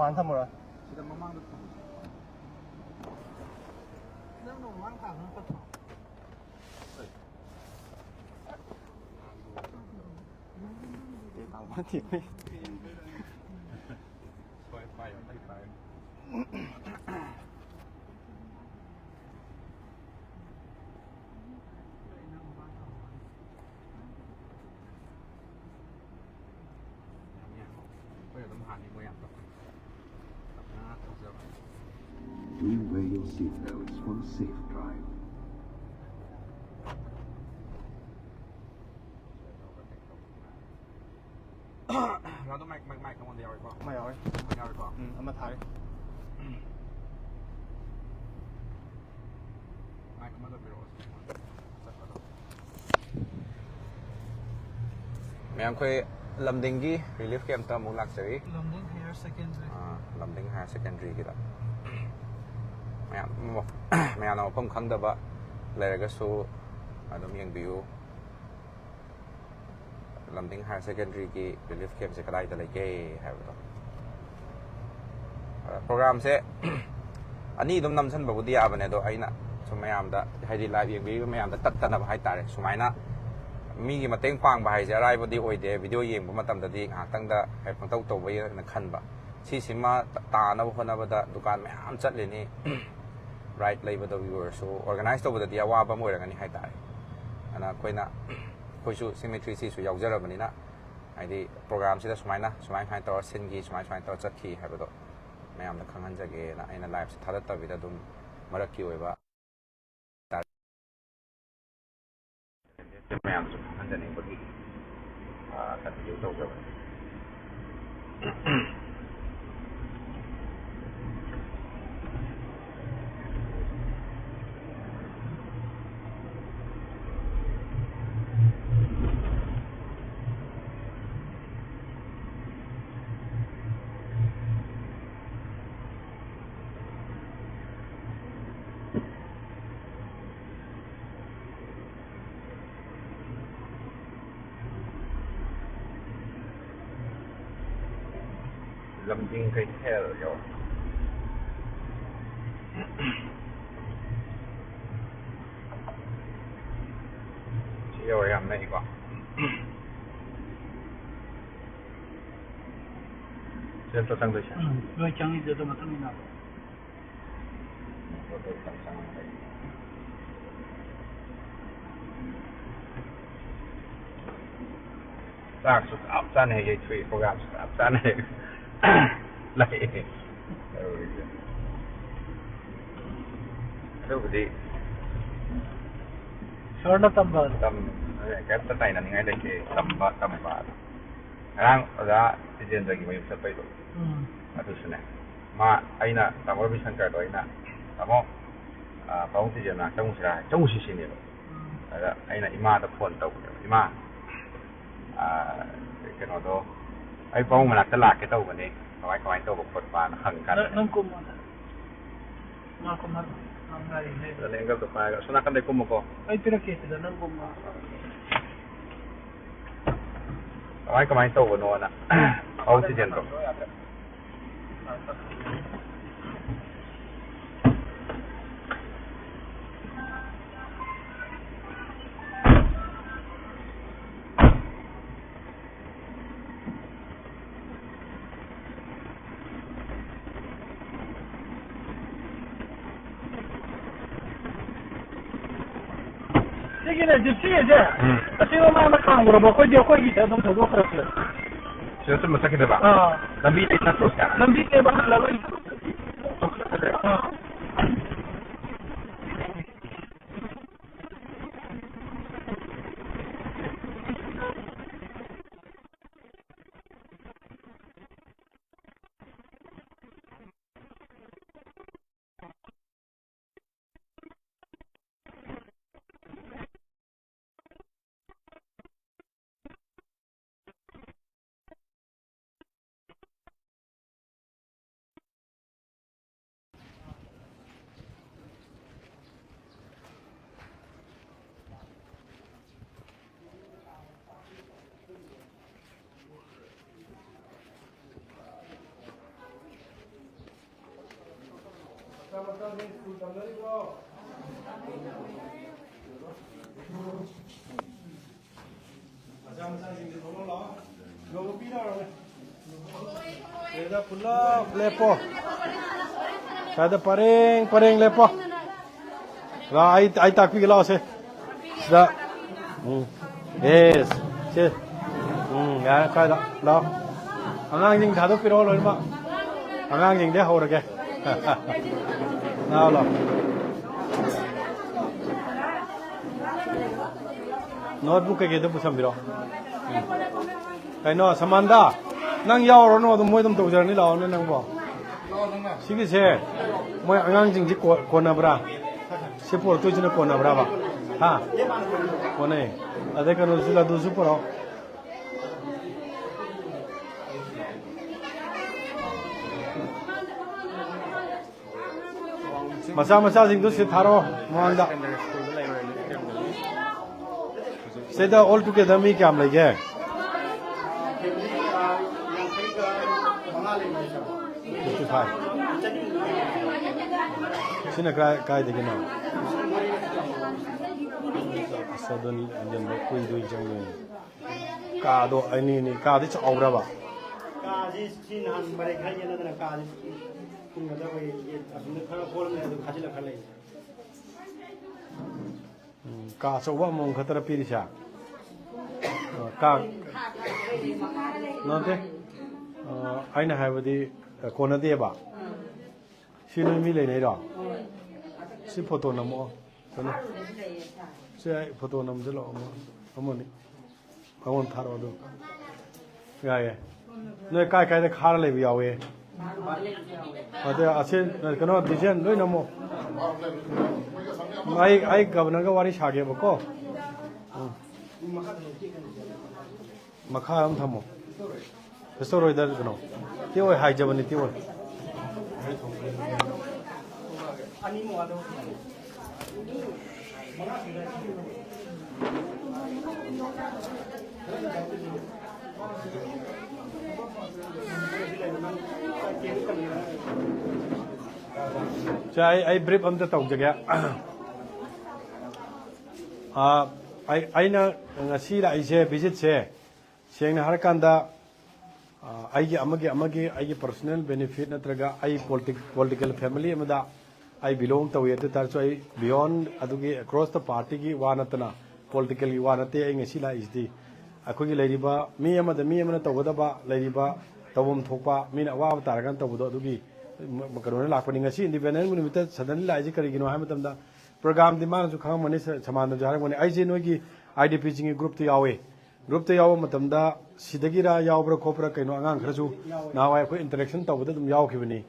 ꯃꯄꯥꯟ ꯊꯝꯃꯨꯔꯣ? ꯁꯤꯗ ꯃꯃꯥꯡꯗ ꯊꯝꯃꯨ꯫ ꯅꯪꯅ ꯃꯃꯥꯡ ꯊꯥꯕꯅ ꯐꯠꯇ꯭ꯔꯣ? ꯑꯩꯈꯣꯏ ꯑꯗꯨꯝ ꯍꯥꯟꯅꯤ ꯃꯣꯏ ꯌꯥꯝ ꯇꯞꯄꯤ꯫ ꯇꯞꯅ ꯊꯧꯖꯕ꯫ Please wear your seat belts for a safe drive. ꯔꯥꯗꯣ ꯃꯥꯏꯛ, ꯃꯥꯏꯛ, ꯃꯥꯏꯛ ꯑꯩꯉꯣꯟꯗ ꯌꯥꯎꯔꯦꯀꯣ? ꯑꯃ ꯌꯥꯎꯔꯦ꯫ ꯑꯃ ꯌꯥꯎꯔꯦꯀꯣ? ꯎꯝ, ꯑꯃ ꯊꯥꯔꯦ꯫ ꯃꯥꯏꯛ ꯑꯃꯗ ꯄꯤꯔꯛꯑꯣ꯫ ꯆꯠꯄꯗꯣ꯫ ꯃꯌꯥꯝ ꯑꯩꯈꯣꯏ ꯂꯝꯗꯤꯡꯒꯤ ꯔꯤꯂꯤꯐ ꯀꯦꯝꯞꯇ ꯑꯃꯨꯛ ꯂꯥꯛꯆꯔꯤ꯫ ꯂꯝꯗꯤꯡ ꯍꯥꯌꯔ ꯁꯦꯀꯦꯟꯗꯔꯤ꯫ ꯑꯥ, ꯂꯝꯗꯤꯡ ꯍꯥꯌꯔ ꯁꯦꯀꯦꯟꯗꯔꯤꯒꯤꯗ꯫ ꯃꯌꯥꯝ, ꯃꯌꯥꯝꯅ ꯃꯐꯝ ꯈꯪꯗꯕ ꯂꯩꯔꯒꯁꯨ ꯑꯗꯨꯝ ꯌꯦꯡꯕꯤꯌꯨ꯫ ꯂꯝꯗꯤꯡ ꯍꯥꯌꯔ ꯁꯦꯀꯦꯟꯗꯔꯤꯒꯤ ꯔꯤꯂꯤꯐ ꯀꯦꯝꯞꯁꯦ ꯀꯗꯥꯏꯗ ꯂꯩꯒꯦ ꯍꯥꯏꯕꯗꯣ꯫ ꯑ, ꯄ꯭ꯔꯣꯒ꯭ꯔꯥꯝꯁꯦ ꯑꯅꯤ ꯑꯗꯨꯝ ꯅꯝꯁꯤꯟꯕꯕꯨꯗꯤ ꯌꯥꯕꯅꯦ, ꯑꯗꯣ ꯑꯩꯅ ꯁꯨꯝ ꯃꯌꯥꯝꯗ, ꯍꯥꯏꯗꯤ ꯂꯥꯏꯚ ꯌꯦꯡꯕꯤꯔꯤꯕ ꯃꯌꯥꯝꯗ ꯇꯠꯇꯅꯕ ꯍꯥꯏꯇꯥꯔꯦ, ꯁꯨꯃꯥꯏꯅ ꯃꯤꯒꯤ ꯃꯇꯦꯡ ꯄꯥꯡꯕ ꯍꯥꯏꯁꯦ ꯑꯔꯥꯏꯕꯗꯤ ꯑꯣꯏꯗꯦ꯫ ꯚꯤꯗꯤꯑꯣ ꯌꯦꯡꯕ ꯃꯇꯝꯗꯗꯤ ꯉꯥꯏꯍꯥꯛꯇꯪꯗ ꯍꯦꯛ ꯄꯪꯇꯧ ꯇꯧꯕ ꯌꯥꯏꯅ ꯈꯟꯕ꯫ ꯁꯤꯁꯤꯃ ꯇꯥꯅꯕ ꯍꯣꯠꯅꯕꯗ ꯗꯨꯀꯥꯟ ꯃꯌꯥꯝ ꯆꯠꯂꯤꯅꯤ꯫ ꯔꯥꯏꯗ ꯂꯩꯕꯗꯒꯤ ꯑꯣꯏꯔꯁꯨ, ꯑꯣꯔꯒꯅꯥꯏꯖ ꯇꯧꯕꯗꯗꯤ ꯑꯋꯥꯕ ꯑꯃ ꯑꯣꯏꯔꯒꯅꯤ ꯍꯥꯏꯇꯥꯔꯦ꯫ ꯑꯗꯨꯅ ꯑꯩꯈꯣꯏꯅ, ꯑꯩꯈꯣꯏꯁꯨ ꯁꯤꯃꯤꯇ꯭ꯔꯤꯁꯤꯁꯨ ꯌꯥꯎꯖꯔꯕꯅꯤꯅ, ꯍꯥꯏꯗꯤ ꯄ꯭ꯔꯣꯒ꯭ꯔꯥꯝꯁꯤꯗ ꯁꯨꯃꯥꯏꯅ, ꯁꯨꯃꯥꯏ ꯁꯨꯃꯥꯏꯅ ꯇꯧꯔ ꯁꯤꯟꯈꯤ, ꯁꯨꯃꯥꯏ ꯁꯨꯃꯥꯏꯅ ꯇꯧꯔ ꯆꯠꯈꯤ ꯍꯥꯏꯕꯗꯣ ꯃꯌꯥꯝꯗ ꯈꯪꯍꯟꯖꯒꯦꯅ ꯑꯩꯅ ꯂꯥꯏꯚꯁꯦ ꯊꯥꯗꯠꯇꯕꯤꯗ ꯑꯗꯨꯝ ꯃꯔꯛꯀꯤ ꯑꯣꯏꯕ ꯃꯌꯥꯝꯁꯨ ꯈꯪꯍꯟꯖꯅꯤꯡꯕꯒꯤ, ꯑ, ꯀꯟꯇꯤꯅ꯭ꯌꯨ ꯇꯧꯖꯕꯅꯤ꯫ ꯂꯝꯖꯤꯡ ꯀꯩꯊꯦꯜ ꯌꯧꯔꯦ꯫ ꯁꯤ ꯌꯧꯔꯦ, ꯌꯥꯝ ꯅꯛꯏꯀꯣ꯫ ꯁꯤꯗ ꯆꯪꯗꯣꯏꯁꯦ꯫ ꯎꯝ, ꯂꯣꯏ ꯆꯪꯉꯤꯗ ꯑꯗꯨ ꯃꯇꯨꯡ ꯏꯟꯅ꯫ ꯆꯥꯛꯁꯨ ꯆꯞ ꯆꯥꯅ ꯍꯦꯛ ꯌꯩꯊꯣꯛꯏ, programꯁꯨ ꯆꯞ ꯆꯥꯅ ꯍꯦꯛ ꯂꯥꯛꯑꯦ꯫ ꯇꯧꯔꯤꯁꯦ꯫ ꯑꯗꯨꯕꯨꯗꯤ ꯏꯁꯣꯔꯅ ꯇꯝꯕ꯫ ꯇꯝ-, ꯀꯩꯝꯇ ꯇꯥꯏꯅꯅꯤꯡꯉꯥꯏ ꯂꯩꯇꯦ꯫ ꯇꯝꯕ, ꯇꯝꯕ꯫ ꯉꯔꯥꯡ ꯑꯣꯖꯥ ꯇꯤꯖꯦꯟꯗ꯭ꯔꯒꯤ ꯃꯌꯨꯝ ꯆꯠꯄꯩꯗꯣ, ꯎꯝ꯫ ꯑꯗꯨꯁꯨꯅꯦ, ꯃꯥ, ꯑꯩꯅ ꯇꯥꯃꯣ ꯔꯕꯤꯁꯪꯀꯔꯗꯣ ꯑꯩꯅ, "ꯇꯥꯃꯣ, ꯑ, ꯄꯥꯕꯨꯡ ꯇꯤꯖꯦꯟ ꯃꯅꯥꯛ ꯆꯪꯉꯨꯁꯤꯔꯥ?" ꯆꯪꯉꯨꯁꯤ ꯁꯤꯅꯦꯕ꯫ ꯎꯝ꯫ ꯑꯗ ꯑꯩꯅ ꯏꯃꯥꯗ phone ꯇꯧꯕꯅꯦꯕ, "ꯏꯃꯥ, ꯑ, ꯀꯩꯅꯣꯗꯣ, ꯑꯩ ꯄꯥꯕꯨꯡ ꯃꯅꯥꯛꯇ ꯂꯥꯛꯀꯦ ꯇꯧꯕꯅꯦ, ꯀꯃꯥꯏ ꯀꯃꯥꯏꯅ ꯇꯧꯕ ꯈꯣꯠꯄꯅ ꯍꯪꯀꯥꯟꯗ"꯫ ꯅꯪ, ꯅꯪ ꯀꯨꯝꯃꯣ꯫ ꯃꯥ ꯀꯨꯝꯍꯜꯂꯣ꯫ ꯃꯥ ꯉꯥꯏꯔꯤꯅꯦ꯫ ꯑꯗꯨꯅꯦ, angle ꯗꯣ ꯄꯥꯏꯔꯒ ꯑꯁꯣꯝ ꯅꯥꯀꯟꯗꯩ ꯀꯨꯝꯃꯨꯀꯣ꯫ ꯑꯩ ꯄꯤꯔꯛꯀꯦ ꯁꯤꯗ, ꯅꯪ ꯀꯨꯝꯃꯣ꯫ ꯀꯃꯥꯏ ꯀꯃꯥꯏ ꯇꯧꯕꯅꯣꯅ꯫ ꯑꯣꯛꯁꯤꯖꯦꯟꯗꯣ꯫ ꯁꯤꯒꯤꯅꯦ, ꯖꯤꯞꯁꯤꯒꯤꯁꯦ, ꯎꯝ꯫ ꯑꯁꯤ ꯃꯃꯥꯡꯗ ꯈꯥꯝꯈ꯭ꯔꯕ ꯑꯩꯈꯣꯏꯗꯤ, ꯑꯩꯈꯣꯏꯒꯤꯗ ꯑꯗꯨꯝ ꯊꯧꯗꯣꯛꯈ꯭ꯔꯁꯦ꯫ ꯁꯤꯗ ꯑꯆꯨꯝꯕ ꯆꯠꯈꯤꯗꯕ? ꯑꯥ꯫ ꯂꯝꯕꯤ ꯂꯩ ꯅꯠꯇ꯭ꯔꯣ ꯁꯤꯗ? ꯂꯝꯕꯤ ꯂꯩꯕ ꯍꯜꯂꯔꯣꯏ꯫ ꯑꯥ꯫ ꯃꯆꯥ ꯃꯆꯥꯁꯤꯡꯗꯤ ꯊꯣꯛꯂꯛꯑꯣ ꯂꯥꯛꯑꯣ꯫ ꯌꯧꯕ ꯄꯤꯔꯛꯑꯣꯅꯦ꯫ ꯁꯤꯗ ꯄꯨꯂꯞ ꯂꯦꯞꯄꯣ꯫ ꯁ꯭ꯋꯥꯏꯗ ꯄꯔꯦꯡ ꯄꯔꯦꯡ ꯂꯦꯞꯄꯣ꯫ ꯂꯥꯛꯑꯣ, ꯑꯩ, ꯑꯩ ꯇꯥꯛꯄꯤꯒꯦ, ꯂꯥꯛꯑꯣꯁꯦ꯫ ꯁꯤꯗ꯫ ꯎꯝ꯫ ꯌꯦꯁ꯫ ꯁꯤ꯫ ꯎꯝ, ꯌꯥꯔꯦ, ꯁ꯭ꯋꯥꯏꯗ꯫ ꯂꯥꯛꯑꯣ꯫ ꯑꯉꯥꯡꯁꯤꯡ ꯊꯥꯗꯣꯛꯄꯤꯔꯛꯑꯣ ꯂꯣꯏꯅꯃꯛ꯫ ꯑꯉꯥꯡꯁꯤꯡꯗꯤ ꯍꯧꯔꯒꯦ꯫ ꯂꯥꯛꯑꯣ, ꯂꯥꯛꯑꯣ꯫ ꯅꯣꯠꯕꯨꯛ ꯀꯩꯀꯩꯗꯣ ꯄꯨꯁꯟꯕꯤꯔꯣ꯫ ꯎꯝ꯫ ꯀꯩꯅꯣ, ꯁꯃꯥꯟꯗꯥ, ꯅꯪ ꯌꯥꯎꯔꯅꯨ, ꯑꯗꯨꯝ ꯃꯣꯏ ꯑꯗꯨꯝ ꯇꯧꯖꯔꯅꯤ, ꯂꯥꯛꯑꯣꯅꯦ ꯅꯪꯕꯣ꯫ ꯁꯤꯒꯤꯁꯦ ꯃꯣꯏ ꯑꯉꯥꯡꯁꯤꯡꯁꯤ ꯀꯣ-, ꯀꯣꯟꯅꯕ꯭ꯔꯥ? ꯁꯤ ꯄꯨꯔꯛꯇꯣꯏꯁꯤꯅ ꯀꯣꯟꯅꯕ꯭ꯔꯥꯕ? ꯍꯥ? ꯀꯣꯟꯅꯩ꯫ ꯑꯗꯩ ꯀꯩꯅꯣꯁꯨ, ꯂꯗꯨꯁꯨ ꯄꯨꯔꯛꯑꯣ꯫ ꯃꯆꯥ ꯃꯆꯥꯁꯤꯡꯗꯨ ꯁꯤ ꯊꯥꯔꯛꯑꯣ ꯃꯃꯥꯡꯗ꯫ ꯁꯤꯗ all together ꯃꯤ ꯀꯌꯥꯝ ꯂꯩꯒꯦ? Fifty five꯫ ꯁꯤꯅ ꯀꯥꯏ, ꯀꯥꯏꯗꯒꯤꯅꯣ? ꯑꯁ, ꯑꯗꯨꯅꯤ, ꯑꯗꯨꯅꯤ, ꯀꯨꯏꯗꯣꯏ ꯆꯪꯗꯣꯏꯅꯤ꯫ ꯀꯥꯗꯣ ꯑꯅꯤꯅꯤ, ꯀꯥꯗꯤ ꯆꯥꯎꯕ꯭ꯔꯕ? ꯀꯥꯁꯤ ꯁꯤ ꯅꯍꯥꯟ ꯃꯔꯩ ꯈꯔ ꯌꯦꯠꯅꯗꯅ ꯀꯥꯁꯤ ꯐꯨꯟꯒꯗꯕ ꯌꯦꯠ-, ꯑꯁꯣꯝꯗ ꯈꯔ ꯍꯣꯜ ꯑꯃ ꯂꯩ, ꯑꯗꯨ ꯈꯥꯖꯤꯜꯂ ꯈꯔ ꯂꯩ꯫ ꯎꯝ, ꯀꯥ ꯑꯆꯧꯕ ꯑꯃꯃꯝ ꯈꯛꯇꯔ ꯄꯤꯔꯤꯁꯦ? ꯑ, ꯀꯥ, ꯅꯠꯇꯦ꯫ ꯑ, ꯑꯩꯅ ꯍꯥꯏꯕꯗꯤ, ꯑ, ꯀꯣꯟꯅꯗꯦꯕ꯫ ꯁꯤ ꯅꯣꯏ ꯃꯤ ꯂꯩꯅꯩꯔꯣ? ꯁꯤ ꯐꯣꯇꯣ ꯅꯝꯃꯛꯑꯣ꯫ ꯀꯩꯅꯣ? ꯁꯤ ꯑꯩ ꯐꯣꯇꯣ ꯅꯝꯁꯤꯜꯂꯛꯑꯣ ꯑꯃ, ꯑꯃꯅꯤ꯫ ꯑꯩꯉꯣꯟꯗ ꯊꯥꯔꯛꯑꯣ ꯑꯗꯨ꯫ ꯌꯥꯏꯌꯦ꯫ ꯅꯣꯏ ꯀꯥꯏ ꯀꯥꯏꯗ ꯈꯥꯔ ꯂꯩꯕ ꯌꯥꯎꯏ? ꯑꯗ ꯑꯁꯤ ꯀꯩꯅꯣ design ꯂꯣꯏ ꯅꯝꯃꯣ꯫ ꯑꯩ, ꯑꯩ governorꯒ ꯋꯥꯔꯤ ꯁꯥꯒꯦꯕꯀꯣ꯫ ꯎꯝ꯫ ꯃꯈꯥ ꯑꯗꯨꯝ ꯊꯝꯃꯣ꯫ ꯄꯦꯁꯇꯣꯔ ꯍꯣꯏꯗ ꯀꯩꯅꯣ, ꯇꯦ ꯍꯣꯏ ꯍꯥꯏꯖꯕꯅꯤ, ꯇꯦ ꯍꯣꯏ꯫ ꯁꯦ, ꯑꯩ ꯑꯩ ꯕ꯭ꯔꯤꯐ ꯑꯝꯇ ꯇꯧꯖꯒꯦ꯫ ꯑꯥ, ꯑꯩ ꯑꯩꯅ ꯉꯁꯤ ꯂꯥꯛꯏꯁꯦ, ꯚꯤꯖꯤꯠꯁꯦ, ꯁꯦꯡꯅ ꯍꯥꯏꯔꯀꯥꯟꯗ, ꯑꯥ, ꯑꯩꯒꯤ ꯑꯃꯒꯤ ꯑꯃꯒꯤ ꯑꯩꯒꯤ ꯄꯔꯁꯣꯅꯦꯜ ꯕꯦꯅꯤꯐꯤꯠ ꯅꯠꯇ꯭ꯔꯒ ꯑꯩ ꯄꯣꯂꯤꯇꯤꯛ ꯄꯣꯂꯤꯇꯤꯀꯦꯜ ꯐꯦꯃꯤꯂꯤ ꯑꯃꯗ ꯑꯩ ꯕꯤꯂꯣꯡ ꯇꯧꯏ꯫ ꯑꯗꯨ ꯇꯥꯔꯁꯨ ꯑꯩ ꯕꯤꯌꯣꯟ ꯑꯗꯨꯒꯤ ꯑꯦꯀ꯭ꯔꯣꯁ ꯗ ꯄꯥꯔꯇꯤꯒꯤ ꯋꯥ ꯅꯠꯇꯅ, ꯄꯣꯂꯤꯇꯤꯀꯦꯜꯒꯤ ꯋꯥ ꯅꯠꯇꯦ꯫ ꯑꯩ ꯉꯁꯤ ꯂꯥꯛꯏꯁꯤꯗꯤ ꯑꯩꯈꯣꯏꯒꯤ ꯂꯩꯔꯤꯕ ꯃꯤ ꯑꯃꯗ ꯃꯤ ꯑꯃꯅ ꯇꯧꯒꯗꯕ, ꯂꯩꯔꯤꯕ ꯇꯧꯐꯝ ꯊꯣꯛꯄ ꯃꯤꯅ ꯑꯋꯥꯕ ꯇꯥꯔꯀꯥꯟꯗ ꯇꯧꯕꯗꯣ, ꯑꯗꯨꯒꯤ ꯀꯩꯅꯣꯅ ꯂꯥꯛꯄꯅꯤ꯫ ꯉꯁꯤ ꯏꯟꯗꯤꯄꯦꯟꯗꯦꯟꯁ ꯅꯨꯃꯤꯠꯇ ꯁꯗꯟꯂꯤ ꯂꯥꯛꯏꯁꯦ ꯀꯔꯤꯒꯤꯅꯣ ꯍꯥꯏꯕ ꯃꯇꯝꯗ, ꯄ꯭ꯔꯣꯒ꯭ꯔꯥꯝꯗꯤ ꯃꯥꯅꯁꯨ ꯈꯪꯉꯝꯒꯅꯤ, ꯁ- ꯁꯃꯥꯟꯗꯁꯨ ꯍꯥꯏꯔꯝꯒꯅꯤ꯫ ꯑꯩꯁꯦ ꯅꯣꯏꯒꯤ ꯑꯥꯏ ꯗꯤ ꯄꯤꯁꯤꯡꯒꯤ ꯒ꯭ꯔꯨꯞꯇ ꯌꯥꯎꯋꯦ꯫ ꯒ꯭ꯔꯨꯞꯇ ꯌꯥꯎꯕ ꯃꯇꯝꯗ ꯁꯤꯗꯒꯤꯔ ꯌꯥꯎꯕ꯭ꯔꯥ ꯈꯣꯠꯄ꯭ꯔꯥ ꯀꯩꯅꯣ, ꯑꯉꯥꯡ ꯈꯔꯁꯨ ꯅꯍꯥꯟꯋꯥꯏ ꯑꯩꯈꯣꯏ ꯏꯟꯇꯔꯦꯛꯁꯟ ꯇꯧꯕꯗ ꯑꯗꯨꯝ ꯌꯥꯎꯈꯤꯕꯅꯤ꯫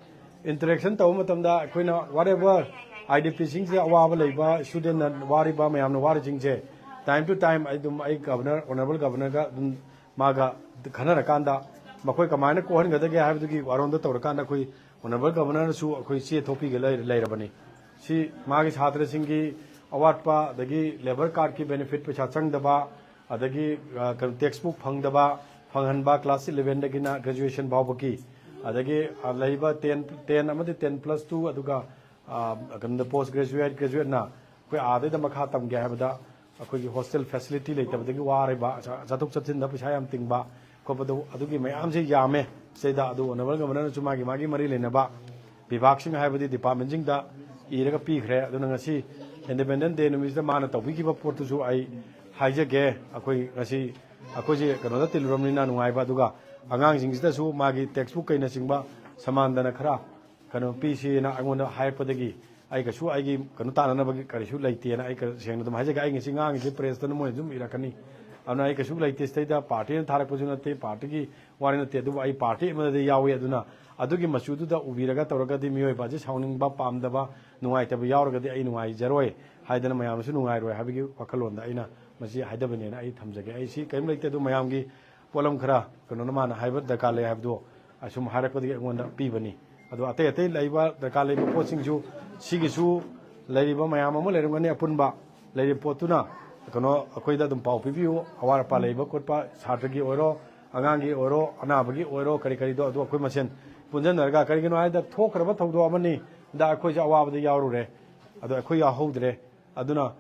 ꯏꯟꯇꯔꯦꯛꯁꯟ ꯇꯧꯕ ꯃꯇꯝꯗ ꯑꯩꯈꯣꯏꯅ whatever ꯑꯥꯏ ꯗꯤ ꯄꯤꯁꯤꯡꯁꯤꯗ ꯑꯋꯥꯕ ꯂꯩꯕ, ꯏꯁꯇꯨꯗꯦꯟꯅ ꯋꯥꯔꯤꯕ, ꯃꯌꯥꯝꯅ ꯋꯥꯔꯤꯁꯤꯡꯁꯦ time to time ꯑꯩ ꯑꯗꯨꯝ ꯑꯩ ꯒꯚꯔꯅꯔ, ꯑꯣꯅꯔꯦꯕꯜ ꯒꯚꯔꯅꯔꯒ ꯑꯗꯨꯝ ꯃꯥꯒ ꯈꯟꯅꯔꯀꯥꯟꯗ ꯃꯈꯣꯏ ꯀꯃꯥꯏꯅ ꯀꯣꯛꯍꯟꯒꯗꯒꯦ ꯍꯥꯏꯕꯗꯨꯒꯤ ꯋꯥꯔꯣꯝꯗ ꯇꯧꯔꯀꯥꯟꯗ ꯑꯩꯈꯣꯏ ꯑꯣꯅꯔꯦꯕꯜ ꯒꯚꯔꯅꯔꯁꯨ ꯑꯩꯈꯣꯏ ꯆꯦ ꯊꯣꯛꯄꯤꯒ ꯂꯩ- ꯂꯩꯔꯕꯅꯤ꯫ ꯁꯤ ꯃꯥꯒꯤ ꯁꯥꯇ꯭ꯔꯁꯤꯡꯒꯤ ꯑꯋꯥꯠꯄ, ꯑꯗꯒꯤ ꯂꯦꯕꯔ ꯀꯥꯔꯗꯀꯤ ꯕꯦꯅꯤꯐꯤꯠ ꯄꯩꯁꯥ ꯆꯪꯗꯕ, ꯑꯗꯒꯤ, ꯑ, ꯀꯩꯅꯣ, ꯇꯦꯛꯁ ꯕꯨꯛ ꯐꯪꯗꯕ, ꯐꯪꯍꯟꯕ, ꯀ꯭ꯂꯥꯁ ꯏꯂꯦꯚꯦꯟꯗꯒꯤꯅ ꯒ꯭ꯔꯦꯖꯨꯑꯦꯁꯟ ꯐꯥꯎꯕꯒꯤ, ꯑꯗꯒꯤ, ꯑ, ꯂꯩꯔꯤꯕ ꯇꯦꯟ, ꯇꯦꯟ ꯑꯃꯗꯤ ꯇꯦꯟ ꯄ꯭ꯂꯁ ꯇꯨ, ꯑꯗꯨꯒ, ꯑ, ꯀꯩꯅꯣꯗ ꯄꯣꯁ ꯒ꯭ꯔꯦꯖꯨꯑꯦꯠ, ꯒ꯭ꯔꯦꯖꯨꯑꯦꯠꯅ ꯑꯩꯈꯣꯏ ꯑꯥꯗꯩꯗ ꯃꯈꯥ ꯇꯝꯒꯦ ꯍꯥꯏꯕꯗ ꯑꯩꯈꯣꯏꯒꯤ ꯍꯣꯁꯇꯦꯜ ꯐꯦꯁꯤꯂꯤꯇꯤ ꯂꯩꯇꯕꯗꯒꯤ ꯋꯥꯔꯤꯕ, ꯆ-, ꯆꯠꯊꯣꯛ ꯆꯠꯁꯤꯟꯗ ꯄꯩꯁꯥ ꯌꯥꯝ ꯇꯤꯡꯕ ꯈꯣꯠꯄꯗꯣ, ꯑꯗꯨꯒꯤ ꯃꯌꯥꯝꯁꯦ ꯌꯥꯝꯃꯦ꯫ ꯁꯤꯗꯩꯗ ꯑꯗꯨ ꯑꯣꯅꯔꯦꯕꯜ ꯒꯚꯔꯅꯔꯅꯁꯨ ꯃꯥꯒꯤ, ꯃꯥꯒꯤ ꯃꯔꯤ ꯂꯩꯅꯕ ꯕꯤꯚꯥꯒꯁꯤꯡ ꯍꯥꯏꯕꯗꯤ ꯗꯤꯄꯥꯔꯠꯃꯦꯟꯁꯤꯡꯗ ꯏꯔꯒ ꯄꯤꯈ꯭ꯔꯦ꯫ ꯑꯗꯨꯅ ꯉꯁꯤ ꯏꯟꯗꯤꯄꯦꯟꯗꯦꯟꯁ ꯗꯦ ꯅꯨꯃꯤꯠꯁꯤꯗ ꯃꯥꯅ ꯇꯧꯕꯤꯈꯤꯕ ꯄꯣꯠꯇꯨꯁꯨ ꯑꯩ ꯍꯥꯏꯖꯒꯦ꯫ ꯑꯩꯈꯣꯏ ꯉꯁꯤ, ꯑꯩꯈꯣꯏꯁꯦ ꯀꯩꯅꯣꯗ ꯇꯤꯜꯂꯨꯔꯕꯅꯤꯅ ꯅꯨꯡꯉꯥꯏꯕ, ꯑꯗꯨꯒ ꯑꯉꯥꯡꯁꯤꯡꯁꯤꯗꯁꯨ ꯃꯥꯒꯤ ꯇꯦꯛꯁ ꯕꯨꯛ ꯀꯩꯅꯆꯤꯡꯕ ꯁꯃꯥꯟꯗꯅ ꯈꯔ ꯀꯩꯅꯣ ꯄꯤꯁꯤꯅ ꯑꯩꯉꯣꯟꯗ ꯍꯥꯏꯔꯛꯄꯗꯒꯤ ꯑꯩ ꯀꯩꯁꯨ ꯑꯩꯒꯤ ꯀꯩꯅꯣ ꯇꯥꯅꯅꯕꯒꯤ ꯀꯔꯤꯁꯨ ꯂꯩꯇꯦꯅ ꯑꯩ ꯀ-, ꯁꯦꯡꯅ ꯑꯗꯨꯝ ꯍꯥꯏꯖꯒꯦ꯫ ꯑꯩ ꯉꯁꯤ ꯉꯥꯡꯉꯤꯁꯦ ꯄ꯭ꯔꯦꯁꯇꯅ ꯃꯣꯏꯅ ꯑꯗꯨꯝ ꯏꯔꯛꯀꯅꯤ꯫ ꯑꯗꯨꯅ ꯑꯩ ꯀꯩꯁꯨ ꯂꯩꯇꯦ꯫ ꯁꯤꯗꯩꯗ ꯄꯥꯔꯇꯤꯅ ꯊꯥꯔꯛꯄꯁꯨ ꯅꯠꯇꯦ, ꯄꯥꯔꯇꯤꯒꯤ ꯋꯥꯔꯤ ꯅꯠꯇꯦ, ꯑꯗꯨꯕꯨ ꯑꯩ ꯄꯥꯔꯇꯤ ꯑꯃꯗꯗꯤ ꯌꯥꯎꯏ꯫ ꯑꯗꯨꯅ ꯑꯗꯨꯒꯤ ꯃꯆꯨꯗꯨꯗ ꯎꯕꯤꯔꯒ ꯇꯧꯔꯒꯗꯤ ꯃꯤꯑꯣꯏꯕ ꯑꯁꯤ ꯁꯥꯎꯅꯤꯡꯕ, ꯄꯥꯝꯗꯕ, ꯅꯨꯡꯉꯥꯏꯇꯕ ꯌꯥꯎꯔꯒꯗꯤ ꯑꯩ ꯅꯨꯡꯉꯥꯏꯖꯔꯣꯏ ꯍꯥꯏꯗꯅ ꯃꯌꯥꯝꯁꯨ ꯅꯨꯡꯉꯥꯏꯔꯣꯏ ꯍꯥꯏꯕꯒꯤ ꯋꯥꯈꯜꯂꯣꯟꯗ ꯑꯩꯅ ꯃꯁꯤ ꯍꯥꯏꯗꯕꯅꯦꯅ ꯑꯩ ꯊꯝꯖꯒꯦ꯫ ꯑꯩ ꯁꯤ ꯀꯔꯤꯝ ꯂꯩꯇꯦ, ꯑꯗꯨ ꯃꯌꯥꯝꯒꯤ ꯄꯣꯠꯂꯝ ꯈꯔ ꯀꯩꯅꯣꯅ ꯃꯥꯅ ꯍꯥꯏꯕ ꯗꯔꯀꯥꯔ ꯂꯩ ꯍꯥꯏꯕꯗꯣ ꯑꯁꯨꯝ ꯍꯥꯏꯔꯛꯄꯗꯒꯤ ꯑꯩꯉꯣꯟꯗ ꯄꯤꯕꯅꯤ꯫ ꯑꯗꯣ ꯑꯇꯩ ꯑꯇꯩ ꯂꯩꯕ ꯗꯔꯀꯥꯔ ꯂꯩꯕ ꯄꯣꯠꯁꯤꯡꯁꯨ ꯁꯤꯒꯤꯁꯨ ꯂꯩꯔꯤꯕ ꯃꯌꯥꯝ ꯑꯃ ꯂꯩꯔꯝꯒꯅꯤ꯫ ꯑꯄꯨꯟꯕ ꯂꯩꯔꯤꯕ ꯄꯣꯠꯇꯨꯅ ꯀꯩꯅꯣ ꯑꯩꯈꯣꯏꯗ ꯑꯗꯨꯝ ꯄꯥꯎ ꯄꯤꯕꯤꯌꯨ꯫ ꯑꯋꯥꯠ ꯑꯄꯥ ꯂꯩꯕ ꯈꯣꯠꯄ ꯁꯥꯇ꯭ꯔꯒꯤ ꯑꯣꯏꯔꯣ, ꯑꯉꯥꯡꯒꯤ ꯑꯣꯏꯔꯣ, ꯑꯅꯥꯕꯒꯤ ꯑꯣꯏꯔꯣ, ꯀꯔꯤ ꯀꯔꯤꯗꯣ ꯑꯗꯨ ꯑꯩꯈꯣꯏ ꯃꯁꯦꯟ ꯄꯨꯟꯁꯤꯟꯅꯔꯒ, ꯀꯔꯤꯒꯤꯅꯣ ꯍꯥꯏꯗ ꯊꯣꯛꯈ꯭ꯔꯕ ꯊꯧꯗꯣꯛ ꯑꯃꯅꯤ, ꯗ ꯑꯩꯈꯣꯏꯁꯨ ꯑꯋꯥꯕꯗ ꯌꯥꯎꯔꯨꯔꯦ, ꯑꯗꯣ ꯑꯩꯈꯣꯏ ꯌꯥꯎꯍꯧꯗ꯭ꯔꯦ꯫ ꯑꯗꯨꯅ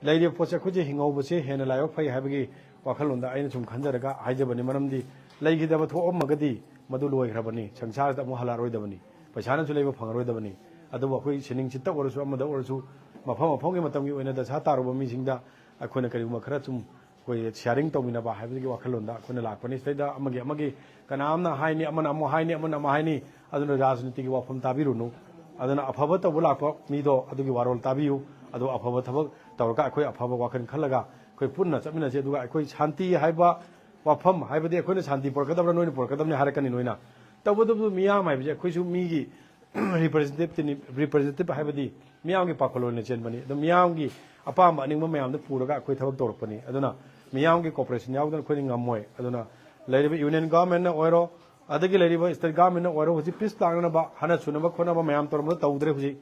ꯂꯩꯔꯤꯕ ꯄꯣꯠꯁꯦ ꯑꯩꯈꯣꯏꯁꯦ ꯍꯤꯡꯍꯧꯕꯁꯦ ꯍꯦꯟꯅ ꯂꯥꯏꯕꯛ ꯐꯩ ꯍꯥꯏꯕꯒꯤ ꯋꯥꯈꯜꯂꯣꯟꯗ ꯑꯩꯅ ꯁꯨꯝ ꯈꯟꯖꯔꯒ ꯍꯥꯏꯖꯕꯅꯤ꯫ ꯃꯔꯝꯗꯤ ꯂꯩꯈꯤꯗꯕ ꯊꯣꯛꯑꯝꯃꯒꯗꯤ ꯃꯗꯨ ꯂꯣꯏꯈ꯭ꯔꯕꯅꯤ, ꯁꯪꯁꯥꯔꯗ ꯑꯃꯨꯛ ꯍꯜꯂꯛꯑꯔꯣꯏꯗꯕꯅꯤ, ꯄꯩꯁꯥꯅꯁꯨ ꯂꯩꯕ ꯐꯪꯉꯔꯣꯏꯗꯕꯅꯤ꯫ ꯑꯗꯨꯕꯨ ꯑꯩꯈꯣꯏ ꯁꯤꯅꯤꯡꯁꯤꯠꯇ ꯑꯣꯏꯔꯁꯨ, ꯑꯃꯗ ꯑꯣꯏꯔꯁꯨ, ꯃꯐꯝ ꯃꯐꯝꯒꯤ ꯃꯇꯝꯒꯤ ꯑꯣꯏꯅ ꯗꯁꯥ ꯇꯥꯔꯨꯕ ꯃꯤꯁꯤꯡꯗ ꯑꯩꯈꯣꯏꯅ ꯀꯔꯤꯒꯨꯝꯕ ꯈꯔ ꯁꯨꯝ ꯑꯩꯈꯣꯏ ꯁꯤꯌꯥꯔꯤꯡ ꯇꯧꯃꯤꯟꯅꯕ ꯍꯥꯏꯕꯒꯤ ꯋꯥꯈꯜꯂꯣꯟꯗ ꯑꯩꯈꯣꯏꯅ ꯂꯥꯛꯄꯅꯤ꯫ ꯁꯤꯗꯩꯗ ꯑꯃꯒꯤ ꯑꯃꯒꯤ ꯀꯅꯥꯝꯅ ꯍꯥꯏꯅꯤ, ꯑꯃꯅ ꯑꯃꯨꯛ ꯍꯥꯏꯅꯤ, ꯑꯃꯅ ꯑꯃꯨꯛ ꯍꯥꯏꯅꯤ꯫ ꯑꯗꯨꯅ ꯔꯥꯖꯅꯤꯇꯤꯒꯤ ꯋꯥꯐꯝ ꯇꯥꯕꯤꯔꯨꯅꯨ꯫ ꯑꯗꯨꯅ ꯑꯐꯕ ꯇꯧꯕ ꯂꯥꯛꯄ ꯃꯤꯗꯣ ꯑꯗꯨꯒꯤ ꯋꯥꯔꯣꯜ ꯇꯥꯕꯤꯌꯨ꯫ ꯑꯗꯨ ꯑꯐꯕ ꯊꯕꯛ ꯇꯧꯔꯒ ꯑꯩꯈꯣꯏ ꯑꯐꯕ ꯋꯥꯈꯜ ꯈꯜꯂꯒ ꯑꯩꯈꯣꯏ ꯄꯨꯟꯅ ꯆꯠꯃꯤꯟꯅꯁꯤ꯫ ꯑꯗꯨꯒ ꯑꯩꯈꯣꯏ ꯁꯥꯟꯇꯤ ꯍꯥꯏꯕ ꯋꯥꯐꯝ ꯍꯥꯏꯕꯗꯤ ꯑꯩꯈꯣꯏꯅ ꯁꯥꯟꯇꯤ ꯄꯨꯔꯛꯀꯗꯕ꯭ꯔꯥ, ꯅꯣꯏꯅ ꯄꯨꯔꯛꯀꯗꯕꯅꯤ ꯍꯥꯏꯔꯛꯀꯅꯤ ꯅꯣꯏꯅ꯫ ꯇꯧꯕꯇꯕꯨ ꯃꯤꯌꯥꯝ ꯍꯥꯏꯕꯁꯦ ꯑꯩꯈꯣꯏꯁꯨ ꯃꯤꯒꯤ ꯔꯤꯄ꯭ꯔꯖꯦꯟꯇꯦꯇꯤꯞꯇꯤꯅꯤ꯫ ꯔꯤꯄ꯭ꯔꯖꯦꯟꯇꯦꯇꯤꯞ ꯍꯥꯏꯕꯗꯤ ꯃꯤꯌꯥꯝꯒꯤ ꯄꯥꯈꯜꯂꯣꯟꯅ ꯆꯦꯟꯕꯅꯤ꯫ ꯑꯗꯣ ꯃꯤꯌꯥꯝꯒꯤ ꯑꯄꯥꯝꯕ ꯑꯅꯤꯡꯕ ꯃꯌꯥꯝꯗꯣ ꯄꯨꯔꯒ ꯑꯩꯈꯣꯏ ꯊꯕꯛ ꯇꯧꯔꯛꯄꯅꯤ꯫ ꯑꯗꯨꯅ ꯃꯤꯌꯥꯝꯒꯤ ꯀꯣꯑꯣꯄꯔꯦꯁꯟ ꯌꯥꯎꯗꯅ ꯑꯩꯈꯣꯏꯗꯤ ꯉꯝꯃꯣꯏ꯫ ꯑꯗꯨꯅ ꯂꯩꯔꯤꯕ ꯌꯨꯅꯤꯌꯟ ꯒꯚꯔꯟꯃꯦꯟꯠꯅ ꯑꯣꯏꯔꯣ, ꯑꯗꯒꯤ ꯂꯩꯔꯤꯕ ꯁ꯭ꯇꯦꯠ ꯒꯚꯔꯟꯃꯦꯟꯠꯅ ꯑꯣꯏꯔꯣ, ꯍꯧꯖꯤꯛ ꯄꯤꯁ ꯂꯥꯛꯅꯅꯕ ꯍꯥꯟꯅ ꯁꯨꯅꯕ ꯈꯣꯠꯅꯕ ꯃꯌꯥꯝ ꯇꯧꯔꯝꯕꯗꯣ ꯇꯧꯗ꯭ꯔꯦ꯫ ꯍꯧꯖꯤꯛ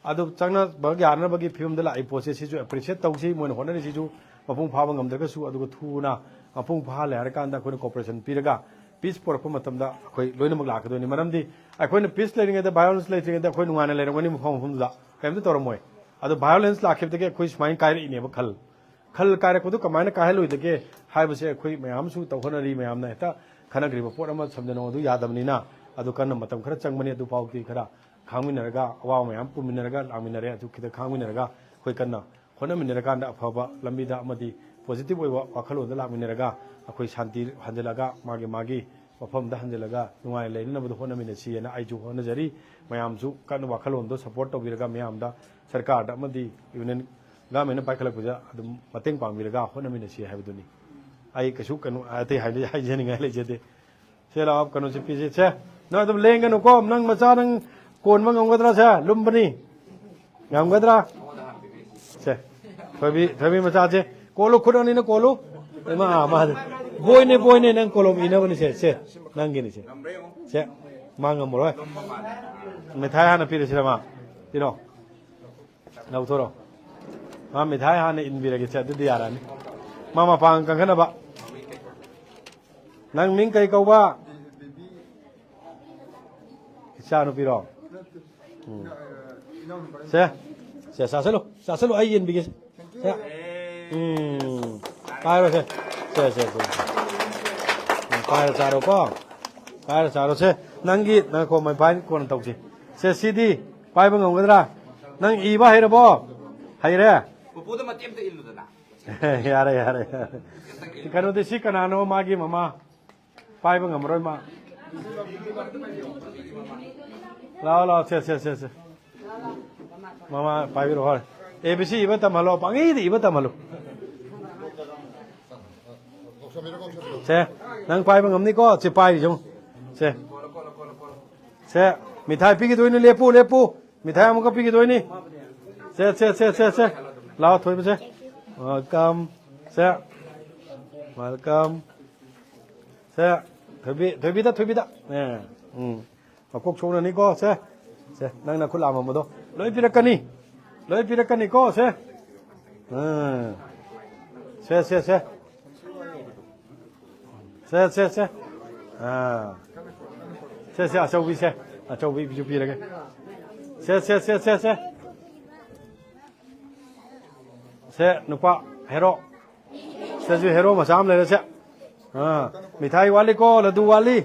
ꯑꯗꯨ ꯆꯪꯅꯕ ꯌꯥꯅꯅꯕꯒꯤ ꯐꯤꯕꯝꯗ ꯂꯥꯛꯏ ꯄꯣꯠꯁꯦ ꯁꯤꯁꯨ ꯑꯦꯄ꯭ꯔꯤꯁꯤꯌꯦꯠ ꯇꯧꯁꯤ꯫ ꯃꯣꯏꯅ ꯍꯣꯠꯅꯔꯤꯁꯤꯁꯨ ꯃꯄꯨꯡ ꯐꯥꯕ ꯉꯝꯗ꯭ꯔꯒꯁꯨ, ꯑꯗꯨꯒ ꯊꯨꯅ ꯃꯄꯨꯡ ꯐꯥꯍꯜꯂꯦ ꯍꯥꯏꯔꯀꯥꯟꯗ ꯑꯩꯈꯣꯏꯅ ꯀꯣꯑꯣꯄꯔꯦꯁꯟ ꯄꯤꯔꯒ ꯄꯤꯁ ꯄꯨꯔꯛꯄ ꯃꯇꯝꯗ ꯑꯩꯈꯣꯏ ꯂꯣꯏꯅꯃꯛ ꯂꯥꯛꯀꯗꯣꯏꯅꯤ꯫ ꯃꯔꯝꯗꯤ ꯑꯩꯈꯣꯏꯅ ꯄꯤꯁ ꯂꯩꯔꯤꯉꯩꯗ, ꯚꯥꯏꯑꯣꯂꯦꯟꯁ ꯂꯩꯇ꯭ꯔꯤꯉꯩꯗ ꯑꯩꯈꯣꯏ ꯅꯨꯡꯉꯥꯏꯅ ꯂꯩꯔꯝꯒꯅꯤ ꯃꯐꯝ ꯃꯐꯝꯗꯨꯗ, ꯀꯔꯤꯝꯇ ꯇꯧꯔꯝꯃꯣꯏ꯫ ꯑꯗꯣ ꯚꯥꯏꯑꯣꯂꯦꯟꯁ ꯂꯥꯛꯈꯤꯕꯗꯒꯤ ꯑꯩꯈꯣꯏ ꯁꯨꯃꯥꯏꯅ ꯀꯥꯏꯔꯛꯏꯅꯦꯕ ꯈꯜ꯫ ꯈꯜ ꯀꯥꯏꯔꯛꯄꯗꯨ ꯀꯃꯥꯏꯅ ꯀꯥꯏꯍꯜꯂꯣꯏꯗꯒꯦ ꯍꯥꯏꯕꯁꯦ ꯑꯩꯈꯣꯏ ꯃꯌꯥꯝꯁꯨ ꯇꯧ ꯍꯣꯠꯅꯔꯤ꯫ ꯃꯌꯥꯝꯅ ꯍꯦꯛꯇ ꯈꯟꯅꯈ꯭ꯔꯤꯕ ꯄꯣꯠ ꯑꯃ ꯁꯝꯖꯟꯅꯧ ꯑꯗꯨ ꯌꯥꯗꯕꯅꯤꯅ, ꯑꯗꯨ ꯀꯟꯅ ꯃꯇꯝ ꯈꯔ ꯆꯪꯕꯅꯤ꯫ ꯑꯗꯨꯐꯥꯎꯗꯤ ꯈꯔ ꯈꯥꯡꯃꯤꯟꯅꯔꯒ, ꯑꯋꯥꯕ ꯃꯌꯥꯝ ꯄꯨꯃꯤꯟꯅꯔꯒ, ꯂꯥꯛꯃꯤꯟꯅꯔꯦ꯫ ꯑꯗꯨ ꯈꯤꯇꯪ ꯈꯥꯡꯃꯤꯟꯅꯔꯒ ꯑꯩꯈꯣꯏ ꯀꯟꯅ ꯍꯣꯠꯅꯃꯤꯟꯅꯔꯀꯥꯟꯗ ꯑꯐꯕ ꯂꯝꯕꯤꯗ ꯑꯃꯗꯤ ꯄꯣꯖꯤꯇꯤꯚ ꯑꯣꯏꯕ ꯋꯥꯈꯜꯂꯣꯟꯗ ꯂꯥꯛꯃꯤꯟꯅꯔꯒ ꯑꯩꯈꯣꯏ ꯁꯥꯟꯇꯤ ꯍꯟꯖꯤꯜꯂꯒ ꯃꯥꯒꯤ ꯃꯥꯒꯤ ꯃꯐꯝꯗ ꯍꯟꯖꯤꯜꯂꯒ ꯅꯨꯡꯉꯥꯏꯅ ꯂꯩꯅꯅꯕꯗ ꯍꯣꯠꯅꯃꯤꯟꯅꯁꯤ ꯍꯥꯏꯅ ꯑꯩꯁꯨ ꯍꯣꯠꯅꯖꯔꯤ꯫ ꯃꯌꯥꯝꯁꯨ ꯀꯟꯅ ꯋꯥꯈꯜꯂꯣꯟꯗꯣ ꯁꯄꯣꯔꯠ ꯇꯧꯕꯤꯔꯒ ꯃꯌꯥꯝꯗ ꯁꯔꯀꯥꯔꯗ ꯑꯃꯗꯤ ꯌꯨꯅꯤꯌꯟ ꯒꯚꯔꯟꯃꯦꯟꯠꯅ ꯄꯥꯏꯈꯠꯂꯛꯄꯗ ꯑꯗꯨꯝ ꯃꯇꯦꯡ ꯄꯥꯡꯕꯤꯔꯒ ꯍꯣꯠꯅꯃꯤꯟꯅꯁꯤ ꯍꯥꯏꯕꯗꯨꯅꯤ꯫ ꯑꯩ ꯀꯩꯁꯨ ꯀꯩꯅꯣ ꯑꯇꯩ ꯍꯥꯏꯕꯗꯤ ꯍꯥꯏꯖꯅꯤꯡꯉꯥꯏ ꯂꯩꯖꯗꯦ꯫ ꯁꯦ ꯂꯥꯛꯑꯣ, ꯀꯩꯅꯣꯁꯦ ꯄꯤꯁꯦ꯫ ꯁꯦ, ꯅꯪ ꯑꯗꯨꯝ ꯂꯦꯡꯒꯅꯨꯀꯣ, ꯅꯪ ꯃꯆꯥ ꯅꯪ ꯀꯣꯟꯕ ꯉꯝꯒꯗ꯭ꯔꯥ? ꯁꯦ, ꯂꯨꯝꯕꯅꯤ꯫ ꯉꯝꯒꯗ꯭ꯔꯥ? ꯁꯦ, ꯊꯣꯏꯕꯤ, ꯊꯣꯏꯕꯤ ꯃꯆꯥꯁꯦ ꯀꯣꯜꯂꯨ, ꯈꯨꯠ ꯑꯅꯤꯅ ꯀꯣꯜꯂꯨ꯫ ꯏꯃꯥ, ꯃꯥ, ꯕꯣꯏꯅꯦ, ꯕꯣꯏꯅꯦ, ꯅꯪ ꯀꯣꯂꯣꯝ ꯏꯅꯕꯅꯤ꯫ ꯁꯦ, ꯁꯦ, ꯅꯪꯒꯤꯅꯤ꯫ ꯁꯦ, ꯁꯦ, ꯃꯥ ꯉꯝꯃꯔꯣꯏ꯫ ꯃꯤꯊꯥꯏ ꯍꯥꯟꯅ ꯄꯤꯔꯁꯤꯔ ꯃꯥ? ꯄꯤꯔꯣ꯫ ꯂꯧꯊꯣꯔꯣ꯫ ꯃꯥ ꯃꯤꯊꯥꯏ ꯍꯥꯟꯅ ꯏꯟꯕꯤꯔꯒꯦ꯫ ꯁꯦ, ꯑꯗꯨꯗꯤ ꯌꯥꯔꯅꯤ꯫ ꯃꯥ ꯃꯄꯥꯡ ꯀꯟꯈꯠꯅꯕ꯫ ꯅꯪ ꯃꯤꯡ ꯀꯩ ꯀꯧꯕ? ꯏꯆꯥ ꯅꯨꯄꯤꯔꯣ? ꯎꯝ꯫ ꯁꯦ, ꯁꯦ, ꯆꯥꯁꯤꯜꯂꯨ, ꯆꯥꯁꯤꯜꯂꯨ, ꯑꯩ ꯌꯦꯟꯕꯤꯒꯦ꯫ ꯁꯦ꯫ ꯎꯝ꯫ ꯄꯥꯏꯔꯣ, ꯁꯦ꯫ ꯁꯦ, ꯁꯦ, ꯁꯦ꯫ ꯎꯝ, ꯄꯥꯏꯔ ꯆꯥꯔꯣꯀꯣ꯫ ꯄꯥꯏꯔ ꯆꯥꯔꯣ, ꯁꯦ꯫ ꯅꯪꯒꯤ, ꯅꯪ ꯀꯣ, ꯃꯩ ꯐꯥꯏ ꯀꯣꯟꯅ ꯇꯧꯁꯤ꯫ ꯁꯦ, ꯁꯤꯗꯤ ꯄꯥꯏꯕ ꯉꯝꯒꯗ꯭ꯔꯥ? ꯅꯪ ꯏꯕ ꯍꯩꯔꯕꯣ? ꯍꯩꯔꯦ? ꯄꯨꯄꯨꯗ ꯃꯇꯦꯛ ꯑꯝꯇ ꯏꯜꯂꯨꯗꯅ꯫ ꯌꯥꯔꯦ, ꯌꯥꯔꯦ, ꯌꯥꯔꯦ꯫ ꯀꯩꯅꯣꯗꯤ ꯁꯤ ꯀꯅꯥꯅꯣ? ꯃꯥꯒꯤ ꯃꯃꯥ꯫ ꯄꯥꯏꯕ ꯉꯝꯃꯔꯣꯏ ꯃꯥ꯫ ꯂꯥꯛꯑꯣ, ꯂꯥꯛꯑꯣ, ꯁꯦ, ꯁꯦ, ꯁꯦ, ꯁꯦ꯫ ꯃꯃꯥ ꯄꯥꯏꯕꯤꯔꯣ, ꯍꯣꯏ꯫ ꯑꯦ ꯕꯤ ꯁꯤ ꯏꯕ ꯇꯝꯍꯜꯂꯣ, ꯄꯪꯏꯗ ꯏꯕ ꯇꯝꯍꯜꯂꯨ꯫ ꯁꯦ, ꯅꯪ ꯄꯥꯏꯕ ꯉꯝꯅꯤꯀꯣ? ꯁꯤ ꯄꯥꯏꯔꯤꯁꯦ ꯌꯦꯡꯉꯨ꯫ ꯁꯦ꯫ ꯁꯦ, ꯃꯤꯊꯥꯏ ꯄꯤꯈꯤꯗꯣꯏꯅꯤ, ꯂꯦꯞꯄꯨ, ꯂꯦꯞꯄꯨ꯫ ꯃꯤꯊꯥꯏ ꯑꯃꯨꯛꯀ ꯄꯤꯈꯤꯗꯣꯏꯅꯤ꯫ ꯁꯦ, ꯁꯦ, ꯁꯦ, ꯁꯦ, ꯁꯦ꯫ ꯂꯥꯛꯑꯣ, ꯊꯣꯏꯕꯁꯦ꯫ Welcome꯫ ꯁꯦ꯫ Welcome꯫ ꯁꯦ꯫ ꯊꯣꯏꯕꯤ, ꯊꯣꯏꯕꯤꯗ, ꯊꯣꯏꯕꯤꯗ꯫ ꯑꯦ, ꯎꯝ꯫ ꯃꯀꯣꯛ ꯁꯣꯛꯅꯅꯤꯀꯣ, ꯁꯦ꯫ ꯁꯦ, ꯅꯪꯅ ꯈꯨꯠ ꯂꯥꯝꯃꯝꯕꯗꯣ꯫ ꯂꯣꯏ ꯄꯤꯔꯛꯀꯅꯤ꯫ ꯂꯣꯏ ꯄꯤꯔꯛꯀꯅꯤꯀꯣ, ꯁꯦ꯫ ꯎꯝ꯫ ꯁꯦ, ꯁꯦ, ꯁꯦ꯫ ꯁꯦ, ꯁꯦ, ꯁꯦ꯫ ꯑꯥ꯫ ꯁꯦ, ꯁꯦ, ꯑꯆꯧꯕꯤꯁꯦ꯫ ꯑꯆꯧꯕꯤꯁꯨ ꯄꯤꯔꯒꯦ꯫ ꯁꯦ, ꯁꯦ, ꯁꯦ, ꯁꯦ, ꯁꯦ꯫ ꯁꯦ, ꯅꯨꯄꯥ ꯍꯦꯔꯣ꯫ ꯁꯤꯗꯁꯨ ꯍꯦꯔꯣ ꯃꯆꯥ ꯑꯃ ꯂꯩꯔꯦ, ꯁꯦ꯫ ꯑꯥ, ꯃꯤꯊꯥꯏ ꯋꯥꯠꯂꯤꯀꯣ, ꯂꯗꯨ ꯋꯥꯠꯂꯤ꯫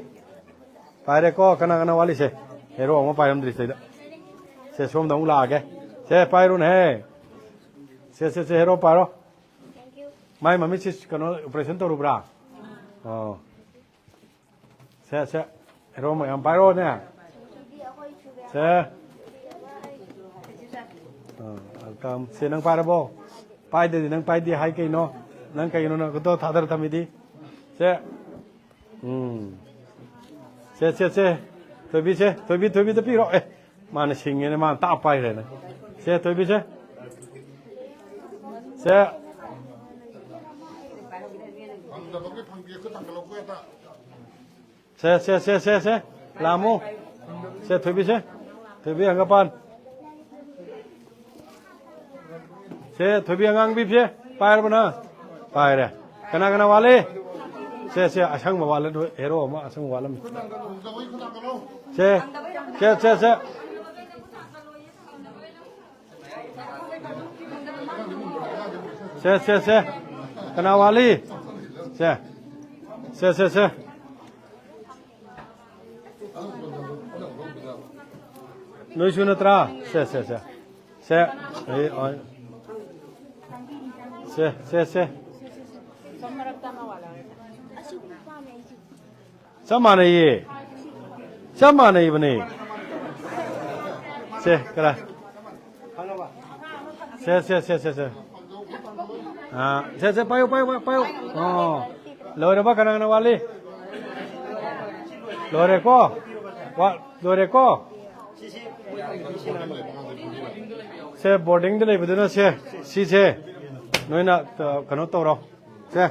ꯄꯥꯏꯔꯦꯀꯣ, ꯀꯅꯥ ꯀꯅꯥ ꯋꯥꯠꯂꯤ, ꯁꯦ? ꯍꯦꯔꯣ ꯑꯃ ꯄꯥꯏꯔꯝꯗ꯭ꯔꯤ ꯁꯤꯗꯩꯗ꯫ ꯁꯦ, ꯁꯣꯝꯗ ꯑꯃꯨꯛ ꯂꯥꯛꯑꯒꯦ꯫ ꯁꯦ, ꯄꯥꯏꯔꯨꯅꯦꯍꯦ꯫ ꯁꯦ, ꯁꯦ, ꯁꯦ, ꯍꯦꯔꯣ ꯄꯥꯏꯔꯣ꯫ ꯃꯥꯏ ꯃꯃꯤꯠꯁꯤ ꯀꯩꯅꯣ, operation ꯇꯧꯔꯨꯕ꯭ꯔꯥ? ꯑꯣ꯫ ꯁꯦ, ꯁꯦ꯫ ꯍꯦꯔꯣ ꯃꯌꯥꯝ ꯄꯥꯏꯔꯣꯅꯦ꯫ ꯁꯦ꯫ ꯑꯥ, welcome꯫ ꯁꯦ, ꯅꯪ ꯄꯥꯏꯔꯕꯣ? ꯄꯥꯏꯗꯗꯤ ꯅꯪ ꯄꯥꯏꯗꯦ ꯍꯥꯏ ꯀꯩꯅꯣ? ꯅꯪ ꯀꯩꯅꯣ ꯅꯪ ꯈꯨꯠꯇꯣ ꯊꯥꯗꯔ ꯊꯝꯃꯤꯗꯤ? ꯁꯦ꯫ ꯎꯝ꯫ ꯁꯦ, ꯁꯦ, ꯁꯦ꯫ ꯊꯣꯏꯕꯤ, ꯁꯦ꯫ ꯊꯣꯏꯕꯤ, ꯊꯣꯏꯕꯤꯗ ꯄꯤꯔꯣ꯫ ꯑꯦ, ꯃꯥꯅ ꯁꯤꯡꯉꯦꯅꯦ, ꯃꯥꯅ ꯇꯥꯞ ꯄꯥꯏꯈ꯭ꯔꯦꯅꯦ꯫ ꯁꯦ, ꯊꯣꯏꯕꯤ, ꯁꯦ꯫ ꯁꯦ꯫ ꯐꯪꯗꯕꯒꯤ ꯐꯪꯗꯦ, ꯈꯨꯠ ꯊꯥꯡꯒꯠꯂꯛꯄ ꯍꯦꯛꯇ꯫ ꯁꯦ, ꯁꯦ, ꯁꯦ, ꯁꯦ, ꯁꯦ꯫ ꯂꯥꯝꯃꯨ꯫ ꯁꯦ, ꯊꯣꯏꯕꯤ, ꯁꯦ꯫ ꯊꯣꯏꯕꯤ ꯍꯪꯒꯄꯥꯟ꯫ ꯁꯦ, ꯊꯣꯏꯕꯤ ꯑꯉꯥꯡꯕꯤ, ꯁꯦ꯫ ꯄꯥꯏꯔꯕ ꯅꯪ? ꯄꯥꯏꯔꯦ꯫ ꯀꯅꯥ ꯀꯅꯥ ꯋꯥꯠꯂꯤ? ꯁꯦ, ꯁꯦ, ꯑꯁꯪꯕ ꯋꯥꯠꯂꯦ, ꯍꯦꯔꯣ ꯑꯃ ꯑꯁꯪꯕ ꯋꯥꯠꯂꯝꯃꯤ꯫ ꯁꯦ, ꯁꯦ, ꯁꯦ, ꯁꯦ꯫ ꯁꯦ, ꯁꯦ, ꯁꯦ꯫ ꯀꯅꯥ ꯋꯥꯠꯂꯤ? ꯁꯦ꯫ ꯁꯦ, ꯁꯦ, ꯁꯦ꯫ ꯅꯣꯏꯁꯨ ꯅꯠꯇ꯭ꯔꯥ? ꯁꯦ, ꯁꯦ, ꯁꯦ꯫ ꯁꯦ꯫ ꯑꯩ, ꯑꯩ꯫ ꯁꯦ, ꯁꯦ, ꯁꯦ꯫ ꯆꯞ ꯃꯥꯟꯅꯩꯌꯦ꯫ ꯆꯞ ꯃꯥꯟꯅꯩꯕꯅꯦ꯫ ꯁꯦ, ꯀꯔꯥꯏ? ꯁꯦ, ꯁꯦ, ꯁꯦ, ꯁꯦ, ꯁꯦ꯫ ꯑꯥ, ꯁꯦ, ꯁꯦ, ꯄꯥꯏꯌꯨ, ꯄꯥꯏꯌꯨ, ꯄꯥꯏꯌꯨ, ꯄꯥꯏꯌꯨ꯫ ꯑꯣ, ꯂꯣꯏꯔꯕ? ꯀꯅꯥ ꯀꯅꯥ ꯋꯥꯠꯂꯤ? ꯂꯣꯏꯔꯦꯀꯣ? ꯋꯥ-, ꯂꯣꯏꯔꯦꯀꯣ? ꯁꯦ, ꯕꯣꯔꯗꯤꯡꯗ ꯂꯩꯕꯗꯨꯅ ꯁꯦ, ꯁꯤꯁꯦ ꯅꯣꯏꯅ, ꯑ, ꯀꯩꯅꯣ ꯇꯧꯔꯣ꯫ ꯁꯦ꯫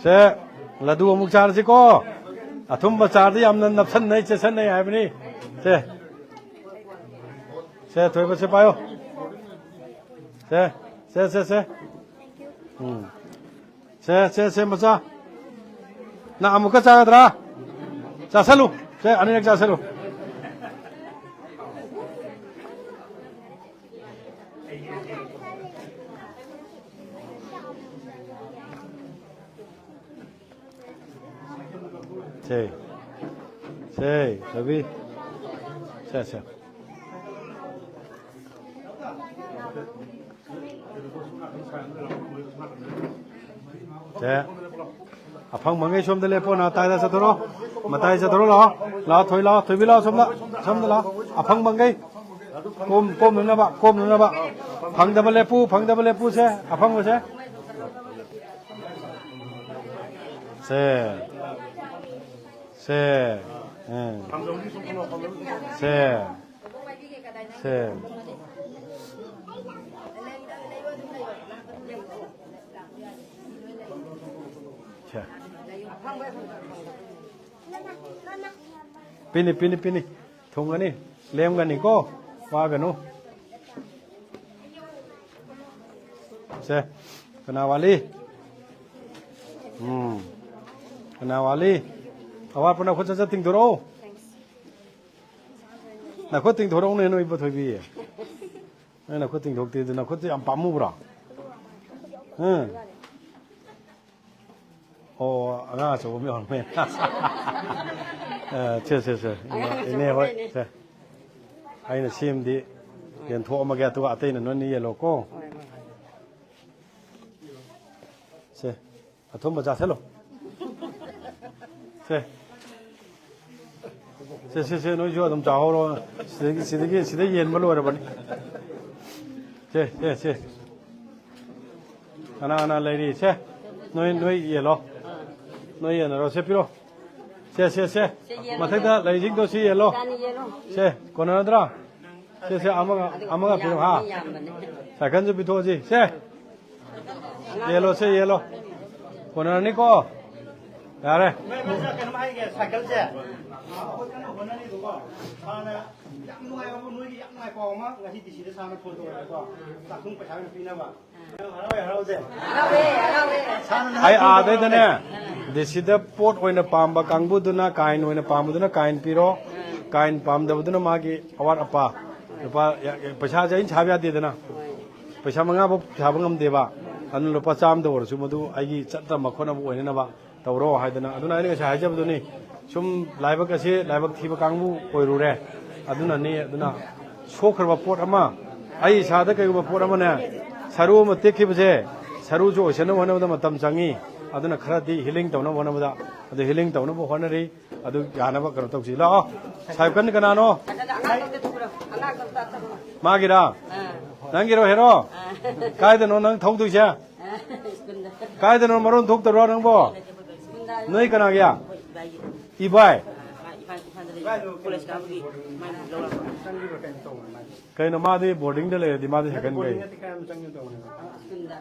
ꯁꯦ, ꯂꯗꯨ ꯑꯃꯨꯛ ꯆꯥꯔꯁꯤꯀꯣ꯫ ꯑꯊꯨꯝꯕ ꯆꯥꯔꯗꯤ ꯌꯥꯝꯅ ꯅꯞꯁꯟꯅꯩ, ꯆꯦꯠꯁꯟꯅꯩ ꯍꯥꯏꯕꯅꯤ꯫ ꯁꯦ꯫ ꯁꯦ, ꯊꯣꯏꯕ, ꯁꯦ ꯄꯥꯏꯌꯣ꯫ ꯁꯦ, ꯁꯦ, ꯁꯦ, ꯁꯦ꯫ ꯎꯝ꯫ ꯁꯦ, ꯁꯦ, ꯁꯦ, ꯃꯆꯥ꯫ ꯅꯪ ꯑꯃꯨꯛꯀ ꯆꯥꯒꯗ꯭ꯔꯥ? ꯆꯥꯁꯜꯂꯨ꯫ ꯁꯦ, ꯑꯅꯤꯔꯛ ꯆꯥꯁꯜꯂꯨ꯫ ꯁꯦ, ꯁꯦ, ꯊꯣꯏꯕꯤ꯫ ꯁꯦ, ꯁꯦ꯫ ꯁꯦ꯫ ꯑꯐꯪꯕꯉꯩ ꯁꯣꯝꯗ ꯂꯦꯞꯄꯣ, ꯃꯇꯥꯏꯗ ꯆꯠꯊꯣꯔꯣ꯫ ꯃꯇꯥꯏ ꯆꯠꯊꯣꯔꯣ, ꯂꯥꯛꯑꯣ꯫ ꯂꯥꯛꯑꯣ, ꯊꯣꯏ ꯂꯥꯛꯑꯣ, ꯊꯣꯏꯕꯤ ꯂꯥꯛꯑꯣ, ꯁꯣꯝꯗ꯫ ꯁꯣꯝꯗ ꯂꯥꯛꯑꯣ꯫ ꯑꯐꯪꯕꯉꯩ꯫ ꯀꯣꯝ-, ꯀꯣꯝꯅꯅꯕ, ꯀꯣꯝꯅꯅꯕ꯫ ꯐꯪꯗꯕ ꯂꯦꯞꯄꯨ, ꯐꯪꯗꯕ ꯂꯦꯞꯄꯨ, ꯁꯦ, ꯑꯐꯪꯕꯁꯦ꯫ ꯁꯦ꯫ ꯁꯦ꯫ ꯎꯝ꯫ ꯁꯦ꯫ ꯁꯦ꯫ ꯁꯦ꯫ ꯄꯤꯅꯤ, ꯄꯤꯅꯤ, ꯄꯤꯅꯤ꯫ ꯊꯨꯡꯒꯅꯤ꯫ ꯂꯦꯝꯒꯅꯤꯀꯣ꯫ ꯋꯥꯒꯅꯨ꯫ ꯁꯦ, ꯀꯅꯥ ꯋꯥꯠꯂꯤ? ꯎꯝ, ꯀꯅꯥ ꯋꯥꯠꯂꯤ? ꯑꯋꯥꯠꯄ ꯅꯈꯨꯠ ꯆꯠ ꯆꯠ ꯇꯤꯡꯊꯣꯔꯛꯑꯣ꯫ ꯅꯈꯨꯠ ꯇꯤꯡꯊꯣꯔꯛꯎꯅꯦ, ꯅꯣꯏ ꯏꯕꯣꯊꯣꯏꯕꯤ꯫ ꯅꯪ ꯅꯈꯨꯠ ꯇꯤꯡꯊꯣꯛꯇꯦ, ꯑꯗꯨ ꯅꯈꯨꯠꯇꯨ ꯌꯥꯝ ꯄꯥꯝꯃꯨꯕ꯭ꯔꯣ? ꯎꯝ꯫ ꯑꯣ, ꯑꯉꯥꯡ ꯑꯆꯧꯕ ꯑꯃ ꯌꯥꯎꯔꯝꯃꯦ꯫ ꯑ, ꯁꯦ, ꯁꯦ, ꯁꯦ꯫ ꯏꯅꯦ, ꯑꯉꯥꯡ ꯏꯅꯦ ꯍꯣꯏ, ꯑꯆꯧꯕꯅꯦ꯫ ꯁꯦ꯫ ꯑꯩꯅ ꯁꯦꯝꯗꯤ ꯌꯦꯟꯊꯣꯛꯑꯝꯃꯒꯦ, ꯑꯗꯨꯒ ꯑꯇꯩꯅ ꯅꯣꯏꯅ ꯌꯦꯜꯂꯣꯀꯣ꯫ ꯍꯣꯏ, ꯍꯣꯏ, ꯍꯣꯏ꯫ ꯁꯦ, ꯑꯊꯨꯝꯕ ꯆꯥꯁꯤꯜꯂꯣ꯫ ꯁꯦ꯫ ꯁꯦ, ꯁꯦ, ꯁꯦ, ꯅꯣꯏꯁꯨ ꯑꯗꯨꯝ ꯆꯥꯍꯧꯔꯣ꯫ ꯁꯤꯗꯒꯤ, ꯁꯤꯗꯒꯤ, ꯁꯤꯗ ꯌꯦꯟꯕ ꯂꯣꯏꯔꯕꯅꯤ꯫ ꯁꯦ, ꯁꯦ, ꯁꯦ꯫ ꯀꯅꯥ ꯀꯅꯥ ꯂꯩꯔꯤ? ꯁꯦ, ꯅꯣꯏ, ꯅꯣꯏ ꯌꯦꯜꯂꯣ꯫ ꯅꯣꯏ ꯌꯦꯟꯅꯔꯣ꯫ ꯁꯦ, ꯄꯤꯔꯣ꯫ ꯁꯦ, ꯁꯦ, ꯁꯦ꯫ ꯁꯦ, ꯌꯦꯜꯂꯣ, ꯃꯊꯛꯇ ꯁꯦ꯫ ꯂꯩꯔꯤꯁꯤꯡꯗꯣ ꯁꯤ ꯌꯦꯜꯂꯣ꯫ ꯆꯥꯅꯤ ꯌꯦꯜꯂꯣ꯫ ꯁꯦ, ꯀꯣꯟꯅꯔꯗ꯭ꯔꯥ? ꯁꯦ, ꯁꯦ, ꯑꯃꯒ, ꯑꯗꯨꯒ ꯑꯃꯒ ꯄꯤꯔꯣ, ꯍꯥ? ꯌꯥꯝꯕꯅꯦ, ꯌꯥꯝꯕꯅꯦ꯫ ꯁꯥꯏꯀꯜꯁꯨ ꯄꯤꯊꯣꯛꯑꯁꯤ꯫ ꯁꯦ, ꯌꯦꯜꯂꯣ, ꯁꯦ, ꯌꯦꯜꯂꯣ꯫ ꯀꯣꯟꯅꯔꯅꯤꯀꯣ? ꯌꯥꯔꯦ꯫ ꯃꯦꯝ, ꯃꯦꯝ, ꯀꯩꯅꯣꯝ ꯍꯥꯏꯒꯦ, ꯁꯥꯏꯀꯜꯁꯦ꯫ ꯑꯩꯈꯣꯏ ꯀꯟꯅ ꯍꯣꯠꯅꯔꯤꯕꯀꯣ꯫ ꯁꯥꯔꯅ ꯌꯥꯝ ꯅꯨꯡꯉꯥꯏꯕ, ꯅꯣꯏꯒꯤ ꯌꯥꯝ ꯅꯨꯡꯉꯥꯏ ꯄꯥꯎ ꯑꯃ ꯉꯁꯤ ꯗꯤ ꯁꯤꯗ ꯁꯥꯔꯅ ꯐꯣꯟ ꯇꯧꯔꯛꯑꯦꯀꯣ꯫ ꯆꯥꯛꯊꯨꯡ ꯄꯩꯁꯥ ꯑꯣꯏꯅ ꯄꯤꯅꯕ꯫ ꯃꯦꯝ, ꯍꯔꯥꯎꯋꯦ, ꯍꯔꯥꯎꯖꯩ꯫ ꯁꯥꯔꯅ ꯑꯩ ꯅꯍꯥꯟ ꯐꯣꯟ ꯑꯥꯗꯩꯗꯅꯦ, ꯇꯧꯔꯛꯄꯅꯦ꯫ ꯗꯤ ꯁꯤꯗ ꯄꯣꯠ ꯑꯣꯏꯅ ꯄꯥꯝꯕ ꯀꯥꯡꯕꯨꯗꯨꯅ, ꯀꯥꯏꯟ ꯑꯣꯏꯅ ꯄꯥꯝꯕꯗꯨꯅ ꯀꯥꯏꯟ ꯄꯤꯔꯣ, ꯀꯥꯏꯟ ꯄꯥꯝꯗꯕꯗꯨꯅ ꯃꯥꯒꯤ ꯑꯋꯥꯠ ꯑꯄꯥ꯫ ꯂꯨꯄꯥ, ꯌꯥ-, ꯌꯥ-, ꯄꯩꯁꯥꯁꯦ ꯑꯩꯅ ꯁꯥꯕ ꯌꯥꯗꯦꯗꯅ꯫ ꯄꯩꯁꯥ ꯃꯉꯥ ꯐꯥꯎ ꯁꯥꯕ ꯉꯝꯗꯦꯕ꯫ ꯑꯗꯨꯅ ꯂꯨꯄꯥ ꯆꯥꯝꯗ ꯑꯣꯏꯔꯁꯨ ꯃꯗꯨ ꯑꯩꯒꯤ ꯆꯠꯅꯕ ꯈꯣꯠꯅꯕ ꯑꯣꯏꯅꯅꯕ ꯇꯧꯔꯣ ꯍꯥꯏꯗꯅ꯫ ꯑꯗꯨꯅ ꯑꯩꯅ ꯉꯁꯥꯏ ꯍꯥꯏꯖꯕꯗꯨꯅꯤ, ꯁꯨꯝ ꯂꯥꯏꯕꯛ ꯑꯁꯤ ꯂꯥꯏꯕꯛ ꯊꯤꯕ ꯀꯥꯡꯕꯨ ꯑꯣꯏꯔꯨꯔꯦ꯫ ꯑꯗꯨꯅꯅꯤ, ꯑꯗꯨꯅ ꯁꯣꯛꯈ꯭ꯔꯕ ꯄꯣꯠ ꯑꯃ, ꯑꯩ ꯏꯁꯥꯗ ꯀꯩꯒꯨꯝꯕ ꯄꯣꯠ ꯑꯃꯅꯦ, ꯁꯔꯨ ꯑꯃ ꯇꯦꯛꯈꯤꯕꯁꯦ, ꯁꯔꯨꯁꯨ ꯑꯣꯏꯁꯟꯅꯕ ꯍꯣꯠꯅꯕꯗ ꯃꯇꯝ ꯆꯪꯉꯤ꯫ ꯑꯗꯨꯅ ꯈꯔꯗꯤ ꯍꯤꯂꯤꯡ ꯇꯧꯅꯕ ꯍꯣꯠꯅꯕꯗ, ꯑꯗꯨ ꯍꯤꯂꯤꯡ ꯇꯧꯅꯕ ꯍꯣꯠꯅꯔꯤ꯫ ꯑꯗꯨ ꯌꯥꯅꯕ ꯀꯩꯅꯣ ꯇꯧꯁꯤ꯫ ꯂꯥꯛꯑꯣ꯫ ꯁꯥꯏꯀꯜ ꯀꯅꯥꯅꯣ? ꯑꯉꯥꯡꯗꯣ ꯑꯝꯇ ꯊꯨꯔꯣ, ꯑꯉꯥꯡꯗꯣ ꯑꯝꯇ ꯊꯨꯔꯣ꯫ ꯃꯥꯒꯤꯔꯥ? ꯑꯥ꯫ ꯅꯪꯒꯤꯔꯣ, ꯍꯦꯔꯣ? ꯑꯥ꯫ ꯀꯥꯏꯗꯅꯣ ꯅꯪ ꯊꯧꯗꯣꯏꯁꯦ? ꯑꯥ, ꯁ꯭ꯀꯨꯜꯗ꯫ ꯀꯥꯏꯗꯅꯣ ꯃꯔꯣꯟ ꯊꯣꯛꯇꯕ꯭ꯔꯣ ꯅꯪꯕꯣ? ꯁ꯭ꯀꯨꯜꯗ꯫ ꯅꯣꯏ ꯀꯅꯥꯒꯤ? ꯑꯩꯈꯣꯏ ꯏꯕꯥꯏꯒꯤ꯫ ꯏꯕꯥꯏ? ꯑꯥ, ꯏꯝꯐꯥꯜ, ꯏꯝꯐꯥꯜꯗ ꯂꯩ꯫ ꯀꯣꯂꯦꯖ ꯀꯥꯕꯒꯤ ꯃꯥꯅ ꯂꯧꯔꯛꯄ꯫ ꯀꯩꯅꯣ ꯃꯥꯗꯤ ꯕꯣꯔꯗꯤꯡꯗ ꯂꯩꯔꯗꯤ ꯃꯥꯗꯤ ꯁꯥꯏꯀꯜ ꯀꯩ? ꯁ꯭ꯀꯨꯜꯗ꯫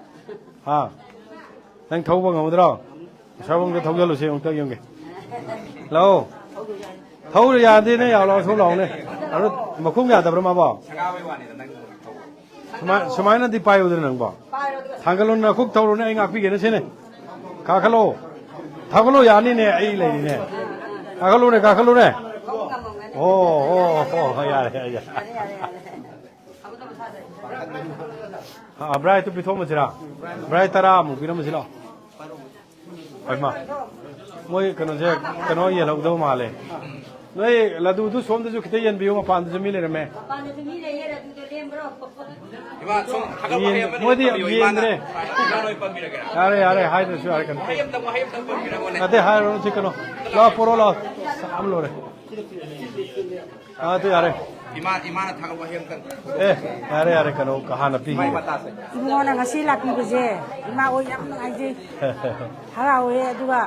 ꯍꯥ? ꯅꯪ ꯊꯧꯕ ꯉꯝꯒꯗ꯭ꯔꯣ? ꯑꯁ꯭ꯋꯥꯏꯕꯨꯡꯗ ꯊꯧꯖꯜꯂꯨꯁꯦ ꯑꯃꯨꯛꯇ ꯌꯦꯡꯒꯦ꯫ ꯂꯥꯛꯑꯣ꯫ ꯊꯧꯔ ꯌꯥꯗꯦꯅꯦ, ꯌꯥꯎ ꯂꯥꯛꯑꯣ, ꯁꯣꯝ ꯂꯥꯛꯑꯣꯅꯦ꯫ ꯑꯗꯣ ꯃꯈꯣꯡ ꯌꯥꯗꯕ꯭ꯔꯥ ꯃꯥꯕꯣ? ꯁꯒꯥꯕꯩ ꯋꯥꯅꯤꯗ, ꯅꯪ ꯊꯧꯕ꯫ ꯁꯨꯃꯥꯏ-, ꯁꯨꯃꯥꯏꯅꯗꯤ ꯄꯥꯏꯌꯨꯗꯅ ꯅꯪꯕꯣ꯫ ꯊꯥꯡꯒꯠꯂꯣ, ꯅꯈꯨꯠ ꯊꯧꯔꯣꯅꯦ, ꯑꯩ ꯉꯥꯛꯄꯤꯒꯦꯅꯦ ꯁꯤꯅꯦ꯫ ꯀꯥꯈꯠꯂꯣ꯫ ꯊꯥꯡꯒꯠꯂꯣ, ꯌꯥꯅꯤꯅꯦ, ꯑꯩ ꯂꯩꯔꯤꯅꯦ꯫ ꯀꯥꯈꯠꯂꯨꯅꯦ, ꯀꯥꯈꯠꯂꯨꯅꯦ꯫ ꯑꯣ, ꯑꯣ, ꯑꯣ, ꯌꯥꯔꯦ, ꯌꯥꯔꯦ, ꯌꯥꯔꯦ꯫ ꯑꯥ, ꯕ꯭ꯔꯥꯏꯠꯇꯨ ꯄꯤꯊꯣꯛꯑꯝꯃꯁꯤꯔꯥ? ꯕ꯭ꯔꯥꯏꯠ ꯇꯔꯥꯃꯨꯛ ꯄꯤꯔꯝꯃꯁꯤ ꯂꯥꯛꯑꯣ꯫ ꯍꯣꯏ, ꯃꯥ꯫ ꯃꯣꯏ ꯀꯩꯅꯣꯁꯦ, ꯀꯩꯅꯣ ꯌꯦꯜꯍꯧꯗꯕ ꯃꯥꯜꯂꯦ꯫ ꯅꯣꯏ ꯂꯗꯨꯗꯨ ꯁꯣꯝꯗꯁꯨ ꯈꯤꯇ ꯌꯦꯟꯕꯤꯌꯨ, ꯃꯄꯥꯟꯗꯁꯨ ꯃꯤ ꯂꯩꯔꯝꯃꯦ꯫ ꯃꯄꯥꯟꯗꯁꯨ ꯃꯤ ꯂꯩꯌꯦ, ꯂꯗꯨꯗꯣ ꯂꯦꯝꯕ꯭ꯔꯣ? ꯏꯃꯥ, ꯁꯨꯝ ꯊꯥꯒꯠ ꯋꯥꯍꯩ ꯌꯦꯟ-, ꯑꯃꯅꯤ ꯃꯣꯏꯗꯤ ꯄꯟꯕꯤꯌꯨ, ꯏꯃꯥꯅ꯫ ꯌꯦꯟꯗ꯭ꯔꯦ꯫ ꯏꯃꯥ ꯍꯣꯏ ꯄꯟꯕꯤꯔꯒꯦꯔꯥ? ꯌꯥꯔꯦ, ꯌꯥꯔꯦ, ꯍꯥꯏꯗ꯭ꯔꯁꯨ ꯌꯥꯔꯦ, ꯀꯩꯅꯣ꯫ ꯋꯥꯍꯩ ꯑꯝꯇꯪ, ꯋꯥꯍꯩ ꯑꯝꯇꯪ ꯄꯟꯕꯤꯔꯝꯃꯣꯅꯦ꯫ ꯅꯠꯇꯦ, ꯍꯥꯏꯔꯨꯔꯅꯨ, ꯁꯤ ꯀꯩꯅꯣ꯫ ꯂꯥꯛꯑꯣ, ꯄꯣꯔꯛꯑꯣ, ꯂꯥꯛꯑꯣ꯫ ꯆꯥꯕ ꯂꯣꯏꯔꯦ꯫ ꯑꯥ, ꯑꯗꯨ ꯌꯥꯔꯦ꯫ ꯏꯃꯥ, ꯏꯃꯥꯅ ꯊꯥꯒꯠ ꯋꯥꯍꯩ ꯑꯝꯇꯪ꯫ ꯑꯦ, ꯌꯥꯔꯦ, ꯌꯥꯔꯦ, ꯀꯩꯅꯣ, ꯍꯥꯟꯅ ꯏꯃꯥ ꯄꯤꯈꯤꯒꯦ꯫ ꯏꯃꯥ ꯇꯥꯁꯦ꯫ ꯏꯕꯨꯡꯉꯣꯅ ꯉꯁꯤ ꯂꯥꯛꯄꯤꯕꯁꯦ ꯏꯃꯥ ꯍꯣꯏ ꯌꯥꯝ ꯅꯨꯡꯉꯥꯏꯖꯩ꯫ ꯍꯔꯥꯎꯋꯦ, ꯑꯗꯨꯒ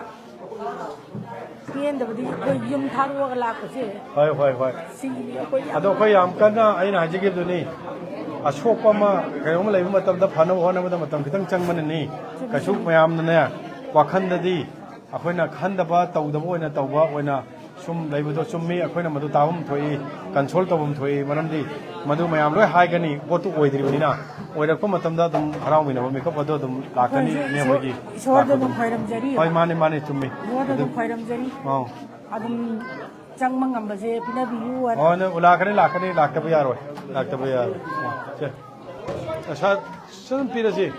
ꯄꯦꯟꯗꯕꯗꯤ ꯑꯩꯈꯣꯏ ꯌꯨꯝ ꯊꯥꯗꯣꯛꯑꯒ ꯂꯥꯛꯄꯁꯦ꯫ ꯍꯣꯏ, ꯍꯣꯏ, ꯍꯣꯏ꯫ ꯁꯤꯒꯤꯅꯤ ꯑꯩꯈꯣꯏ ꯌꯥꯝ ꯑꯗꯣ ꯑꯩꯈꯣꯏ ꯌꯥꯝ ꯀꯟꯅ, ꯑꯩꯅ ꯍꯥꯏꯖꯈꯤꯕꯗꯨꯅꯤ, ꯑꯁꯣꯛꯄ ꯑꯃ, ꯀꯩꯅꯣꯝꯃ ꯂꯩꯕ ꯃꯇꯝꯗ ꯐꯅꯕ ꯍꯣꯠꯅꯕꯗ ꯃꯇꯝ ꯈꯤꯇꯪ ꯆꯪꯕꯅꯅꯤ꯫ ꯆꯨꯝꯃꯤ, ꯀꯩꯁꯨ ꯆꯨꯝꯃꯤ꯫ ꯃꯌꯥꯝꯅꯅꯦ, ꯋꯥꯈꯜꯗꯗꯤ ꯑꯩꯈꯣꯏꯅ ꯈꯟꯗꯕ, ꯇꯧꯗꯕ ꯑꯣꯏꯅ ꯇꯧꯕ ꯑꯣꯏꯅ ꯁꯨꯝ ꯂꯩꯕꯗꯣ ꯆꯨꯝꯃꯤ꯫ ꯑꯩꯈꯣꯏꯅ ꯃꯗꯨ ꯇꯥꯐꯝ ꯊꯣꯛꯏ, ꯀꯟꯁꯣꯜ ꯇꯧꯐꯝ ꯊꯣꯛꯏ꯫ ꯃꯔꯝꯗꯤ ꯃꯗꯨ ꯃꯌꯥꯝ ꯂꯣꯏ ꯍꯥꯏꯒꯅꯤ, ꯄꯣꯠꯇꯨ ꯑꯣꯏꯗ꯭ꯔꯤꯕꯅꯤꯅ꯫ ꯑꯣꯏꯔꯛꯄ ꯃꯇꯝꯗ ꯑꯗꯨꯝ ꯍꯔꯥꯎꯃꯤꯟꯅꯕ ꯃꯤꯀꯨꯞ ꯑꯗꯨ ꯑꯗꯨꯝ ꯂꯥꯛꯀꯅꯤ꯫ ꯑꯩꯈꯣꯏꯁꯨ ꯏꯅꯦ ꯏꯁꯣꯔ-, ꯍꯣꯏꯒꯤ ꯏꯁꯣꯔꯗ ꯂꯥꯛꯄꯗꯣ꯫ ꯑꯗꯨꯝ ꯈꯣꯏꯔꯝꯖꯔꯤ꯫ ꯍꯣꯏ, ꯃꯥꯅꯤ, ꯃꯥꯅꯤ, ꯆꯨꯝꯃꯤ꯫ ꯏꯁꯣꯔꯗ ꯑꯗꯨ ꯑꯗꯨꯝ ꯈꯣꯏꯔꯝꯖꯔꯤ꯫ ꯑꯧ꯫ ꯑꯗꯨꯝ ꯆꯪꯕ ꯉꯝꯕꯁꯦ ꯄꯤꯅꯕꯤꯌꯨ ꯍꯥꯏꯅ꯫ ꯑꯣ, ꯅꯪ ꯂꯥꯛꯀꯅꯤ, ꯂꯥꯛꯀꯅꯤ, ꯂꯥꯛꯇꯕ ꯌꯥꯔꯣꯏ, ꯂꯥꯛꯇꯕ ꯌꯥꯔꯣꯏ꯫ ꯁꯦ, ꯑꯁꯥ, ꯁꯨꯝ ꯄꯤꯔꯁꯤ꯫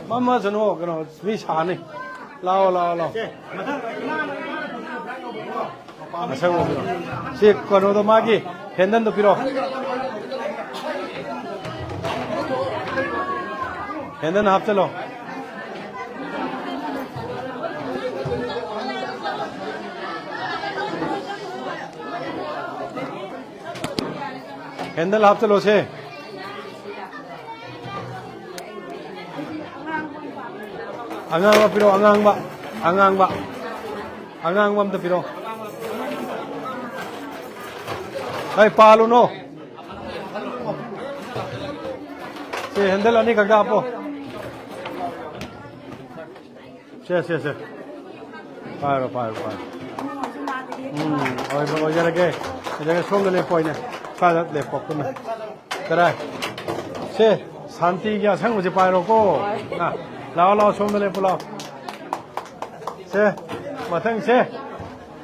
ꯃꯃꯥ ꯁꯅꯨ, ꯀꯩꯅꯣ, ꯃꯤ ꯁꯥꯅꯤ꯫ ꯂꯥꯛꯑꯣ, ꯂꯥꯛꯑꯣ, ꯂꯥꯛꯑꯣ꯫ ꯃꯁꯛ ꯎꯕꯤꯔꯣ꯫ ꯁꯤ ꯀꯩꯅꯣꯗꯣ, ꯃꯥꯒꯤ ꯍꯦꯟꯗꯜꯗꯣ ꯄꯤꯔꯣ꯫ ꯍꯦꯟꯗꯜ ꯍꯥꯞꯆꯜꯂꯣ꯫ ꯍꯦꯟꯗꯜ ꯍꯥꯞꯆꯜꯂꯣꯁꯦ꯫ ꯑꯉꯥꯡꯕ ꯄꯤꯔꯣ, ꯑꯉꯥꯡꯕ, ꯑꯉꯥꯡꯕ, ꯑꯉꯥꯡꯕ ꯑꯝꯇ ꯄꯤꯔꯣ꯫ ꯍꯩ, ꯄꯥꯜꯂꯨꯅꯣ꯫ ꯁꯤ ꯍꯦꯟꯗꯜ ꯑꯅꯤꯈꯛꯇ ꯍꯥꯞꯄꯣ꯫ ꯁꯦ, ꯁꯦ, ꯁꯦ꯫ ꯄꯥꯏꯔꯣ, ꯄꯥꯏꯔꯣ, ꯄꯥꯏꯔꯣ꯫ ꯎꯝ, ꯑꯣꯏꯕ ꯑꯣꯏꯖꯔꯒꯦ꯫ ꯑꯣꯏꯖꯔꯒꯦ, ꯁꯣꯝꯗ ꯂꯦꯞꯄꯣ, ꯑꯩꯅ ꯁ꯭ꯋꯥꯏꯗ ꯂꯦꯞꯄꯣ ꯄꯨꯟꯅ꯫ ꯀꯗꯥꯏ? ꯁꯦ, ꯁꯥꯟꯇꯤꯒꯤ ꯑꯁꯪꯕꯁꯦ ꯄꯥꯏꯔꯣꯀꯣ꯫ ꯑ, ꯂꯥꯛꯑꯣ, ꯂꯥꯛꯑꯣ, ꯁꯣꯝꯗ ꯂꯦꯞꯄꯨ, ꯂꯥꯛꯑꯣ꯫ ꯁꯦ, ꯃꯊꯪ ꯁꯦ,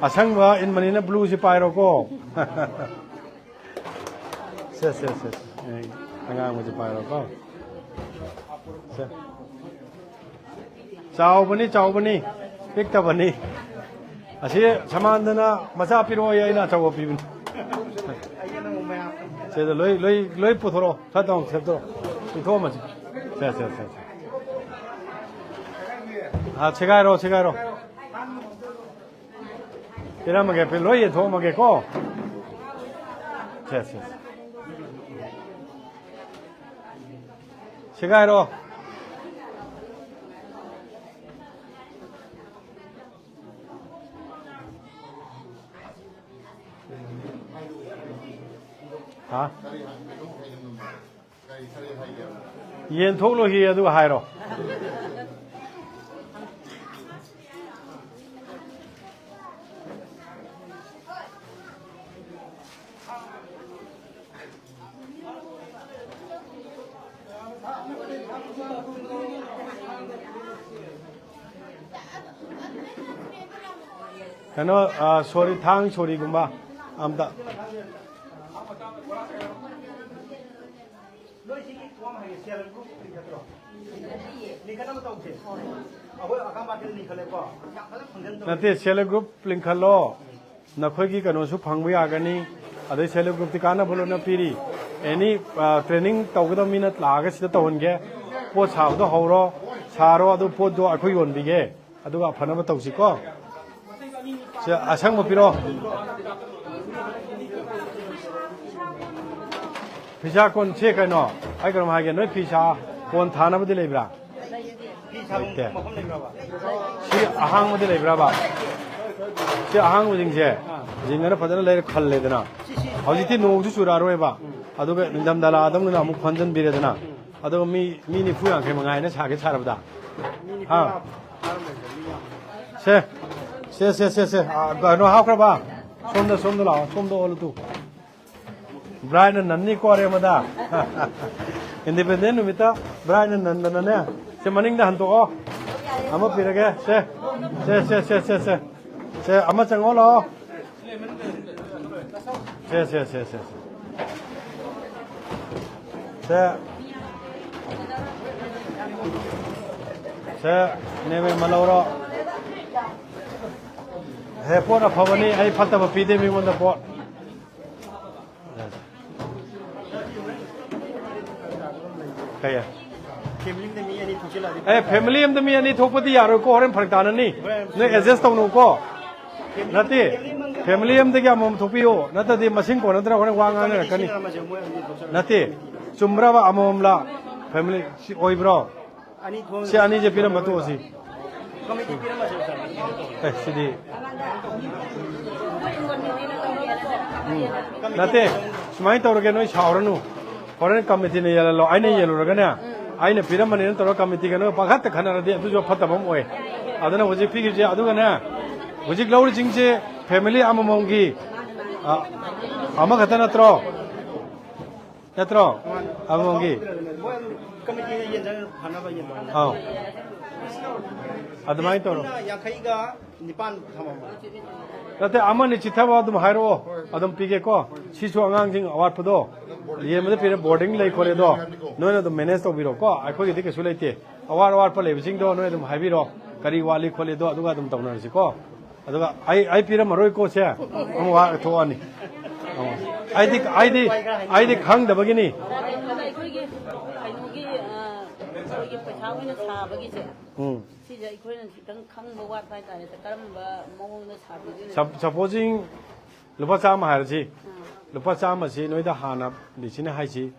ꯑꯁꯪꯕ ꯏꯟꯕꯅꯤꯅ ꯕ꯭ꯂꯨꯁꯤ ꯄꯥꯏꯔꯣꯀꯣ꯫ ꯁꯦ, ꯁꯦ, ꯁꯦ, ꯁꯦ꯫ ꯑꯦ, ꯑꯉꯥꯡꯕꯁꯤ ꯄꯥꯏꯔꯣꯀꯣ꯫ ꯁꯦ꯫ ꯆꯥꯎꯕꯅꯤ, ꯆꯥꯎꯕꯅꯤ, ꯄꯤꯛꯇꯕꯅꯤ꯫ ꯑꯁꯤ ꯁꯃꯥꯟꯗꯅ ꯃꯆꯥ ꯄꯤꯔꯛꯑꯣꯌꯦ, ꯑꯩꯅ ꯑꯆꯧꯕ ꯄꯤꯕꯅꯤ꯫ ꯁꯤꯗ ꯂꯣꯏ, ꯂꯣꯏ, ꯂꯣꯏ ꯄꯨꯊꯣꯔꯛꯑꯣ꯫ ꯈꯔ ꯇꯧ, ꯁꯦꯝꯗꯣꯛꯑꯣ꯫ ꯄꯤꯊꯣꯛꯑꯝꯃꯁꯤ꯫ ꯁꯦ, ꯁꯦ, ꯁꯦ, ꯁꯦ꯫ ꯑꯥ, ꯁꯦꯒꯥꯏꯔꯣ, ꯁꯦꯒꯥꯏꯔꯣ꯫ ꯄꯤꯔꯝꯃꯒꯦ, ꯄꯤ-, ꯂꯣꯏ ꯌꯦꯟꯊꯣꯛꯑꯝꯃꯒꯦꯀꯣ꯫ ꯁꯦ, ꯁꯦ, ꯁꯦ꯫ ꯁꯦꯒꯥꯏꯔꯣ꯫ ꯍꯥ? ꯌꯦꯟ ꯊꯣꯛꯂꯣꯏꯈꯤ ꯑꯗꯨꯒ ꯍꯥꯏꯔꯣ꯫ ꯀꯩꯅꯣ, ꯑ, ꯁꯣꯔꯤ, ꯊꯥꯡ ꯁꯣꯔꯤꯒꯨꯝꯕ ꯑꯝꯇ꯫ ꯅꯣꯏ ꯁꯤꯒꯤ ꯀꯣꯝ ꯍꯥꯏꯌꯦ, ꯁꯦꯜꯐ ꯍꯦꯜꯞ ꯒ꯭ꯔꯨꯞ ꯂꯤꯡꯈꯠꯇ꯭ꯔꯣ? ꯂꯤꯡꯈꯠꯅꯕ ꯇꯧꯁꯦ꯫ ꯑꯩꯈꯣꯏ ꯑꯀꯥꯝ ꯄꯥꯔꯇꯤꯗ ꯂꯤꯡꯈꯠꯂꯦꯀꯣ꯫ ꯌꯥꯝ ꯐꯖꯅ ꯐꯪꯖꯟ ꯇꯧꯁꯦ꯫ ꯅꯠꯇꯦ, ꯁꯦꯜꯐ ꯍꯦꯜꯞ ꯒ꯭ꯔꯨꯞ ꯂꯤꯡꯈꯠꯂꯣ꯫ ꯅꯈꯣꯏꯒꯤ ꯀꯩꯅꯣꯁꯨ ꯐꯪꯕ ꯌꯥꯒꯅꯤ꯫ ꯑꯗꯩ ꯁꯦꯜꯐ ꯍꯦꯜꯞ ꯒ꯭ꯔꯨꯞꯇꯤ ꯀꯥꯟꯅꯕ ꯂꯣꯏꯅ ꯄꯤꯔꯤ꯫ ꯑꯦꯅꯤ, ꯑ, ꯇ꯭ꯔꯦꯅꯤꯡ ꯇꯧꯒꯗꯕ ꯃꯤꯅ ꯂꯥꯛꯑꯒ ꯁꯤꯗ ꯇꯧꯍꯟꯒꯦ꯫ ꯄꯣꯠ ꯁꯥꯕꯗꯣ ꯍꯧꯔꯣ, ꯁꯥꯔꯣ, ꯑꯗꯨ ꯄꯣꯠꯇꯣ ꯑꯩꯈꯣꯏ ꯌꯣꯟꯕꯤꯒꯦ꯫ ꯑꯗꯨꯒ ꯐꯅꯕ ꯇꯧꯁꯤꯀꯣ꯫ ꯁꯦ, ꯑꯁꯪꯕ ꯄꯤꯔꯣ꯫ ꯐꯤꯁꯥ ꯀꯣꯟ, ꯁꯦ, ꯀꯩꯅꯣ? ꯑꯩ ꯀꯩꯅꯣꯝ ꯍꯥꯏꯒꯦ, ꯅꯣꯏ ꯐꯤꯁꯥ ꯀꯣꯟ ꯊꯥꯅꯕꯗꯤ ꯂꯩꯕ꯭ꯔꯥ? ꯂꯩꯇꯦ꯫ ꯁꯤ ꯑꯍꯥꯡꯕꯗꯤ ꯂꯩꯕ꯭ꯔꯕ? ꯁꯤ ꯑꯍꯥꯡꯕꯁꯤꯡꯁꯦ ꯖꯤꯡꯒꯅ ꯐꯖꯅ ꯂꯩꯔ ꯈꯜꯂꯦꯗꯅ꯫ ꯍꯧꯖꯤꯛꯇꯤ ꯅꯣꯡꯁꯨ ꯆꯨꯔꯛꯑꯔꯣꯏꯕ꯫ ꯑꯗꯨꯒ ꯅꯤꯡꯊꯝꯊꯥ ꯂꯥꯛꯑꯗꯧꯅꯤꯅ ꯑꯃꯨꯛ ꯈꯣꯟꯖꯟꯕꯤꯔꯦꯗꯅ꯫ ꯑꯗꯨꯒ ꯃꯤ, ꯃꯤ ꯅꯤꯐꯨ ꯌꯥꯡꯈꯩ ꯃꯉꯥꯏꯅ ꯁꯥꯒꯦ ꯁꯥꯔꯕꯗ꯫ ꯍꯥ? ꯁꯦ, ꯁꯦ, ꯁꯦ, ꯁꯦ, ꯁꯦ꯫ ꯑ, ꯀꯩꯅꯣ ꯍꯥꯞꯈ꯭ꯔꯕ? ꯁꯣꯝꯗ, ꯁꯣꯝꯗ ꯂꯥꯛꯑꯣ, ꯁꯣꯝꯗ ꯑꯣꯜꯂꯨ ꯇꯨ꯫ ꯕ꯭ꯔꯥꯏꯠꯅ ꯅꯟꯅꯤ ꯀꯣꯔꯦ ꯃꯗꯥ꯫ Independence ꯅꯨꯃꯤꯠꯇ ꯕ꯭ꯔꯥꯏꯠꯅ ꯅꯟꯗꯅꯅꯦ, ꯁꯦ ꯃꯅꯤꯡꯗ ꯍꯟꯗꯣꯛꯑꯣ꯫ ꯑꯃ ꯄꯤꯔꯒꯦ꯫ ꯁꯦ, ꯁꯦ, ꯁꯦ꯫ ꯁꯦ, ꯑꯃ ꯆꯪꯉꯣ ꯂꯥꯛꯑꯣ꯫ ꯁꯦ, ꯁꯦ, ꯁꯦ, ꯁꯦ, ꯁꯦ꯫ ꯁꯦ, ꯁꯦ, ꯅꯦꯃꯦ ꯑꯃ ꯂꯧꯔꯣ꯫ ꯍꯦ, ꯄꯣꯠ ꯑꯐꯕꯅꯤ, ꯑꯩ ꯐꯠꯇꯕ ꯄꯤꯗꯦ ꯃꯤꯉꯣꯟꯗ ꯄꯣꯠ꯫ ꯀꯩ? ꯐꯦꯃꯤꯂꯤ ꯑꯃꯗ ꯃꯤ ꯑꯅꯤ ꯊꯣꯛꯆꯜꯂꯛꯑꯗꯤ ꯑꯦ, ꯐꯦꯃꯤꯂꯤ ꯑꯃꯗ ꯃꯤ ꯑꯅꯤ ꯊꯣꯛꯄꯗꯤ ꯌꯥꯔꯣꯏꯀꯣ, ꯍꯣꯔꯦꯟ ꯐꯔꯛ ꯇꯥꯅꯅꯤ꯫ ꯍꯣꯔꯦꯟ ꯅꯣꯏ ꯑꯦꯗꯖꯁ ꯇꯧꯅꯧꯀꯣ꯫ ꯐꯦꯃꯤꯂꯤ ꯅꯠꯇꯦ, ꯐꯦꯃꯤꯂꯤ ꯑꯃꯗꯒꯤ ꯑꯃꯃꯝ ꯊꯣꯛꯄꯤꯌꯣ, ꯅꯠꯇ꯭ꯔꯗꯤ ꯃꯁꯤꯡ ꯀꯣꯟꯅꯗꯅ ꯍꯣꯔꯦꯟ ꯋꯥ ꯉꯥꯡꯅꯔꯛꯀꯅꯤ꯫ ꯁꯤꯟꯅꯔꯝꯃꯁꯦ, ꯃꯣꯏ ꯑꯅꯤ ꯊꯣꯛꯆꯜꯂꯛꯑꯗꯤ ꯅꯠꯇꯦ, ꯆꯨꯝꯕ꯭ꯔꯕ ꯑꯃꯃꯝꯂ? ꯐꯦꯃꯤꯂꯤ ꯁꯤ ꯑꯣꯏꯕ꯭ꯔꯣ? ꯑꯅꯤ ꯊꯣꯛ- ꯁꯤ ꯑꯅꯤꯁꯦ ꯄꯤꯔꯝꯕ ꯇꯣꯛꯑꯁꯤ꯫ ꯀꯃꯤꯇꯤ ꯄꯤꯔꯝꯃꯁꯦ, ꯁꯥꯔ꯫ ꯑꯦ, ꯁꯤꯗꯤ꯫ ꯎꯝ꯫ ꯅꯠꯇꯦ, ꯁꯨꯃꯥꯏꯅ ꯇꯧꯔꯒꯦ, ꯅꯣꯏ ꯁꯥꯎꯔꯅꯨ꯫ ꯍꯣꯔꯦꯟ ꯀꯃꯤꯇꯤꯅ ꯌꯦꯜꯍꯜꯂꯣ, ꯑꯩꯅ ꯌꯦꯜꯂꯨꯔꯒꯅꯦ, ꯑꯩꯅ ꯄꯤꯔꯝꯕꯅꯦꯅ ꯇꯧꯔꯒ ꯀꯃꯤꯇꯤꯒ ꯅꯣꯏ ꯄꯪꯈꯠꯇ ꯈꯠꯅꯔꯗꯤ ꯑꯗꯨꯁꯨ ꯐꯠꯇꯕ ꯑꯃ ꯑꯣꯏ꯫ ꯑꯗꯨꯅ ꯍꯧꯖꯤꯛ ꯄꯤꯈꯤꯕꯁꯦ, ꯑꯗꯨꯒꯅꯦ, ꯍꯧꯖꯤꯛ ꯂꯧꯔꯤꯁꯤꯡꯁꯦ ꯐꯦꯃꯤꯂꯤ ꯑꯃꯃꯝꯒꯤ, ꯑ, ꯑꯃꯈꯛꯇ ꯅꯠꯇ꯭ꯔꯣ? ꯅꯠꯇ꯭ꯔꯣ? ꯑꯃꯃꯝꯒꯤ? ꯃꯣꯏ ꯑꯗꯨꯝ ꯀꯃꯤꯇꯤꯅ ꯌꯦꯟꯖꯅ ꯐꯅꯕ ꯌꯦꯟꯕ꯫ ꯑꯧ꯫ ꯑꯗꯨꯃꯥꯏꯅ ꯇꯧꯔꯣ꯫ ꯄꯨꯟꯅ ꯌꯥꯡꯈꯩꯒ ꯅꯤꯄꯥꯟ ꯊꯝꯃꯝꯃꯣ꯫ ꯅꯠꯇꯦ, ꯑꯃꯅꯤ ꯆꯤꯊꯕ ꯑꯗꯨꯝ ꯍꯥꯏꯔꯛꯑꯣ, ꯑꯗꯨꯝ ꯄꯤꯒꯦꯀꯣ꯫ ꯁꯤꯁꯨ ꯑꯉꯥꯡꯁꯤꯡ ꯑꯋꯥꯠꯄꯗꯣ ꯌꯦꯟꯕꯗ ꯄꯤꯔꯦ, ꯕꯣꯔꯗꯤꯡ ꯂꯩ ꯈꯣꯠꯂꯦ ꯑꯗꯣ, ꯅꯣꯏꯅ ꯑꯗꯨꯝ ꯃꯦꯅꯦꯖ ꯇꯧꯕꯤꯔꯣꯀꯣ, ꯑꯩꯈꯣꯏꯒꯤꯗꯤ ꯀꯩꯁꯨ ꯂꯩꯇꯦ꯫ ꯑꯋꯥꯠ ꯑꯋꯥꯠꯄ ꯂꯩꯕꯁꯤꯡꯗꯣ ꯅꯣꯏ ꯑꯗꯨꯝ ꯍꯥꯏꯕꯤꯔꯣ, ꯀꯔꯤ ꯋꯥꯠꯂꯤ ꯈꯣꯠꯂꯤꯗꯣ, ꯑꯗꯨꯒ ꯑꯗꯨꯝ ꯇꯧꯅꯔꯁꯤꯀꯣ꯫ ꯑꯗꯨꯒ ꯑꯩ, ꯑꯩ ꯄꯤꯔꯝꯃꯔꯣꯏꯀꯣ ꯁꯦ, ꯑꯃꯨꯛ ꯋꯥ ꯊꯣꯛꯑꯅꯤ꯫ ꯑꯣ꯫ ꯑꯩꯗꯤ, ꯑꯩꯗꯤ, ꯑꯩꯗꯤ ꯈꯪꯗꯕꯒꯤꯅꯤ꯫ ꯑꯗꯨꯒ ꯑꯩꯈꯣꯏꯒꯤ ꯀꯩꯅꯣꯒꯤ, ꯑ, ꯑꯩꯈꯣꯏꯒꯤ ꯄꯩꯁꯥ ꯑꯣꯏꯅ ꯁꯥꯕꯒꯤꯁꯦ, ꯎꯝ꯫ ꯁꯤꯁꯦ ꯑꯩꯈꯣꯏꯅ ꯈꯤꯇꯪ ꯈꯪꯕ ꯋꯥꯠꯄ ꯍꯥꯏꯇꯥꯔꯦ꯫ ꯀꯔꯝꯕ ꯃꯑꯣꯡꯗ ꯁꯥꯕꯤꯗꯣꯏꯅꯣ? Sup-, supposing ꯂꯨꯄꯥ ꯆꯥꯝꯃ ꯍꯥꯏꯔꯁꯤ, ꯑꯥ꯫ ꯂꯨꯄꯥ ꯆꯥꯝꯃꯁꯤ ꯅꯣꯏꯗ ꯍꯥꯟꯅ ꯗꯤ ꯁꯤꯅ ꯍꯥꯏꯁꯤ,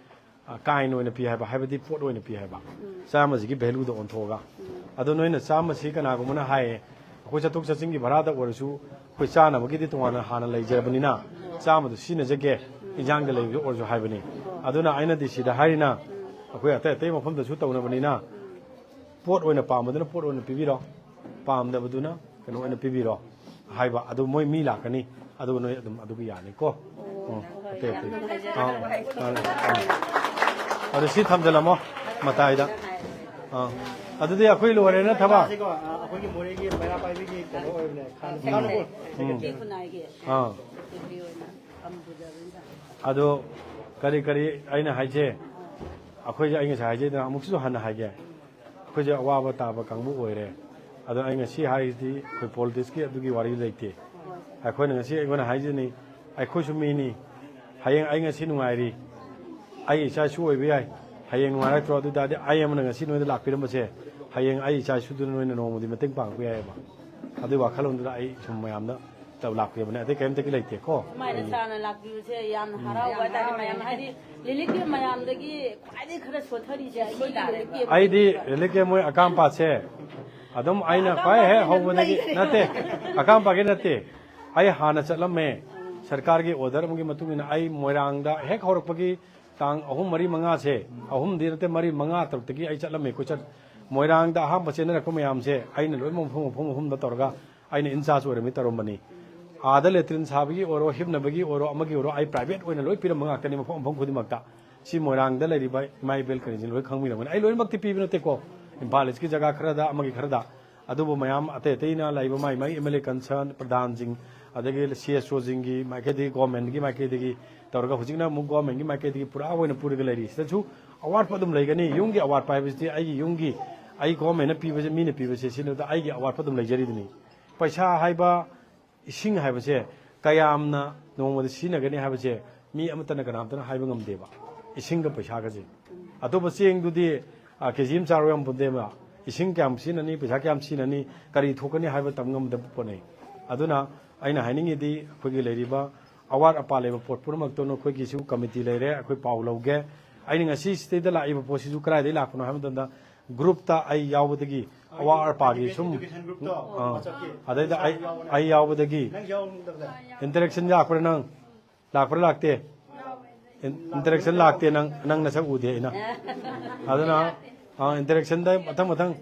ꯑ, ꯀꯥꯏꯟ ꯑꯣꯏꯅ ꯄꯤ ꯍꯥꯏꯕ, ꯍꯥꯏꯕꯗꯤ ꯄꯣꯠ ꯑꯣꯏꯅ ꯄꯤ ꯍꯥꯏꯕ꯫ ꯎꯝ꯫ ꯆꯥꯝꯃꯁꯤꯒꯤ value ꯗ ꯑꯣꯟꯊꯣꯛꯑꯒ꯫ ꯎꯝ꯫ ꯑꯗꯣ ꯅꯣꯏꯅ ꯆꯥꯝꯃꯁꯤ ꯀꯅꯥꯒꯨꯝꯕꯅ ꯍꯥꯏꯌꯦ, "ꯑꯩꯈꯣꯏ ꯆꯠꯊꯣꯛ ꯆꯠꯁꯤꯟꯒꯤ ꯚꯔꯥꯗ ꯑꯣꯏꯔꯁꯨ ꯑꯩꯈꯣꯏ ꯆꯥꯅꯕꯒꯤꯗꯤ ꯇꯣꯉꯥꯟꯅ ꯍꯥꯟꯅ ꯂꯩꯖꯔꯕꯅꯤꯅ ꯆꯥꯝꯃꯗꯣ ꯁꯤꯖꯤꯟꯅꯖꯒꯦ, ꯏꯟꯖꯥꯡꯗ ꯂꯩꯕꯗ ꯑꯣꯏꯔꯁꯨ" ꯍꯥꯏꯕꯅꯤ꯫ ꯑꯗꯨꯅ ꯑꯩꯅ ꯗꯤ ꯁꯤꯗ ꯍꯥꯏꯔꯤꯅ, ꯑꯩꯈꯣꯏ ꯑꯇꯩ ꯑꯇꯩ ꯃꯐꯝꯗꯁꯨ ꯇꯧꯅꯕꯅꯤꯅ, ꯄꯣꯠ ꯑꯣꯏꯅ ꯄꯥꯝꯕꯗꯨꯅ ꯄꯣꯠ ꯑꯣꯏꯅ ꯄꯤꯕꯤꯔꯣ, ꯄꯥꯝꯗꯕꯗꯨꯅ ꯀꯩꯅꯣ ꯑꯣꯏꯅ ꯄꯤꯕꯤꯔꯣ ꯍꯥꯏꯕ꯫ ꯑꯗꯨ ꯃꯣꯏ ꯃꯤ ꯂꯥꯛꯀꯅꯤ, ꯑꯗꯨꯒ ꯅꯣꯏ ꯑꯗꯨꯝ ꯑꯗꯨꯒꯤ ꯌꯥꯅꯤꯀꯣ꯫ ꯎꯝ, ꯑꯇꯩ ꯑꯇꯩ꯫ ꯑꯥ, ꯃꯥꯅꯦ, ꯃꯥꯅꯦ꯫ ꯑꯗꯨ ꯁꯤ ꯊꯝꯖꯤꯜꯂꯝꯃꯣ ꯃꯇꯥꯏꯗ꯫ ꯑꯥ, ꯑꯗꯨꯗꯤ ꯑꯩꯈꯣꯏ ꯂꯣꯏꯔꯦꯅ ꯊꯕꯛ꯫ ꯁꯤꯀꯣ ꯑꯩꯈꯣꯏꯒꯤ ꯃꯣꯔꯦꯒꯤ ꯃꯩꯔꯥ ꯄꯥꯏꯕꯤꯒꯤ ꯀꯩꯅꯣ ꯑꯣꯏꯕꯅꯦ꯫ ꯎꯝ꯫ ꯈꯨꯟꯅꯥꯏꯒꯤ ꯑꯥ, ꯗꯤꯒ꯭ꯔꯤ ꯑꯣꯏꯅ ꯐꯝ ꯄꯨꯖꯕꯅꯤꯅ꯫ ꯑꯗꯣ ꯀꯔꯤ ꯀꯔꯤ ꯑꯩꯅ ꯍꯥꯏꯁꯦ, ꯑꯩꯈꯣꯏꯁꯦ, ꯑꯩ ꯉꯁꯥꯏ ꯍꯥꯏꯖꯩꯗꯅ, ꯑꯃꯨꯛꯁꯨ ꯍꯟꯅ ꯍꯥꯏꯒꯦ, ꯑꯩꯈꯣꯏꯁꯦ ꯑꯋꯥꯕ ꯇꯥꯕ ꯀꯥꯡꯕꯨ ꯑꯣꯏꯔꯦ꯫ ꯑꯗꯣ ꯑꯩ ꯉꯁꯤ ꯍꯥꯏꯔꯤꯁꯤꯗꯤ ꯑꯩꯈꯣꯏ ꯄꯣꯂꯤꯇꯤꯛꯁꯀꯤ ꯑꯗꯨꯒꯤ ꯋꯥꯔꯤ ꯂꯩꯇꯦ꯫ ꯑꯩꯈꯣꯏꯅ ꯉꯁꯤ, ꯑꯩꯉꯣꯟꯗ ꯍꯥꯏꯖꯅꯤ, ꯑꯩꯈꯣꯏꯁꯨ ꯃꯤꯅꯤ꯫ ꯍꯌꯦꯡ ꯑꯩ ꯉꯁꯤ ꯅꯨꯡꯉꯥꯏꯔꯤ, ꯑꯩ ꯏꯆꯥ ꯏꯁꯨ ꯑꯣꯏꯕ ꯌꯥꯏ꯫ ꯍꯌꯦꯡ ꯅꯨꯡꯉꯥꯏꯔꯛꯇ꯭ꯔꯣ? ꯑꯗꯨ ꯑꯣꯏ ꯇꯥꯔꯗꯤ ꯑꯩ ꯑꯃꯅ ꯉꯁꯤ ꯅꯣꯏꯗ ꯂꯥꯛꯄꯤꯔꯝꯕꯁꯦ, ꯍꯌꯦꯡ ꯑꯩ ꯏꯆꯥ ꯏꯁꯨꯗꯨꯅ ꯅꯣꯏꯅ ꯅꯣꯡꯃꯗꯤ ꯃꯇꯦꯡ ꯄꯥꯡꯉꯛꯄ ꯌꯥꯏꯑꯕ꯫ ꯑꯗꯨꯒꯤ ꯋꯥꯈꯜꯂꯣꯟꯗꯨꯗ ꯑꯩ ꯁꯨꯝ ꯃꯌꯥꯝꯗ ꯂꯥꯛꯄꯤꯕꯅꯦ, ꯑꯇꯩ ꯀꯔꯤꯝꯇꯒꯤ ꯂꯩꯇꯦꯀꯣ꯫ ꯁꯨꯃꯥꯏꯅ ꯁꯥꯔꯅ ꯂꯥꯛꯄꯤꯕꯁꯦ ꯌꯥꯝꯅ ꯍꯔꯥꯎꯕ ꯍꯥꯏꯇꯥꯔꯦ꯫ ꯃꯌꯥꯝ ꯍꯥꯏꯗꯤ ꯔꯤꯂꯤꯐꯀꯤ ꯃꯌꯥꯝꯗꯒꯤ ꯈ꯭ꯋꯥꯏꯗꯒꯤ ꯈꯔ ꯁꯣꯠꯊꯔꯤꯁꯦ ꯑꯩꯈꯣꯏꯒꯤ ꯔꯤꯂꯤꯐꯀꯤ ꯑꯩꯗꯤ ꯔꯤꯂꯤꯐꯀꯤ ꯃꯣꯏ ꯑꯀꯥꯝꯄꯥꯠꯁꯦ ꯑꯗꯨꯝ ꯑꯩꯅ ꯈ꯭ꯋꯥꯏ ꯍꯦꯛ ꯍꯧꯕꯗꯒꯤ ꯅꯠꯇꯦ, ꯑꯀꯥꯝꯄꯥꯠꯀꯤ ꯅꯠꯇꯦ꯫ ꯑꯩ ꯍꯥꯟꯅ ꯆꯠꯂꯝꯃꯦ, ꯁꯔꯀꯥꯔꯒꯤ ꯑꯣꯔꯗꯔ ꯑꯃꯒꯤ ꯃꯇꯨꯡ ꯏꯟꯅ ꯑꯩ ꯃꯣꯏꯔꯥꯡꯗ ꯍꯦꯛ ꯍꯧꯔꯛꯄꯒꯤ ꯇꯥꯡ ꯑꯍꯨꯝ, ꯃꯔꯤ, ꯃꯉꯥꯁꯦ, ꯑꯍꯨꯝꯗꯤ ꯅꯠꯇꯦ, ꯃꯔꯤ, ꯃꯉꯥ, ꯇꯔꯨꯛꯇꯒꯤ ꯑꯩ ꯆꯠꯂꯝꯃꯦ ꯀꯣꯏꯆꯠ꯫ ꯃꯣꯏꯔꯥꯡꯗ ꯑꯍꯥꯟꯕ ꯆꯦꯟꯅꯔꯛꯄ ꯃꯌꯥꯝꯁꯦ ꯑꯩꯅ ꯂꯣꯏꯅꯃꯛ ꯃꯐꯝ ꯃꯐꯝ ꯑꯍꯨꯝꯗ ꯇꯧꯔꯒ ꯑꯩꯅ ꯏꯟꯆꯥꯔꯖ ꯑꯣꯏꯔꯝꯃꯤ, ꯇꯧꯔꯝꯕꯅꯤ꯫ ꯑꯥꯗ ꯂꯦꯇ꯭ꯔꯤꯟ ꯁꯥꯕꯒꯤ ꯑꯣꯏꯔꯣ, ꯍꯤꯞꯅꯕꯒꯤ ꯑꯣꯏꯔꯣ, ꯑꯃꯒꯤ ꯑꯣꯏꯔꯣ, ꯑꯩ ꯄ꯭ꯔꯥꯏꯚꯦꯠ ꯑꯣꯏꯅ ꯂꯣꯏ ꯄꯤꯔꯝꯕ ꯉꯥꯛꯇꯅꯤ ꯃꯐꯝ ꯃꯐꯝ ꯈꯨꯗꯤꯡꯃꯛꯇ꯫ ꯁꯤ ꯃꯣꯏꯔꯥꯡꯗ ꯂꯩꯔꯤꯕ ꯏꯃꯥ ꯏꯕꯦꯜ ꯀꯔꯤꯁꯤꯡ ꯂꯣꯏ ꯈꯪꯕꯤꯔꯝꯒꯅꯤ꯫ ꯑꯩ ꯂꯣꯏꯅꯃꯛꯇꯤ ꯄꯤꯕ ꯅꯠꯇꯦꯀꯣ, ꯏꯝꯐꯥꯜ ꯏꯁꯀꯤ ꯖꯒꯥ ꯈꯔꯗ, ꯑꯃꯒꯤ ꯈꯔꯗ꯫ ꯑꯗꯨꯕꯨ ꯃꯌꯥꯝ ꯑꯇꯩ ꯑꯇꯩꯅ ꯂꯩꯕ ꯃꯥꯏ ꯃꯥꯏ ꯑꯦꯝ ꯑꯦꯜ ꯑꯦ ꯀꯟꯁꯔꯟ, ꯄ꯭ꯔꯙꯥꯟꯁꯤꯡ, ꯑꯗꯒꯤ ꯁꯤ ꯑꯦꯁ ꯑꯣꯁꯤꯡꯒꯤ ꯃꯥꯏꯀꯩꯗꯒꯤ, ꯒꯣꯔꯃꯦꯟꯒꯤ ꯃꯥꯏꯀꯩꯗꯒꯤ ꯇꯧꯔꯒ ꯍꯧꯖꯤꯛꯅ ꯑꯃꯨꯛ ꯒꯣꯔꯃꯦꯟꯒꯤ ꯃꯥꯏꯀꯩꯗꯒꯤ ꯄꯨꯔꯥ ꯑꯣꯏꯅ ꯄꯨꯔꯒ ꯂꯩꯔꯤ꯫ ꯁꯤꯗꯁꯨ ꯑꯋꯥꯠꯄ ꯑꯗꯨꯝ ꯂꯩꯒꯅꯤ꯫ ꯌꯨꯝꯒꯤ ꯑꯋꯥꯠꯄ ꯍꯥꯏꯕꯁꯤꯗꯤ ꯑꯩꯒꯤ ꯌꯨꯝꯒꯤ, ꯑꯩ ꯒꯣꯔꯃꯦꯟꯅ ꯄꯤꯕꯁꯦ, ꯃꯤꯅ ꯄꯤꯕꯁꯦ, ꯁꯤꯅ ꯑꯩꯒꯤ ꯑꯋꯥꯠꯄ ꯑꯗꯨꯝ ꯂꯩꯖꯔꯤꯗꯨꯅꯤ꯫ ꯄꯩꯁꯥ ꯍꯥꯏꯕ, ꯏꯁꯤꯡ ꯍꯥꯏꯕꯁꯦ ꯀꯌꯥꯝꯅ ꯅꯣꯡꯃꯗ ꯁꯤꯖꯤꯟꯅꯒꯅꯤ ꯍꯥꯏꯕꯁꯦ ꯃꯤ ꯑꯃꯠꯇꯅ ꯀꯅꯥꯝꯇꯅ ꯍꯥꯏꯕ ꯉꯝꯗꯦꯕ, ꯏꯁꯤꯡꯒ ꯄꯩꯁꯥꯒꯁꯦ꯫ ꯑꯇꯣꯞꯄ ꯆꯦꯡꯗꯨꯗꯤ, ꯑ, ꯀꯦ ꯖꯤ ꯑꯃ ꯆꯥꯔꯣ ꯌꯥꯝ ꯄꯨꯟꯗꯦꯕ, ꯏꯁꯤꯡ ꯀꯌꯥꯝ ꯁꯤꯖꯤꯟꯅꯅꯤ, ꯄꯩꯁꯥ ꯀꯌꯥꯝ ꯁꯤꯖꯤꯟꯅꯅꯤ, ꯀꯔꯤ ꯊꯣꯛꯀꯅꯤ ꯍꯥꯏꯕ ꯇꯝ ꯉꯝꯗꯕ ꯄꯣꯠꯅꯤ꯫ ꯑꯗꯨꯅ ꯑꯩꯅ ꯍꯥꯏꯅꯤꯡꯉꯤꯗꯤ ꯑꯩꯈꯣꯏꯒꯤ ꯂꯩꯔꯤꯕ ꯑꯋꯥꯠ ꯑꯄꯥ ꯂꯩꯕ ꯄꯣꯠ ꯄꯨꯝꯅꯃꯛꯇꯣ ꯅꯈꯣꯏꯒꯤꯁꯨ ꯀꯃꯤꯇꯤ ꯂꯩꯔꯦ, ꯑꯩꯈꯣꯏ ꯄꯥꯎ ꯂꯧꯒꯦ꯫ ꯑꯩꯅ ꯉꯁꯤ ꯁꯤꯗꯩꯗ ꯂꯥꯛꯏꯕ ꯄꯣꯠꯁꯤꯁꯨ ꯀꯗꯥꯏꯗꯒꯤ ꯂꯥꯛꯄꯅꯣ ꯍꯥꯏꯕ ꯃꯇꯝꯗ ꯒ꯭ꯔꯨꯞꯇ ꯑꯩ ꯌꯥꯎꯕꯗꯒꯤ ꯑꯋꯥꯠ ꯑꯄꯥꯒꯤ ꯁꯨꯝ, ꯑꯥ, ꯑꯗꯩꯗ ꯑꯩ, ꯑꯩ ꯌꯥꯎꯕꯗꯒꯤ ꯏꯟꯇꯔꯦꯛꯁꯟ ꯂꯥꯛꯄ꯭ꯔꯥ ꯅꯪ? ꯂꯥꯛꯄ꯭ꯔꯥ ꯂꯥꯛꯇꯦ? ꯏꯟꯇꯔꯦꯛꯁꯟ ꯂꯥꯛꯇꯦ, ꯅꯪ, ꯅꯪ ꯅꯁꯛ ꯎꯗꯦ ꯑꯩꯅ꯫ ꯑꯗꯨꯅ, ꯑꯥ, ꯏꯟꯇꯔꯦꯛꯁꯟꯗ ꯃꯊꯪ ꯃꯊꯪ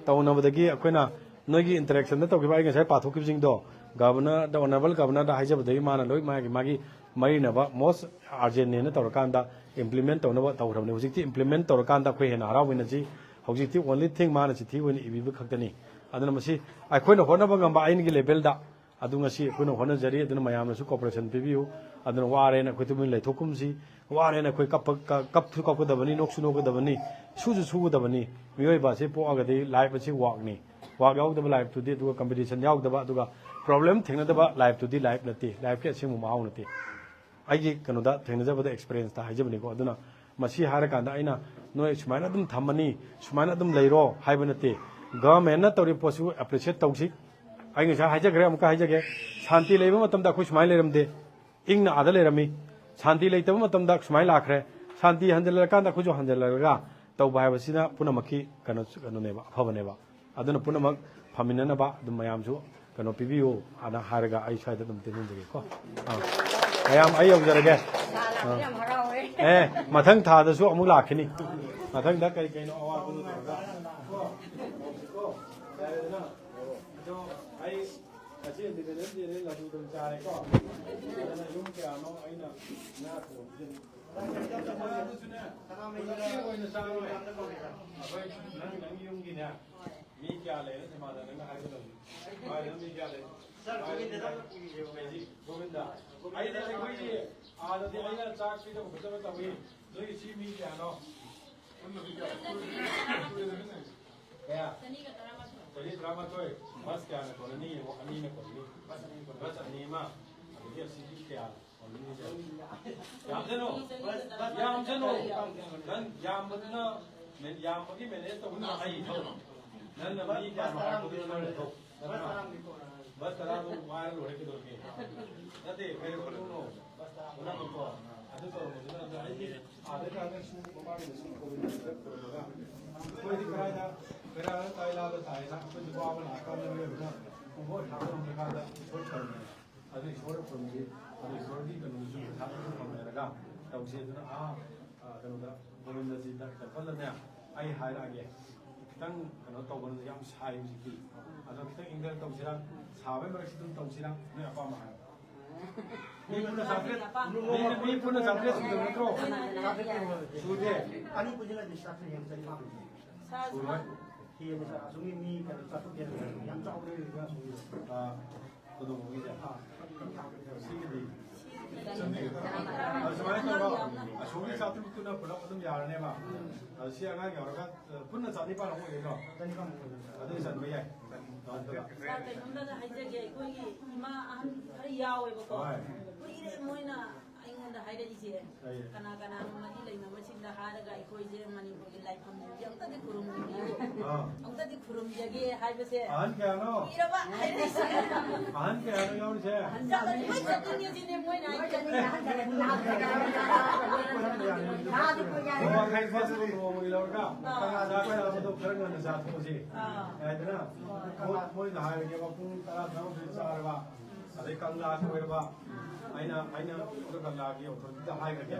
ꯇꯧꯅꯕꯗꯒꯤ ꯑꯩꯈꯣꯏꯅ ꯅꯣꯏꯒꯤ ꯏꯟꯇꯔꯦꯛꯁꯟꯗ ꯇꯧꯈꯤꯕ ꯑꯩ ꯉꯁꯥꯏ ꯄꯥꯊꯣꯛꯈꯤꯕꯁꯤꯡꯗꯣ ꯒꯕꯔꯅꯔꯗ, ꯑꯣꯅꯔꯦꯕꯜ ꯒꯕꯔꯅꯔꯗ ꯍꯥꯏꯖꯕꯗꯒꯤ ꯃꯥꯅ ꯂꯣꯏ ꯃꯥꯒꯤ ꯃꯥꯒꯤ ꯃꯔꯤꯅꯕ ꯃꯣꯁ ꯑꯥꯔꯖꯦꯟꯅꯦꯅ ꯇꯧꯔꯀꯥꯟꯗ ꯏꯝꯄ꯭ꯂꯤꯃꯦꯟ ꯇꯧꯅꯕ ꯇꯧꯈ꯭ꯔꯕꯅꯤ꯫ ꯍꯧꯖꯤꯛꯇꯤ ꯏꯝꯄ꯭ꯂꯤꯃꯦꯟ ꯇꯧꯔꯀꯥꯟꯗ ꯑꯩꯈꯣꯏ ꯍꯦꯟꯅ ꯍꯔꯥꯎꯃꯤꯟꯅꯁꯤ꯫ ꯍꯧꯖꯤꯛꯇꯤ ꯑꯣꯟꯂꯤ ꯊꯤꯡ ꯃꯥꯅ ꯆꯤꯊꯤ ꯑꯣꯏꯅ ꯏꯕꯤꯕ ꯈꯛꯇꯅꯤ꯫ ꯑꯗꯨꯅ ꯃꯁꯤ ꯑꯩꯈꯣꯏꯅ ꯍꯣꯠꯅꯕ ꯉꯝꯕ ꯑꯩꯒꯤ ꯂꯦꯚꯦꯜꯗ ꯑꯗꯨ ꯉꯁꯤ ꯑꯩꯈꯣꯏꯅ ꯍꯣꯠꯅꯖꯔꯤ꯫ ꯑꯗꯨꯅ ꯃꯌꯥꯝꯅꯁꯨ ꯀꯣꯑꯣꯄꯔꯦꯁꯟ ꯄꯤꯕꯤꯌꯨ꯫ ꯑꯗꯨꯅ ꯋꯥꯔꯦꯅ ꯑꯩꯈꯣꯏ ꯇꯨꯃꯤꯟ ꯂꯩꯊꯣꯛꯀꯨꯝꯁꯤ꯫ ꯋꯥꯔꯦꯅ ꯑꯩꯈꯣꯏ ꯀꯞꯄ-, ꯀ-, ꯀꯞꯁꯨ ꯀꯞꯀꯗꯕꯅꯤ, ꯅꯣꯛꯁꯨ ꯅꯣꯛꯀꯗꯕꯅꯤ, ꯁꯨꯁꯨ ꯁꯨꯒꯗꯕꯅꯤ꯫ ꯃꯤꯑꯣꯏꯕ ꯑꯁꯤ ꯄꯣꯛꯑꯒꯗꯤ ꯂꯥꯏꯐ ꯑꯁꯤ ꯋꯥꯛꯅꯤ꯫ ꯋꯥꯛ ꯌꯥꯎꯗꯕ ꯂꯥꯏꯐꯇꯨꯗꯤ, ꯑꯗꯨꯒ ꯀꯝꯄꯤꯇꯤꯁꯟ ꯌꯥꯎꯗꯕ, ꯑꯗꯨꯒ ꯄ꯭ꯔꯣꯕ꯭ꯂꯦꯝ ꯊꯦꯡꯅꯗꯕ ꯂꯥꯏꯐꯇꯨꯗꯤ ꯂꯥꯏꯐ ꯅꯠꯇꯦ, ꯂꯥꯏꯐꯀꯤ ꯑꯁꯦꯡꯕ ꯃꯍꯥꯎ ꯅꯠꯇꯦ꯫ ꯑꯩꯒꯤ ꯀꯩꯅꯣꯗ ꯊꯦꯡꯅꯖꯕꯗ, ꯑꯦꯛꯁꯄꯤꯔꯤꯌꯦꯟꯁꯇ ꯍꯥꯏꯖꯕꯅꯤꯀꯣ꯫ ꯑꯗꯨꯅ ꯃꯁꯤ ꯍꯥꯏꯔꯀꯥꯟꯗ ꯑꯩꯅ ꯅꯣꯏ ꯁꯨꯃꯥꯏꯅ ꯑꯗꯨꯝ ꯊꯝꯃꯅꯤ, ꯁꯨꯃꯥꯏꯅ ꯑꯗꯨꯝ ꯂꯩꯔꯣ ꯍꯥꯏꯕ ꯅꯠꯇꯦ꯫ ꯒꯚꯔꯟꯃꯦꯟꯠꯅ ꯇꯧꯔꯤꯕ ꯄꯣꯠꯁꯤꯕꯨ ꯑꯦꯄ꯭ꯔꯤꯁꯤꯌꯦꯠ ꯇꯧꯁꯤ꯫ ꯑꯩ ꯉꯁꯥꯏ ꯍꯥꯏꯖꯈ꯭ꯔꯦ, ꯑꯃꯨꯛꯀ ꯍꯥꯏꯖꯒꯦ, ꯁꯥꯟꯇꯤ ꯂꯩꯕ ꯃꯇꯝꯗ ꯑꯩꯈꯣꯏ ꯁꯨꯃꯥꯏꯅ ꯂꯩꯔꯝꯗꯦ, ꯏꯪꯅ ꯑꯥꯗ ꯂꯩꯔꯝꯃꯤ꯫ ꯁꯥꯟꯇꯤ ꯂꯩꯇꯕ ꯃꯇꯝꯗ ꯁꯨꯃꯥꯏꯅ ꯂꯥꯛꯈ꯭ꯔꯦ꯫ ꯁꯥꯟꯇꯤ ꯍꯟꯖꯤꯜꯂꯀꯥꯟꯗ ꯑꯩꯈꯣꯏꯁꯨ ꯍꯟꯖꯤꯜꯂꯒ ꯇꯧꯕ ꯍꯥꯏꯕꯁꯤꯅ ꯄꯨꯝꯅꯃꯛꯀꯤ ꯀꯩꯅꯣ, ꯀꯩꯅꯣꯅꯦꯕ, ꯑꯐꯕꯅꯦꯕ꯫ ꯑꯗꯨꯅ ꯄꯨꯝꯅꯃꯛ ꯐꯃꯤꯟꯅꯅꯕ ꯑꯗꯨꯝ ꯃꯌꯥꯝꯁꯨ ꯀꯩꯅꯣ ꯄꯤꯕꯤꯌꯨ ꯑꯅ ꯍꯥꯏꯔꯒ ꯑꯩ ꯁ꯭ꯋꯥꯏꯗ ꯑꯗꯨꯝ ꯇꯦꯟꯁꯤꯟꯖꯒꯦꯀꯣ꯫ ꯑꯥ꯫ ꯃꯌꯥꯝ ꯑꯩ ꯌꯧꯖꯔꯒꯦ꯫ ꯑꯥ꯫ ꯌꯥꯝ ꯍꯔꯥꯎꯋꯦ꯫ ꯑꯦ, ꯃꯊꯪ ꯊꯥꯗꯁꯨ ꯑꯃꯨꯛ ꯂꯥꯛꯈꯤꯅꯤ꯫ ꯃꯊꯪꯗ ꯀꯔꯤ ꯀꯩꯅꯣ ꯑꯋꯥꯠꯄꯗꯣ ꯇꯧꯔꯒ꯫ ꯀꯣ? ꯌꯥꯔꯦꯗꯅ? ꯑꯗꯣ ꯑꯩ ꯉꯁꯤ ꯏꯟꯗꯤꯄꯦꯟꯗꯦꯟꯁ ꯗꯦꯗ ꯂꯗꯨ ꯑꯗꯨꯝ ꯆꯥꯔꯦꯀꯣ꯫ ꯑꯗꯨꯅ ꯌꯨꯝ ꯀꯌꯥꯅꯣ ꯑꯩꯅ ꯉꯥ ꯊꯣꯡꯕꯁꯦ꯫ ꯑꯗꯨꯁꯨꯅꯦ, ꯄꯨꯂꯞꯀꯤ ꯑꯣꯏꯅ ꯆꯥꯔꯣꯏ꯫ ꯑꯩꯈꯣꯏ ꯅꯪ, ꯅꯪꯒꯤ ꯌꯨꯝꯒꯤꯅꯦ꯫ ꯃꯤ ꯀꯌꯥ ꯂꯩꯔꯦ ꯁꯤꯃꯥꯗ ꯅꯪꯅ ꯍꯥꯏꯒꯗꯕꯅꯤ꯫ ꯃꯥꯏꯗ ꯃꯤ ꯀꯌꯥ ꯂꯩ? ꯁꯥꯔ ꯒꯣꯕꯤꯟꯗꯗ ꯑꯃ ꯄꯨꯈꯤꯁꯦꯕ꯫ ꯀꯩꯁꯤ? ꯒꯣꯕꯤꯟꯗ꯫ ꯑꯩꯗꯤ ꯑꯩꯈꯣꯏꯒꯤ ꯑꯥꯗꯗꯤ ꯑꯩꯅ ꯆꯥꯛ ꯄꯤꯖꯕ ꯈꯣꯠꯆꯕ ꯇꯧꯏ꯫ ꯅꯣꯏꯒꯤ ꯁꯤ ꯃꯤ ꯀꯌꯥꯅꯣ? ꯀꯌꯥ? ꯆꯅꯤ ꯇꯔꯥꯃꯥꯊꯣꯏ꯫ ꯕꯁ ꯀꯌꯥꯅ ꯀꯣꯟꯅꯅꯤ? ꯌꯦꯡꯉꯣ, ꯑꯅꯤꯅ ꯀꯣꯟꯅꯅꯤ꯫ ꯕꯁ ꯑꯅꯤ ꯑꯃ, ꯑꯗꯒꯤ ꯑꯁꯤꯒꯤ ꯀꯌꯥ? ꯌꯥꯝꯁꯅꯨ꯫ ꯌꯥꯝꯁꯅꯨ꯫ ꯅꯪ ꯌꯥꯝꯕꯗꯨꯅ, ꯌꯥꯝꯕꯒꯤ ꯃꯦꯅꯦꯖ ꯇꯧꯕꯗꯨꯅ ꯑꯩ ꯊꯕꯛ꯫ ꯅꯪꯅ ꯃꯤ ꯀꯌꯥꯅꯣ ꯍꯥꯏꯔꯛꯄꯗꯨ ꯅꯪꯅ ꯊꯕꯛ꯫ ꯅꯠꯇ꯭ꯔꯥ? ꯕꯁ ꯇꯔꯥꯗꯣ ꯋꯥꯏꯔ ꯂꯣꯏꯔꯦ ꯀꯩꯗꯧꯔꯒꯦ? ꯅꯠꯇꯦ, ꯀꯩꯗꯧꯔꯒꯦ? ꯄꯨꯝꯅꯃꯛꯀꯣ꯫ ꯑꯗꯨ ꯇꯧꯔꯝꯕꯗꯨꯅ ꯑꯗꯨ ꯑꯩꯗꯤ ꯑꯥꯗ ꯀꯥꯟꯗꯁꯨ ꯃꯃꯥꯡꯗꯁꯨ ꯀꯣꯚꯤꯗ ꯇꯧꯔꯝꯃꯒ ꯑꯩꯈꯣꯏꯗꯤ ꯀꯗꯥꯏꯗ ꯀꯩꯔꯥꯗ ꯇꯥꯏ, ꯂꯥꯗ ꯇꯥꯏꯅ ꯑꯩꯈꯣꯏꯗꯤ ꯋꯥꯕ ꯂꯥꯛꯑꯀꯥꯟꯗ ꯃꯤꯑꯣꯏꯕꯅ ꯄꯨꯡꯐꯣꯠ ꯊꯥꯕ ꯉꯝꯗ꯭ꯔꯀꯥꯟꯗ ꯏꯁꯣꯔ ꯈꯪꯉꯦ꯫ ꯑꯗꯨ ꯏꯁꯣꯔ ꯈꯨꯔꯨꯝꯁꯤ, ꯑꯗꯨ ꯏꯁꯣꯔꯒꯤ ꯀꯩꯅꯣꯗꯨꯁꯨ ꯄꯩꯁꯥꯗꯨꯁꯨ ꯐꯪꯅꯔꯒ ꯇꯧꯁꯤ꯫ ꯑꯗꯨꯅ ꯑꯥ, ꯑꯥ, ꯀꯩꯅꯣꯗ ꯒꯣꯕꯤꯟꯗꯖꯤ ꯇꯦꯝꯄꯜꯗꯅꯦ ꯑꯩ ꯍꯥꯏꯔꯛꯑꯒꯦ꯫ ꯈꯤꯇꯪ ꯀꯩꯅꯣ ꯇꯧꯕꯅ ꯌꯥꯝ ꯁꯥꯏ ꯍꯧꯖꯤꯛꯇꯤ꯫ ꯑꯗꯣ ꯈꯤꯇꯪ ꯏꯪꯊꯔ ꯇꯧꯁꯤꯔꯥ? ꯁꯥꯕꯩ ꯃꯔꯛꯁꯤꯗ ꯑꯗꯨꯝ ꯇꯧꯁꯤꯔꯥ? ꯅꯣꯏ ꯑꯄꯥꯝꯕ ꯍꯥꯏꯔꯣ꯫ ꯃꯤ ꯄꯨꯟꯅ ꯆꯥꯇ꯭ꯔꯦꯠ, ꯃꯤ, ꯃꯤ ꯄꯨꯟꯅ ꯆꯥꯇ꯭ꯔꯦꯠ ꯁꯨꯗꯕ ꯅꯠꯇ꯭ꯔꯣ? ꯁꯨꯗꯦ꯫ ꯑꯅꯤ ꯄꯨꯟꯁꯤꯜꯂꯗꯤ ꯆꯥꯇ꯭ꯔꯦꯠ ꯌꯥꯡꯈꯩ ꯆꯅꯤꯄꯥꯟ ꯁꯨꯔꯣꯏ꯫ ꯍꯦꯟꯅ ꯁꯥ-, ꯑꯁꯣꯝꯒꯤ ꯃꯤ ꯀꯩꯅꯣ ꯆꯥꯇ꯭ꯔꯨꯛ ꯍꯦꯟꯅ ꯌꯥꯝ ꯆꯥꯎꯔꯦ ꯑꯁꯣꯝꯒꯤ꯫ ꯑꯥ, ꯀꯩꯗꯧꯕꯒꯤꯁꯦ? ꯑꯥ, ꯁꯤꯒꯤꯗꯤ꯫ ꯑꯁꯨꯃꯥꯏꯅ ꯇꯧꯔꯣ꯫ ꯑꯁꯣꯝꯒꯤ ꯆꯥꯇ꯭ꯔꯨꯛꯇꯨꯅ ꯄꯨꯂꯞ ꯑꯗꯨꯝ ꯌꯥꯔꯅꯦꯕ꯫ ꯑꯗꯣ ꯁꯤ ꯑꯉꯥꯡ ꯌꯥꯎꯔꯒ ꯄꯨꯟꯅ ꯆꯅꯤꯄꯥꯟ ꯑꯃ ꯑꯣꯏꯒꯗ꯭ꯔꯣ? ꯆꯅꯤꯄꯥꯟ ꯑꯃ ꯑꯣꯏꯒꯗ꯭ꯔꯣ? ꯑꯗꯨ ꯆꯟꯕ ꯌꯥꯏ꯫ ꯁꯥꯔ, ꯀꯩꯅꯣꯝꯇꯒ ꯍꯥꯏꯖꯒꯦ, ꯑꯩꯈꯣꯏꯒꯤ ꯏꯃꯥ ꯑꯍꯟ ꯈꯔ ꯌꯥꯎꯋꯦꯕꯀꯣ꯫ ꯍꯣꯏ꯫ ꯀꯨꯏꯔꯦ ꯃꯣꯏꯅ ꯑꯩꯉꯣꯟꯗ ꯍꯥꯏꯔꯛꯏꯁꯦ꯫ ꯀꯩ? ꯀꯅꯥ ꯀꯅꯥꯅꯣ ꯃꯔꯤ ꯂꯩꯅꯕꯁꯤꯡꯗ ꯍꯥꯏꯔꯒ ꯑꯩꯈꯣꯏꯁꯦ ꯃꯅꯤꯄꯨꯔꯒꯤ ꯂꯥꯏꯐꯝꯁꯤꯡꯁꯦ ꯑꯝꯇꯗꯤ ꯈꯨꯔꯨꯝꯕꯤꯌꯨ꯫ ꯑꯥ꯫ ꯑꯝꯇꯗꯤ ꯈꯨꯔꯨꯝꯖꯒꯦ ꯍꯥꯏꯕꯁꯦ ꯑꯍꯟ ꯀꯌꯥꯅꯣ? ꯀꯨꯏꯔꯕ ꯍꯥꯏꯔꯛꯏꯁꯦ꯫ ꯑꯍꯟ ꯀꯌꯥꯅꯣ ꯌꯥꯎꯔꯤꯁꯦ? ꯆꯠꯂꯅꯤ, ꯂꯣꯏ ꯆꯠꯇꯣꯏꯅꯦ ꯁꯤꯅꯦ ꯃꯣꯏꯅ ꯍꯥꯏꯁꯦ꯫ ꯅꯣꯡꯃ ꯈꯥꯏ ꯐꯥꯁ ꯅꯣꯡꯃꯒꯤ ꯂꯧꯔꯒ ꯑꯥ꯫ ꯆꯥꯛ ꯆꯥꯕꯗꯣ ꯈꯔ ꯉꯟꯅ ꯆꯥꯊꯣꯛꯑꯁꯤ꯫ ꯑꯥ꯫ ꯌꯥꯏꯗꯅ? ꯍꯣꯏ꯫ ꯃꯣꯏ-, ꯃꯣꯏꯅ ꯍꯥꯏꯔꯒꯦꯕ ꯄꯨꯡ ꯇꯔꯥ ꯇꯔꯥꯃꯥꯊꯣꯏ ꯆꯥꯔꯕ꯫ ꯑꯗꯩ ꯀꯪꯂꯥ ꯀꯣꯏꯔꯕ꯫ ꯑꯩꯅ, ꯑꯩꯅ ꯑꯩꯈꯣꯏ ꯀꯪꯂꯥꯒꯤ ꯑꯣꯊꯣꯔꯤꯇꯤꯗ ꯍꯥꯏꯈ꯭ꯔꯒꯦ꯫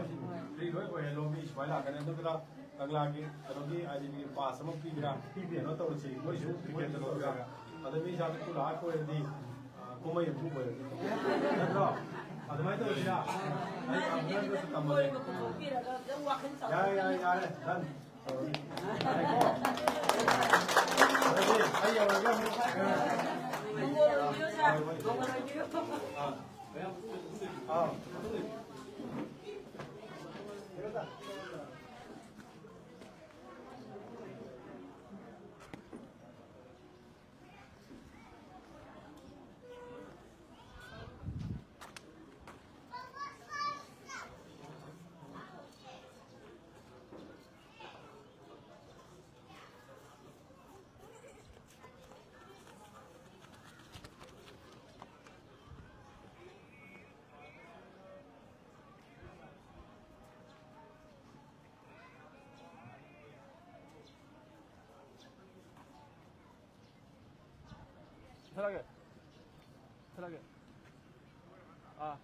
ꯐ꯭ꯔꯤ ꯂꯣꯏ ꯑꯣꯏꯍꯜꯂꯣ, ꯃꯤ ꯁꯨꯃꯥꯏꯅ ꯂꯥꯛꯀꯅꯤ꯫ ꯑꯗꯨꯒ ꯀꯪꯂꯥꯒꯤ ꯀꯩꯅꯣꯒꯤ ꯑꯥꯏ ꯗꯤ ꯕꯤꯒꯤ ꯄꯥꯁ ꯑꯃ ꯄꯤꯕꯤꯔꯥ? ꯄꯤꯕꯤꯔꯣ꯫ ꯀꯩꯅꯣ ꯇꯧꯔꯁꯤ, ꯃꯣꯏꯁꯨ ꯇꯤꯀꯦꯠꯇ ꯂꯧꯔꯒ꯫ ꯑꯗ ꯃꯤ ꯆꯥꯇ꯭ꯔꯨꯛ ꯂꯥꯛꯑ ꯀꯣꯏꯔꯗꯤ, ꯑ, ꯀꯨꯝꯍꯩ ꯑꯃꯁꯨ ꯑꯣꯏꯔꯅꯤ꯫ ꯅꯠꯇ꯭ꯔꯣ? ꯑꯗꯨꯃꯥꯏꯅ ꯇꯧꯁꯤꯔꯥ? ꯑꯩ ꯀꯥꯎꯟꯁꯤꯂꯔꯗꯁꯨ ꯇꯝꯃꯒꯦ꯫ ꯌꯥꯔꯦ, ꯌꯥꯔꯦ, ꯌꯥꯔꯦ꯫ Done꯫ ꯌꯥꯔꯦꯀꯣ? ꯑꯗꯨꯗꯤ ꯑꯩ ꯌꯧꯔꯒꯦ ꯑꯃꯨꯛ꯫ ꯑꯥ꯫ ꯑꯥ꯫ ꯊꯣꯛꯂꯛꯑꯒꯦ꯫ ꯊꯣꯛꯂꯛꯑꯒꯦ꯫ ꯑꯥ꯫